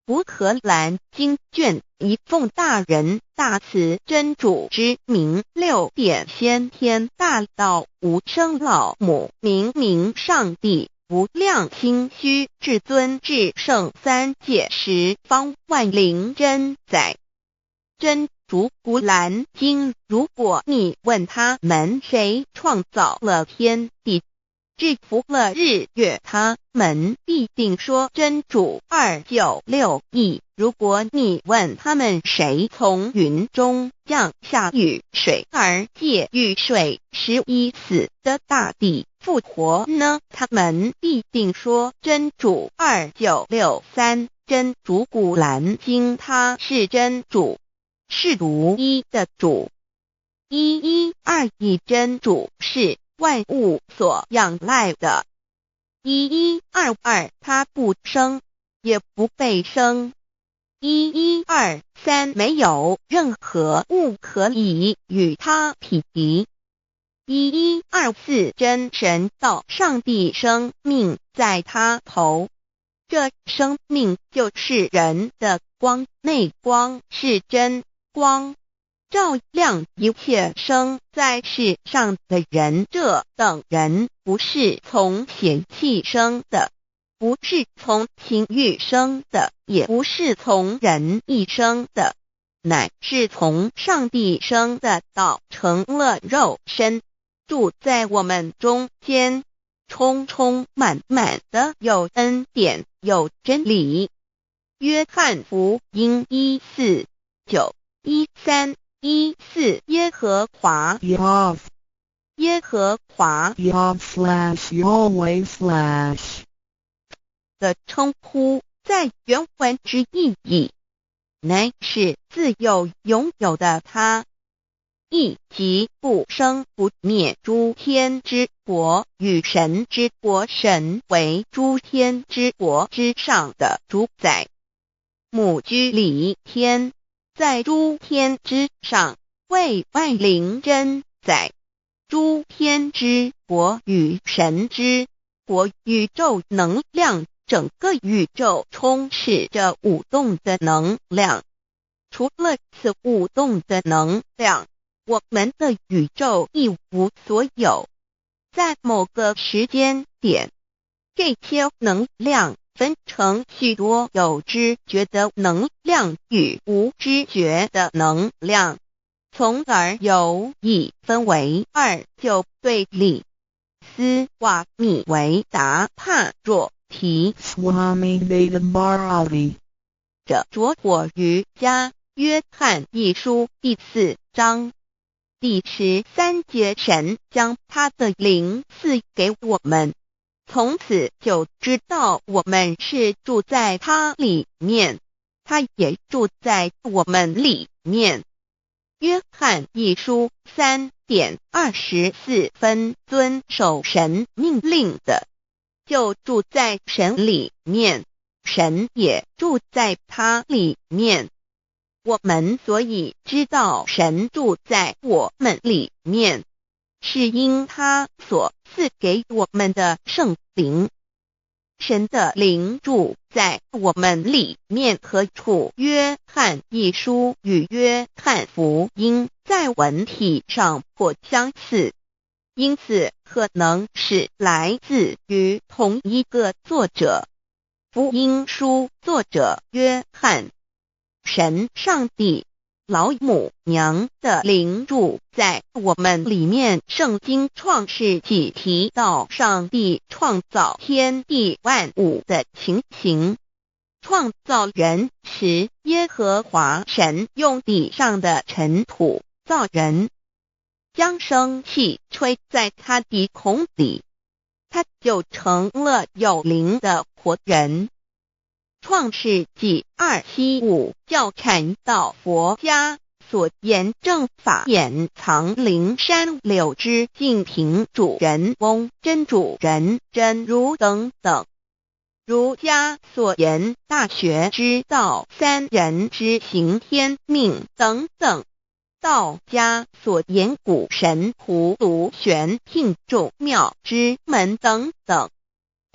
古可蘭經卷一奉大仁大慈真主之名。六點先天大道無生老母明明上帝無量清虛至尊至聖三界十方萬靈真宰真主古蘭經。如果你問他們誰創造了天地，制服了日月，他們必定說真主。296E。如果你問他們誰從雲中降下雨水，而借雨水使已死的大地復活呢？他們必定說真主。2963。真主古蘭經，他是真主，是獨一的主。1121真主是萬物所仰賴的。1122，他不生，也不被生。1123，沒有任何物可以與他匹敵。1124，真神道上帝生命在他頭，這生命就是人的光，內光是真光，照亮一切生在世上的人。這等人不是從血氣生的，不是從情慾生的，也不是從人意生的，乃是從上帝生的。道成了肉身，住在我們中間，充充滿滿的有恩典，有真理。約翰福音1:4、9、13、14。和華 Yahv 耶和華 Yahv/Yahweh/ 的稱呼，在原文之意義，乃是自有永有的他，意即不生不滅諸天之國與神之國，神為諸天之國之上的主宰。母居離天，在諸天之上，為萬靈真宰。諸天之國與神之國，宇宙能量，整個宇宙充斥着舞動的能量。除了此舞動的能量，我們的宇宙一無所有。在某個時間點，這些能量分成許多有知覺的能量與無知覺的能量，從而有一分為二就對立。斯瓦米維達帕若提 Swami Veda Bharati 這拙火瑜伽約翰一書第4章第13節，神將他的靈賜給我們，從此就知道我們是住在他裡面，他也住在我們裡面。約翰一書3點24分，遵守神命令的，就住在神裡面，神也住在他裡面。我們所以知道神住在我們裡面，是因他所賜給我們的聖靈。神的靈住在我們裡面何處？約翰一書與約翰福音在文體上頗相似，因此可能是來自於同一個作者。福音書作者約翰。神上帝老母娘的靈住在我們裡面。聖經創世紀提到上帝創造天地萬物的情形。創造人時，耶和華神用地上的塵土造人，將生氣吹在他鼻孔裡，他就成了有靈的活人。創世紀275教禪道佛家所言正法眼藏靈山柳枝淨瓶主人翁真主人真如等等。儒家所言大學之道三人之行天命等等。道家所言古神葫蘆玄牝眾妙之門等等。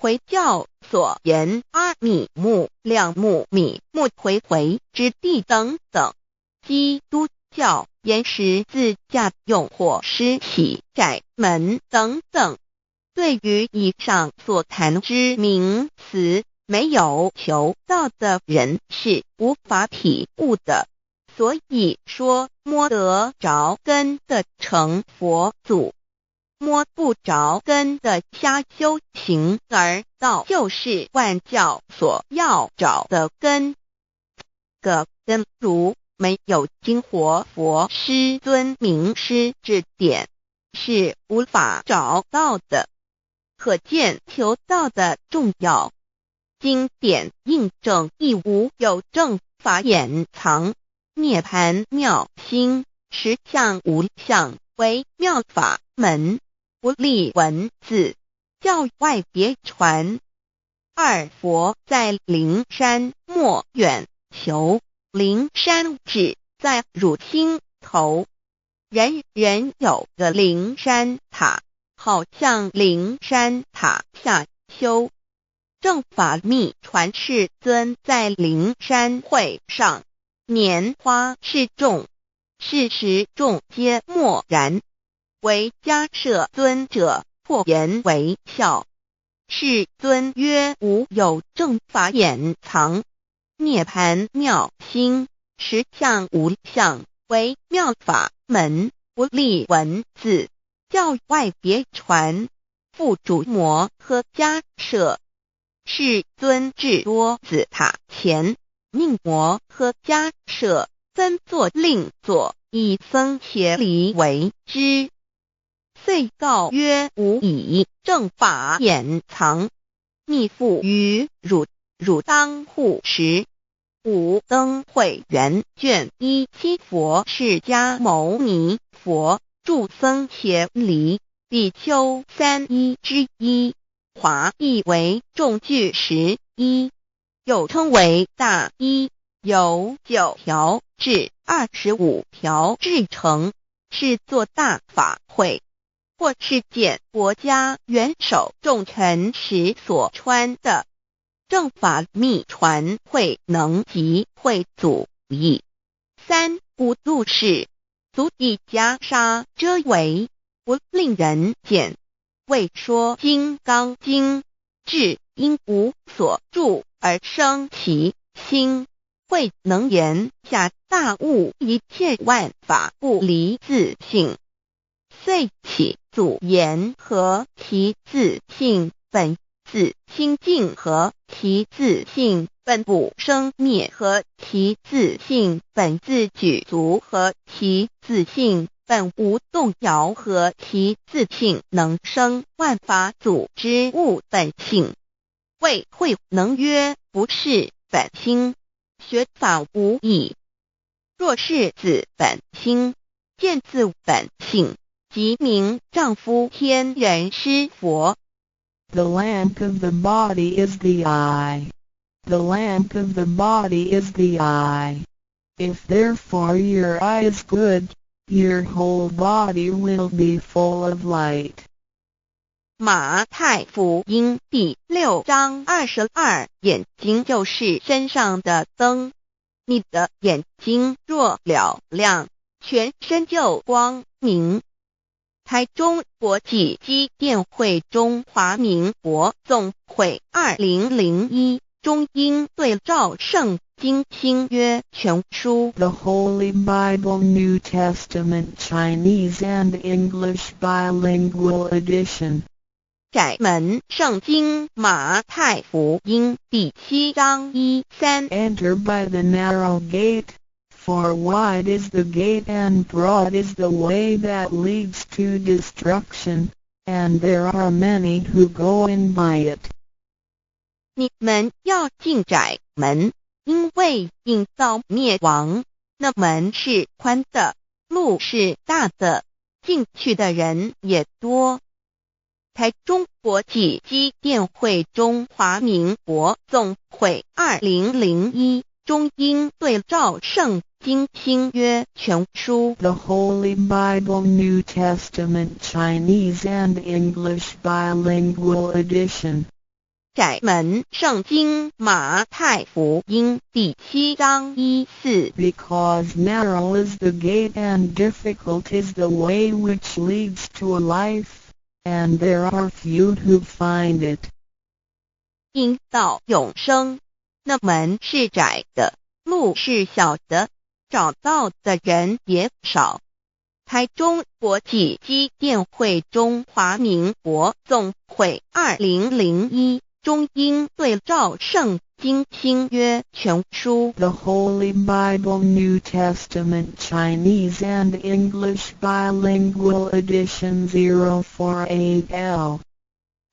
回教所言阿米木兩木米木回回之地等等，基督教言十字架用火施洗窄門等等。對於以上所談之名詞，沒有求道的人是無法體悟的。所以說，摸得著根的成佛祖。摸不著根的瞎修行，而道就是萬教所要找的根。個根如沒有經活佛師尊明師指點，是無法找到的。可見求道的重要。經典印證亦無有正法眼藏，涅槃妙心，實相無相，為妙法門，不立文字，教外別傳。二佛在靈山莫遠求，靈山只在汝心頭。人人有個靈山塔，好向靈山塔下修。正法密傳世尊在靈山會上，拈花示眾，是時眾皆默然。唯迦葉尊者破顏為笑。世尊曰：無有正法眼藏，涅槃妙心，實相無相，為妙法門，不立文字，教外別傳。付囑摩訶迦葉。世尊至多子塔前，命摩訶迦葉分座令坐。以僧伽梨为之。遂告曰：吾以正法眼藏，密付于汝，汝当护持。五灯会元卷17佛释迦牟尼佛住僧伽梨比丘三衣之一，华译为众具十衣，又称为大衣，由9条至25条制成，是做大法会或是见国家元首重臣时所穿的。正法秘传慧能及慧祖译。三五度是足以袈裟遮围，不令人见。为说金刚经，至应无所住而生其心。慧能言下大悟一切万法不离自性，遂起祖言何其自性本自清净，何其自性本不生灭，何其自性本自具足，何其自性本无动摇，何其自性能生万法祖之悟本性。谓慧能曰：不是本心，学法无益。若是自本心，见自本性，即名丈夫天人师佛。 The lamp of the body is the eye. The lamp of the body is the eye. If therefore your eye is good, your whole body will be full of light. 马太福音第6章22，眼睛就是身上的灯。你的眼睛若嘹亮，全身就光明。台中国际基甸会中华民国总会2001中英对照圣经新约全书。 The Holy Bible New Testament Chinese and English Bilingual Edition. 窄门圣经马太福音第7章1、3。 Enter by the narrow gate, for wide is the gate and broad is the way that leads to destruction, and there are many who go in by it. 你們要進窄門，因為引到滅亡，那門是寬的，路是大的，進去的人也多。台中國際基甸會中華民國總會2001中英對照聖經新約全書。 The Holy Bible New Testament Chinese and English Bilingual Edition. 窄門聖經馬太福音第7章1、4。 Because narrow is the gate and difficult is the way which leads to life, and there are few who find it. 引到永生，那門是窄的，路是小的，找到的人也少。台中國際基甸會中華民國總會2001中英對照聖經新約全書。 The Holy Bible New Testament Chinese and English Bilingual Edition 048L.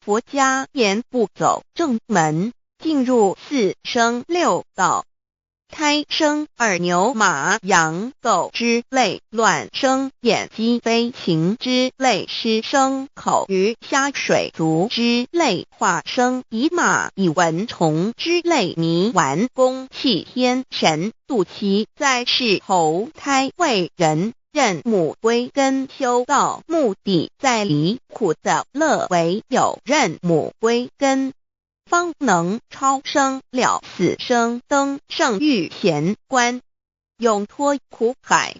佛家言不走正門，進入四生六道，胎生耳牛馬羊狗之類，卵生眼雞飛禽之類，濕生口魚蝦水族之類，化生蟻馬蟻蚊蟲之類，泥丸宮氣天神肚臍在世投胎為人。認母歸根修道，目的在離苦得樂，唯有認母歸根，方能超生了死生，登聖遇賢關，永脫苦海。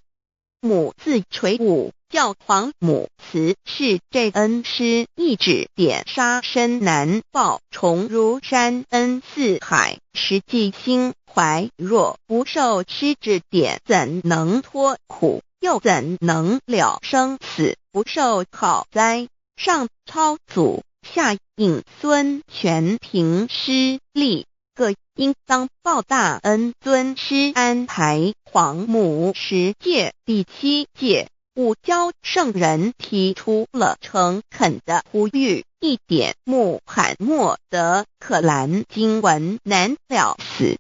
母自垂五教皇母慈是這恩師一指點殺身難報，重如山恩似海，實際心懷若不受師指點，怎能脫苦？又怎能了生死？不受好哉？上超祖，下引孫，全憑師力，各應當報大恩尊師安排皇母十誡第七誡，五教聖人提出了誠懇的呼籲。一點穆罕默德可蘭經文難了死，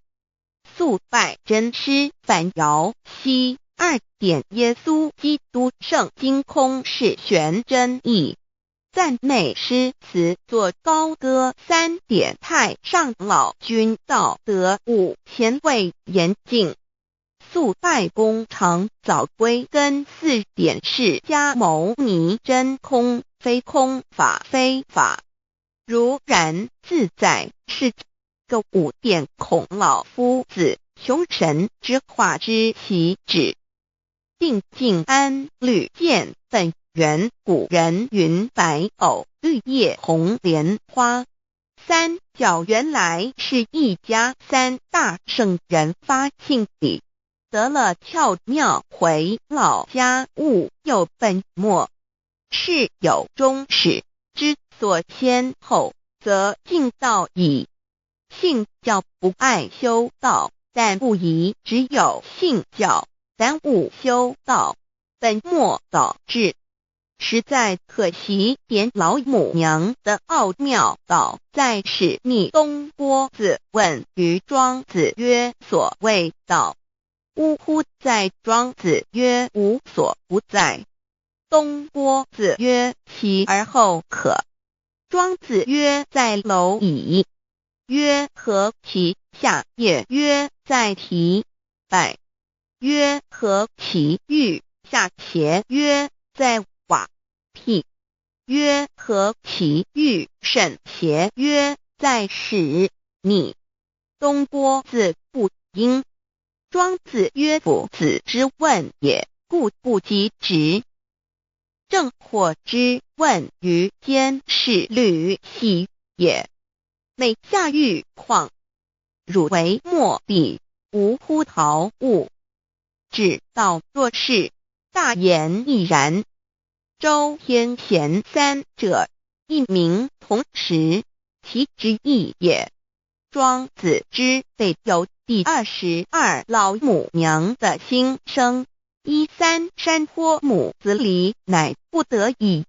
速拜真師范瑤西。二點耶穌基督聖經空是玄真義。讚美詩詞作高歌三點太上老君道德五前衛嚴淨速拜功長早歸根四點釋迦牟尼真空非空法非法如然自在是個五點孔老夫子窮神之化之其旨定靜安履見本源古人云白藕綠葉紅蓮花，三教原來是一家三大聖人發慶禮，得了竅妙回老家勿有本末，事有終始之所先後，則近道矣。信教不愛修道，但不宜只有信教，耽誤修道，本末倒置。實在可惜，點老母娘的奧妙道在使逆東郭子問於莊子曰：所謂道，嗚呼哉莊子曰：無所不在。東郭子曰：其而後可。莊子曰：在螻蟻。曰：何其下也？曰：在提敗。曰：何其欲下邪？曰：在瓦辟。曰：何其欲甚邪？曰：在使逆。東郭子不應。莊子曰：夫子之問也，故不及直。鄭獲之問於監視呂喜也。每下欲況，汝為莫比，吾乎陶物。指道若是，大言亦然。周天賢三者，一名同時，其之意也。莊子之備有第22老母娘的心聲。一三山坡母子離，乃不得已。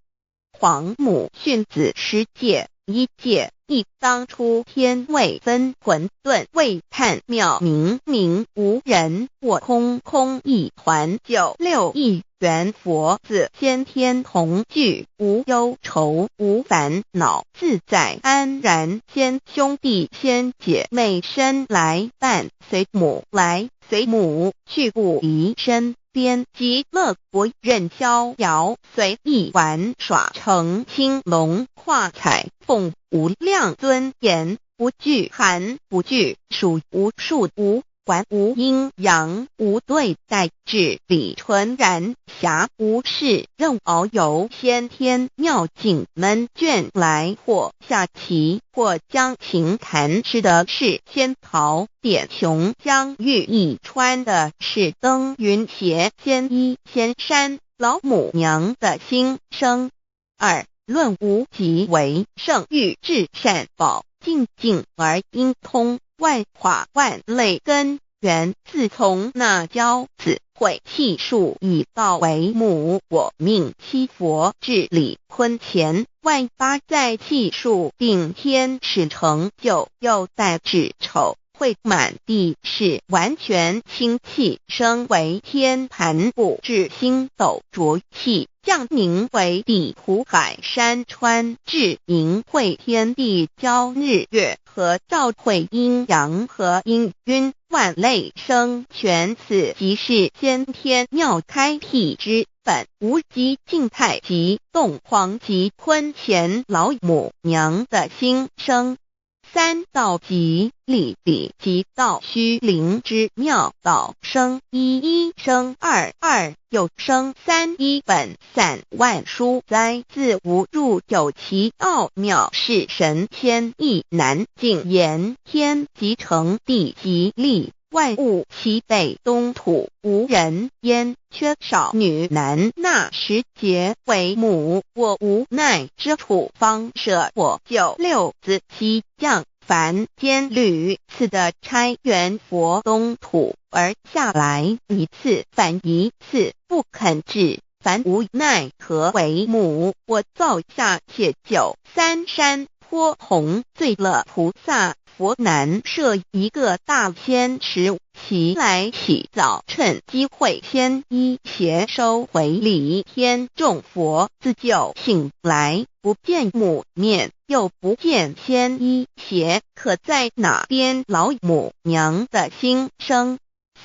皇母訓子十誡一誡。一當初天未分混沌未探妙明明無人我空空一團九六一元佛子先天同具無憂愁無煩惱自在安然先兄弟先姐妹身來伴隨母來隨母去不離身邊極樂國任逍遙隨意玩耍乘青龍跨彩鳳無量尊嚴不懼寒不懼暑無數無管無陰陽無對待至理純然俠無事任遨遊先天妙境門卷來或下棋或將琴彈吃的是仙桃點瓊漿玉液穿的是登雲鞋仙衣仙山老母娘的心聲。二論無極為聖欲至善寶淨淨而應通萬化萬類根源，自從那驕子悔氣數以道為母，我命七佛治理坤乾萬八在氣數定天使成就，又帶至丑會滿地是完全清氣升為天盤布至星斗濁氣降寧為地湖海山川至盈會天地交日月和照會陰陽和氤氲萬類生全此即是先天妙開闢之本無極靜太極動黃極坤乾老母娘的心聲。三道即理理即道虛靈之妙道生一一生二二又生三一本散萬書哉自無入有其奧妙是神仙意難盡言天即成地即立萬物齊備東土無人煙缺少女男那時節為母我無奈之處方捨我九六子七將凡间屡次的差缘佛东土而下来，一次反一次不肯至，凡无奈何为母，我造下且九三山坡红醉了菩萨佛难设一个大仙池，其来起早趁机会先衣鞋收回礼天众佛自救醒来，不见母面，又不见仙衣鞋，可在哪边老母娘的心声？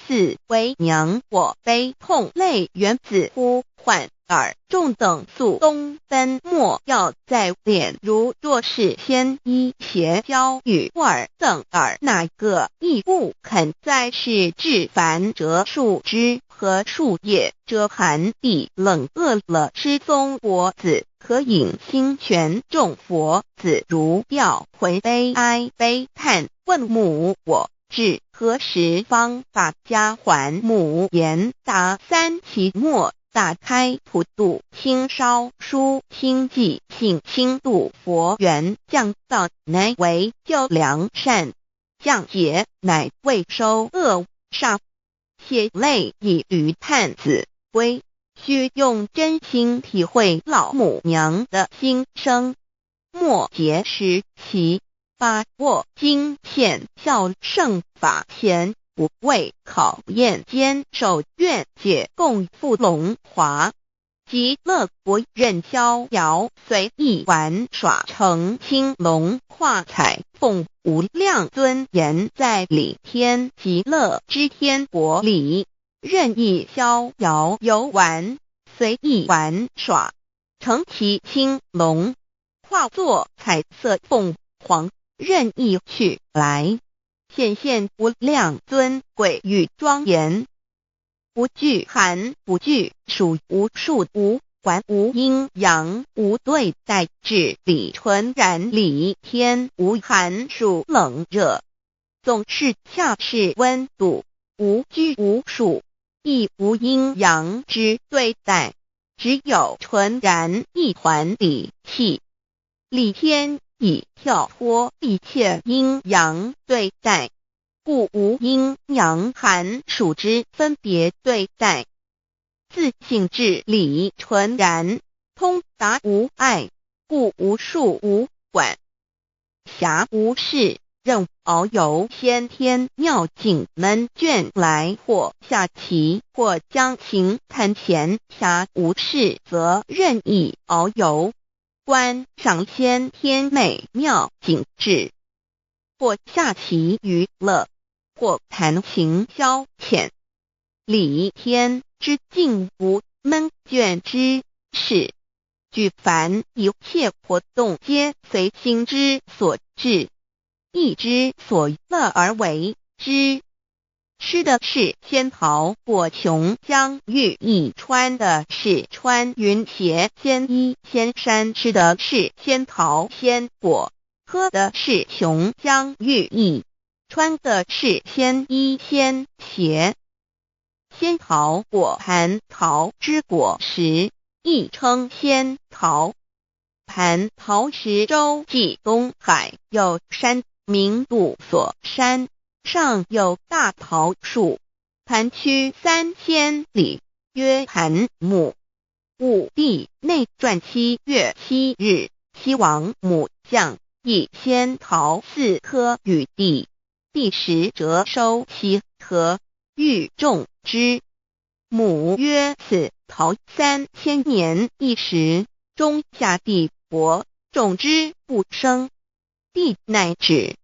四为娘我悲痛泪源自呼唤尔众等速东奔，莫要再恋。如若是仙衣鞋交与尔等尔哪个亦不肯再是至凡折树枝和树叶，遮寒地冷饿了吃松果子，可饮清泉。众佛子如吊魂悲哀悲叹，问母我至何时方把家还？母言答三期末打开普度清烧书清寂性清度佛缘降道乃为救良善，降劫乃为收恶煞，血泪以与叹子归。须用真心体会老母娘的心声。末节时其把握经现孝圣法前不畏考验坚守愿解共赴龙华极乐国任逍遥随意玩耍成青龙化彩凤无量尊严在理天极乐之天国里任意逍遥游玩，随意玩耍，乘其青龙，化作彩色凤凰，任意去来，显现无量尊贵与庄严，不惧寒，不惧暑，无数无管无阴阳，无对待至理纯然理天无寒暑冷热，总是恰是温度，无拘无束，亦无阴阳之对待，只有纯然一团理气。理天已跳脱一切阴阳对待，故无阴阳寒暑之分别对待。自性至理纯然，通达无碍，故无数无管。暇无事，任遨游先天妙境门卷来，或下棋，或将琴弹弦。暇无事，则任意遨游，观赏先天美妙景致，或下棋娱乐，或弹琴消遣。理天之境无闷倦之事，举凡一切活动皆随心之所至，意之所乐而为之。吃的是仙桃果琼浆玉液，穿的是穿云鞋仙衣仙衫。吃的是仙桃仙果，喝的是琼浆玉液，穿的是仙衣仙鞋。仙桃果蟠桃之果实，亦称仙桃。蟠桃石洲际东海有山，名度所山，上有大桃树，盘曲3000里，曰盘木。武帝内传7月7日，西王母降以仙桃四颗与帝，帝时折收其核，欲种之。母曰：此桃3000年一时，终下地薄，种之不生。帝乃止。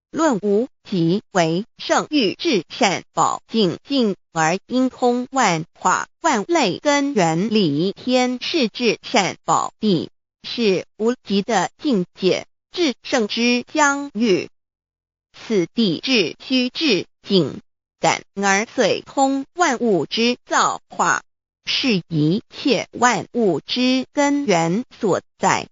论无极为圣域至善宝净境而应通万化万类根源理天是至善宝地，是无极的境界，至圣之疆域。此地至虚至境感而遂通万物之造化，是一切万物之根源所在。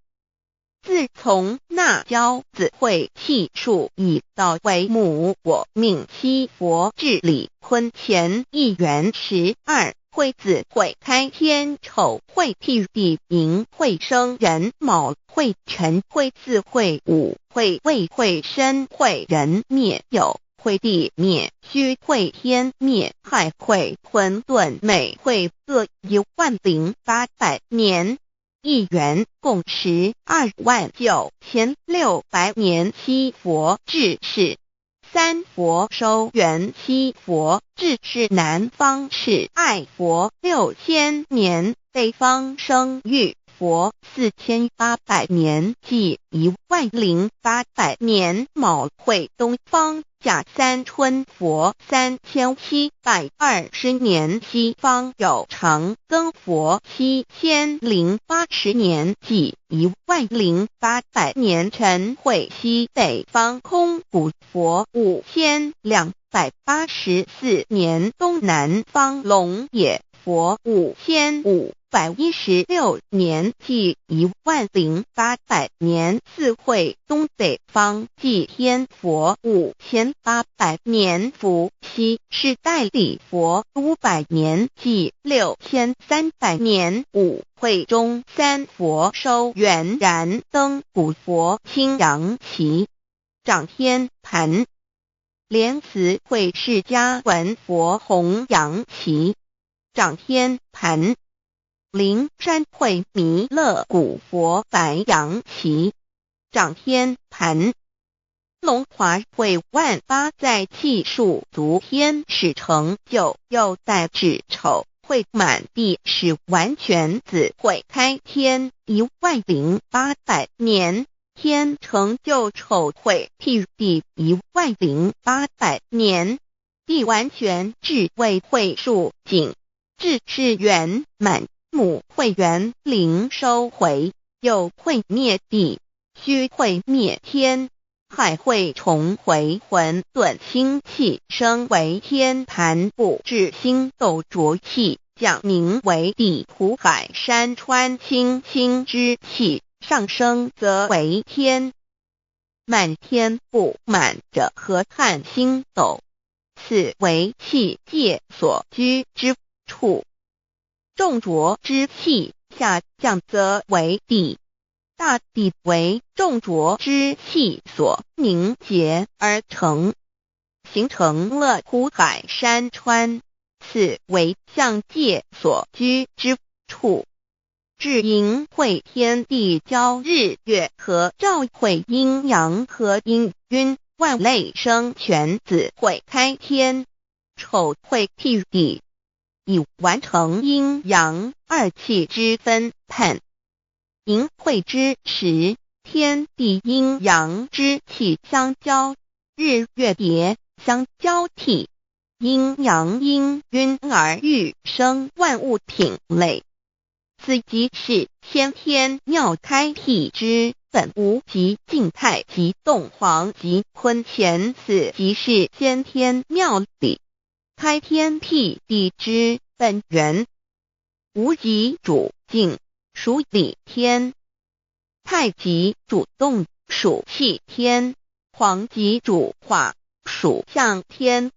自从那骄子会气数已到为母我命七佛治理婚前一元12会子会开天丑会辟地寅会生壬卯会辰会巳会午会未会申会壬灭酉会地灭戌会天灭亥会混沌未会各10800年。一元共129600年。七佛治世，三佛收圆七佛治世南方是爱佛6000年，北方生育佛4800年，计10800年。卯会东方甲三春佛3720年，西方有长庚佛7080年，计10800年。辰会西北方空古佛5284年，东南方龙野佛5516年，计10800年。巳会东北方祭天佛5800年，伏羲是代理佛500年，计6300年。午会中三佛收圆燃灯古佛青阳旗掌天盘。莲慈会释迦文佛弘扬旗掌天盘。灵山会弥勒古佛白羊旗掌天盘。龙华会万八在气数足天使成就又带至丑会满地是完全子会开天10800年，天成就丑会辟地10800年，地完全智慧会数景智是圆满。母会元灵收回，酉会灭地，戌会灭天，亥会重回混沌清气，升为天盘布置星斗浊气，降凝为地土海山川清清之气，上升则为天。满天布满着河汉星斗，此为气界所居之处。众浊之气下降则为地，大地为众浊之气所凝结而成，形成了湖海山川，此为象界所居之处。至寅会天地交日月合照会阴阳合阴晕万类生全子会开天，丑会辟地。已完成阴阳二气之分判。寅会之时，天地阴阳之气相交，日月叠相交替，阴阳氤氲而育生万物品类。此即是先天妙开辟之本无极静太极动黄极坤乾，此即是先天妙理。开天辟地之本源。无极主静，属理天；太极主动，属气天；黄极主化，属象天。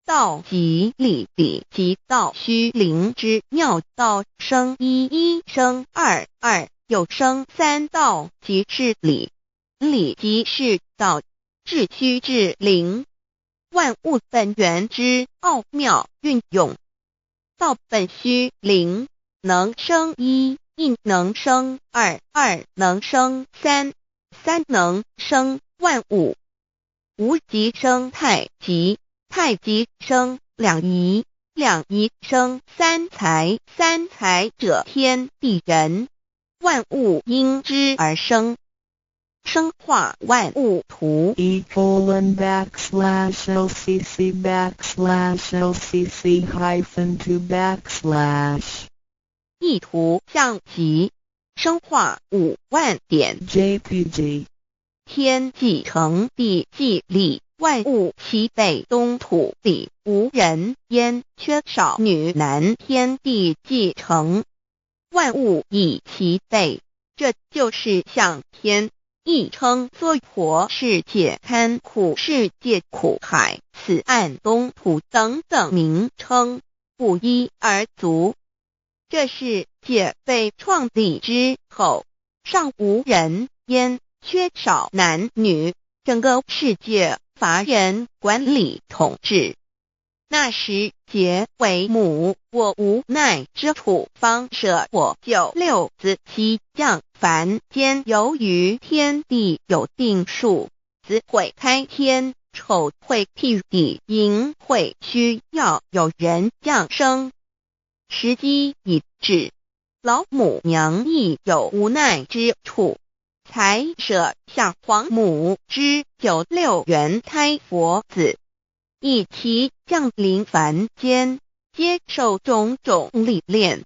道即理，理即道，虚灵之妙道生一，一生二，二又生三。道即是理，理即是道，至虚至灵。万物本源之奥妙运用。道本虚灵，能生一，一能生二，二能生三，三能生万物。无极生太极，太极生两仪，两仪生三才，三才者天地人，万物因之而生。生化万物图。 E:\LCC\LCC-2\ 意图象集，生化5万点 JPG 天既成，地既立，万物齐备，东土里无人烟，缺少女男。天地既成，万物已齐备，这就是象天。亦称娑婆世界、堪苦世界、苦海、此岸东土等等名称。不一而足。这世界被创立之后，尚无人烟，缺少男女，整个世界乏人管理统治。那时节为母，我无奈之处，方舍我九六子悉降凡间。由于天地有定数，子会开天，丑会辟地，寅会需要有人降生。时机已至，老母娘亦有无奈之处，才舍下皇母之九六元胎佛子，一齐降临凡间，接受种种历练，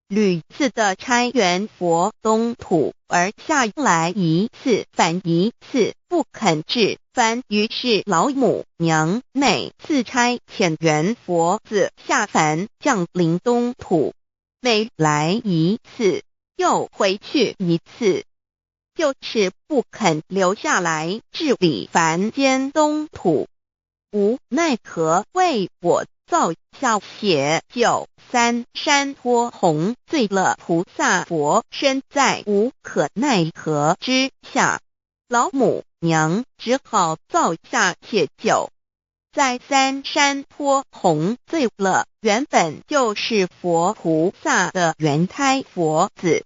屡次的差元佛东土而下来一次返一次，不肯至凡。于是老母娘每次差遣元佛子下凡降临东土，每来一次又回去一次，就是不肯留下来治理凡间东土。无奈何为我造下写九三山坡红醉了菩萨佛身，在无可奈何之下，老母娘只好造下写九，在三山坡红醉了原本就是佛菩萨的元胎佛子，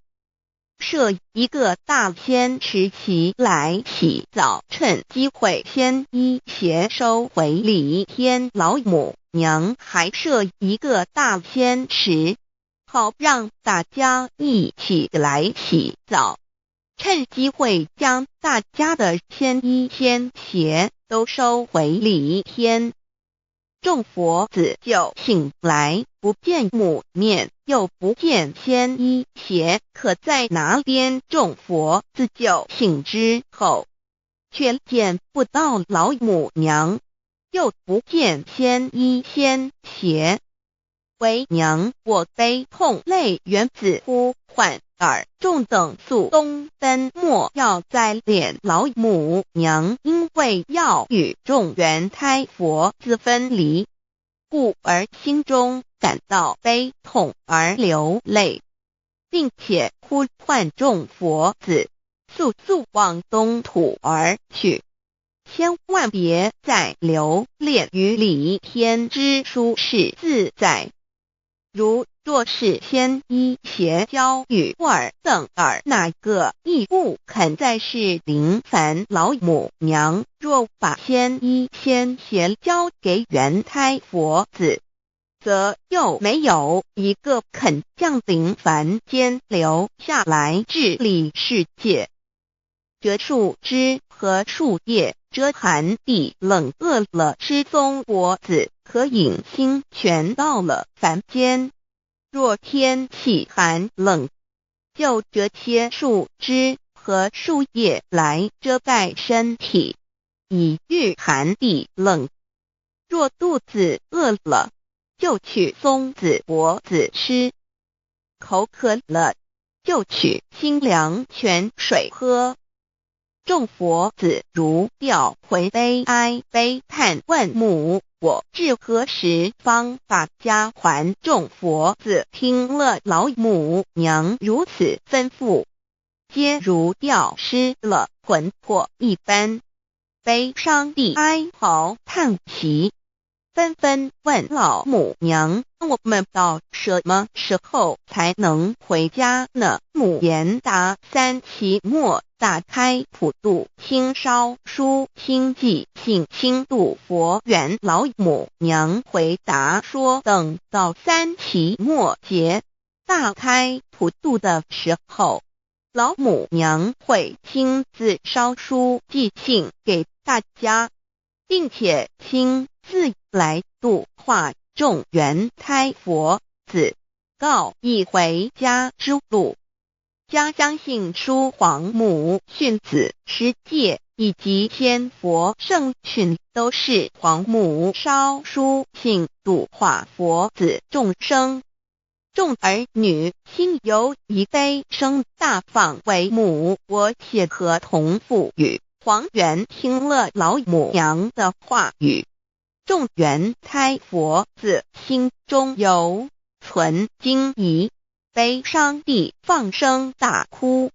设一个大仙池起来洗澡，趁机会先衣鞋收回礼天。老母娘还设一个大仙池，好让大家一起来洗澡，趁机会将大家的仙衣仙鞋都收回礼天。众佛子就醒来，不见母面，又不见仙衣鞋，可在哪边？众佛子就醒之后，却见不到老母娘，又不见仙衣仙鞋。为娘我悲痛泪源子呼唤尔众等速东奔，莫要再怜老母娘，因为要与众元胎佛子分离，故而心中感到悲痛而流泪，并且呼唤众佛子速速往东土而去，千万别再留恋于离天之舒适自在。如若是仙衣鞋交与尔等尔哪个亦不肯再是临凡老母娘，若把仙衣仙鞋交给元胎佛子，则又没有一个肯降临凡间留下来治理世界。折树枝和树叶遮寒地冷，饿了吃松果子可饮清泉。到了凡间，若天气寒冷，就折些树枝和树叶来遮盖身体，以御寒地冷。若肚子饿了，就取松子果子吃；口渴了，就取清凉泉水喝。众佛子如掉魂悲哀悲叹问母：我至何时方把家还？众佛子听了老母娘如此吩咐，皆如掉失了魂魄一般，悲伤地哀嚎叹息，纷纷问老母娘：我们到什么时候才能回家呢？母言答：三期末大开普度清烧书清寂性清度佛缘。老母娘回答说：等到三期末节大开普度的时候，老母娘会亲自烧书寄信给大家，并且亲自来度化众元胎佛子，告以回家之路。家相信书皇母训子十戒以及仙佛圣训，都是皇母烧书信度化佛子众生。众儿女心有一悲声大放为母，我且和同父语。黄元听了老母娘的话语，眾緣胎佛子心中猶存驚疑，悲傷地放聲大哭。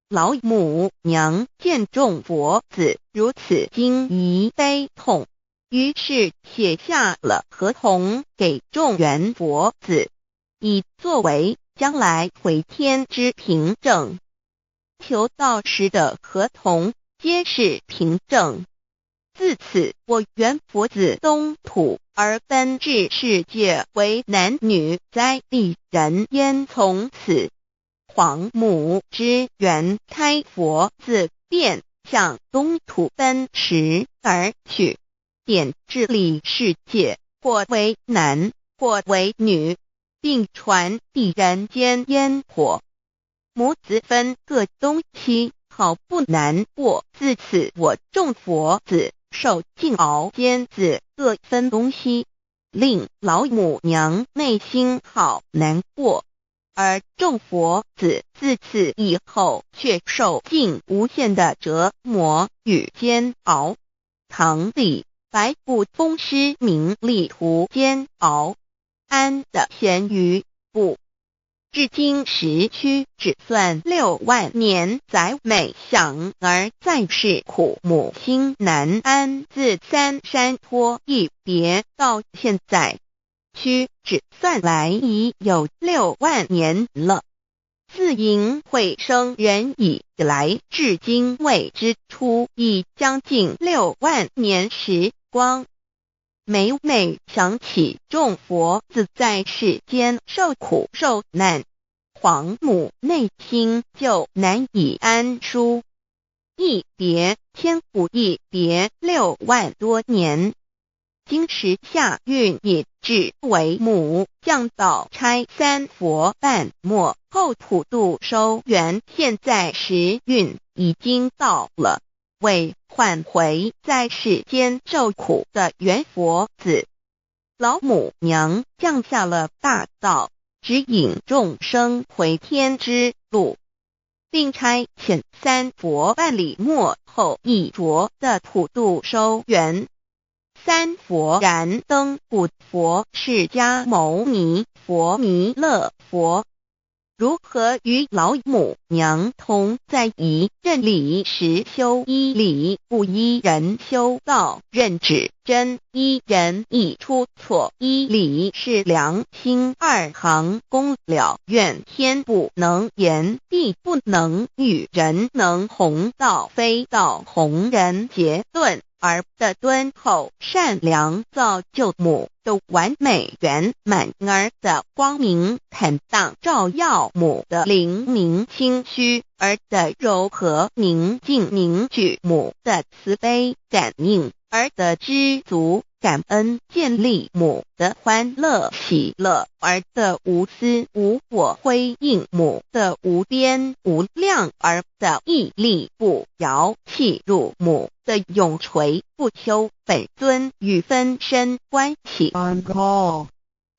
老母娘見眾佛子如此驚疑悲痛，於是寫下了合同給眾緣佛子，以作為將來回天之憑證。求道時的合同皆是憑證。自此，我緣佛子東土而奔至世界為男女在地人間。從此，皇母之緣胎佛子便向東土奔馳而去，點治理世界，或為男，或為女，並傳遞人間煙火。母子分各東西，好不難過。自此，我眾佛子受盡熬煎子，各分東西，令老母娘內心好難過。而眾佛子自此以後，卻受盡無限的折磨與煎熬。唐李白不風詩名利途煎熬，安得閒於不？至今時屈指算6萬年，載每想兒在世苦，母心難安。自三山坡一別到現在，屈指算來已有六萬年了。自淫會生人以來，至今未知出，已將近六萬年時光。每每想起眾佛子在世間受苦受難，皇母內心就難以安舒。一別千古，一別6萬多年。今時下運已至，為母降道差三佛辦末後普度收圓。現在時運已經到了，為喚回在世間受苦的緣佛子，老母娘降下了大道，指引眾生回天之路，並差遣三佛辦理末後一着的普度收圓。三佛燃燈古佛釋迦牟尼佛彌勒佛，如何與老母娘同在一任理實修一理不一人修道任指真一人一出錯一理是良心二行功了願天不能言地不能語人能弘道非道弘人結論。兒的敦厚善良造就母的完美圓滿，兒的光明坦蕩照耀母的靈明清虛，兒的柔和寧靜凝聚母的慈悲感應，兒的知足感恩建立母的歡樂喜樂，兒的無私無我輝映母的無邊無量，兒的屹立不搖契入母的永垂不朽本尊與分身關係。 On call.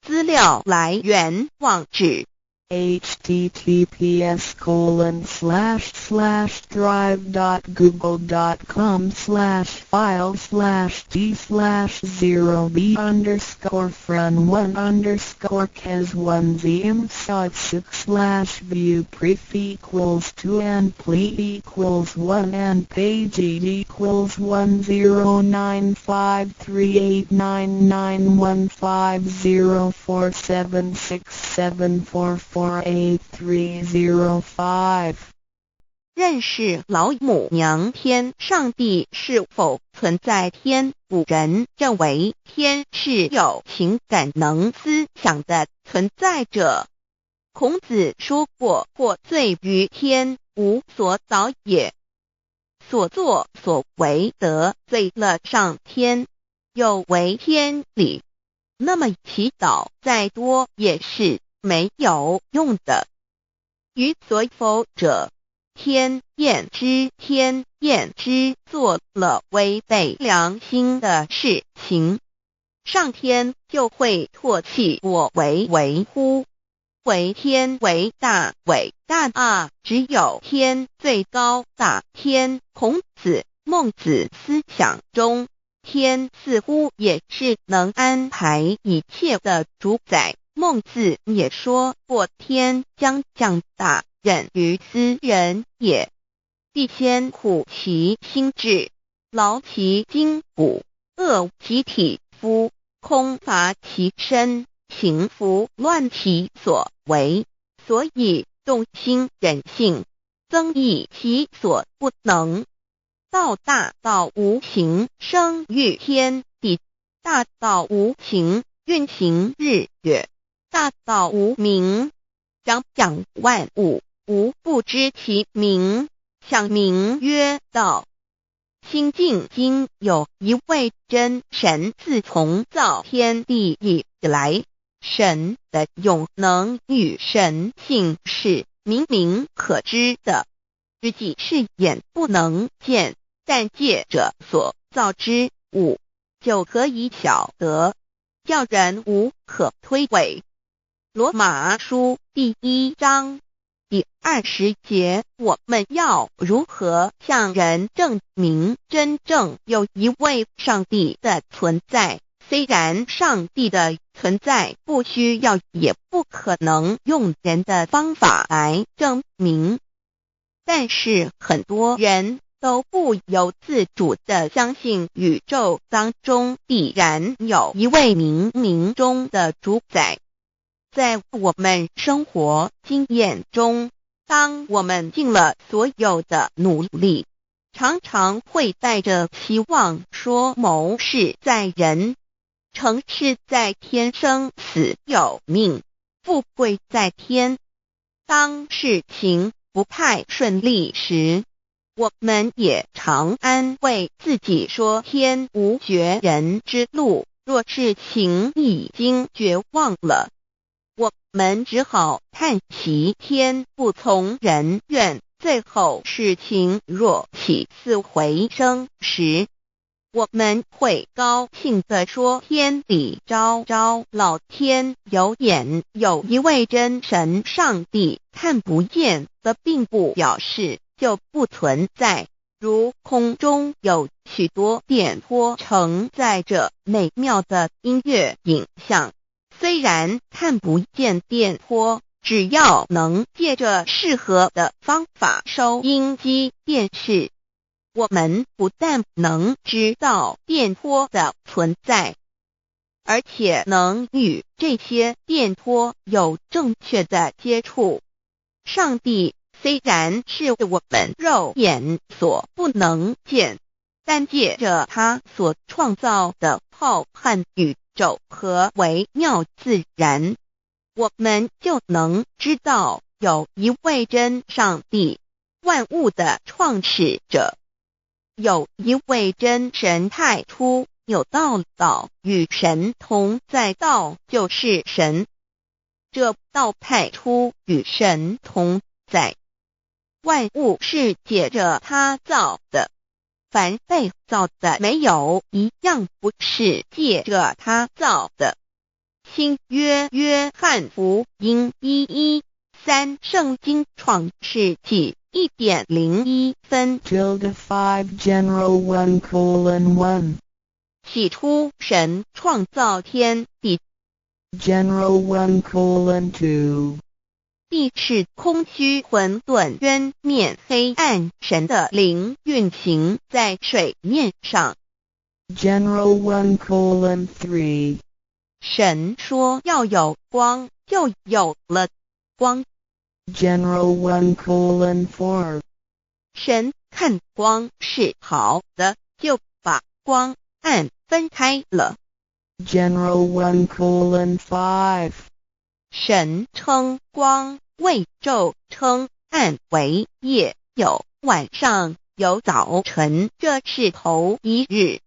資料來源網址 https://drive.google.com/file/d/0b_fran1_kes1zm6 view pref equals 2 and ple equals 1 and page equals 109538991504767448305。認識老母娘天上帝是否存在天？古人認為天是有情感能思想的存在者。孔子說過：“獲罪於天，無所禱也。”所作所為得罪了上天，有違天理，那麼祈禱再多也是沒有用的。於所否者，天厭之，天厭之，做了違背良心的事情，上天就會唾棄我為為乎？為天為大，偉大啊！只有天最高大。天，孔子、孟子思想中天似乎也是能安排一切的主宰。孟子也说过：“天將降大任於斯人也，必先苦其心志，勞其筋骨，餓其體膚，空乏其身，行拂亂其所為。所以動心忍性，增益其所不能。道大道無形，生育天地；大道無形，運行日月；大道無名，長養萬物，吾不知其名，想名曰道。清淨經有一位真神，自從造天地以來，神的永能與神性是明明可知的，只是眼不能見，但借着所造之物，就可以曉得，叫人無可推諉。羅馬書第一章第二十節，我們要如何向人證明真正有一位上帝的存在？雖然上帝的存在不需要，也不可能用人的方法來證明，但是很多人都不由自主地相信宇宙當中必然有一位冥冥中的主宰。在我們生活經驗中，當我們盡了所有的努力，常常會帶着希望說謀事在人，成事在天，生死有命，富貴在天。當事情不太順利時，我們也常安慰自己說：“天無絕人之路。”若事情已經絕望了，我們只好嘆息天不從人願。最後事情若起死回生時，我們會高興地說：“天理昭昭，老天有眼，有一位真神上帝，看不見的並不表示就不存在。如空中有許多電波承載着美妙的音樂影像，雖然看不見電波，只要能借着適合的方法收音機、電視，我們不但能知道電波的存在，而且能與這些電波有正確的接觸。上帝雖然是我們肉眼所不能見，但借着他所創造的浩瀚宇宙和微妙自然，我們就能知道有一位真上帝，萬物的創始者，有一位真神。太初有道，道與神同在，道就是神。這道太初與神同在。萬物是借着他造的，凡被造的，沒有一樣不是借着他造的。新約約翰福音1:13，聖經創世紀1點01分。 Tilde 5 General 1:1. 起初神創造天地。 General 1:2. 地是空虛混沌，淵面黑暗，神的靈運行在水面上。 General 1:3. 神說要有光，就有了光。 General 1:4. 神看光是好的，就把光暗分開了。 General 1:5. 神稱光為晝，稱暗為夜，有晚上，有早晨，這是頭一日。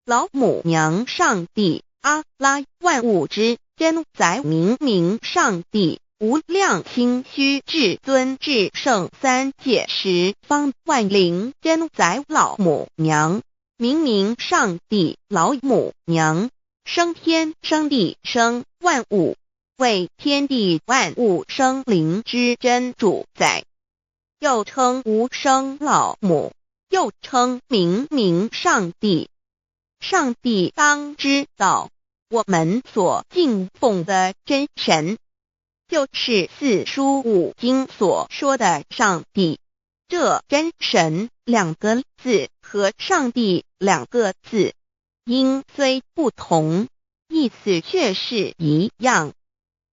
老母娘上帝阿拉萬物之真宰明明上帝無量清虛至尊至聖三界十方萬靈真宰老母娘明明上帝老母娘生天生地生萬物，為天地萬物生靈之真主宰，又稱無生老母，又稱明明上帝。上帝當知道，我們所敬奉的真神，就是四書五經所說的上帝。這真神兩個字和上帝兩個字音雖不同，意思卻是一樣。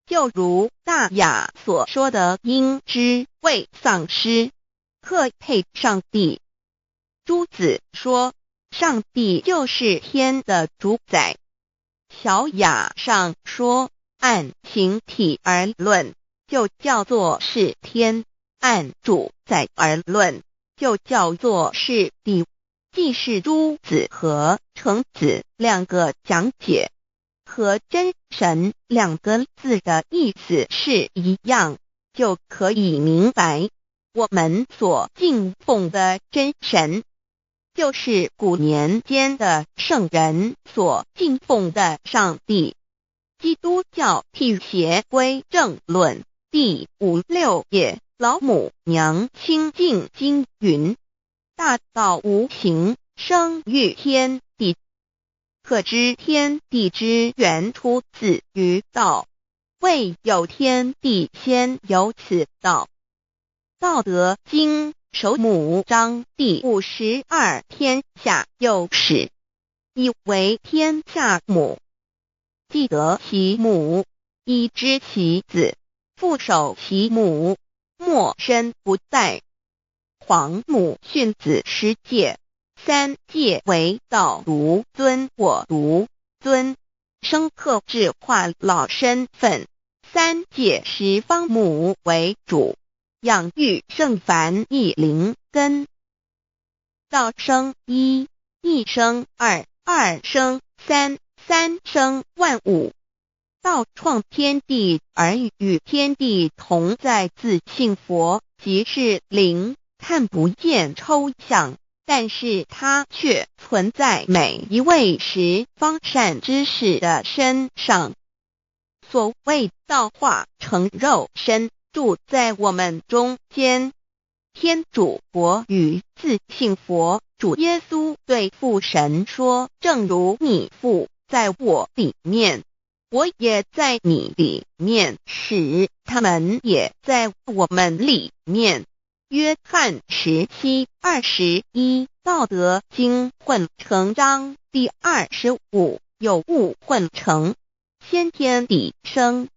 就如大雅所說的，應知未喪失，克配上帝。朱子說，上帝就是天的主宰。小雅上說，按形體而論，就叫做是天；按主宰而論，就叫做是地。既是朱子和程子兩個講解，和真神兩個字的意思是一樣，就可以明白，我們所敬奉的真神，就是古年間的聖人所敬奉的上帝。基督教辟邪歸正論第五六頁，老母娘清淨經云：大道無形，生於天地。可知天地之源出自於道，未有天地先有此道。道德經首母章第52，天下有始，以為天下母。既得其母，以知其子，復守其母，莫身不殆。皇母訓子十誡，三誡為道獨尊我獨尊，生克制化老身份。三誡十方母為主，養育聖凡一靈根。道生一，一生二，二生三，三生萬物。道創天地而與天地同在，自性佛即是靈，看不見抽象，但是它卻存在每一位十方善知識的身上。所謂道化成肉身，住在我們中間。天主國與自性佛主耶穌對父神說：正如你父在我裡面，我也在你裡面，使他們也在我們裡面。約翰17:21，道德經混成章第25，有物混成，先天地生，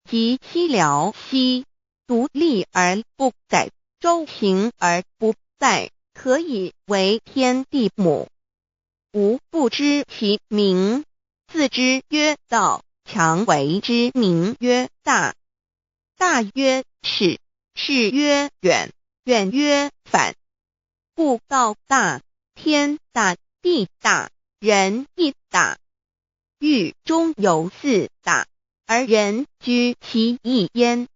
即西療兮，獨立而不改，周行而不殆，可以為天地母。吾不知其名，自知曰道，強為之名曰大。大曰始，始曰遠，遠曰反。故道大，天大，地大，人亦大。域中有四大，而人居其一焉。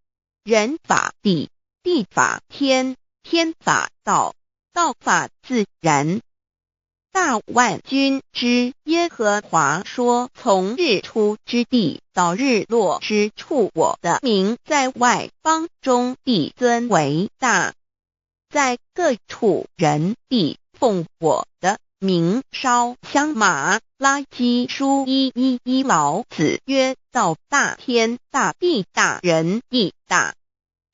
人法地，地法天，天法道，道法自然。大萬軍之耶和華說：從日出之地到日落之處，我的名在外邦中必尊為大，在各處人必奉我的名燒香。馬拉基書1:1:1，老子曰：道大天大地大人亦大。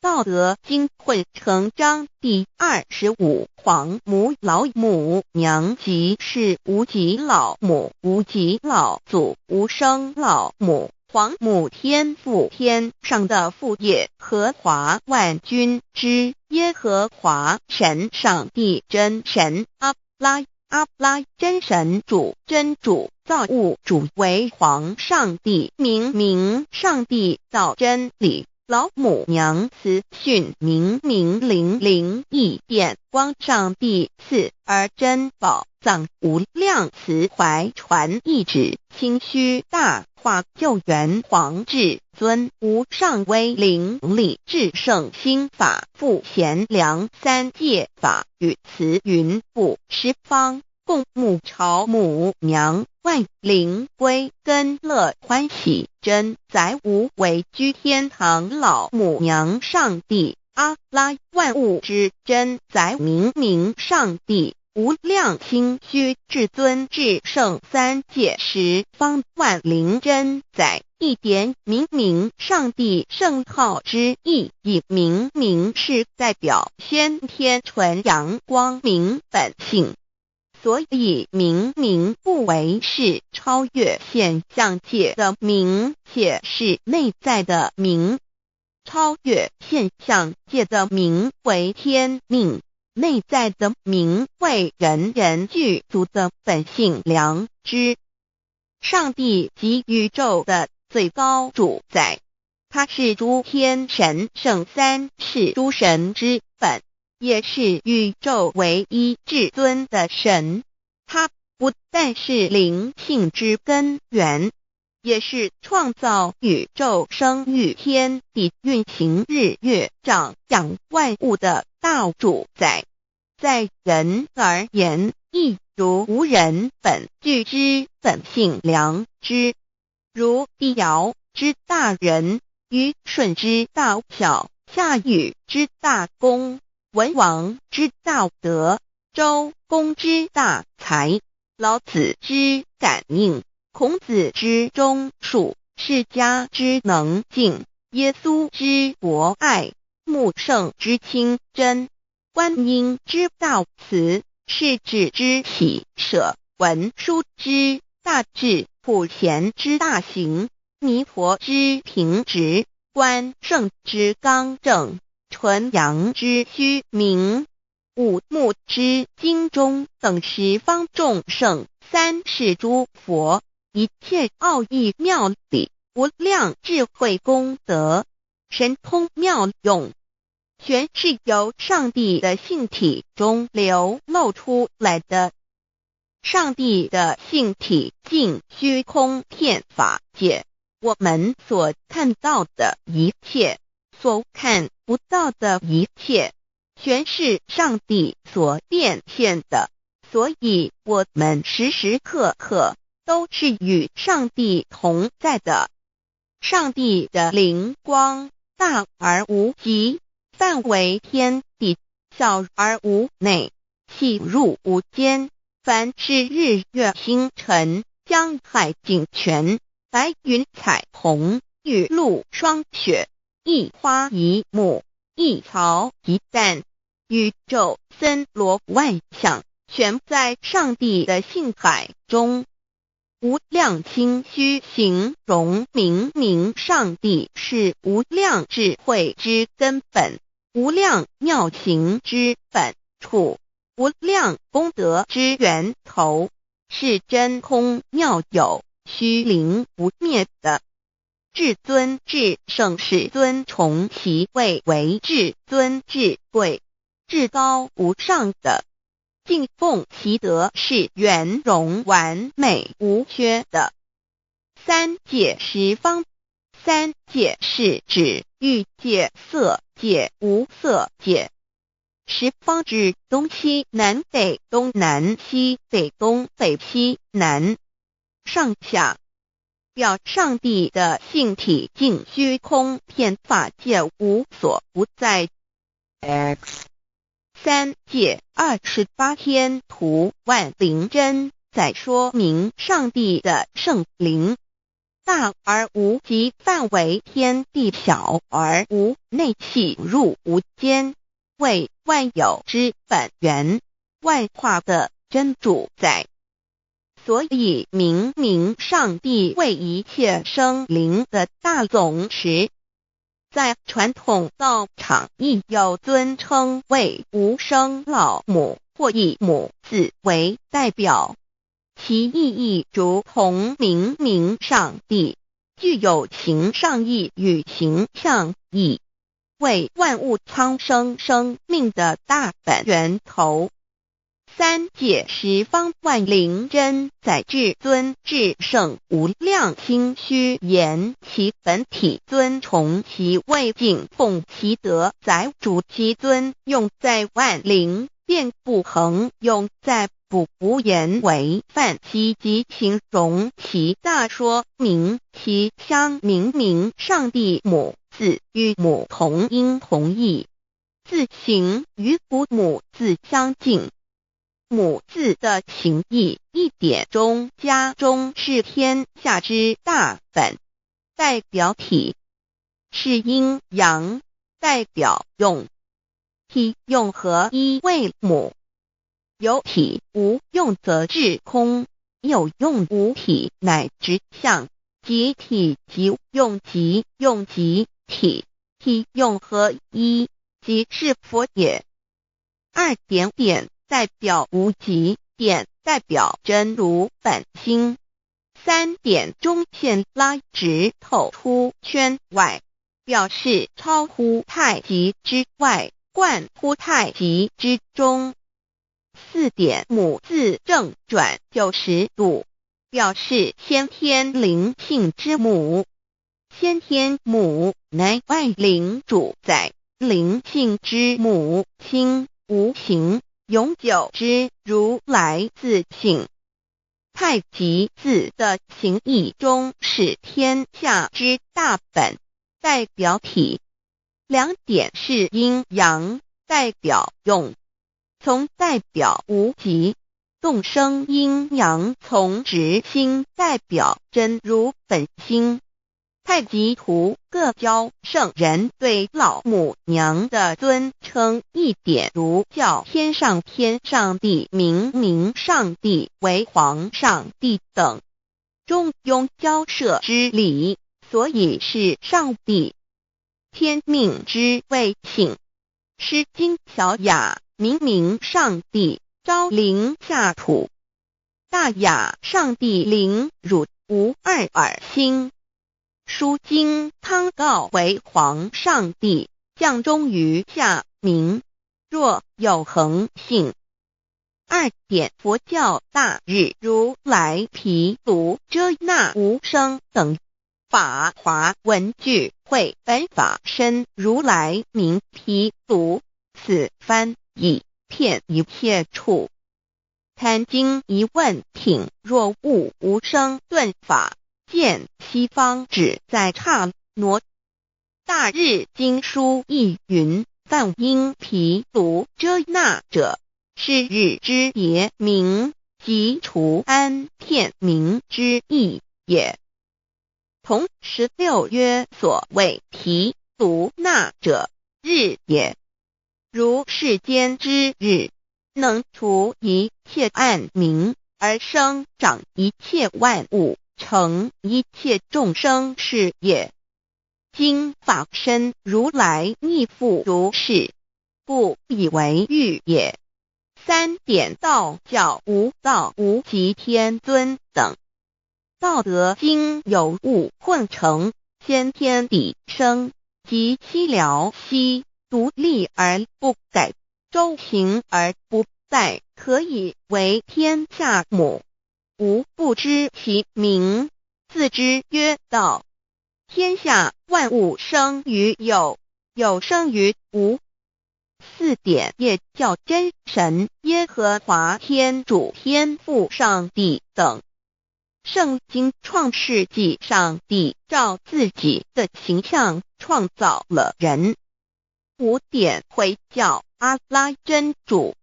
道德經混成章第25，皇母老母娘即是無極老母，無極老祖，無生老母。皇母天父天上的父耶和華萬軍之耶和華神上帝真神阿拉阿拉真神主真主造物主為皇上帝明明上帝道真理。老母娘慈訓明明靈靈異變光上帝賜而珍寶藏無量慈懷傳一旨清虛大化救援皇至尊無上威靈力至聖心法父賢良三界法與慈雲布十方共沐朝母娘萬靈歸根樂歡喜真宰無為居天堂老母娘上帝阿拉萬物之真宰明明上帝。無量清虛至尊至聖三界十方萬靈真宰，一點明明上帝聖號之意，以明明是代表先天純陽光明本性，所以明明不惟是超越現象界的明，且是內在的明。超越現象界的明為天命，內在的明為人人具足的本性良知。上帝即宇宙的最高主宰，他是諸天神聖三世諸神之本，也是宇宙唯一至尊的神。他不但是靈性之根源，也是創造宇宙、生育天地、運行日月、長養萬物的大主宰。在人而言，亦如吾人本具之本性良知，如帝堯之大仁，虞舜之大孝，夏禹之大功，文王之大德，周公之大才，老子之感應，孔子之忠恕，釋迦之能靜，耶穌之博愛，穆聖之清真，觀音之大慈，釋智之喜捨，文殊之大智，普賢之大行，彌陀之平直，關聖之剛正，純陽之虛明，五木之精忠等十方眾聖，三世諸佛，一切奧義妙理，無量智慧功德，神通妙用，全是由上帝的性體中流露出來的。上帝的性體盡虛空遍法界，我們所看到的一切，所看不到的一切，全是上帝所變現的。所以，我們時時刻刻都是與上帝同在的。上帝的靈光大而無極，範圍天地，小而無內，細入無間。凡是日月星辰、江海井泉、白雲彩虹、雨露霜雪，一花一木、一草一蛋，宇宙森羅萬象，全在上帝的性海中。無量清虛形容明明上帝是無量智慧之根本，無量妙行之本處，無量功德之源頭，是真空妙有、虛靈不滅的。至尊至聖世尊崇其位為至尊至貴、至高無上的。敬奉其德是圓融完美無缺的。三界十方，三界是指欲界、色界、無色界。十方指東西南北東南西北東北西南上下，表上帝的性體盡虛空遍法界無所不在。 X 三界28天圖萬靈真在說明上帝的聖靈大而無極，範圍天地，小而無內，細入無間，為萬有之本源，萬化的真主宰。所以明明上帝為一切生靈的大總持。在傳統道場亦有尊稱為無生老母或以母字為代表，其意義如同明明上帝，具有形上義與形象義，為萬物蒼生生命的大本源頭。三界十方萬靈真在至尊至聖無量清虛言其本體尊崇其位敬奉其德載主其尊用在萬靈便不恆用在不無言為範其及形容其大說明其相明明上帝母字與母同音同義，字形與古母字相近。母字的形意，一点中加中是天下之大本，代表体是阴阳，代表用，体用合一为母。有体无用则致空，有用无体乃执相，即体即用即用即体，体用合一，即是佛也。二点点代表无极，点代表真如本心。三点中线拉直透出圈外，表示超乎太极之外，贯乎太极之中。四点母字正转90度，表示先天灵性之母。先天母乃万灵主宰，灵性之母，心无形，永久之如来自性。太极字的形意中是天下之大本，代表体。两点是阴阳，代表用，从代表无极，动生阴阳，从直心代表真如本心。太极图各教圣人对老母娘的尊称一点如叫天上天上帝、明明上帝为皇上帝等，中庸交涉之理，所以是上帝。天命之谓性，诗经小雅明明上帝昭灵下土，大雅上帝灵汝无二耳心。书经汤告为皇上帝降终于下民，若有恒性。二点佛教大日如来毗卢遮那无生等法华文具会本法身如来名毗卢，此翻译遍一切处。坛经疑问品若悟无生顿法。见西方只在刹那。大日经书亦云：梵音毗卢遮那者，是日之别名，即除安天明之意也。同16曰：所谓毗卢那者，日也。如世间之日，能除一切暗明，而生长一切万物，成一切众生是也。今法身如来亦复如是，故以为喻也。三点道教无道无极天尊等。道德经有物混成，先天地生，及西辽西，独立而不改，周行而不殆，可以为天下母。吾不知其名，自之曰道。天下万物生于有，有生于无。四点也叫真神、耶和华天主、天父上帝等。圣经创世纪，上帝照自己的形象创造了人。五点回教阿拉真主。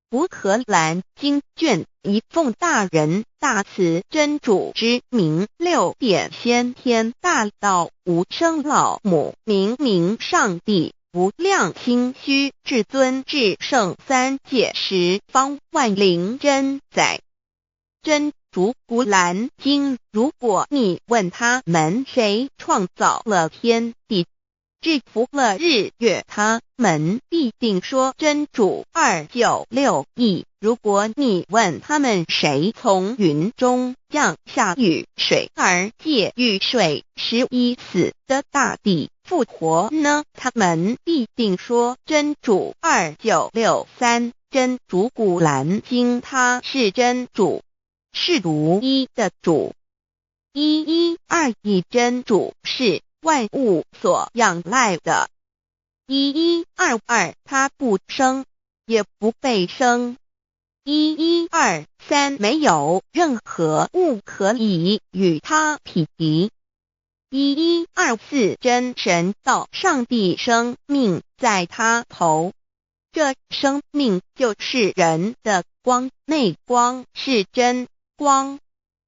古可兰经卷一奉大仁大慈真主之名。六点先天大道无生老母明明上帝无量清虚至尊至圣三界十方万灵真宰真主古兰经。如果你问他们谁创造了天地，制服了日月，他们必定说真主。296亿。如果你问他们谁从云中降下雨水，而借雨水使已死的大地复活呢？他们必定说真主。2963真主古兰经，他是真主，是独一的主。1121真主是万物所仰赖的。1122，他不生，也不被生。1123，没有任何物可以与他匹敌。1124，真神道上帝生命在他头，这生命就是人的光，內光是真光，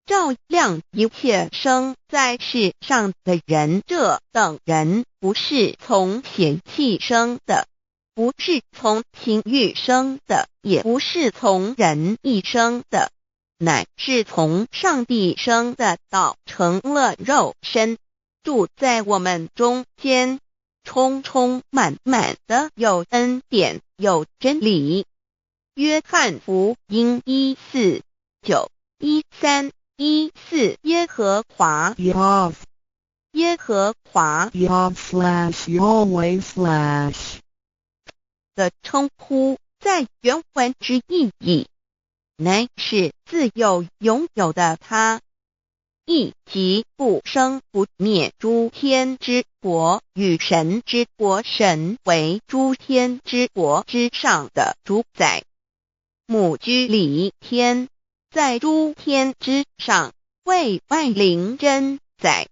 照亮一切生在世上的人。這等人不是從血氣生的，不是從情慾生的，也不是從人意生的，乃是從上帝生的。道成了肉身，住在我們中間，充充滿滿的有恩典，有真理。約翰福音1:4、9、13、14耶和華 Yahv 耶和華 Yahv/Yahweh/ 的稱呼，在原文之意義，乃是自有永有的他，意即不生不滅諸天之國與神之國，神為諸天之國之上的主宰。母居里天，在諸天之上，為萬靈真宰。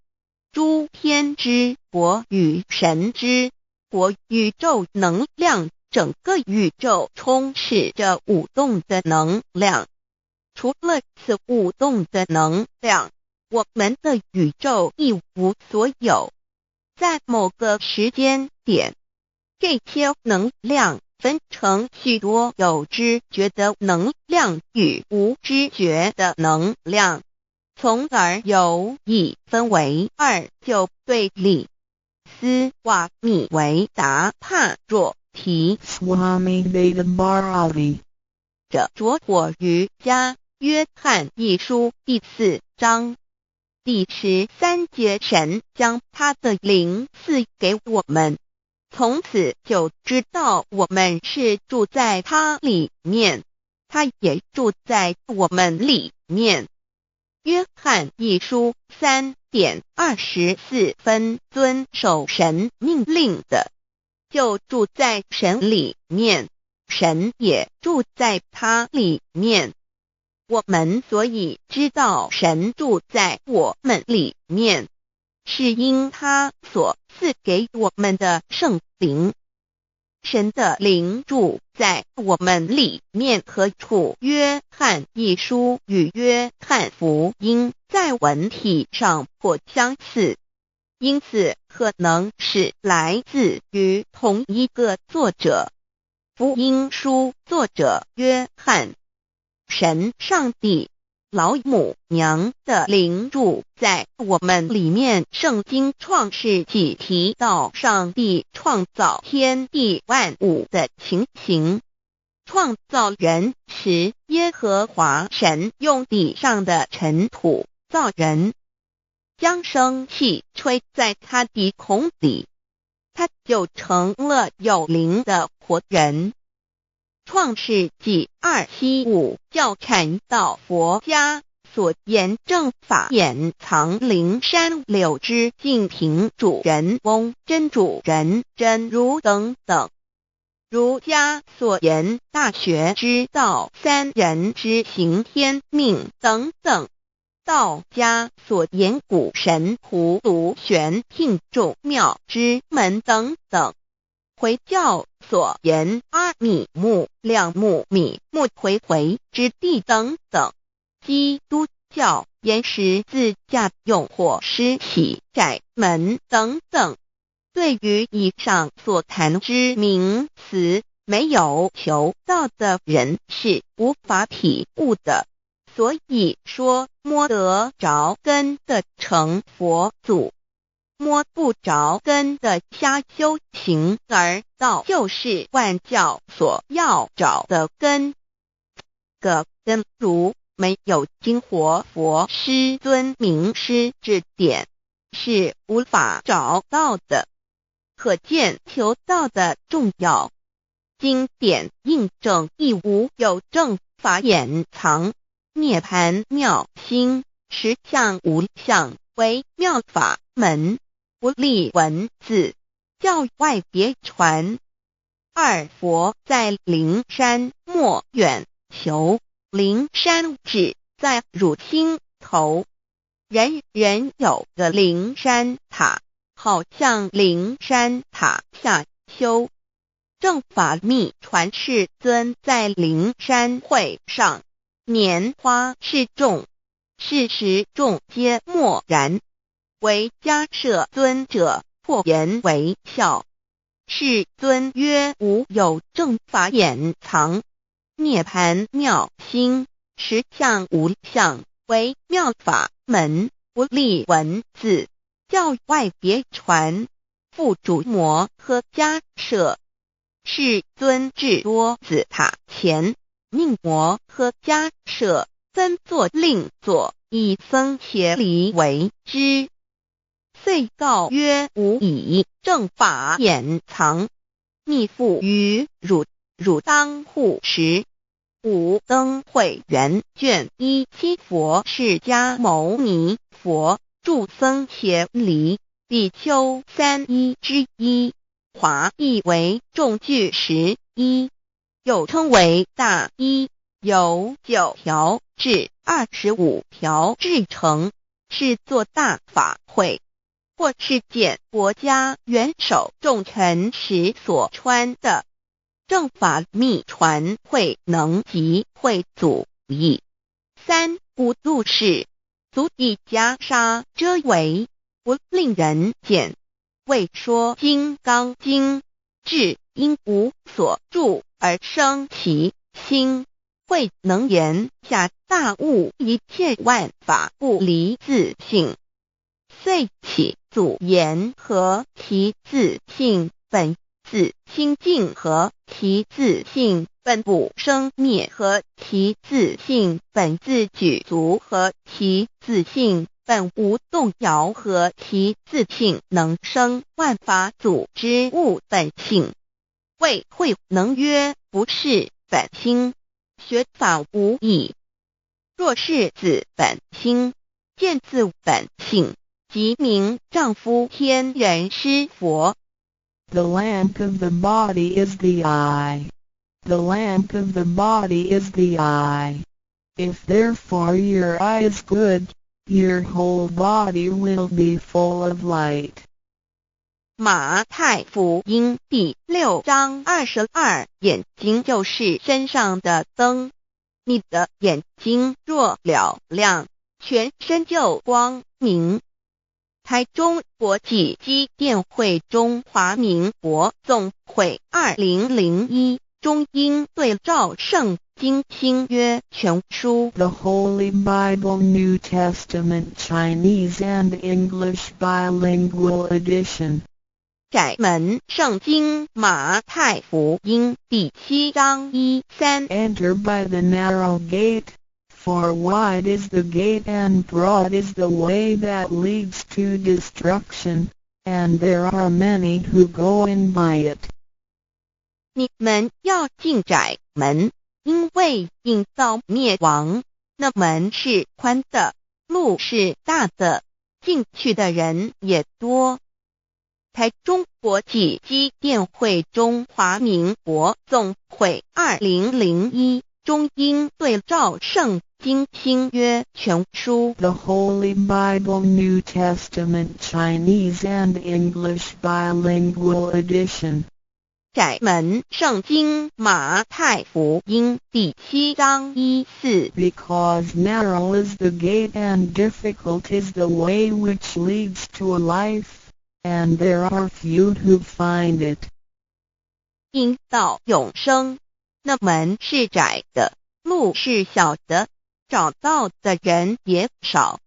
諸天之國與神之國，宇宙能量，整個宇宙充斥着舞動的能量。除了此舞動的能量，我們的宇宙一無所有。在某個時間點，這些能量分成許多有知覺的能量與無知覺的能量，從而有一分為二就對立。斯瓦米維達帕若提 Swami Veda Bharati 這拙火瑜伽約翰一書第四章第13節，神將他的靈賜給我們，從此就知道我們是住在他裡面，他也住在我們裡面。約翰一書3點24分，遵守神命令的，就住在神裡面，神也住在他裡面。我們所以知道神住在我們裡面，是因他所賜給我們的聖靈。神的靈住在我們裡面何處？約翰一書與約翰福音在文體上頗相似，因此可能是來自於同一個作者。福音書作者約翰。神上帝老母娘的靈住在我們裡面。聖經創世紀提到上帝創造天地萬物的情形。創造人時，耶和華神用地上的塵土造人，將生氣吹在他鼻孔裡，他就成了有靈的活人。創世紀275教禪道佛家所言正法眼藏靈山柳枝淨瓶主人翁真主人真如等等。儒家所言大學之道三人之行天命等等。道家所言古神葫蘆玄牝眾妙之門等等。回教所言阿米木兩木米木回回之地等等，基督教言十字架用火施洗窄門等等。對於以上所談之名詞，沒有求道的人是無法體悟的。所以說，摸得著根的成佛祖，摸不著根的瞎修行，而道就是萬教所要找的根。個根如沒有經活佛師尊明師指點，是無法找到的。可見求道的重要。經典印證亦無有正法眼藏，涅槃妙心實相無相為妙法門。不立文字，教外別傳。二佛在靈山莫遠求，靈山只在汝心頭。人人有個靈山塔，好向靈山塔下修。正法秘传世尊在灵山会上，拈花示众，是时众皆默然，唯迦叶尊者破颜为笑。世尊曰：吾有正法眼藏，涅盘妙心，实相无相，为妙法门，不立文字，教外别传，付囑摩诃迦叶。世尊至多子塔前，命摩诃迦叶分座令座，以僧伽梨为之。遂告曰：吾以正法眼藏，密付于汝，汝当护持。五灯会元卷一七佛释迦牟尼佛著僧伽梨比丘三衣之一，华译为众具十衣，又称为大衣，由9条至25条制成，是做大法会或是见国家元首重臣时所穿的。正法秘传慧能及慧祖译。三五度是足以袈裟遮围，不令人见。为说金刚经，至因无所住而生其心，慧能言下大悟一切万法不离自性，遂起祖言何其自性本自清净何其自性本不生灭何其自性本自具足何其自性本无动摇何其自性能生万法祖之悟本性。谓慧能曰：不是本心，学法无益。若是自本心，见自本性，即名丈夫天人师佛。 The lamp of the body is the eye. The lamp of the body is the eye. If therefore your eye is good, your whole body will be full of light. 马太福音第6章22，眼睛就是身上的灯。你的眼睛若嘹亮，全身就光明。台中國際基甸會中華民國總會2001中英對照聖經新約全書。 The Holy Bible New Testament Chinese and English Bilingual Edition. 窄門聖經馬太福音第7章1、3。 Enter by the narrow gate, for wide is the gate and broad is the way that leads to destruction, and there are many who go in by it. 你們要進窄門，因為引到滅亡，那門是寬的，路是大的，進去的人也多。台中國際基甸會中華民國總會2001中英對照聖經新約全書。 The Holy Bible New Testament Chinese and English Bilingual Edition. 窄門聖經馬太福音第7章1、4。 Because narrow is the gate and difficult is the way which leads to life, and there are few who find it. 引到永生，那門是窄的，路是小的，找到的人也少。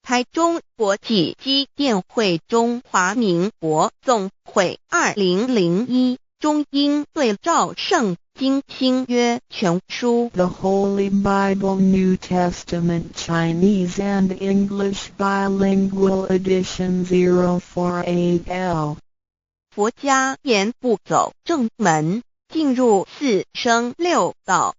台中國際基甸會中華民國總會2001中英對照聖經新約全書。 The Holy Bible New Testament Chinese and English Bilingual Edition 048L. 佛家言不走正門，進入四生六道。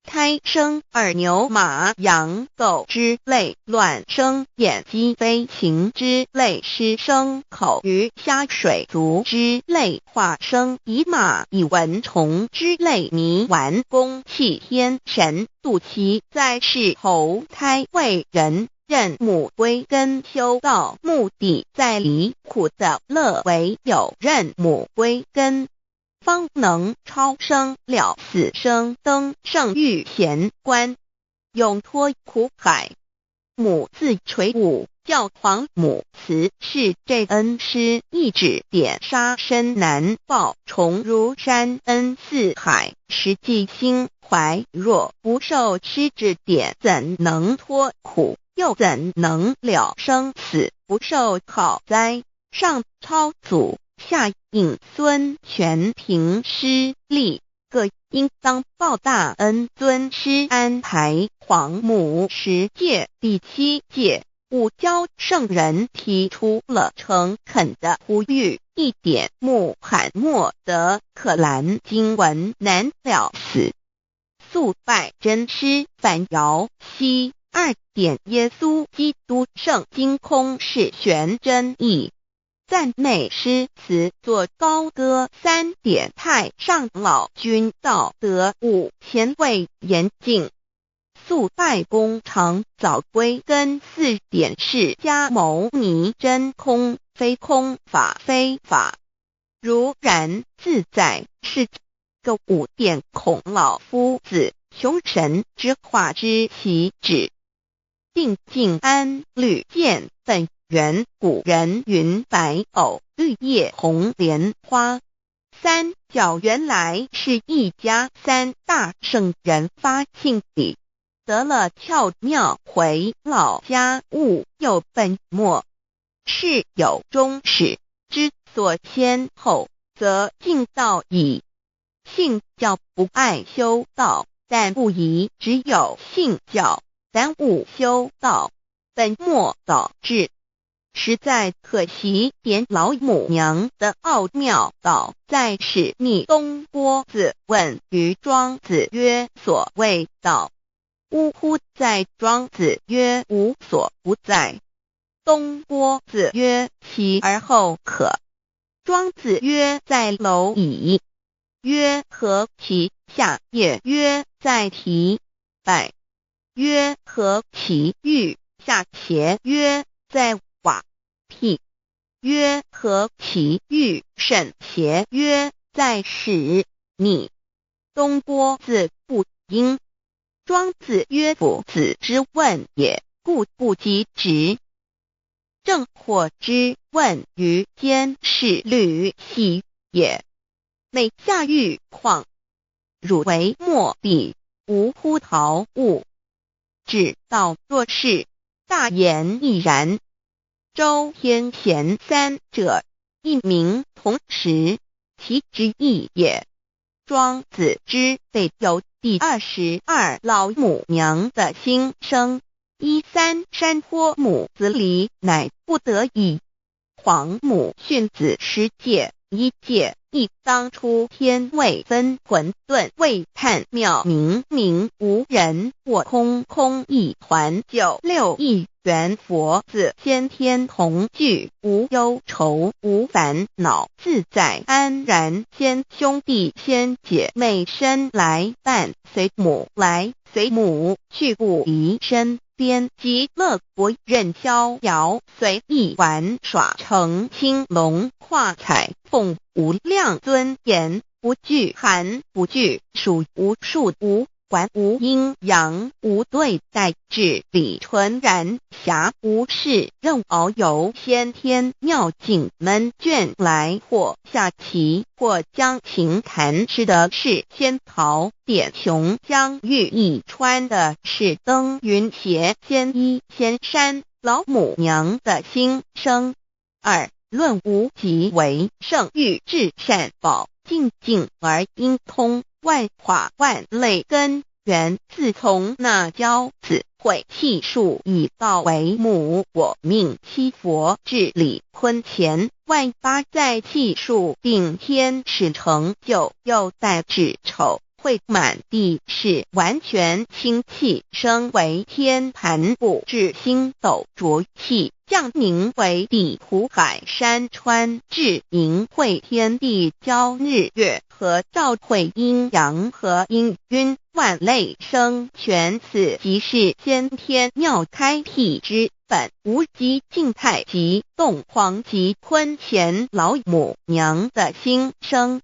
胎生耳牛馬羊狗之類，卵生眼雞飛禽之類，濕生口魚蝦水族之類，化生蟻馬蟻蚊蟲之類，泥丸宮氣天神肚臍在世投胎為人，認母歸根修道，目的在離苦得樂，唯有認母歸根，方能超生了死生登圣欲贤观，永脱苦海。母自垂五教皇母慈是这恩师一指点杀身难报重如山恩似海，实际心怀若不受师指点，怎能脱苦？又怎能了生死？不受好哉？上超祖，下引孙，全凭师力，各应当报大恩。尊师安排皇母十戒第七戒，五教圣人提出了诚恳的呼吁：一点穆罕默德可兰经文难了死，速拜真师反尧西。二点耶稣基督圣经空是玄真义，赞美诗词作高歌。三点太上老君道德五前卫严禁，速拜功长早归根。四点释迦牟尼真空非空法非法，如然自在是个五点孔老夫子穷神之化之其旨。定静安律见本源古人云白藕绿叶红莲花。三教原来是一家三大圣人发庆礼，得了窍妙回老家悟又本末。事有终始，知所先后，则近道矣。信教不爱修道，但不宜只有信教。耽误修道，本末倒置，实在可惜。点老母娘的奥妙道，在使逆东郭子问于庄子曰：“所谓道，呜呼哉！”庄子曰：“无所不在。”东郭子曰：“其而后可。”庄子曰：“在蝼蚁。”曰：“何其下也？”曰：“在提败。”曰：何其欲下邪？曰：在瓦辟。曰：何其欲甚邪？曰：在使逆。东郭子不应。庄子曰：夫子之问也，故不及直。正或之问于监视吕喜也。每下欲况，汝为莫比，无乎陶物。指道若是，大言亦然。周天贤三者，一名同时，其之意也。庄子之备有第22老母娘的心声。一三山坡母子离，乃不得已。皇母训子十戒，一戒一当初天未分混沌未探妙明明无人我空空一团九六一元佛子先天同具无忧愁无烦恼自在安然先兄弟先姐妹身来伴随母来随母去不离身边极乐国任逍遥随意玩耍乘青龙跨彩凤无量尊严不惧寒不惧暑无数无管无阴阳无对待至理纯然暇无事任遨游先天妙境门卷来或下棋或将琴弹吃的是仙桃点琼浆玉液穿的是登云鞋仙衣仙山老母娘的心声。二论无极为圣欲至善宝静静而应通万化万类根源，自从那教子会气数以道为母，我命七佛治理坤乾万八在气数定天使成就，又带至丑会满地是完全清气升为天盘布至星斗浊气降宁为地湖海山川至盈会天地交日月和照会阴阳和阴晕万类生全此即是先天妙开辟之本无极静态极动黄极坤乾老母娘的心声。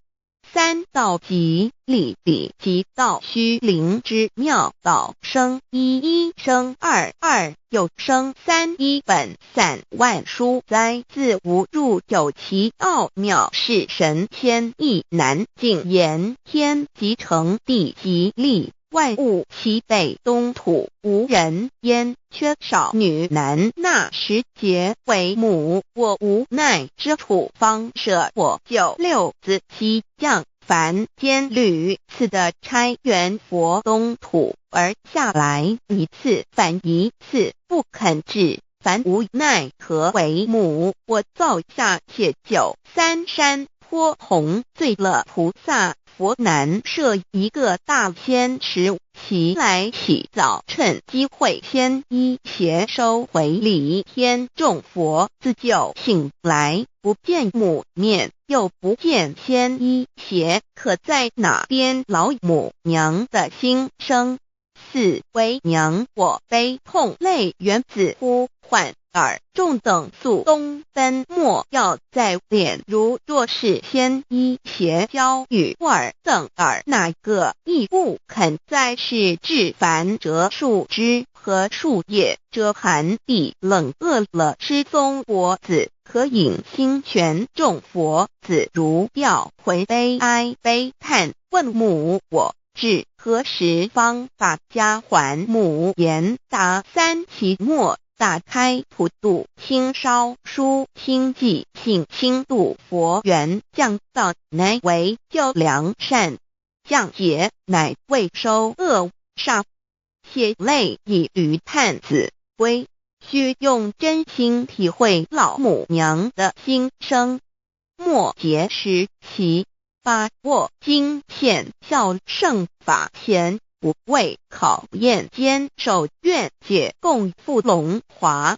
三道极力理即道虚灵之妙道生一一生二二又生三一本散万殊哉自无入有其奥妙是神仙亦难尽言天即成地即立万物齐备东土无人烟缺少女男那时节为母我无奈之处方舍我九六子西降凡间屡次的差元佛东土而下来一次反一次不肯至凡无奈何为母我造下且九三山坡红醉了菩萨佛难设一个大仙池起来洗澡趁机会先衣鞋收回礼天众佛自救醒来不见母面又不见仙衣鞋可在哪边老母娘的心声四为娘我悲痛泪源自呼唤尔众等速东奔莫要再恋如若是仙衣鞋交与尔等尔哪个亦不肯再是至凡折树枝和树叶遮寒地冷饿了失踪佛子可饮清泉众佛子如吊魂悲哀悲叹问母我至何时方把家还母言答三期末打开普度清烧书清寂性轻度佛缘降道乃为救良善降劫乃为收恶煞血泪以与探子归须用真心体会老母娘的心声。末节时其把握经现孝圣法前不畏考验坚守愿解共赴龙华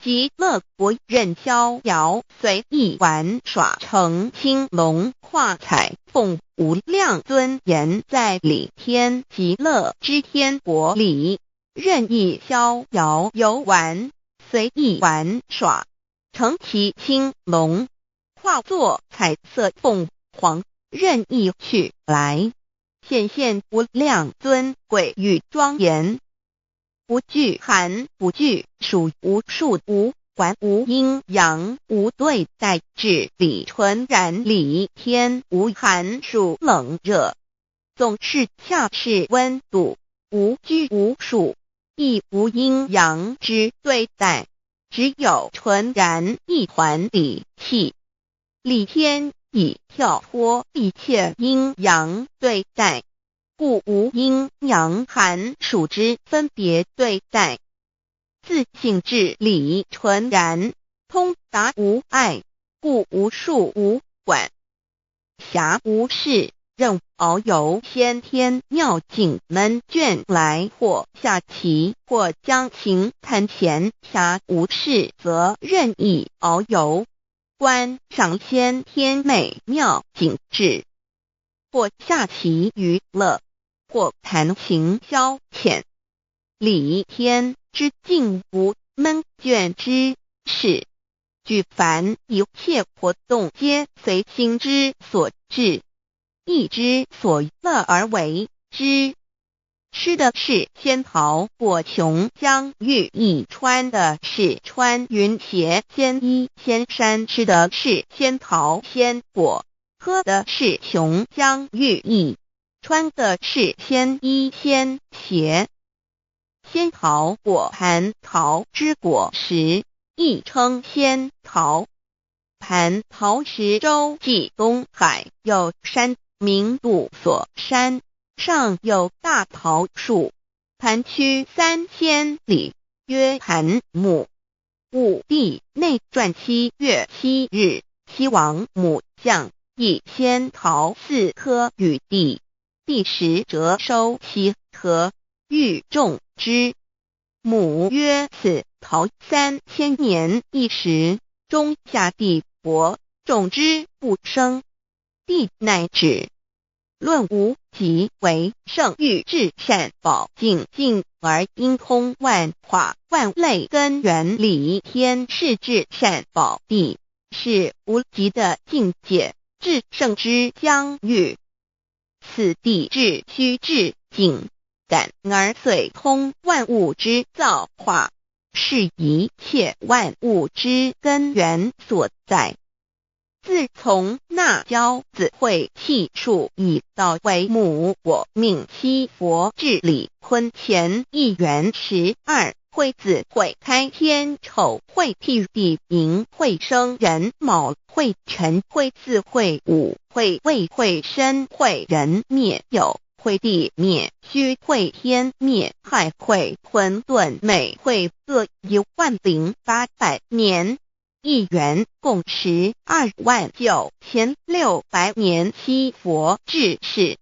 极乐国任逍遥随意玩耍成青龙化彩凤无量尊严在理天极乐之天国里任意逍遥游玩随意玩耍乘其青龙化作彩色凤凰任意去来显现无量尊贵与庄严，不惧寒，不惧暑，无数无管无阴阳，无对待至理纯然理天无寒暑冷热，总是恰是温度，无拘无束，亦无阴阳之对待，只有纯然一团理气。理天已跳脱一切阴阳对待，故无阴阳寒暑之分别对待。自性至理纯然，通达无碍，故无数无管。暇无事，任遨游先天妙境门卷来，或下棋，或将琴弹弦。暇无事，则任意遨游，观赏先天美妙景致，或下棋娱乐，或弹琴消遣。理天之境无闷倦之事，举凡一切活动皆随心之所至，意之所乐而为之。吃的是仙桃果琼浆玉液，穿的是穿云鞋仙衣仙衫。吃的是仙桃仙果，喝的是琼浆玉液，穿的是仙衣仙鞋。仙桃果蟠桃之果实，亦称仙桃。蟠桃石洲际东海有山，名度所山，上有大桃树，盘曲3000里，曰盘木。武帝内传7月7日，西王母降以仙桃四颗与帝，帝时折收其核，欲种之。母曰：此桃3000年一时，终下地薄，种之不生。帝乃止。论无极为圣域至善宝净净而应通万化万类根源理天是至善宝地，是无极的境界，至圣之疆域。此地致虚至静，感而遂通万物之造化，是一切万物之根源所在。自從那憍子會氣數以道為母，我命七佛至理坤乾一元12會子會開天丑會辟地寅會生壬卯會辰會巳會午會未會申會壬滅酉會地滅戌會天滅亥會混沌未會各10800年。一元共129600年，七佛治世。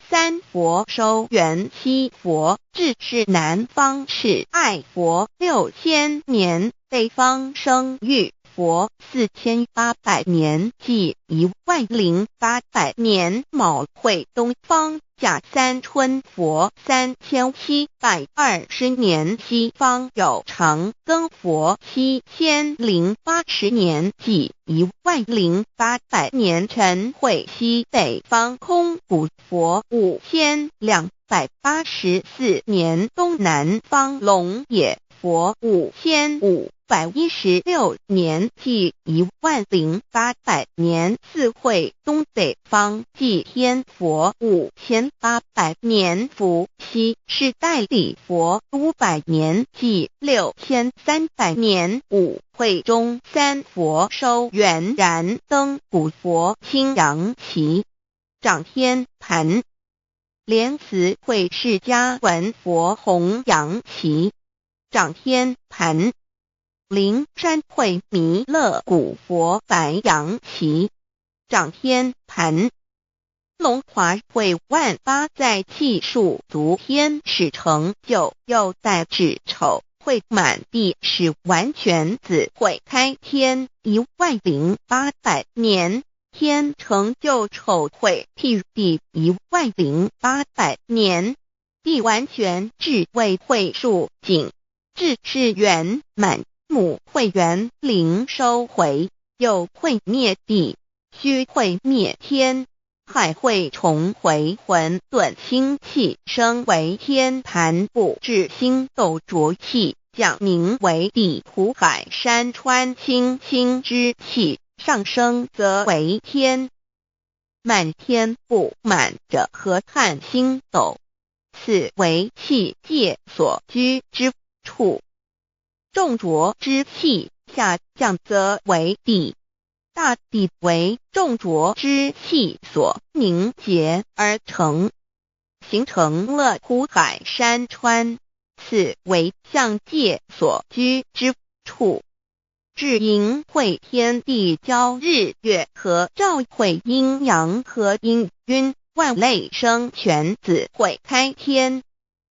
三佛收元七佛治世南方是愛佛6000年，北方生育佛4800年，計10800年。卯會東方甲三春佛3720年，西方有長庚佛7080年，計10800年。辰會西北方空古佛5284年，東南方龍野佛5516年，計10800年。巳會東北方祭天佛5800年，伏羲是代理佛500年，計6300年。午會中三佛收元燃燈古佛青陽旗掌天盤，蓮慈會釋迦文佛紅陽旗掌天盤。靈山會彌勒古佛白陽旗掌天盤，龍華會萬八在氣數足天使成就，又帶至丑會滿地是完全子會開天10800年，天成就丑會辟地10800年，地完全智慧會數景，智是圓滿。母會元靈收回，又會滅地，戌會滅天，亥會重回混沌清氣，升為天盤布置星斗濁氣，降凝為地土海山川清清之氣，上升則為天。滿天布滿着河漢星斗，此為氣界所居之處。眾濁之氣下降則為地，大地為眾濁之氣所凝結而成，形成了湖海山川，此為象界所居之處。至寅會天地交日月合，兆會陰陽合氤氲，萬類生全子會開天，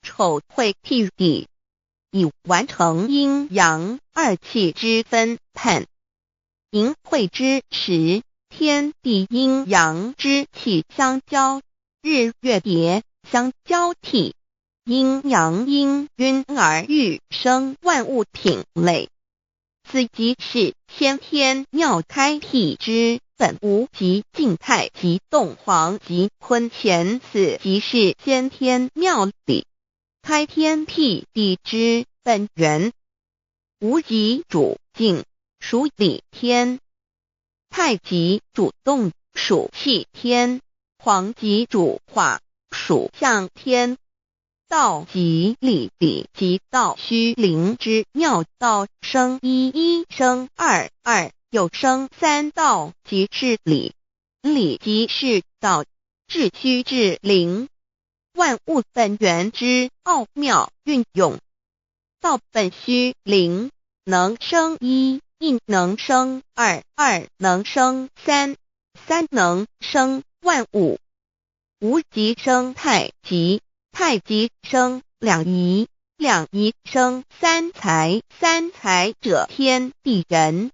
丑會辟地。已完成陰陽二氣之分判。寅會之時，天地陰陽之氣相交，日月疊相交替，陰陽氤氲而育生萬物品類。此即是先天妙開闢之本無極靜太極動黃極坤乾，此即是先天妙理。開天闢地之本源，無極主靜，屬理天；太極主動，屬氣天；黃極主化，屬象天。道即理，理即道，虛靈之妙道，生一一生二二，又生三。道即是理，理即是道，致虛致靈。萬物本源之奧妙運用，道本虛靈，能生一，亦能生二，二能生三，三能生萬物。無極生太極，太極生兩儀，兩儀生三才，三才者天地人，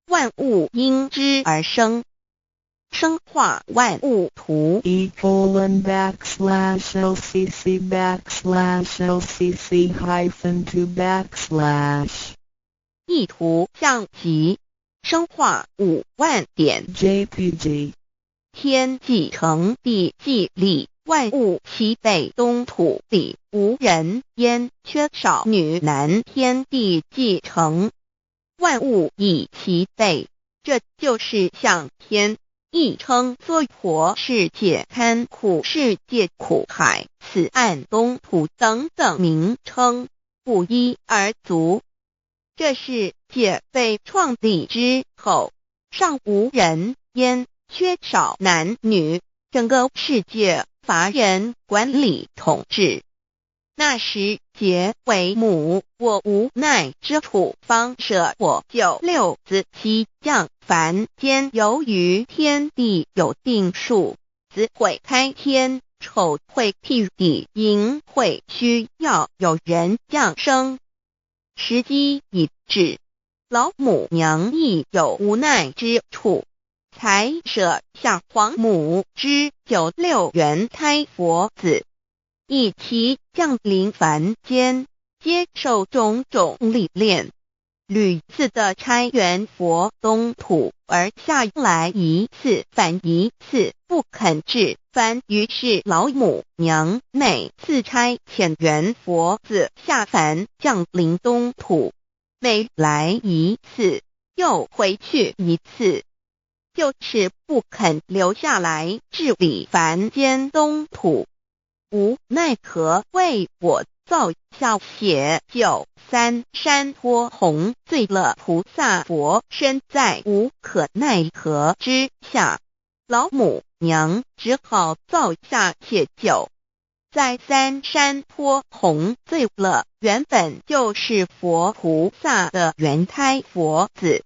萬物因之而生。生化萬物圖。 E:\LCC\LCC-2\ 意圖象極，生化5萬點 JPG 天既成，地既立，萬物齊備，東土裡無人煙，缺少女男。天地既成，萬物已齊備，這就是相天，亦稱娑婆世界、堪苦世界、苦海、此岸東土等等名稱，不一而足。這世界被創立之後，尚無人煙，缺少男女，整個世界乏人管理統治。那時劫為母，我無奈之處，方捨我九六子悉降凡間。由於天地有定數，子會開天，丑會辟地，寅會需要有人降生。時機已至，老母娘亦有無奈之處，才捨下皇母之九六元胎佛子，一齊降臨凡間，接受種種歷練，屢次的差元佛東土而下來一次返一次，不肯至凡。於是老母娘每次差遣元佛子下凡降臨東土，每來一次又回去一次，就是不肯留下來治理凡間東土。無奈何為我造下血九三山坡紅醉了菩薩佛身，在無可奈何之下，老母娘只好造下血酒，在三山坡紅醉了原本就是佛菩薩的元胎佛子，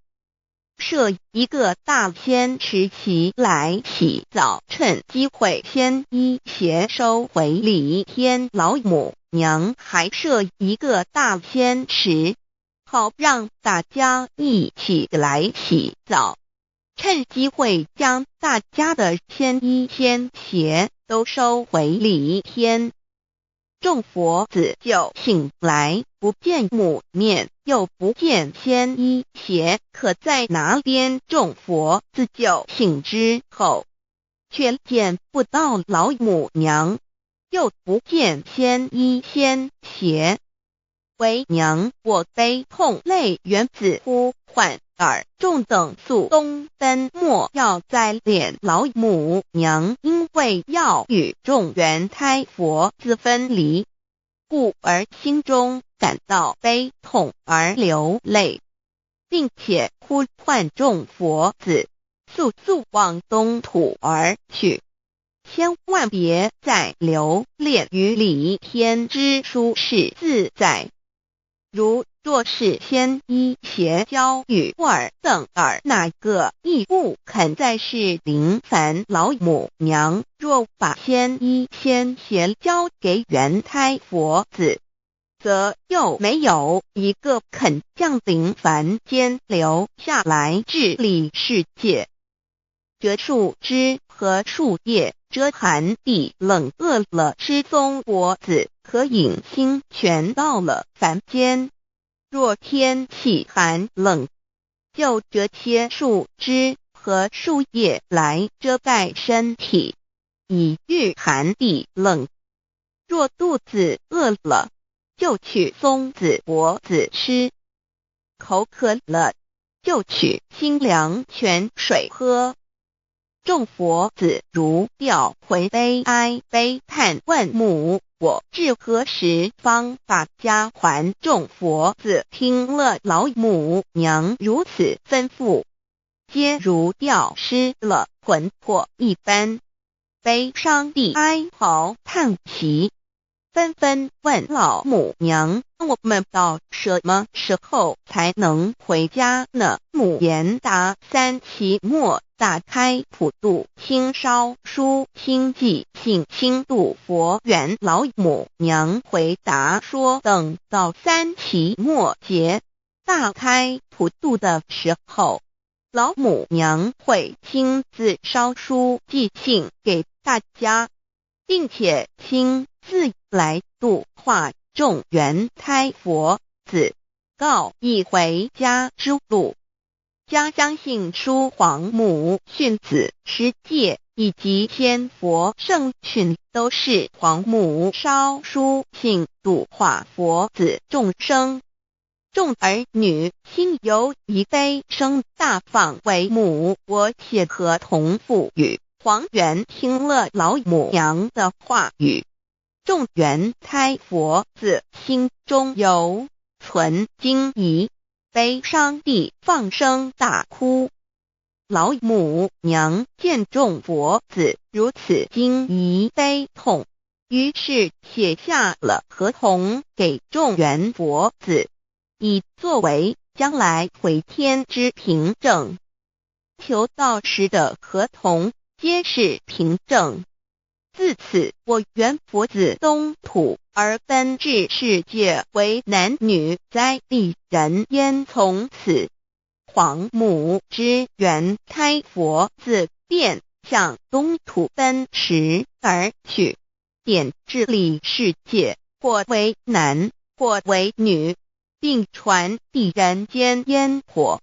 設一個大仙池起來洗澡，趁機會先衣鞋收回禮天老母娘還設一個大仙池，好讓大家一起來洗澡，趁機會將大家的仙衣仙鞋都收回禮天。眾佛子就醒來，不見母面，又不見仙衣鞋，可在哪邊？眾佛子就醒之後，卻見不到老母娘，又不見仙衣仙鞋。為娘我悲痛淚緣子呼喚爾眾等速東奔，莫要再憐老母娘，因為要與眾元胎佛子分離，故而心中感到悲痛而流淚，並且呼喚眾佛子速速往東土而去，千萬別再留戀於離天之舒適自在。如若是仙衣鞋交與爾等爾哪個亦不肯再是臨凡老母娘，若把仙衣仙鞋交給元胎佛子，則又沒有一個肯降臨凡間留下來治理世界。折樹枝和樹葉遮寒地冷，餓了吃松果子可飲清泉。到了凡間，若天氣寒冷，就折些樹枝和樹葉來遮蓋身體，以禦寒地冷。若肚子餓了，就取松子果子吃；口渴了，就取清涼泉水喝。眾佛子如掉魂悲哀悲嘆問母：我至何時方把家還？眾佛子聽了老母娘如此吩咐，皆如掉失了魂魄一般，悲傷地哀嚎嘆息，紛紛問老母娘：我們到什麼時候才能回家呢？母言答：三期末大開普度，輕燒書輕寄信輕度佛緣。老母娘回答說：等到三期末劫大開普度的時候，老母娘會親自燒書寄信給大家，並且親自來度化眾元胎佛子，告以回家之路。家相信书皇母训子十诫以及千佛圣训，都是皇母烧书信度化佛子众生。众儿女心有一悲声大放为母，我且合同父语。黄元听了老母娘的话语，众元胎佛子心中犹存惊疑，悲伤地放声大哭。老母娘见众佛子如此惊疑悲痛，于是写下了合同给众元佛子，以作为将来回天之凭证。求道时的合同皆是凭证。自此，我元佛子东土而奔至世界为男女在地人间。从此，皇母之元胎佛子便向东土奔驰而去，点治理世界，或为男，或为女，并传递人间烟火。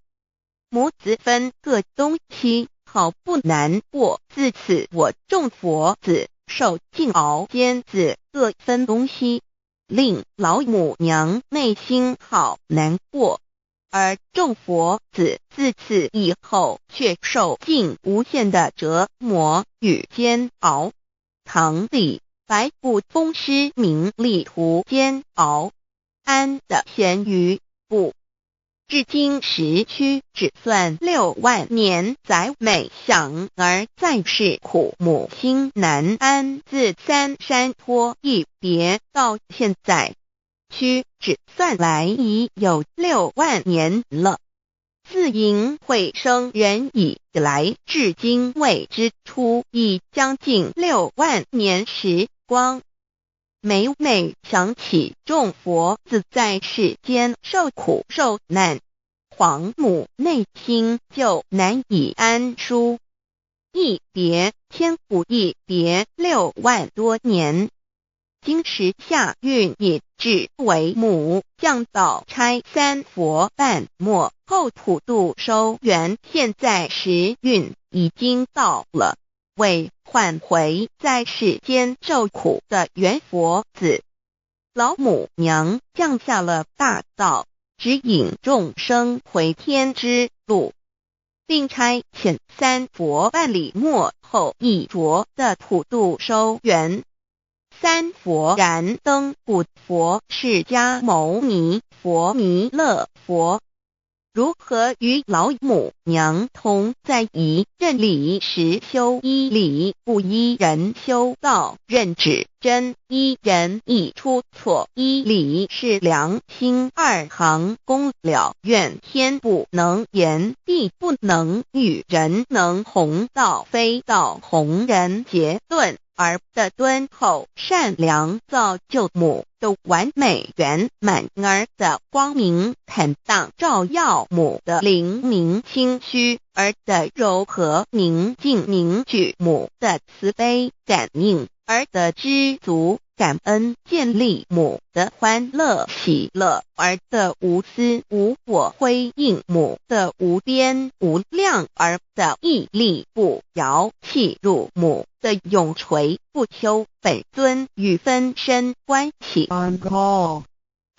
母子分各东西，好不难过。自此，我众佛子受尽熬煎子，各分东西，令老母娘内心好难过。而众佛子自此以后，却受尽无限的折磨与煎熬。唐李白不风师名利途煎熬，安得闲于不？至今时屈指算6万年，载每想儿在世苦母心难安。自三山坡一别到现在，屈指算来已有六万年了。自迎会生人以来，至今未知出已将近六万年时光。每每想起众佛子在世间受苦受难，皇母内心就难以安舒。一别千古，一别6万多年。今时下运已至，为母降道差三佛半末后普度收圆。现在时运已经到了，为唤回在世间受苦的元佛子，老母娘降下了大道，指引众生回天之路，并差遣三佛办理末后一着的普度收圆。三佛燃灯古佛释迦牟尼佛弥勒佛，如何与老母娘同在一任理实修一理不一人修道认指真一人一出错一理是良心二行功了愿天不能言地不能语人能弘道非道弘人结论儿的敦厚善良造就母的完美圆满儿的光明坦荡照耀母的灵明清虚儿的柔和宁静凝聚母的慈悲感应儿的知足感恩建立母的欢乐喜乐儿的无私无我辉映母的无边无量儿的毅力不摇契入母的永垂不朽本尊与分身关系。 On call.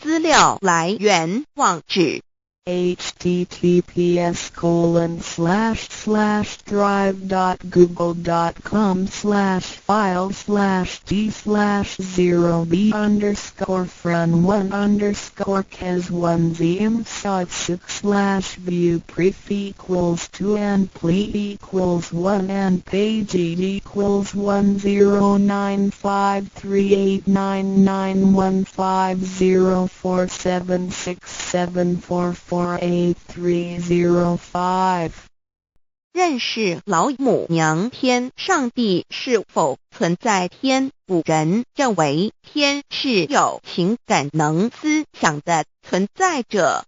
资料来源网址 https://drive.google.com/file/d/0b_fren1_kes1zm6 /view pref equals 2 and ple equals 1 and page equals 109538991504767448305。 认识老母娘天上帝是否存在天？古人认为天是有情感能思想的存在者。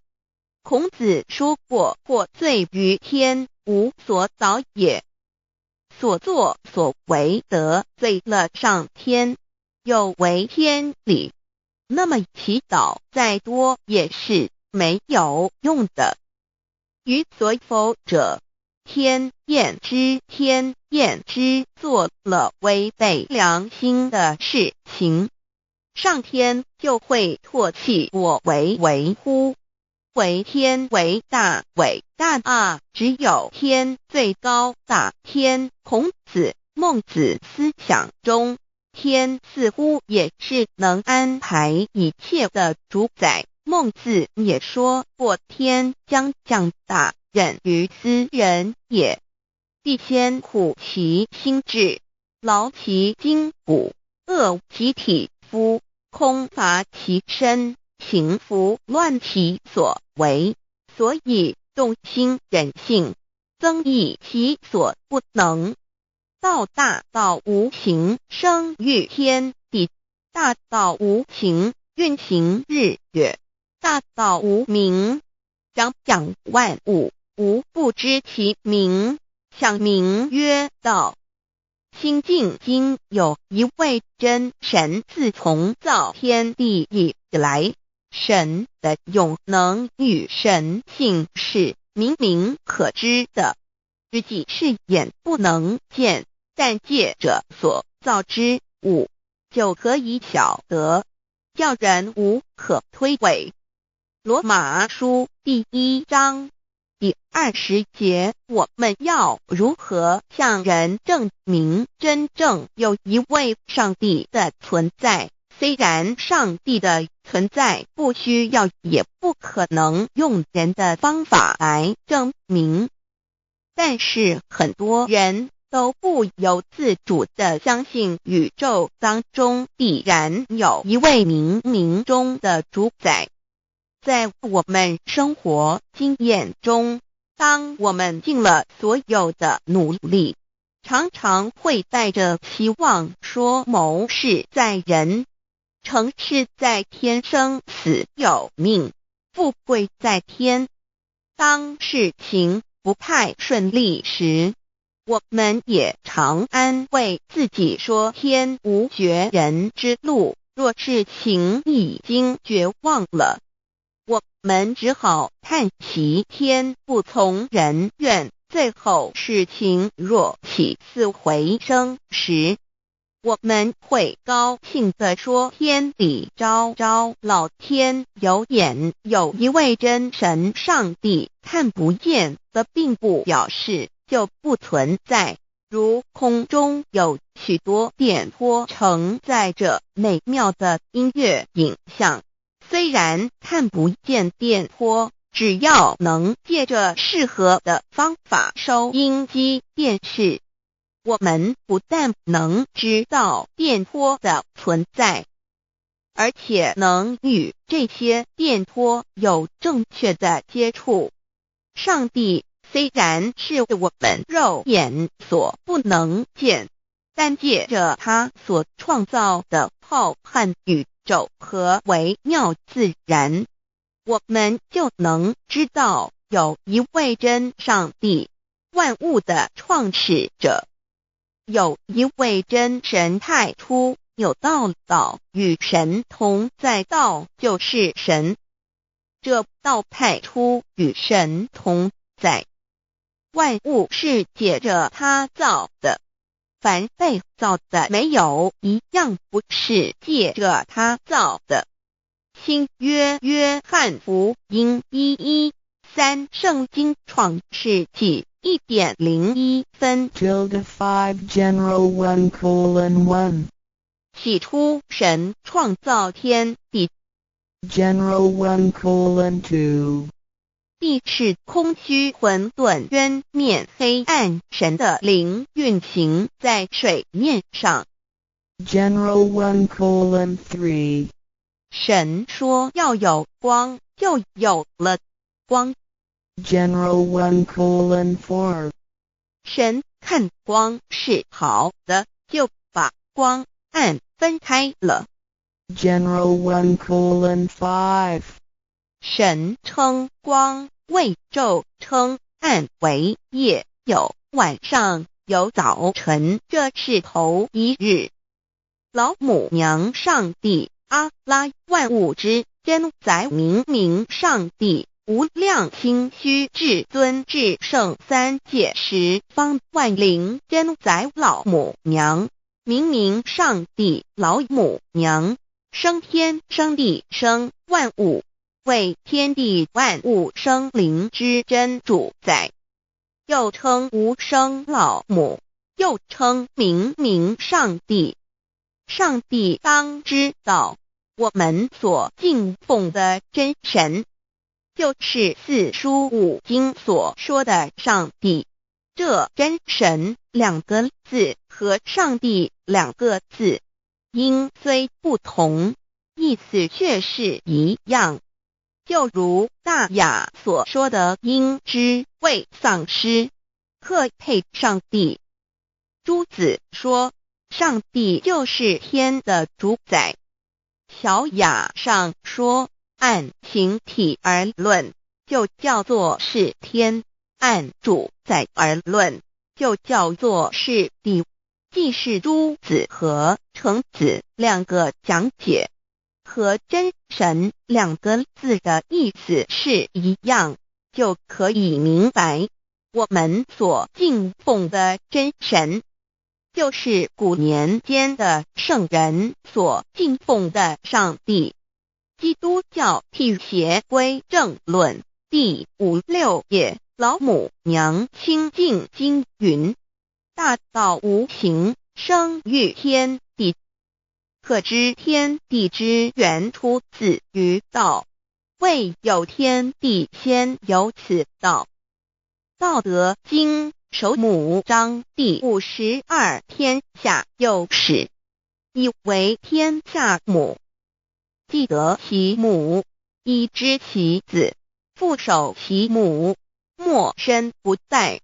孔子说过：“获罪于天，无所早也。”所作所为得罪了上天，有违天理，那么祈祷再多也是没有用的。於所否者，天厭之，天厭之，做了違背良心的事情，上天就會唾棄我為為乎？惟天為大，偉大啊！只有天最高大。天，孔子、孟子思想中，天似乎也是能安排一切的主宰。孟子也說過：天將降大任於斯人也，必先苦其心志，勞其筋骨，餓其體膚，空乏其身，行拂亂其所為，所以動心忍性，增益其所不能。道大道無形，生育天地；大道無形，運行日月；大道無名，長養萬物，吾不知其名，想名曰道。清淨經有一位真神，自從造天地以來，神的永能與神性是明明可知的，實際是眼不能見，但借著所造之物就可以曉得，叫人無可推諉。羅馬書第一章第20節，我們要如何向人證明真正有一位上帝的存在？雖然上帝的存在不需要，也不可能用人的方法來證明，但是很多人都不由自主地相信宇宙當中必然有一位冥冥中的主宰。在我們生活經驗中，當我們盡了所有的努力，常常會帶着期望說謀事在人，成事在天，生死有命，富貴在天。當事情不太順利時，我們也常安慰自己說天無絕人之路。若事情已經絕望了，我們只好嘆息天不從人願。最後事情若起死回生時，我們會高興地說天理昭昭，老天有眼，有一位真神上帝，看不見的並不表示就不存在。如空中有許多電波承載著美妙的音樂影像，雖然看不見電波，只要能借著適合的方法收音機、電視，我們不但能知道電波的存在，而且能與這些電波有正確的接觸。上帝雖然是我們肉眼所不能見，但借著他所創造的浩瀚宇宙和微妙自然，我們就能知道有一位真上帝，萬物的創始者。有一位真神太初有道，道與神同在，道就是神。這道太初與神同在，萬物是借著他造的，凡被造的沒有一樣不是借著他造的。新約約翰福音1:13聖經創世紀1點01分。 Tilde 5 General 1:1. 起初神創造天地， General 1:2. 地是空虛混沌淵面黑暗，神的靈運行在水面上。 General 1:3. 神說要有光，就有了光。 General 1:4. 神看光是好的，就把光暗分開了。 General 1:5. 神稱光為晝，稱暗為夜，有晚上，有早晨，這是頭一日。老母娘上帝阿拉萬物之真宰明明上帝無量清虛至尊至聖三界十方萬靈真宰老母娘，明明上帝老母娘，生天生地生萬物，為天地萬物生靈之真主宰，又稱無生老母，又稱明明上帝。上帝當知道，我們所敬奉的真神，就是四書五經所說的上帝。這真神兩個字和上帝兩個字音雖不同，意思卻是一樣。就如大雅所說的，應知未喪失，克配上帝。朱子說，上帝就是天的主宰。小雅上說，按形體而論，就叫做是天；按主宰而論，就叫做是地。既是朱子和程子兩個講解，和真神兩個字的意思是一樣，就可以明白，我們所敬奉的真神，就是古年間的聖人所敬奉的上帝。基督教辟邪歸正論第五六頁，老母娘清淨經云：大道無形，生於天地。可知天地之源出自於道，未有天地先有此道。道德經首母章第52，天下有始，以為天下母。既得其母，以知其子，復守其母，莫身不殆。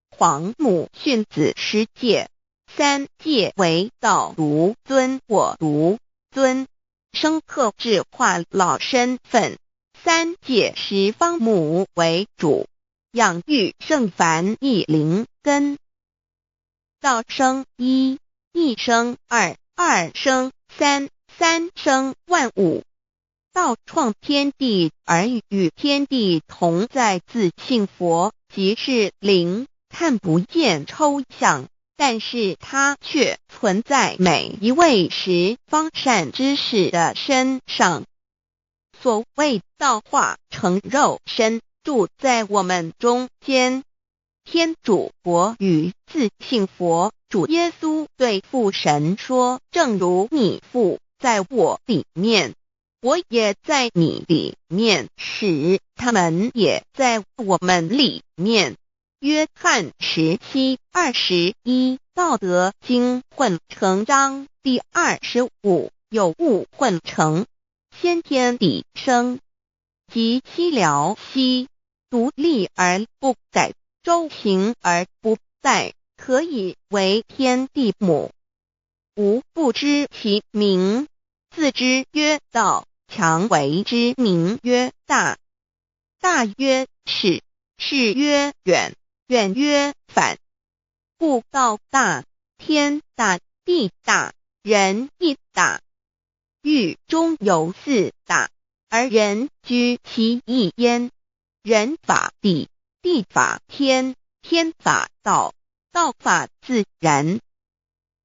皇母訓子十誡，三誡為道獨尊我獨尊，生克制化老身份。三誡十方母為主，養育聖凡一靈根。道生一，一生二，二生三。三生萬物，道創天地而與天地同在，自性佛即是靈，看不見抽象，但是它卻存在每一位十方善知識的身上。所謂道化成肉身，住在我們中間。天主國與自性佛主耶穌對父神說：正如你父在我裡面，我也在你裡面，使他們也在我們裡面。約翰17:21，道德經混成章第25，有物混成，先天地生，即西療兮，獨立而不改，周行而不殆，可以為天地母。吾不知其名，自知曰道，強為之名曰大。大曰始，始曰遠，遠曰反。故道大，天大，地大，人亦大。域中有四大，而人居其一焉。人法地，地法天，天法道，道法自然。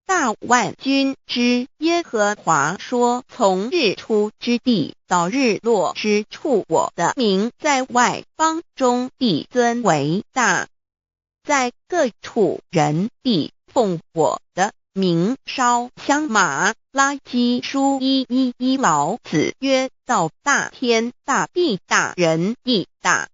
大萬軍之耶和華說：從日出之地到日落之處，我的名在外邦中必尊為大，在各處人必奉我的名燒香。馬拉基書1:1:1，老子曰：道大天大地大人亦大。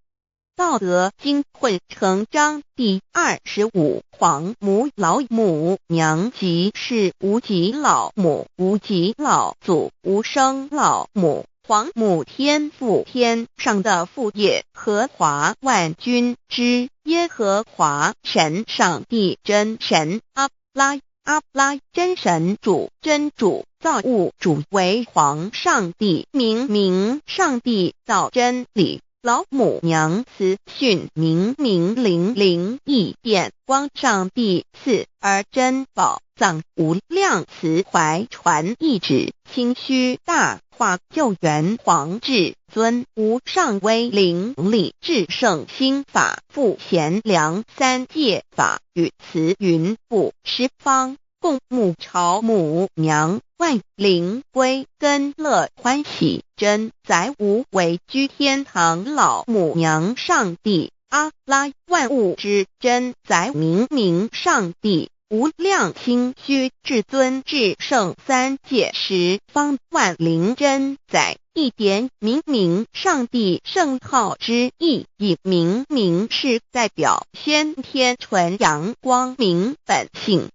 道德經混成章第25，皇母老母娘即是無極老母、無極老祖、無生老母、皇母天父天上的父耶和華萬軍之耶和華神上帝真神阿拉阿拉真神主真主造物主為皇上帝明明上帝道真理。老母娘慈訓明明靈靈異變光上帝賜而珍寶藏無量慈懷傳一指清虛大化救援皇至尊無上威靈力至聖心法父賢良三界法與慈雲布十方共母朝母娘萬靈歸根樂歡喜真宰無為居天堂老母娘上帝阿拉萬物之真宰明明上帝無量清虛至尊至聖三界十方萬靈真宰一點明明上帝聖號之意義，明明是代表先天純陽光明本性，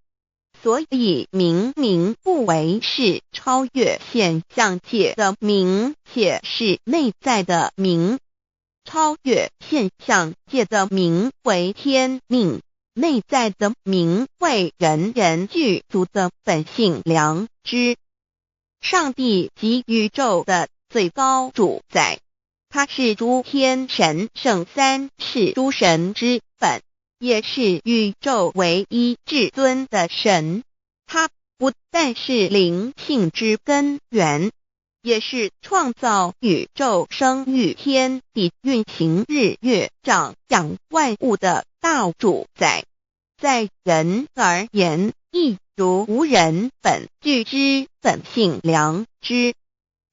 所以明明不為是超越現象界的明，且是內在的明。超越現象界的明為天命，內在的明為人人具足的本性良知。上帝即宇宙的最高主宰，他是諸天神聖三世諸神之本，也是宇宙唯一至尊的神。他不但是靈性之根源，也是創造宇宙、生育天地、運行日月、長養萬物的大主宰。在人而言，亦如吾人本具之本性良知，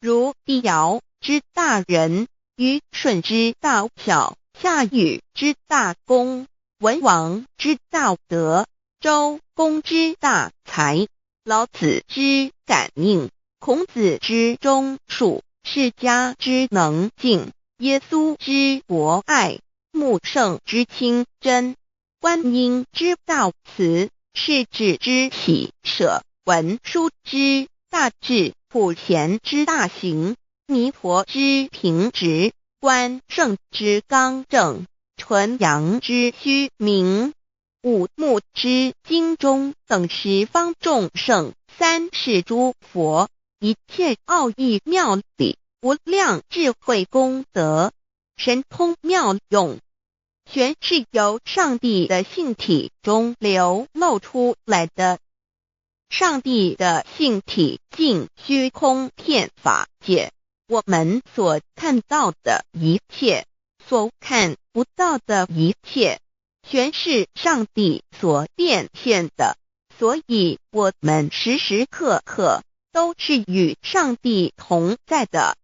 如帝堯之大仁，虞舜之大孝，夏禹之大功，文王之大德，周公之大才，老子之感應，孔子之忠恕，釋迦之能靜，耶穌之博愛，穆聖之清真，觀音之大慈，釋智之喜捨，文殊之大智，普賢之大行，彌陀之平直，關聖之剛正，純陽之虛明，五目之精忠等十方眾聖，三世諸佛，一切奧義妙理，無量智慧功德，神通妙用，全是由上帝的性體中流露出來的。上帝的性體盡虛空遍法界，我們所看到的一切，所看不到的一切，全是上帝所變現的。所以，我們時時刻刻都是與上帝同在的。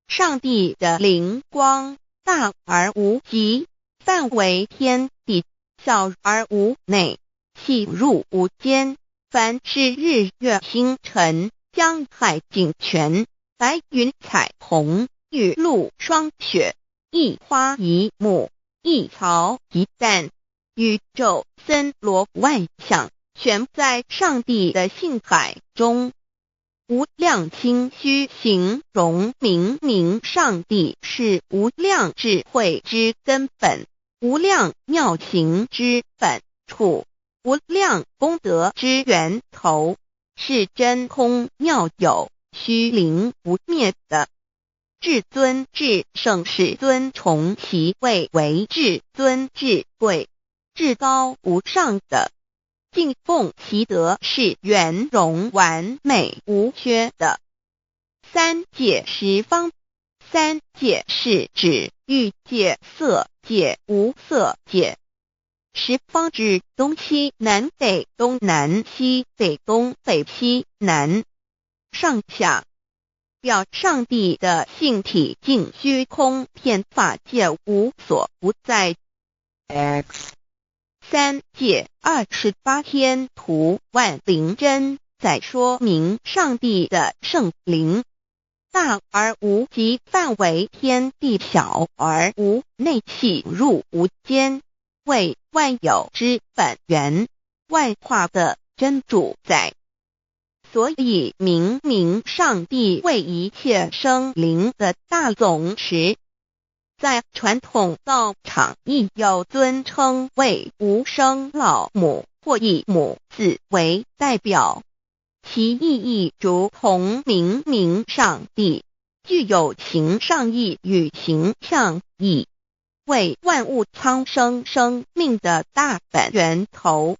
上帝的靈光大而無極，範圍天地，小而無內，細入無間。凡是日月星辰、江海井泉、白雲彩虹、雨露霜雪，一花一木，一草一蛋，宇宙森羅萬象，全在上帝的性海中。無量清虛形容明明上帝是無量智慧之根本，無量妙行之本處，無量功德之源頭，是真空妙有、虛靈不滅的。至尊至聖是尊崇其位為至尊至貴、至高無上的。敬奉其德是圓融完美無缺的。三界十方，三界是指欲界、色界、無色界。十方指東西南北東南西北東北西南上下，表上帝的性體盡虛空遍法界無所不在。 X 三界28天圖萬靈真在說明上帝的聖靈大而無極，範圍天地，小而無內，細入無間，為萬有之本源，萬化的真主宰。所以明明上帝為一切生靈的大總持。在傳統道場亦有尊稱為無生老母或以母字為代表，其意義如同明明上帝，具有形上義與形象義，為萬物蒼生生命的大本源頭。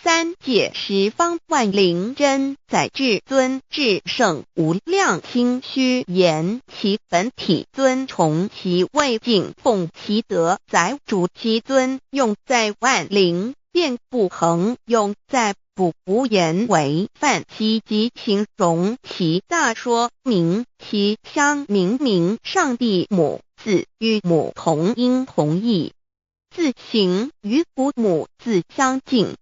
三界十方萬靈真宰至尊至聖無量清虛言其本體尊崇其位敬奉其德載主其尊用在萬靈變不恆用在不無言為泛其及形容其大說明其相明明上帝母字與母同音同義，字形與古母字相近。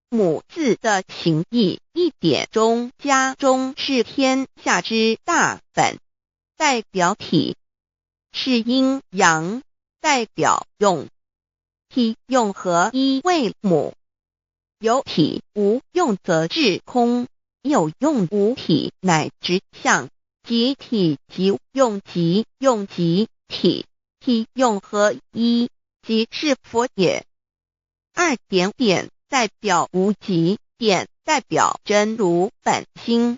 母字的形義一點中加中是天下之大本，代表體是陰陽，代表用，體用合一為母。有體無用則至空，有用無體乃執相，即體即用即用即體，體用合一，即是佛也。二點點代表無極，點代表真如本心。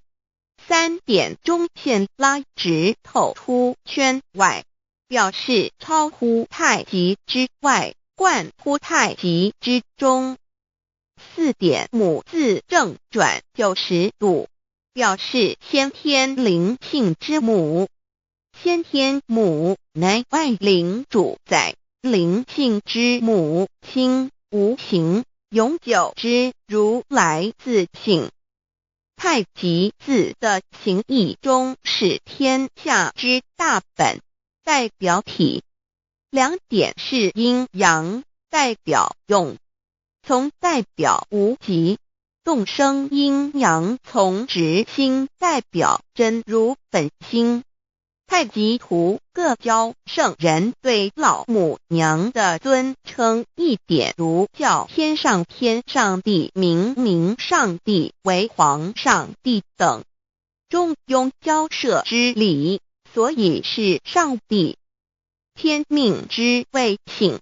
三點中線拉直透出圈外，表示超乎太極之外，貫乎太極之中。四點母字正轉90度，表示先天靈性之母。先天母乃萬靈主宰，靈性之母，清無形，永久之如來自性。太極字的形義中是天下之大本，代表體。兩點是陰陽，代表用，從代表無極，動生陰陽從直心，代表真如本心。太極圖各教聖人對老母娘的尊稱一點如叫天上天上帝、明明上帝為皇上帝等，中庸交涉之理，所以是上帝。天命之謂性，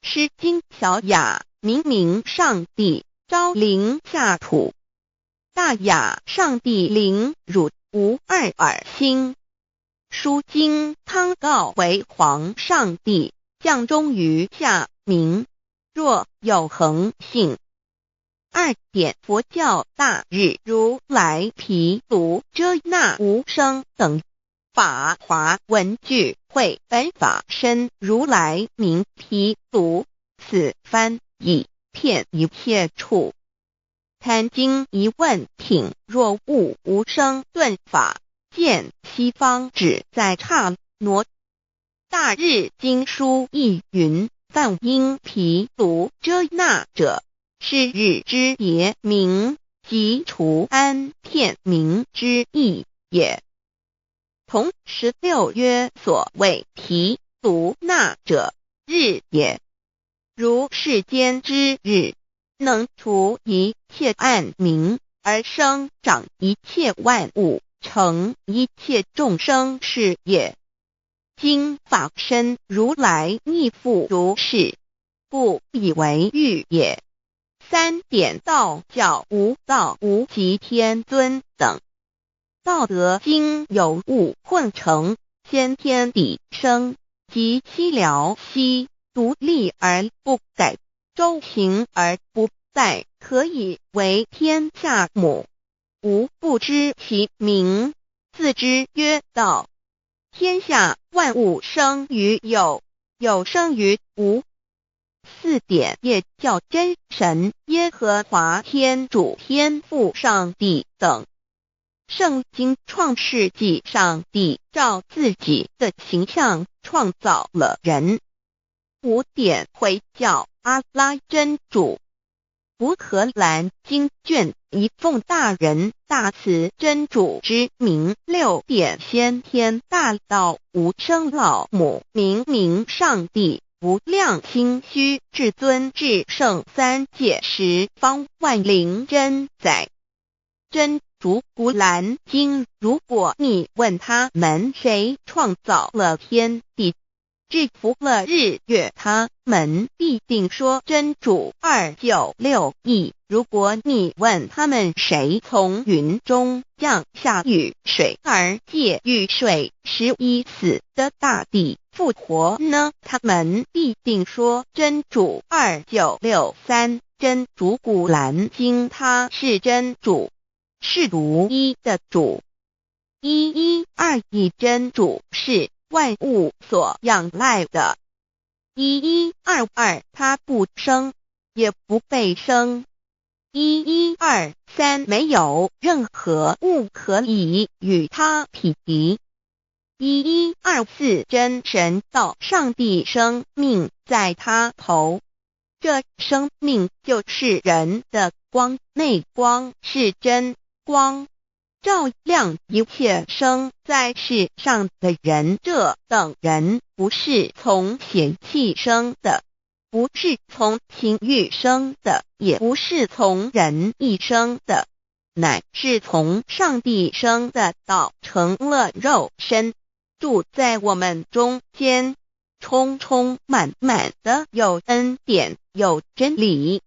詩經小雅明明上帝昭靈下土，大雅上帝靈汝無二爾心。書經湯告為皇上帝降終於下民，若有恆性。二點佛教大日如來毗盧遮那無生等法華文具會本法身如來名毗盧，此翻譯遍一切處。壇經疑問品若悟無生頓法。見西方只在剎那。大日經書亦云：梵音毗盧遮那者，是日之別名，即除安片名之意也。同16曰：所謂毗盧那者，日也。如世間之日，能除一切暗冥，而生長一切萬物，成一切眾生是也。今法身如來亦復如是，故以為喻也。三點道教無道無極天尊等。道德經有物混成，先天地生，及其了兮，獨立而不改，周行而不殆，可以為天下母。吾不知其名，自之曰道。天下萬物生於有，有生於無。四點也叫真神、耶和華天主、天父上帝等。聖經創世紀上帝照自己的形象創造了人。五點回教阿拉真主。古可蘭經卷一奉大仁大慈真主之名。六點先天大道無生老母明明上帝無量清虛至尊至聖三界十方萬靈真宰真主古蘭經。如果你問他們誰創造了天地，制服了日月，他們必定說真主2、9、6、1。如果你問他們誰從雲中降下雨水，而借雨水使已死的大地復活呢？他們必定說真主2、9、6、3。真主古蘭經他是真主，是獨一的主。1121真主是萬物所仰賴的。1122他不生，也不被生。1123沒有任何物可以與他匹敵。1124真神道上帝生命在他頭，這生命就是人的光，內光是真光，照亮一切生在世上的人。這等人不是從血氣生的，不是從情慾生的，也不是從人意生的，乃是從上帝生的。道成了肉身，住在我們中間，充充滿滿的有恩典，有真理。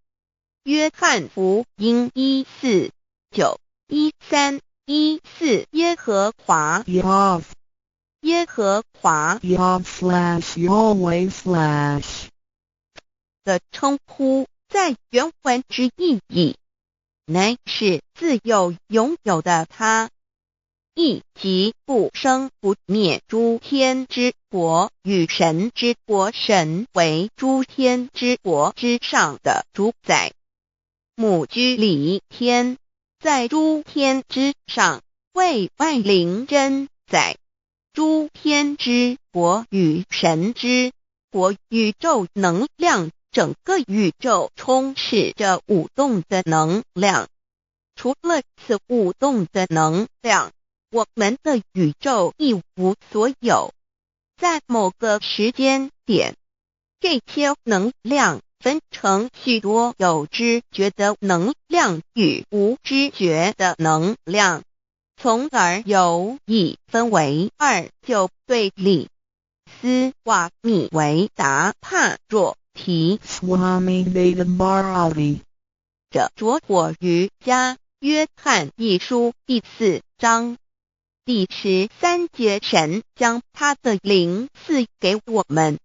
約翰福音14:9-13-14耶和華 Yahweh 耶和華 Yahweh/Yahweh/ 的稱呼，在原文之意義，乃是自有永有的他，意即不生不滅諸天之國與神之國，神為諸天之國之上的主宰。母居里天，在諸天之上，為萬靈真宰。諸天之國與神之國，宇宙能量，整個宇宙充斥着舞動的能量。除了此舞動的能量，我們的宇宙一無所有。在某個時間點，這些能量分成許多有知覺的能量與無知覺的能量，從而有一分為二就對立。斯瓦米維達帕若提 Swami Veda Bharati 的拙火瑜伽約翰一書第4章第13節，神將他的靈賜給我們，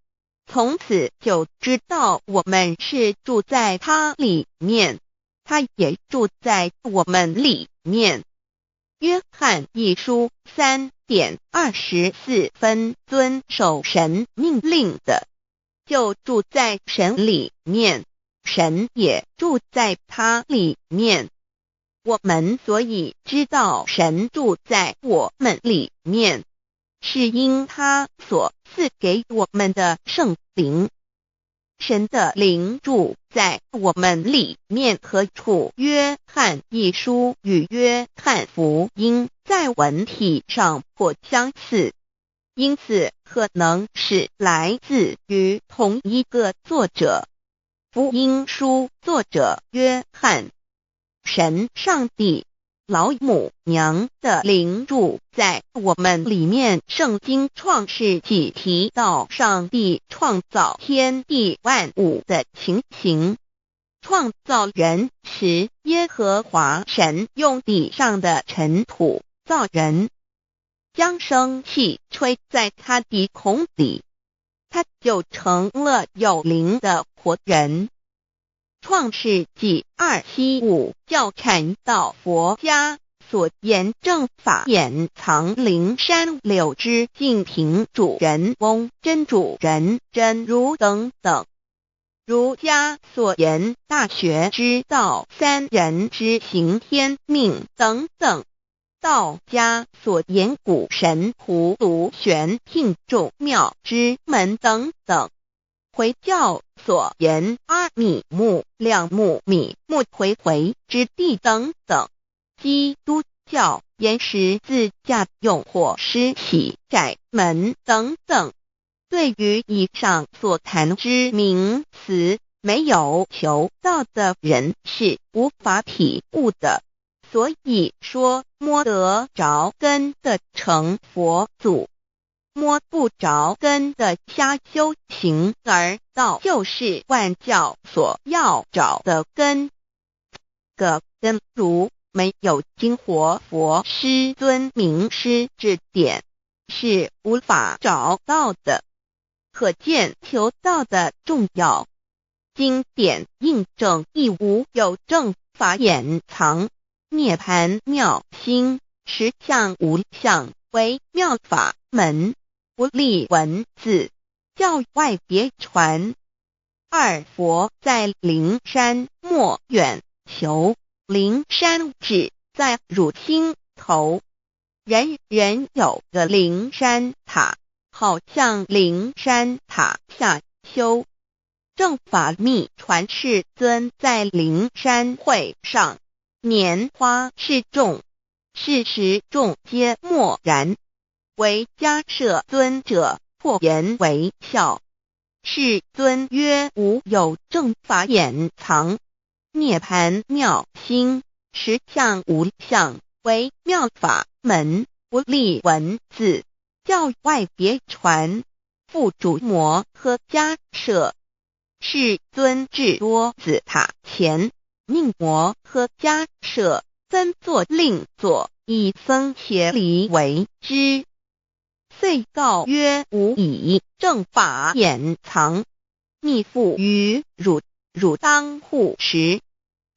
從此就知道我們是住在他裡面，他也住在我們裡面。約翰一書3點24分，遵守神命令的，就住在神裡面，神也住在他裡面。我們所以知道神住在我們裡面，是因他所賜給我們的聖靈。神的靈住在我們裡面何處？約翰一書與約翰福音在文體上頗相似，因此可能是來自於同一個作者。福音書作者約翰。神上帝老母娘的靈住在我們裡面。聖經創世紀提到上帝創造天地萬物的情形。創造人時，耶和華神用地上的塵土造人，將生氣吹在他鼻孔裡，他就成了有靈的活人。創世紀275教禪道佛家所言正法眼藏靈山柳枝淨瓶主人翁真主人真如等等。儒家所言大學之道三人之行天命等等。道家所言古神葫蘆玄牝眾妙之門等等。回教所言阿米木兩木米木回回之地等等，基督教言十字架用火施洗窄門等等。對於以上所談之名詞，沒有求道的人是無法體悟的。所以說，摸得著根的成佛祖，摸不著根的瞎修行，而道就是萬教所要找的根。個根如沒有經活佛師尊明師指點，是無法找到的。可見求道的重要。经典印证亦无有正法眼藏，涅盘妙心，实相无相，为妙法门，不立文字，教外别传。二佛在灵山莫远求，灵山只在汝心头。人人有个灵山塔，好向灵山塔下修。正法密传世尊在灵山会上，拈花示众，是时众皆默然。唯迦叶尊者破颜为笑。世尊曰：无有正法眼藏，涅盘妙心，实相无相，为妙法门，不立文字，教外别传。付嘱摩诃迦叶。世尊至多子塔前，命摩诃迦叶分座令座，以僧伽梨为之。遂告曰：吾以正法眼藏，密付于汝，汝当护持。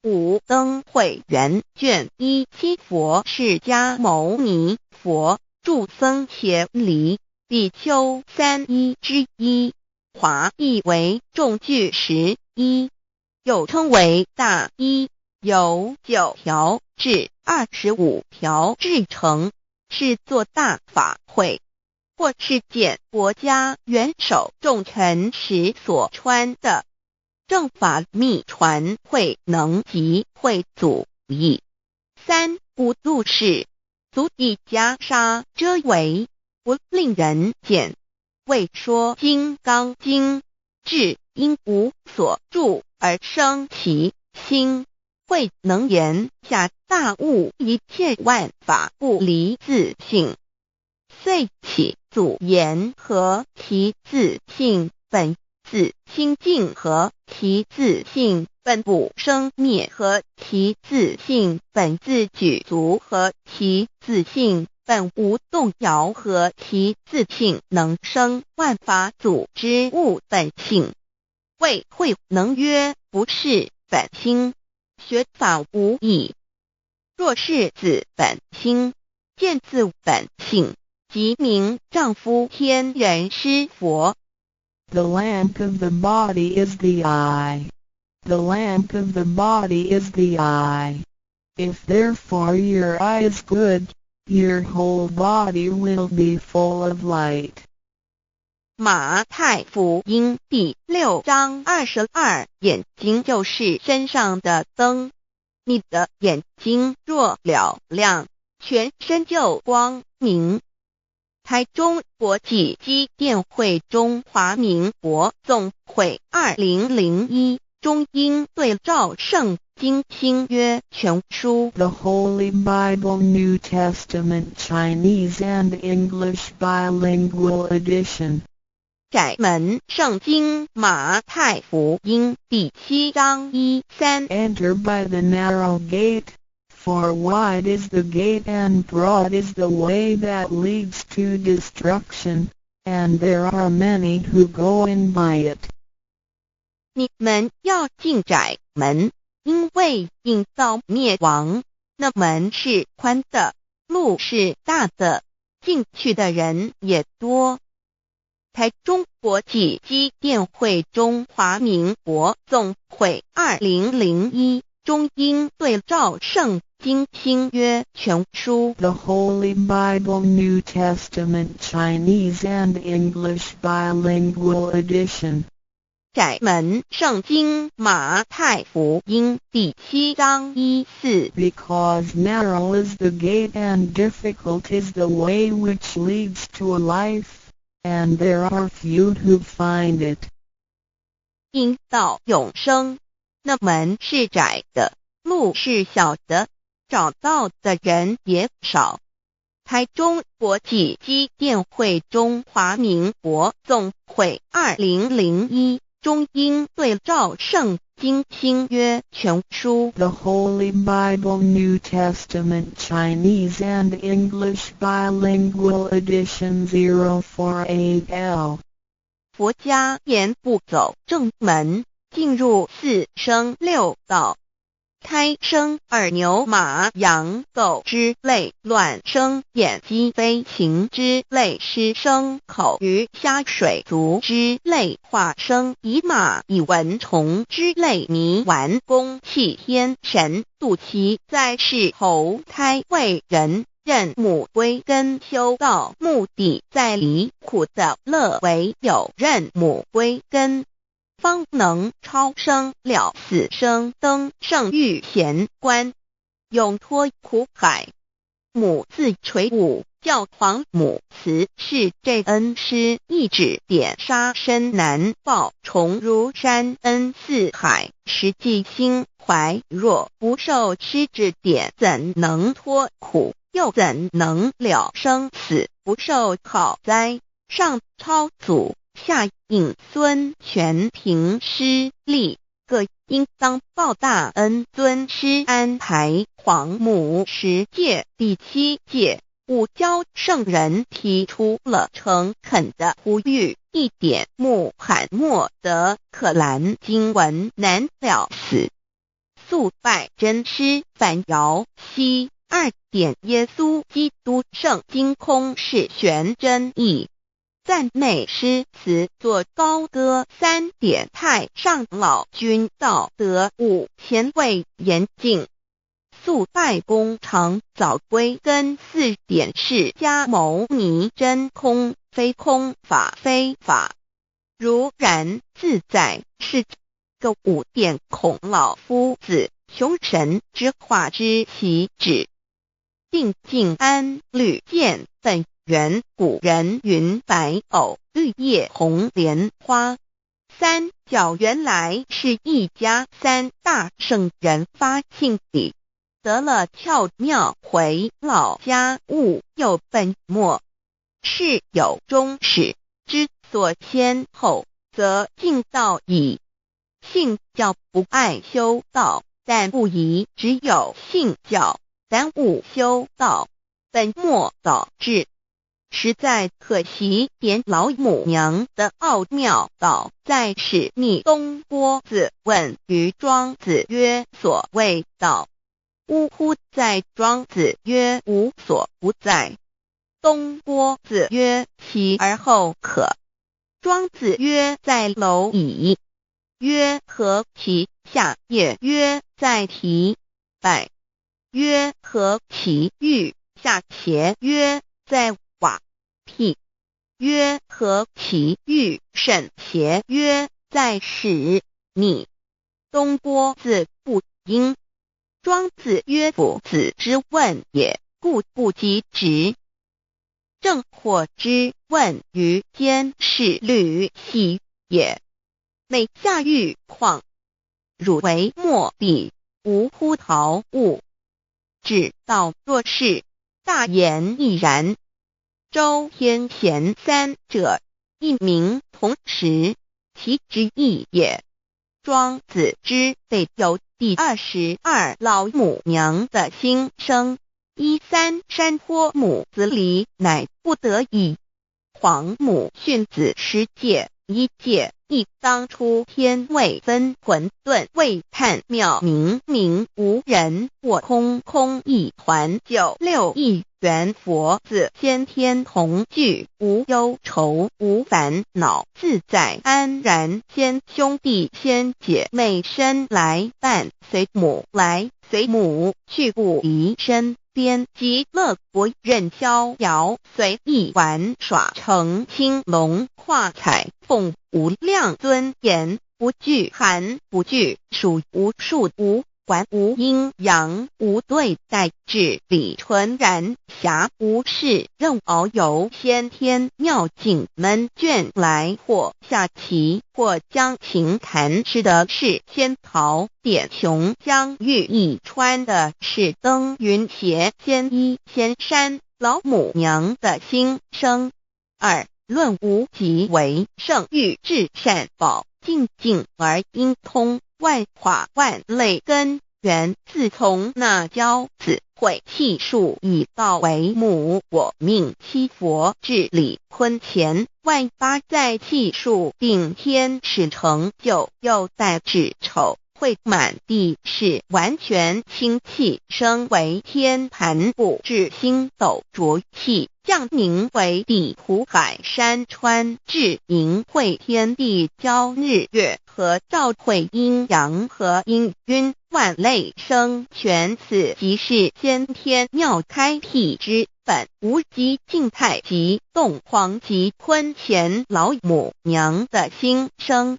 五灯会元卷一七佛释迦牟尼佛住僧伽梨比丘三衣之一。华译为众具十衣，又称为大衣，由九条至25条制成，是做大法会或是见国家元首重臣时所穿的。正法密传慧能及慧祖译。三五度是足以袈裟遮围，不令人见。为说金刚经，至因无所住而生其心，慧能言下大悟一切万法不离自性，遂起祖言何其自性本自清净，何其自性本不生灭，何其自性本自具足，何其自性本无动摇，何其自性能生万法祖之悟本性。谓慧能曰：不识本心，学法无益。若识自本心，见自本性，即名丈夫天人师佛。 The lamp of the body is the eye. The lamp of the body is the eye. If therefore your eye is good, your whole body will be full of light. 马太福音第6章22，眼睛就是身上的灯。你的眼睛若嘹亮，全身就光明。台中国际基甸会中华民国总会2001中英对照圣经新约全书。 The Holy Bible New Testament Chinese and English Bilingual Edition. 窄门圣经马太福音第7章1、3。 Enter by the narrow gate, for wide is the gate and broad is the way that leads to destruction, and there are many who go in by it. 你們要進窄門，因為引到滅亡，那門是寬的，路是大的，進去的人也多。台中國際基甸會中華民國總會2001中英對照聖經新約全書。 The Holy Bible New Testament Chinese and English Bilingual Edition. 窄門聖經馬太福音第7章1、4。 Because narrow is the gate and difficult is the way which leads to life, and there are few who find it. 引到永生，那門是窄的，路是小的，找到的人也少。台中國際基甸會中華民國總會2001中英對照聖經新約全書。 The Holy Bible New Testament Chinese and English Bilingual Edition 048L. 佛家言不走正門，進入四生六道。胎生耳牛馬羊狗之類，卵生眼雞飛禽之類，濕生口魚蝦水族之類，化生蟻馬蟻蚊蟲之類，泥丸宮氣天神肚臍在世投胎為人。認母歸根修道，目的在離苦得樂，唯有認母歸根，方能超生了死生，登聖遇賢關，永脫苦海。母自垂五教皇母慈是這恩師一指點殺身難報，重如山恩似海，實際心懷若不受師指點，怎能脫苦？又怎能了生死，不受考哉？上超祖，下引孫，全憑師力，各應當報大恩。尊師安排皇母十誡第七誡，五教聖人提出了誠懇的呼籲：一點穆罕默德可蘭經文難了死，速拜真師反搖西。二點耶穌基督聖經空是玄真義，讚美詩詞作高歌。三點太上老君道德五前衛嚴淨，速拜功長早歸根。四點釋迦牟尼真空非空法非法，如然自在是個五點孔老夫子窮神之化之其旨。定靜安履見本源古人云白藕綠葉紅蓮花三教原來是一家三大聖人發慶禮，得了竅妙回老家悟又本末，事有終始之所先後，則近道矣。信教不礙修道，但不宜只有信教。耽誤修道，本末倒置，實在可惜。點老母娘的奧妙道在是密東郭子問於莊子曰：所謂道，嗚乎哉？莊子曰：無所不在。東郭子曰：其而後可。莊子曰：在螻蟻。曰：何其下也？曰：在提敗。曰：何其欲下邪？曰：在瓦辟。曰：何其欲甚邪？曰：在使逆。東郭子不應。莊子曰：夫子之問也，故不及直。正火之問於監視履兮也。每下欲況，汝為莫比，無乎陶物。指道若是，大言亦然。周天賢三者，一名同時，其之意也。莊子之備有第22老母娘的心聲。一三山坡母子離，乃不得已。皇母訓子十誡，一誡一當初天未分混沌未判妙明明無人我空空一團九六一元佛子先天同具無憂愁無煩惱自在安然先兄弟先姐妹身來伴隨母來隨母去不離身邊極樂國任逍遙隨意玩耍乘青龍跨彩鳳無量尊嚴不懼寒不懼暑無數無管無陰陽無對待至理純然暇無事任遨遊先天妙境門卷來或下棋或將琴彈吃的是仙桃點瓊漿玉液穿的是登雲鞋仙衣仙山老母娘的心聲。二論無極為聖欲至善寶淨淨而應通萬化萬類根源，自從那驕子悔棄數以道為母，我命七佛治理坤乾萬八在氣數定天使成就，又帶至丑會滿地是完全清氣升為天盤布至星斗濁氣降凝為地湖海山川至盈會天地交日月和照會陰陽和氤氲萬類生全此即是先天妙開闢之本無機靜態及動黃及坤乾老母娘的心聲。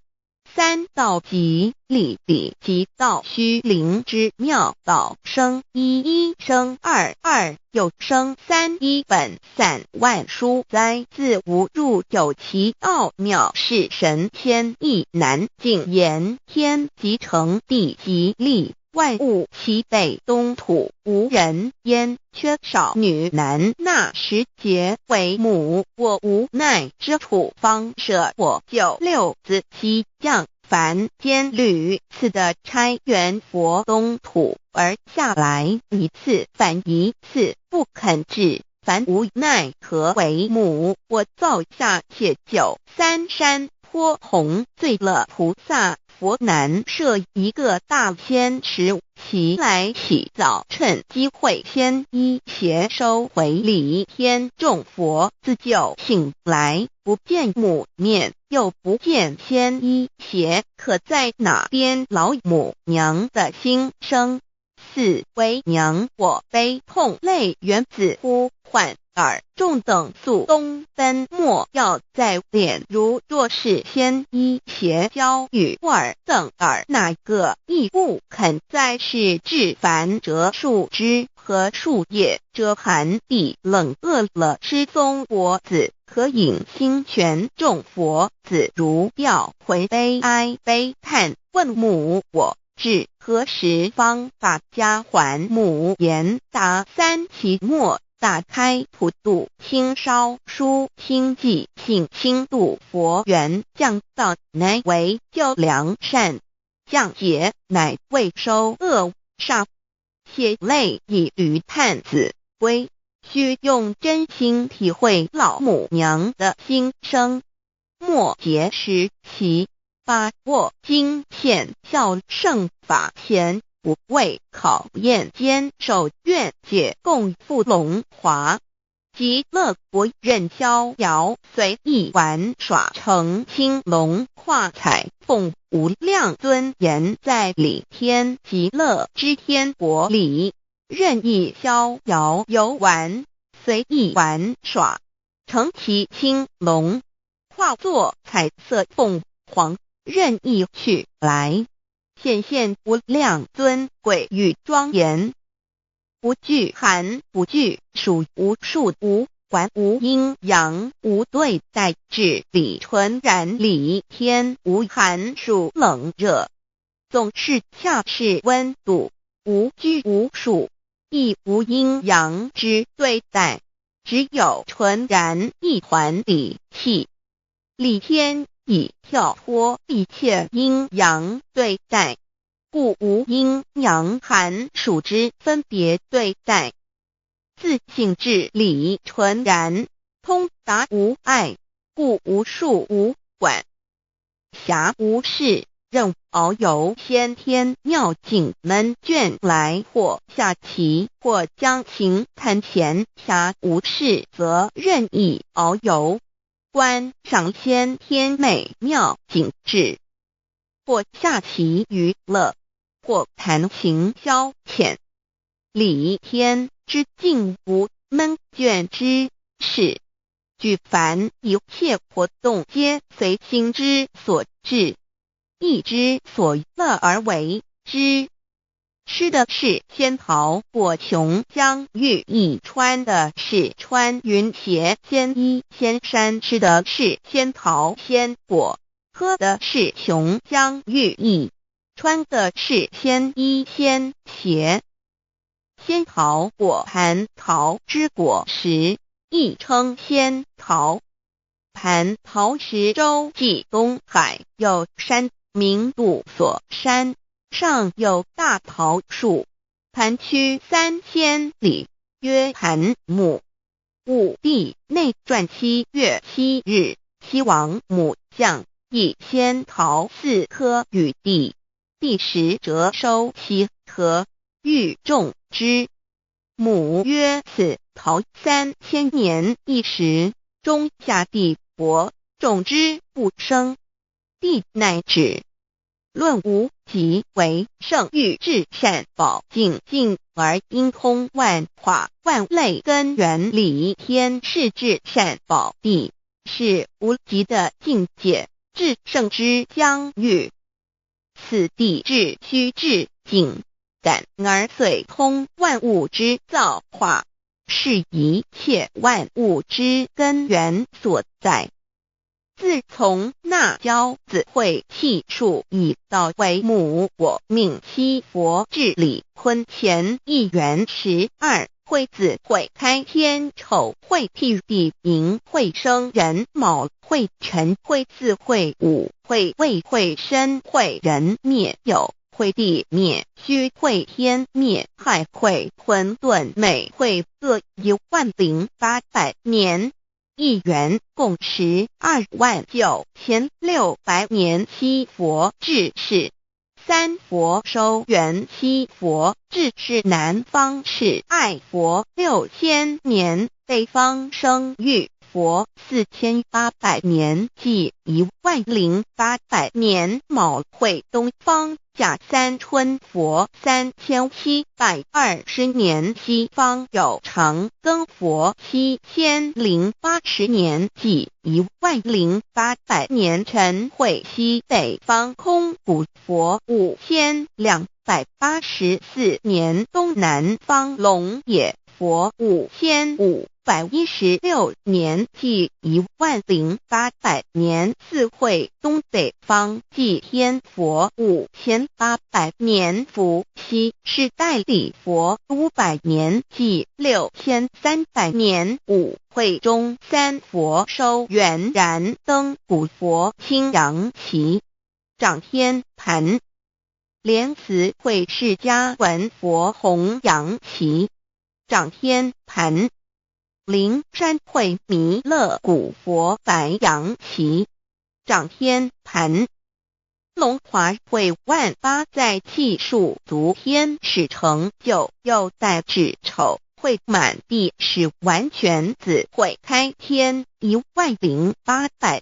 三道即理理即道虛靈之妙道生一一生二二又生三一本散萬殊哉自無入有其奧妙是神仙亦難盡言天即成地即立萬物齊備東土無人煙缺少女男那時節為母我無奈之處方捨我救六子七降凡間屢次的差元佛東土而下來一次反一次不肯至凡無奈何為母我造下且九三山坡紅醉了菩薩佛難設一個大仙池，其來起早趁機會先衣鞋收回禮天眾佛自救醒來，不見母面，又不見仙衣鞋，可在哪邊老母娘的心聲？四為娘我悲痛淚源自呼喚。爾眾等速東奔，莫要再憐。如若是先衣鞋交與爾等爾那個亦不肯再是至凡折樹枝和樹葉遮寒地冷餓了吃松果子可飲清泉眾佛子如吊魂悲哀悲嘆問母我至何時方把家還母言答三期末。打開普度清燒書清寂性輕度佛緣降道乃為救良善降劫乃為收惡煞血淚以於探子歸，須用真心體會老母娘的心聲。末節時其把握經顯孝聖法前。不畏考驗，堅守願解共赴龍華，極樂國任逍遙，隨意玩耍成青龍化彩鳳，無量尊嚴在理天極樂之天國裡，任意逍遙遊玩，隨意玩耍，成其青龍，化作彩色鳳凰，任意去來。顯現無量尊貴與莊嚴，不懼寒，不懼暑，無數無管無陰陽，無對待，至理純然理天無寒暑冷熱，總是恰是溫度，無拘無束，亦無陰陽之對待，只有純然一環理氣，理天。已跳脫一切陰陽對待，故無陰陽寒暑之分別對待。自性至理純然，通達無礙，故無數無管。暇無事，任遨遊先天妙境悶倦來，或下棋，或將琴彈弦。暇無事，則任意遨遊。觀賞先天美妙景致，或下棋娛樂，或彈琴消遣。理天之境無悶倦之事，舉凡一切活動皆隨心之所至，意之所樂而為之。吃的是仙桃果瓊漿玉液，穿的是穿雲鞋仙衣仙衫。吃的是仙桃仙果，喝的是瓊漿玉液，穿的是仙衣仙鞋。仙桃果蟠桃之果實，亦稱仙桃。蟠桃石洲際東海有山，名度所山。上有大桃樹，盤曲3000里，曰盤木。武帝内传7月7日，西王母降一仙桃四颗与地，帝时折收其核，欲种之。母曰：“此桃3000年一时，终下地薄，种之不生。”帝乃止。论无极为圣域至善宝净境而应通万化万类根源理天是至善宝地，是无极的境界，至圣之疆域。此地至虚至境感而遂通万物之造化，是一切万物之根源所在。自从那骄子会气数以道为母，我命七佛治理坤乾一元十二会子会开天丑会辟地寅会生壬卯会辰会巳会午会未会申会壬灭酉会地灭戌会天灭亥会混沌未会各10800年。一元共129600年，七佛治世，三佛收圆七佛治世南方是爱佛6000年，北方生育佛4800年，计10800年。卯会东方甲三春佛3720年，西方有长庚佛7080年，计10800年。辰会西北方空古佛5284年，东南方龙野佛5516年，计10800年。巳会东北方祭天佛5800年，伏羲是代理佛500年，计6300年。午会中三佛收圆燃灯古佛青阳旗掌天盘，莲慈会释迦文佛弘扬旗掌天盘。灵山会弥勒古佛白羊旗掌天盘，龙华会万八在气数足天使成就，又在至丑会满地是完全子会开天10800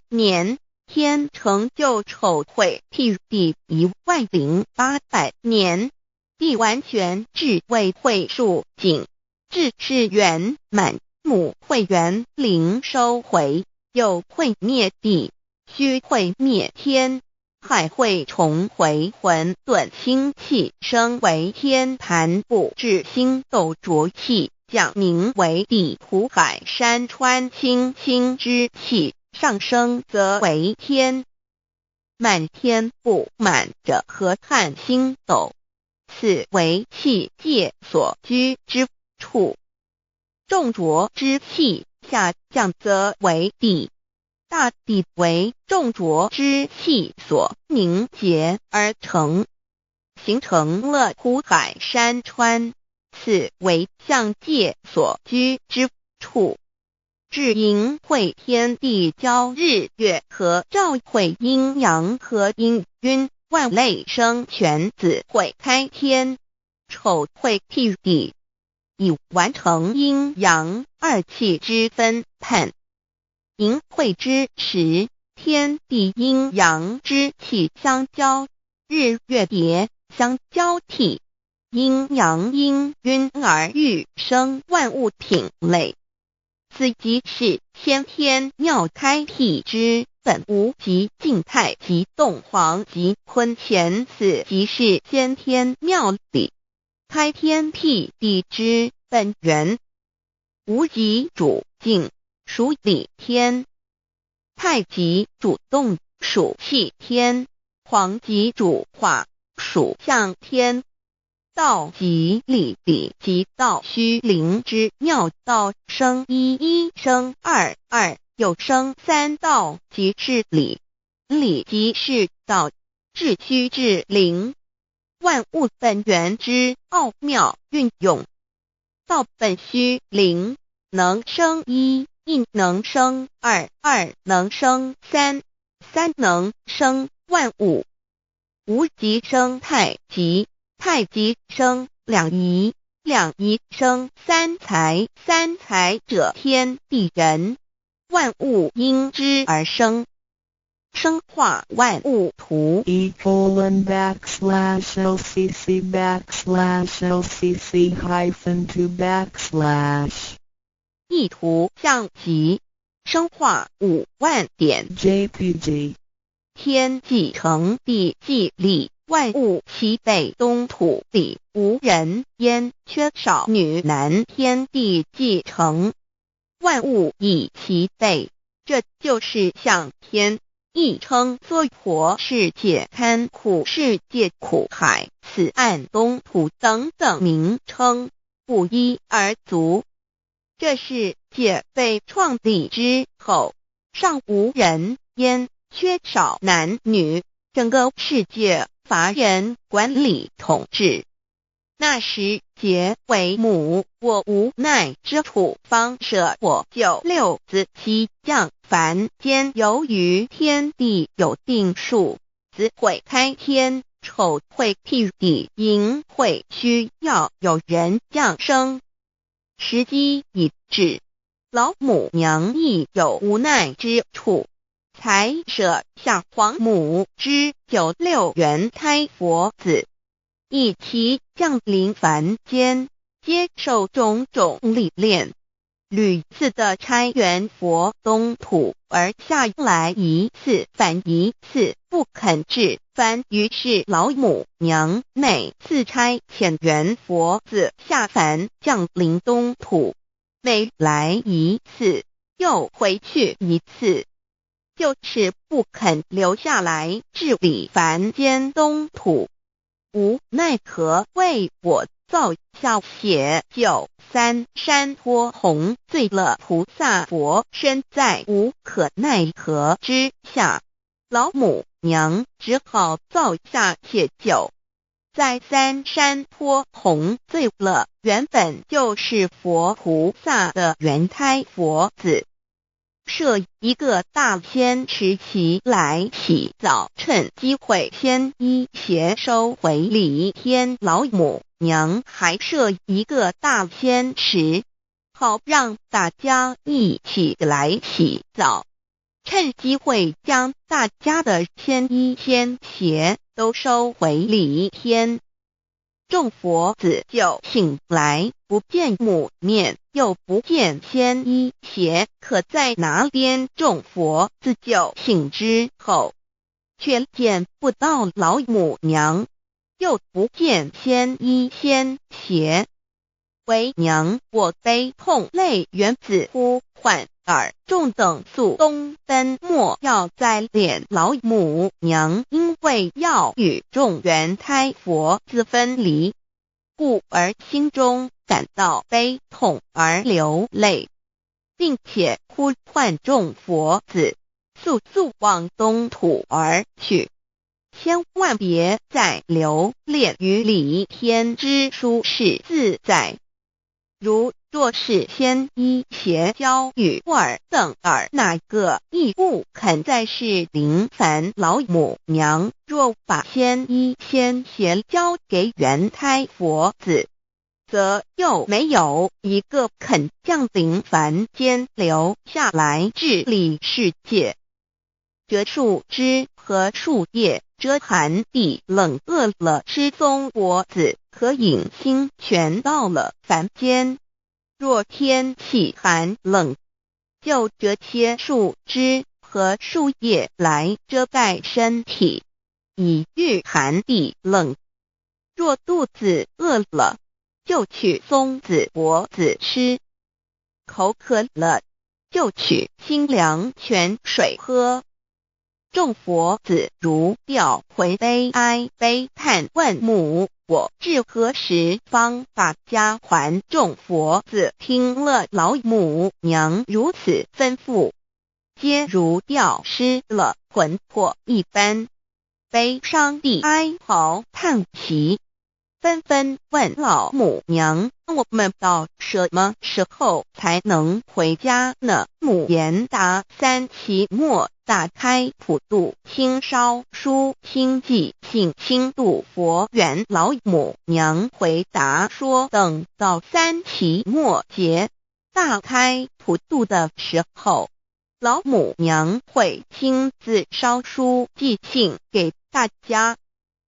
年，天成就丑会辟地10800年，地完全至位会数景至是圆满。母会元灵收回，又会灭地，虚会灭天，亥会重回混沌星气，升为天盘布至星斗浊气，降名为地湖海山川清清之气，上升则为天。满天布满着河汉星斗，此为气界所居之处。众浊之气下降则为地，大地为众浊之气所凝结而成，形成了湖海山川，此为象界所居之处。至寅会天地交日月合照会阴阳合阴晕万类生全子会开天，丑会辟地。已完成阴阳二气之分判。寅会之时，天地阴阳之气相交，日月叠相交替，阴阳氤氲而育生万物品类。此即是先天妙开辟之本无极静态及动黄及坤乾，此即是先天妙理。开天辟地之本源，无极主静，属理天；太极主动，属气天；黄极主化，属象天。道即理，理即道虚灵之妙道，生一一生二二，又生三。道即是理，理即是道，至虚至灵。万物本源之奥妙运用，道本虚灵，能生一，一能生二，二能生三，三能生萬物。無極生太極，太極生兩儀，兩儀生三才，三才者天地人，萬物因之而生。生化萬物圖。 E:\LCC\LCC-2\ 一圖像集，生化5萬點 JPG 天既成地既立，萬物齊備東土裡無人煙，缺少女男。天地既成，萬物已齊備，這就是象天。亦稱娑婆世界、堪苦世界、苦海、此岸東土等等名稱，不一而足。這世界被創立之後，尚無人煙，缺少男女，整個世界乏人管理統治。那時劫為母，我無奈之處，方捨我九六子悉降凡間。由於天地有定數，子會開天，丑會辟地，寅會需要有人降生。時機已至，老母娘亦有無奈之處，才捨下皇母之九六元胎佛子，一齊降臨凡間，接受種種歷練，屢次的差元佛東土而下來一次返一次，不肯至凡。於是老母娘每次差遣元佛子下凡降臨東土，每來一次又回去一次，就是不肯留下來治理凡間東土。無奈何為我造下寫九三山坡紅醉了菩薩佛身，在無可奈何之下，老母娘只好造下寫九，在三山坡紅醉了原本就是佛菩薩的元胎佛子。設一個大仙池齊來洗澡，趁機會仙衣鞋收回禮天。老母娘還設一個大仙池，好讓大家一起來洗澡，趁機會將大家的仙衣仙鞋都收回禮天。眾佛子就醒來，不見母面，又不見仙衣鞋，可在哪邊？眾佛子就醒之後，卻見不到老母娘，又不見仙衣仙鞋。為娘我悲痛淚緣子呼喚爾眾等速東奔，莫要再憐老母娘，因為要與眾元胎佛子分離，故而心中感到悲痛而流淚，並且呼喚眾佛子速速往東土而去，千萬別再留戀於離天之舒適自在。如若是仙衣鞋交與爾等爾哪個亦不肯再是臨凡。老母娘若把仙衣仙鞋交給元胎佛子，則又沒有一個肯降臨凡間留下來治理世界。折樹枝和樹葉遮寒地冷，餓了吃松果子可飲清泉。到了凡間，若天氣寒冷，就折些樹枝和樹葉來遮蓋身體，以禦寒地冷。若肚子餓了，就取松子果子吃；口渴了，就取清涼泉水喝。眾佛子如掉魂悲哀悲嘆問母：我至何時方把家還？眾佛子聽了老母娘如此吩咐，皆如掉失了魂魄一般，悲傷地哀嚎嘆息。紛紛問老母娘：我們到什麼時候才能回家呢？母言答三期末大開普度聽燒書聽寄信輕度佛緣。老母娘回答說：等到三期末節大開普度的時候，老母娘會親自燒書寄信給大家，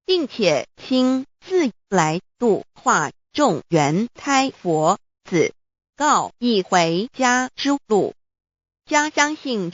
並且親自來度化眾緣胎佛子，告一回家之路。家相信。